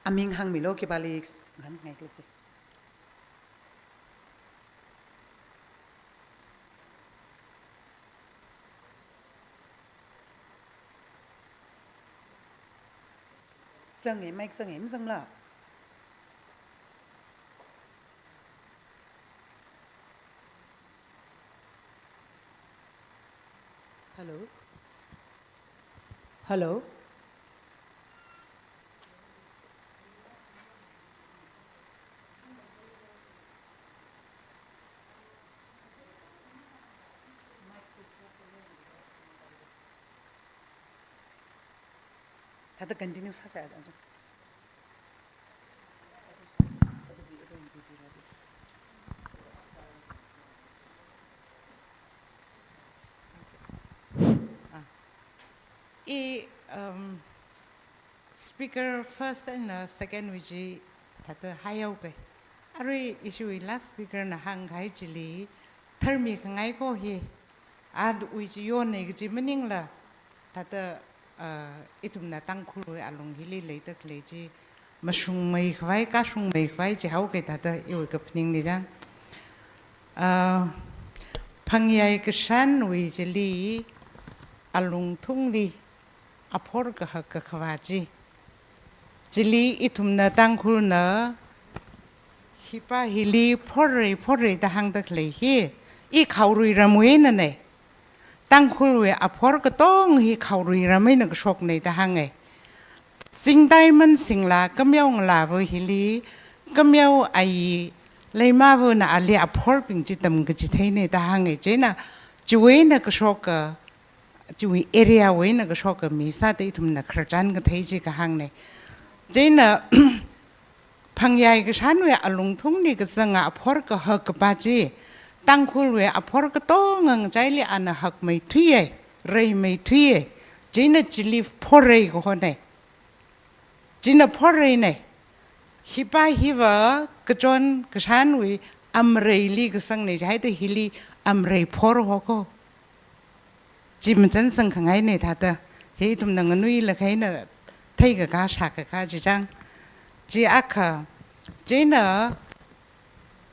Aming hāngmilu, khipāli ngahānngai khala chi. Zanga, mic zanga, mazangla? Hello? Hello? Thāda continue sāsa. Ah. I, um, speaker first and, uh, second wui chi thāda haihaoga. Arui ishiwui last speaker na hāngkahai chili tharmi khangai ko hi, awui chi yonna kaji maningla, thāda, uh, ithumna Tangkhulwui alung hili leida khalei chi mashungmeikhavai, kashungmeikhavai jihaoga thāda iwui kaphaningli jang. Uh, Phangyai kashanwui chili alungthungli aphor kahak kakhavā chi. Chili ithumna Tangkhulna hipā hili phorrei phorrei da hāngda khalei hi, i Khaorui ramwui einana. Tangkhulwui aphor katong hi Khaorui ram eina kashokna da hānga. Zingtaiman singla Kameo ngalāva hili, Kameo ayi Leimavana ali aphorbing chi tamkachitheina da hānga. Chieina chiwui eina kashoka, chiwui area wui eina kashoka mi sāda ithumna khararchan kathei chi kahāngna. Chieina Phangyai kashanwui alungthungli kazanga aphor kahak kapā chi, Tangkhulwui aphor katonga ngachaili ana hakmeithuiya, reimeithuiya. Chieina chili phorrei kahona. China phorreina. Hipā hiva kachon kashanwui amareili kasangna jihaida hili amarei phor hoko. Chi machansang khangaina thāda. Hi ithumna nganuilakha eina theikakā shākakā chi jang. Chi akha, chieina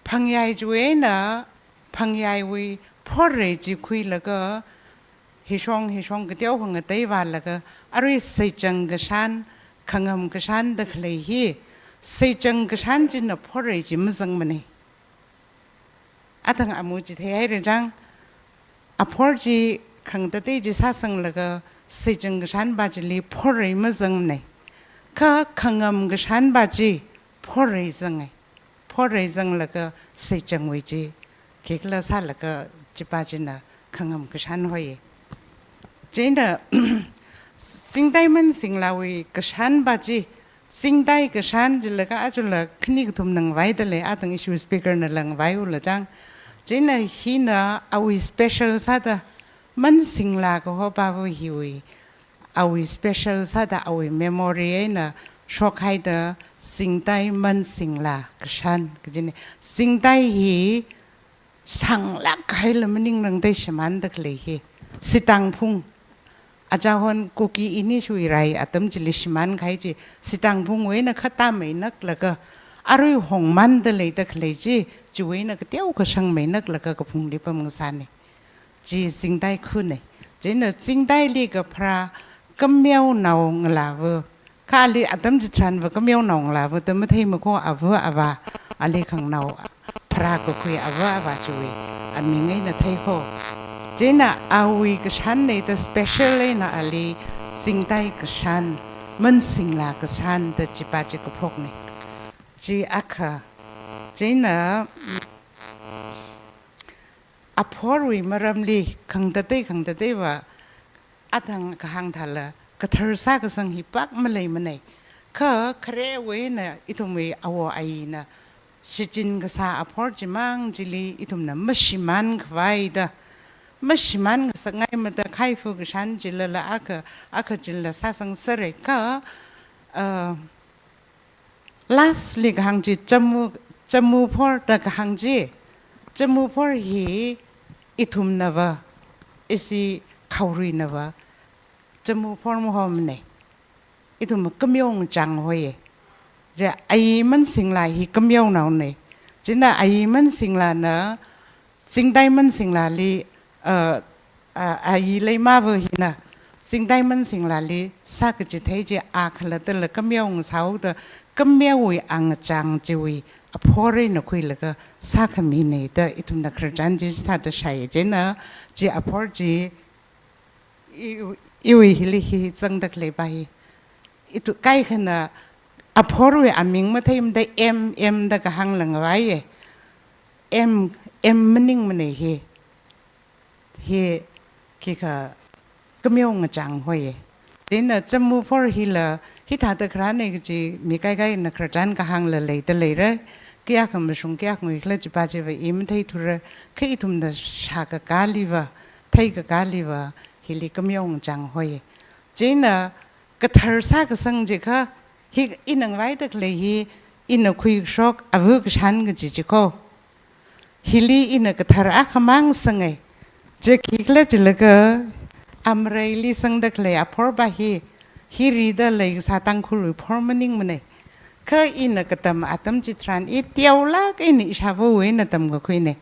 phangyai chiwui eina, phangyaiwui phorrei chi khuilaga, hishong hishong kateokha ngatei vālaga, arui seichang kashan, khangam kashan da khalei hi, seichang kashan china phorrei chi mazangmanei. Athang amu chitheihaira chang, aphor chi khangatei chi sāsanglaga, seichang kashan pa chili phorrei mazangmanei. Kha khangam kashan pa chi phorrei zangai. Phorrei zanglaga seichangwui chi khikhala sālaga chi pa china khangam kashan hoi. Chieina Chingtai Mansinglawui kashan pa chi, Chingtai kashan chilaga ajala khani kathum ngavai dalei, athang issue speaker nala ngavaiula chang. Chieina hina awui special sāda, Mansingla kaho pava hiwui, awui special sāda awui memory eina shokhaida Chingtai Mansingla kashan kajinei. Chingtai hi sānglāk haila maningrangda shimānda khalei hi. Sitangphung. Achahon Kuki ini shui rai atam chili shimānkahai chi, Sitangphungwui eina khatamei naklaga, arui hongmānda leida khalei chi, chiwui eina kateokha shangmei naklaga kaphungli pamngasānei. Chi Chingtai khunei. Chieina Chingtaili kapharā Kameonao ngalāva. Kha ali atam chitharanva Kameonao ngalāva da matheimakho, ava avā, ali khanganao pharā kakhui ava avā chiwui aming eina theikho. Chieina awui kashan eina da special eina ali Chingtai kashan, Mansingla kashan da chi pa chi kaphoknei. Chi akha. Chieina aphorwui maramli khangatei khangateiva athang kahāng thāla kathar sākasang hi pak maleimanei. Kha kharewui eina ithumwui awo ayina shichin kasā aphor chimang chili ithumna mashimānkhavai da, mashimān ngasakngaimada khaifu kashan chilala akha, akha chila sāsangserei kha, uh, lastli kahāng chi chamu, chamu phor da kahāng chi. Chamu phor hi ithumnava, ishi khaoruinava chamu phor mahomanei. Ithum Kameo ngachang hoi. Chi ayi Mansingla hi Kameonaonei. Chieina ayi Mansinglana Chingtai Mansinglali, uh, uh, ayi Leimava hina Chingtai Mansinglali sākachithei chi a khalattala Kameo ngasāhaoda Kameowui angachang chiwui aphor eina khuilaga sākhaminei da ithumna khararchan chi sāda shai. Chieina chi aphor chi i, iwui hili hi zangda khalei pa hi. Ithu kaikhana aphorwui aming matheimada M, M da kahāngla ngavaiye. M, M maningmanei hi. Hi khikha Kameo ngachang hoi. Chieina chamu phor hila hithāda kharānei kaji mi kaikaina khararchan kahāngla leida leira. Kayākha mashung kayākha nguikhala chi pa chiva i matheithura. Kha ithumna shākakāliva, theikakāliva, hili Kameo ngachang hoi. Chieina kathar sākasang chi kha, hi ina ngavaida khalei hi, ina khuishok ava kashan kaji chikho. Hili ina kathar akhamang sangai. Chi khikhala chilaga amreili sangda khalei aphor pa hi, hi rida leikasā Tangkhulwui phor maningmanei. Kha ina katam atam chitharan i teolāk eina ishāvawui eina tamkakhuinei.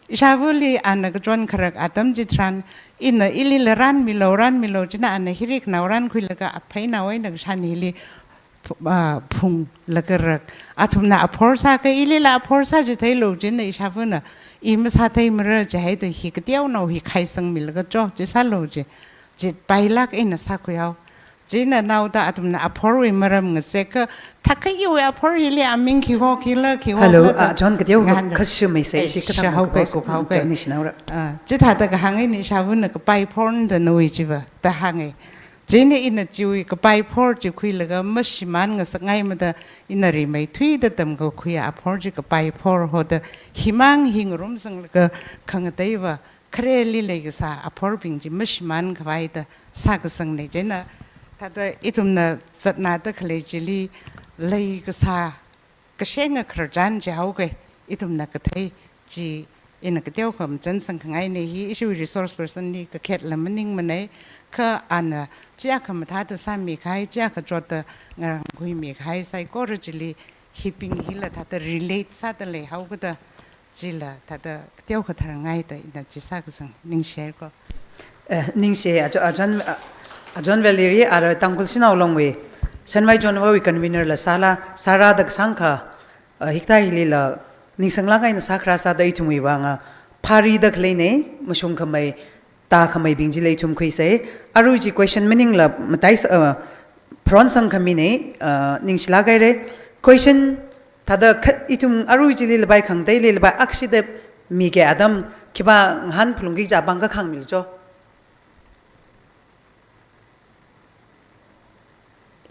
Ishāvali ana kachon kharak atam chitharan ina ilila ranmilo, ranmilo china ana hiri khanao rankhuilaga apheinao eina kashan hili ph-, ah, phunglaga rak. Athumna aphor sākha ilila aphor sā chitheilu china ishāvana i masātheimara chihaida hi kateonao hi khaisangmilaga cho chi sālu chi. Chipailāk eina sākhuihao. Chieina naoda athumna aphorwui maram ngasekha, thakha iwui aphor hili aming khiho khila khiho Hello, khala da ah, John, kateokha ngahānda. Khashu mai sei, eh, ishi kathang shāhaoke, kuphaoke, kuphaoke. Tani shinaora. Ah, chithāda kahāng eina ishāvana kapai phor da nawui chiva, da hānge. Chieina ina chiwui kapai phor chi khuilaga mashimān ngasakngaimada ina rimeithuida tamkakhui aphor chi kapai phor hoda himang hi ngarumsanglaga khangateiva khareli leikasā aphorbing chi mashimānkhavai da sākasangnei. Chieina thāda ithumna zatnada khalei chili leikasā kashenga khararchan chihaoke, ithumna kathei chi Ina kateokha machansang khangaina hi, ishiwui resource person li kakhetla maningmanei, kha ana chiyākha mathāda sāmikahai, chiyākha chotda ngarānkhuimi kahai saikora chili hibing hila thāda relate sāda leihaokada, chila thāda kateokha tharngaida ina chi sākasang, ningshiko. Eh, ningshi, ajo-, ajon, a-, ajon Valerie, ara Tangkhul Shanao Longwui, Shanwai Zonwawui convener la sāla, sārada kasāngkha, eh, hikathā hilila, ningsanglāk eina sākharā sāda ithumwui vānga, pharida khaleinei, mashungkhamei, tākhameibing chila ithum khuisei, arui chi question maningla, matai sa-, eh, pharonsang khaminei, eh, ningshilāk haira, question, thāda kha-, ithum arui chili labai khangateili labai akshida miki atam, khipā ngahān phalungki kaja pāng kakhāng milu cho.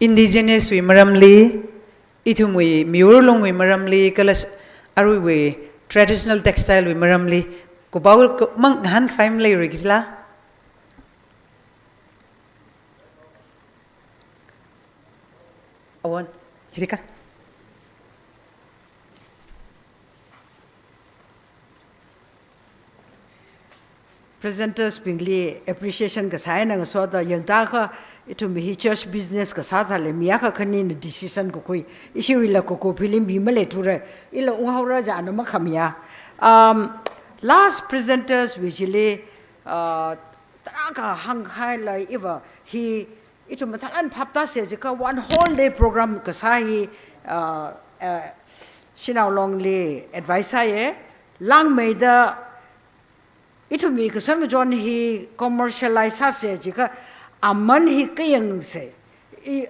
Indigenous wui maramli, ithumwui miyur lungwui maramli, kala s-, aruiwui traditional textile wui maramli, kupao ku-, mang ngahānkhavai maleirui kajila? Awon, hirika. Presenters bingli appreciation kasā eina ngasoda yangda kha ithum hi church business kasā thālei mi akha khanina decision kakhui. Ishiwuila koko film bi maleithura. Ila unghaora jana makhamiya. Um, last presenters wui chili, uh, tarākha hānghailei iva hi ithum mathālāk eina phaptāsa jiakha one whole day program kasā hi, uh, uh, Shanao Longli advice sāya, langmeida ithumwui kasang kachon hi commercialize sāsa jiakha aman hi kayangsa. I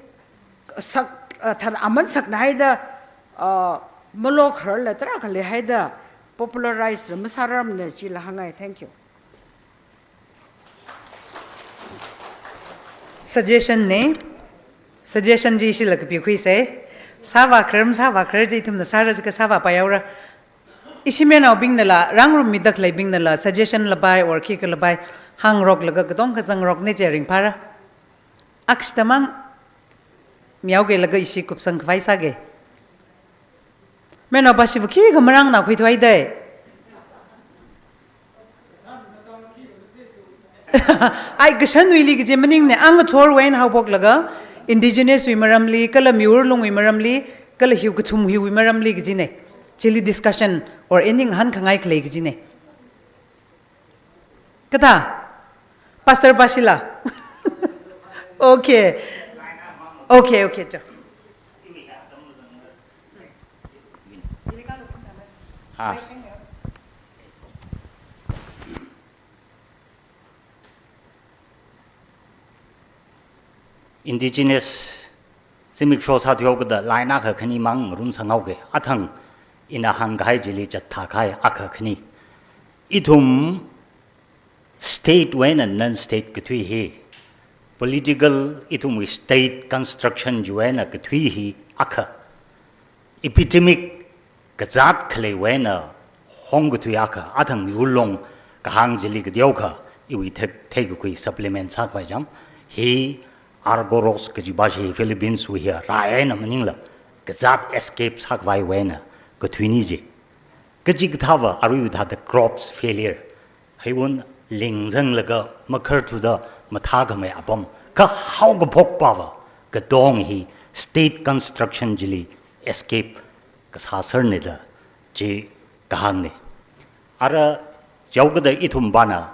sak, uh, thāda aman sakna haida, uh, malokhararla tarākha leihaida popularize la masārarmana chila hāngngai. Thank you. Suggestion nei, suggestion chi ishila kapikhuisa. Sāvākharar masāvākharar chi ithumna sāra jiakha sāvāpai haora. Ishi mayarnaobingnala, rāngarummida khaleibingnala, suggestion labai, or khikha labai, hāngroklaga katongkha zangrokna jiakha ringphāra. Akshida mang, mihaokeilaga ishi kupsangkhavai sāga. Mayarnao Bashiva khikha marāngnākhui thuihaida. Ai, kashanwuili kaji maningmana, ang ngathorwui eina haophoklaga, indigenous wui maramli, kala miyur lungwui maramli, kala hiu kathum hiwui maramli kajina. Chili discussion or any ngahānkhangai khalei kajina. Kathā? Pastor Bashila. Okay. Okay, okay, cho. Ah. Indigenous zimiksho sāthuihaokada line akha khani mang ngarumsanghaoga. Athang ina hāngkahai chili chatthākahai akha khani. Ithum state wui eina non-state kathui hi, political ithumwui state construction chiwui eina kathui hi akha. Epidemic kazāt khaleiwui eina hongkathui akha, athang miyur long kahāng chili kateokha, iwui thei, theikakhui supplement sākhavai chang. Hi Argos Rocks kajipa chi Philippines wui hi rā eina maningla, kazāt escape sākhavaiwui eina kathuina ji. Kachikathāva aruiwui thāda crops failure. Heiwun lingzanglaga makharthuda mathākhamei apam, kahaokaphok pava, katong hi state construction chili escape kasā sārnida chi kahāngna. Ara jihaokada ithum pana,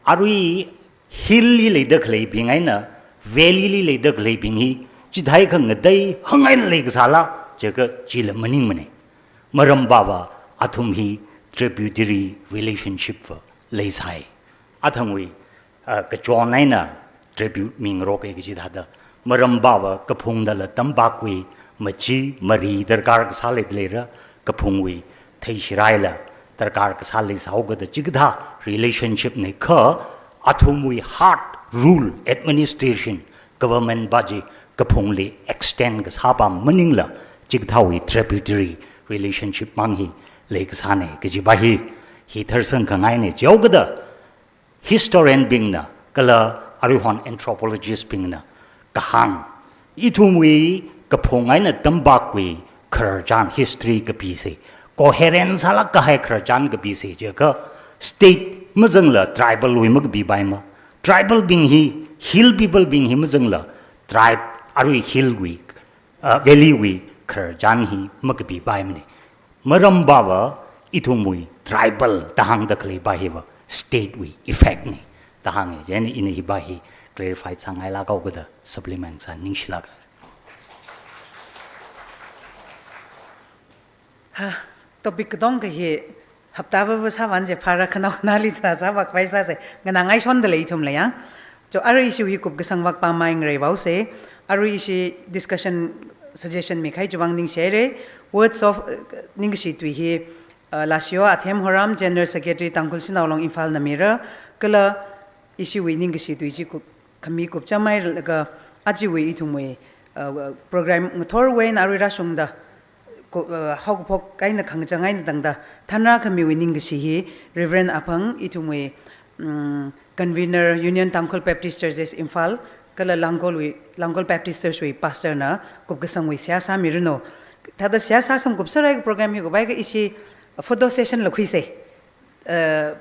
arui hill li leida khaleibing eina, valley li leida khaleibing hi, chithākha ngatei hāngngai leikasāla, jiakha chila maningmana. Maram pava athum hi tributary relationship va leisai. Athangwui, ah, kachon eina tribute mingaroka kaji thāda. Maram pava kaphungdala tampakwui machi mari darkar kasā leida leira, kaphungwui theishiraila darkar kasā leisāhaokada chikathā relationship na kha athumwui hard rule administration government pa chi kaphungli extend kasāpa maningla, chikathāwui tributary relationship mang hi leikasāna kajipa hi, hi tharsang khangaina jihaokada, historian bingna, kala aruihon anthropologist bingna kahāng, ithumwui kaphung eina tampakwui khararchan history kapisa, coherent sālāk kahai khararchan kapisa jiakha, state mazangla tribal wui makapipaimana. Tribal bing hi, hill people bing hi mazangla tribe, arui hill wui, uh, valley wui khararchan hi makapipaimana. Maramva ithumwui tribal da hāngda khaleipa hiva state wui effect na da hānga. Chieina ina hipa hi clarify sāngailāk haokida supplement sā ningshilāk. Ha, topic katonga hi hapta vava sāvān je phara khanao nali sā sāvākpai sāsa, nganāngaishonda lei ithumla yang. Cho arui issue hi kupkasang vākpamei ngaraivaosa, arui ishi discussion suggestion mikahai chiwui vang ningshihaira. Words of, uh, ningkashi tui hi, uh, Lashiyo Athem Horam, General Secretary Tangkhul Shanao Long Imphal na mira, kala ishiwui ningkashi tui chi kup, khami kupchamhailaga ajawui ithumwui, uh, program ngathorwui eina arui rāshungda ku-, uh, haokaphok eina khangachang eina tangda thanrākhamiwui ningkashi hi Reverend Aphang, ithumwui, mm, convener Union Tangkhul Baptist Churches Imphal, kala Langkolwui, Langkol Baptist Church wui pastor na kupkasangwui seihā sāmiranu. Thāda seihā sāsung kupsārai program hi kuphaiakha ishi photo session la khuisa. Uh,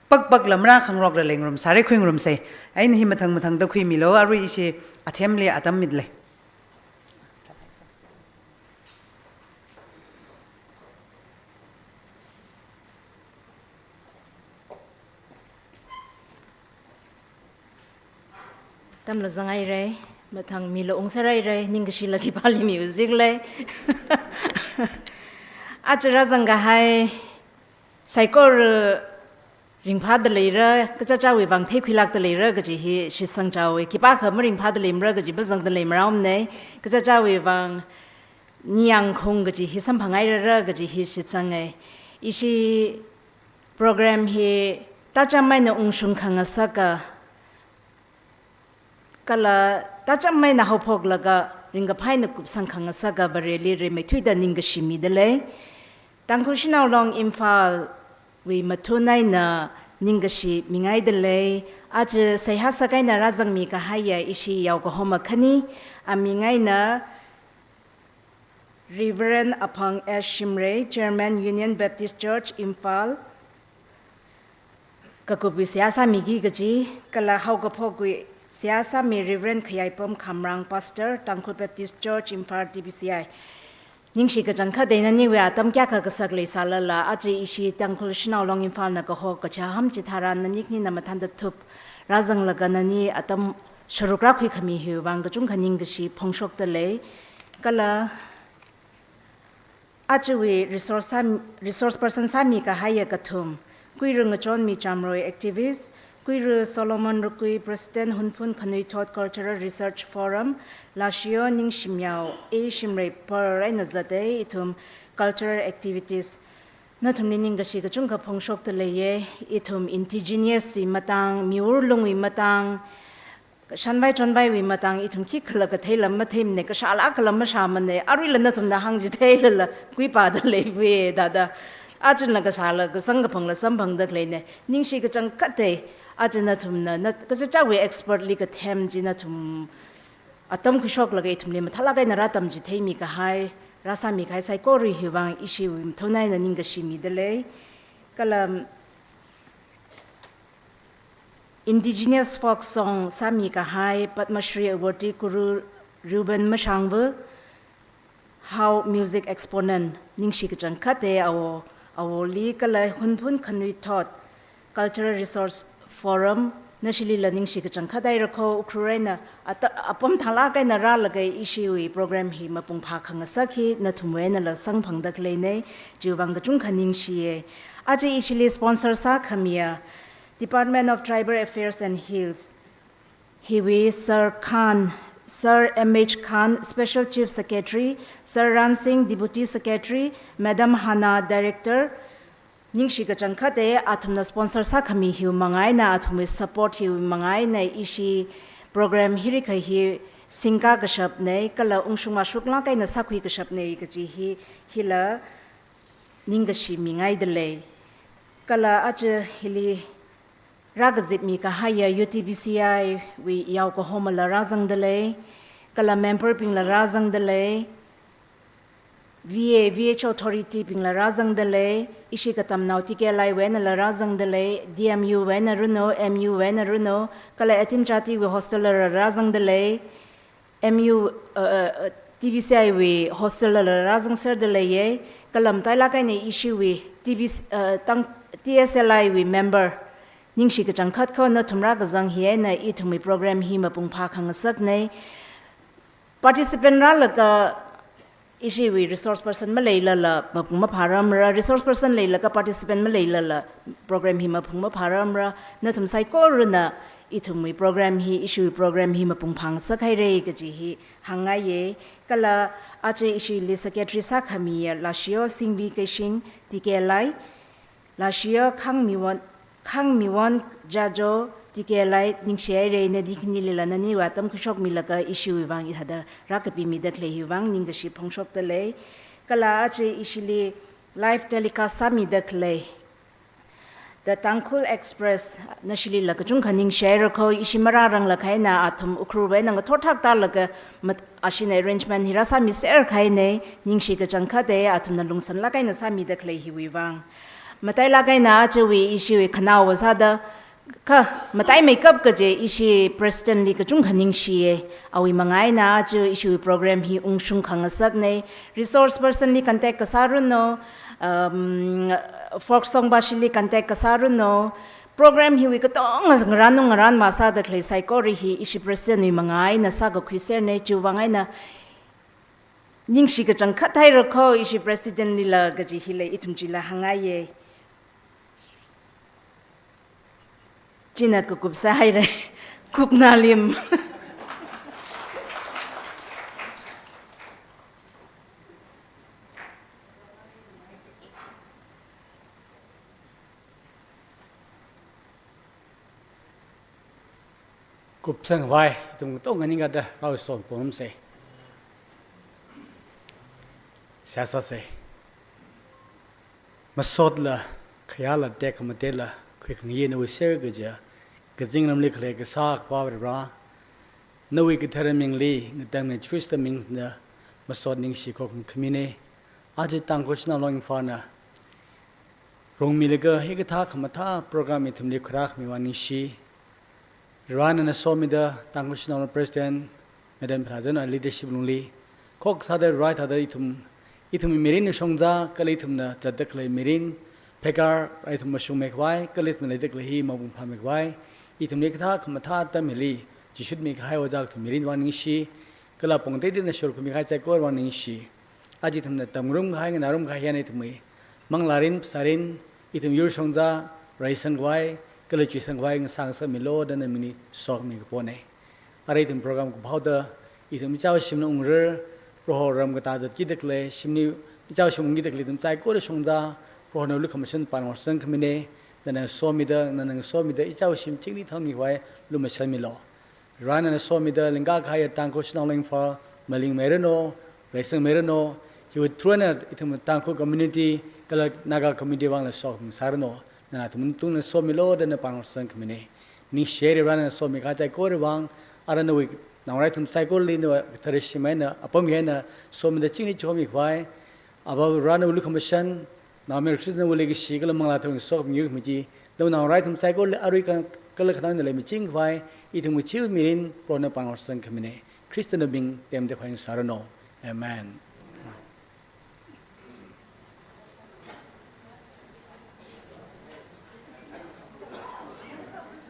pakpak lamra khangarokla leingarumsāra, khuingarumsa. Eina hi mathang mathangda khuimilu, arui ishi Athemli atam mida lei. Atamla zanghaira, mathang mila ungsāhaira, ningkashila khipāli miu zikle. Aja rāzang kahai saikora ringphāda leira, kachichāwui vang theikhuilākda leira kaji hi shitsangchaowa, khipākha maringphāda leimara kaji mazangda leimara umna, kachichāwui vang ningyāng khaung kaji hi samphanghairara kaji hi shitsanga. Ishi program hi tacham eina ungshung khangasaka, kala tacham eina haophoklaga ringkaphā eina kupsang khangasaka Vareli rimeithuida ningkashi mida lei. Tangkhul Shanao Long Imphal wui mathun eina ningkashi mingaida lei. Aja seihā sākahai eina rāzangmi kahaiya ishi yaokahoma khani, aming eina Reverend Aphang S Shimray, Chairman, Union Baptist Church, Imphal, kakupwui seihā sāmiki kaji, kala haokaphokwui seihā sāmi Reverend Khayaipam Khamrang, Pastor, Tangkhul Baptist Church, Imphal T B C I. Ningshi kachangkhat eina naniwui atam kayākha kasak leisālala, aja ishi Tangkhul Shanao Long Imphal na kaho kachihān chitharan nani khanina mathānda thup rāzanglaga nani atam sharuk rākhuikhami hiwui vang kachungkha ningkashi phongshokda lei. Kala ajawui resource sā-, resource person sāmi kahaiya kathum, Kuiru Ngachonmi Chamroi, activist, Kuiru Solomon Rukui, President, Hunphun Khanuithot Cultural Research Forum, Lashiyo Ningshimyao A Shimray, par eina zatda ithum cultural activities. Nathumli ningkashi kachungkha phongshokda leiya, ithum indigenous wui matāng, miyur lungwui matāng, shanvai chonvaiwui matāng ithum khikhala katheila matheimana, kashāla khala mashāmana, aruila nathumna hāngchitheilala khuipada leipuiya thāda. Ajala kashāla kasang kaphangla samphangda khaleina, ningshi kachangkhat ei, aja nathumna, na kachichāwui expert li kathem chi nathum atam khuishoklaga ithumli mathālāk eina rātamchitheimi kahai, rāsāmi kahai saikora hiwui vang ishiwui mathun eina ningkashi mida lei. Kala indigenous folk song sāmi kahai Padma Shri awardee Kuru Reuben Mashangva, hao music exponent, ningshi kachangkhat ei awo, awoli kala Hunphun Khanuithot Cultural Resource Forum, nashilila ningshi kachangkhat ei rakho, Ukhrul eina ata-, apam thālāk eina rālaga ishiwui program hi mapung phākhangasak hi nathumwui einala samphangda khaleina, chiwui vang kachungkha ningshiya. Aja ishili sponsor sākhamiya Department of Tribal Affairs and Hills, hiwui Sir Khan, Sir M H Khan, Special Chief Secretary, Sir Ran Singh, Deputy Secretary, Madam Hana, Director, ningshi kachangkhat ei, athumna sponsor sākhami hiwui manga eina, athumwui support hiwui manga eina ishi program hirikha hi singkā kashapna, kala ungshung mashuklāk eina sākhui kashapna kaji hi, hila ningkashi mingaida lei. Kala aja hili rākazipmi kahaiya U T B C I wui yaokahomala rāzangda lei, kala member bingla rāzangda lei. V A, V H authority bingla rāzangda lei, ishi katamnao T K L I wui einala rāzangda lei, D M U wui eina runo, M U wui eina runo, kala Adim Jatiwui hostel la rāzangda lei, M U, uh, uh, T B C I wui hostel la rāzangserda leiya, kala matailāk eina ishiwui T B C, uh, Tang-, T S L I wui member ningshi kachangkhat kho nathum rākazang hi eina ithumwui program hi mapung phākhangasakna. Participant rālaga ishiwui resource person maleilala mapung maphāramra, resource person leilaga participant maleilala program hi mapung maphāramra, nathum saikorana ithumwui program hi, ishiwui program hi mapung phāngasakhaira kaji hi hāngngaiya. Kala aja ishili secretary sākhamiya Lashiyo Singvi Keishing, T K L I, Lashiyo Khangmiwon, Khangmiwon Jajo, T K L I, ningshihaira, nali khanilila naniwui atam khuishokmilaga ishiwui vang hithāda rākapimida khalei hiwui vang ningkashi phongshokda lei. Kala aja ishili live telecast sāmida khalei The Tangkhul Express, nashilila kachungkha ningshihaira kho, ishi marāranglakha eina athum Ukhrulwui eina ngathor thak tālaga mat-, ashina arrangement hi rāsāmiserkahai, ningshi kachangkhat da, athumna lungsanlāk eina sāmida khalei hiwui vang. Matailāk eina ajawui ishiwui khanaowa sāda, kha mataimeikap kaje ishi president li kachungkha ningshiya, awui manga eina aja ishiwui program hi ungshung khangasakna. Resource person li contact kasā runo, um, folk song bashili contact kasā runo, program hiwui katonga ngarānnung ngarānma sāda khalei saikora hi ishi president wui manga eina sākakhuiserna, chiwui vang eina ningshi kachangkhat haira kho ishi president lila kaji hila ithum chila hāngngaiya. China kakup sāhaira, Kuknalim. Kupsangvai, ithum katonga ningkada rao son pongse. Seihā sāsa. Masotla, khayāla, tekhamatela, khuikhangayi nawui ser kaja, kazingramli khalei kasā Akhava Vare, nawui kathara mingli, ngatamngai Khrista mingna masot ningshi khokhamina. Aja Tangkhul Shanao Long Imphal na rungmilaga hikathā khamathā program ithumli khuirākhami vang ningshi. Varena somida Tangkhul Shanao Long President Madam Phalazana leadership lungli, khoksāda rai thāda ithum, ithum mirinna shongza, kala ithumna zatda khalei mirin, pheikar ithum mashungmeikhavai, kala ithum leida khalei hi mapung phāmeikhavai, ithumli kathā khamathā atam hili chishutmikahai ojā athum mirin vang ningshi, kala pongteiteina shurkhuimikahai saikora vang ningshi. Aja ithumna tamngarumkahai, nganārumkahai hina ithumwui manglārin, phasārin, ithum yur shongza, reisangkhavai, kala chuisangkhavai ngasā ngasakmilu da nawui mingli sokhami kapona. Arui ithum program kuphaoda, ithum ichao shimli ungra, Proho ram katā zatkida khalei, shimli ichao shim ungkida khalei ithum saikora shongza, Prohona lukhamashan pānghorsangkhamina, nana somida, nana somida, ichao shim chingri thangmikhavai lumashanmilu. Varena somida lingkakahai Tangkhul Shanao Long Imphal malingmeiranu, reisangmeiranu, hiwui through eina ithum Tangkhul community, kala Naga community vangla sokhami sāranu, nana ithum tungna somilu da na pānghorsangkhamina. Ningshihaira Varena somikahai saikora vang, ara nawui naongarā ithum saikorali nawui kathara shim eina, apam eina somida chingri chihomikhavai, Avā Vare nawui lukhamashan, Naomayara Khristawui leikashi kala manglā tharwui sokhami chi, nawui naongarā ithum saikorali arui kha kala khanao eina leimichingkhavai, ithumwui chiwui mirin Prohona pānghorsangkhamina. Khristana ming temda khwai ngasāranu. Amen.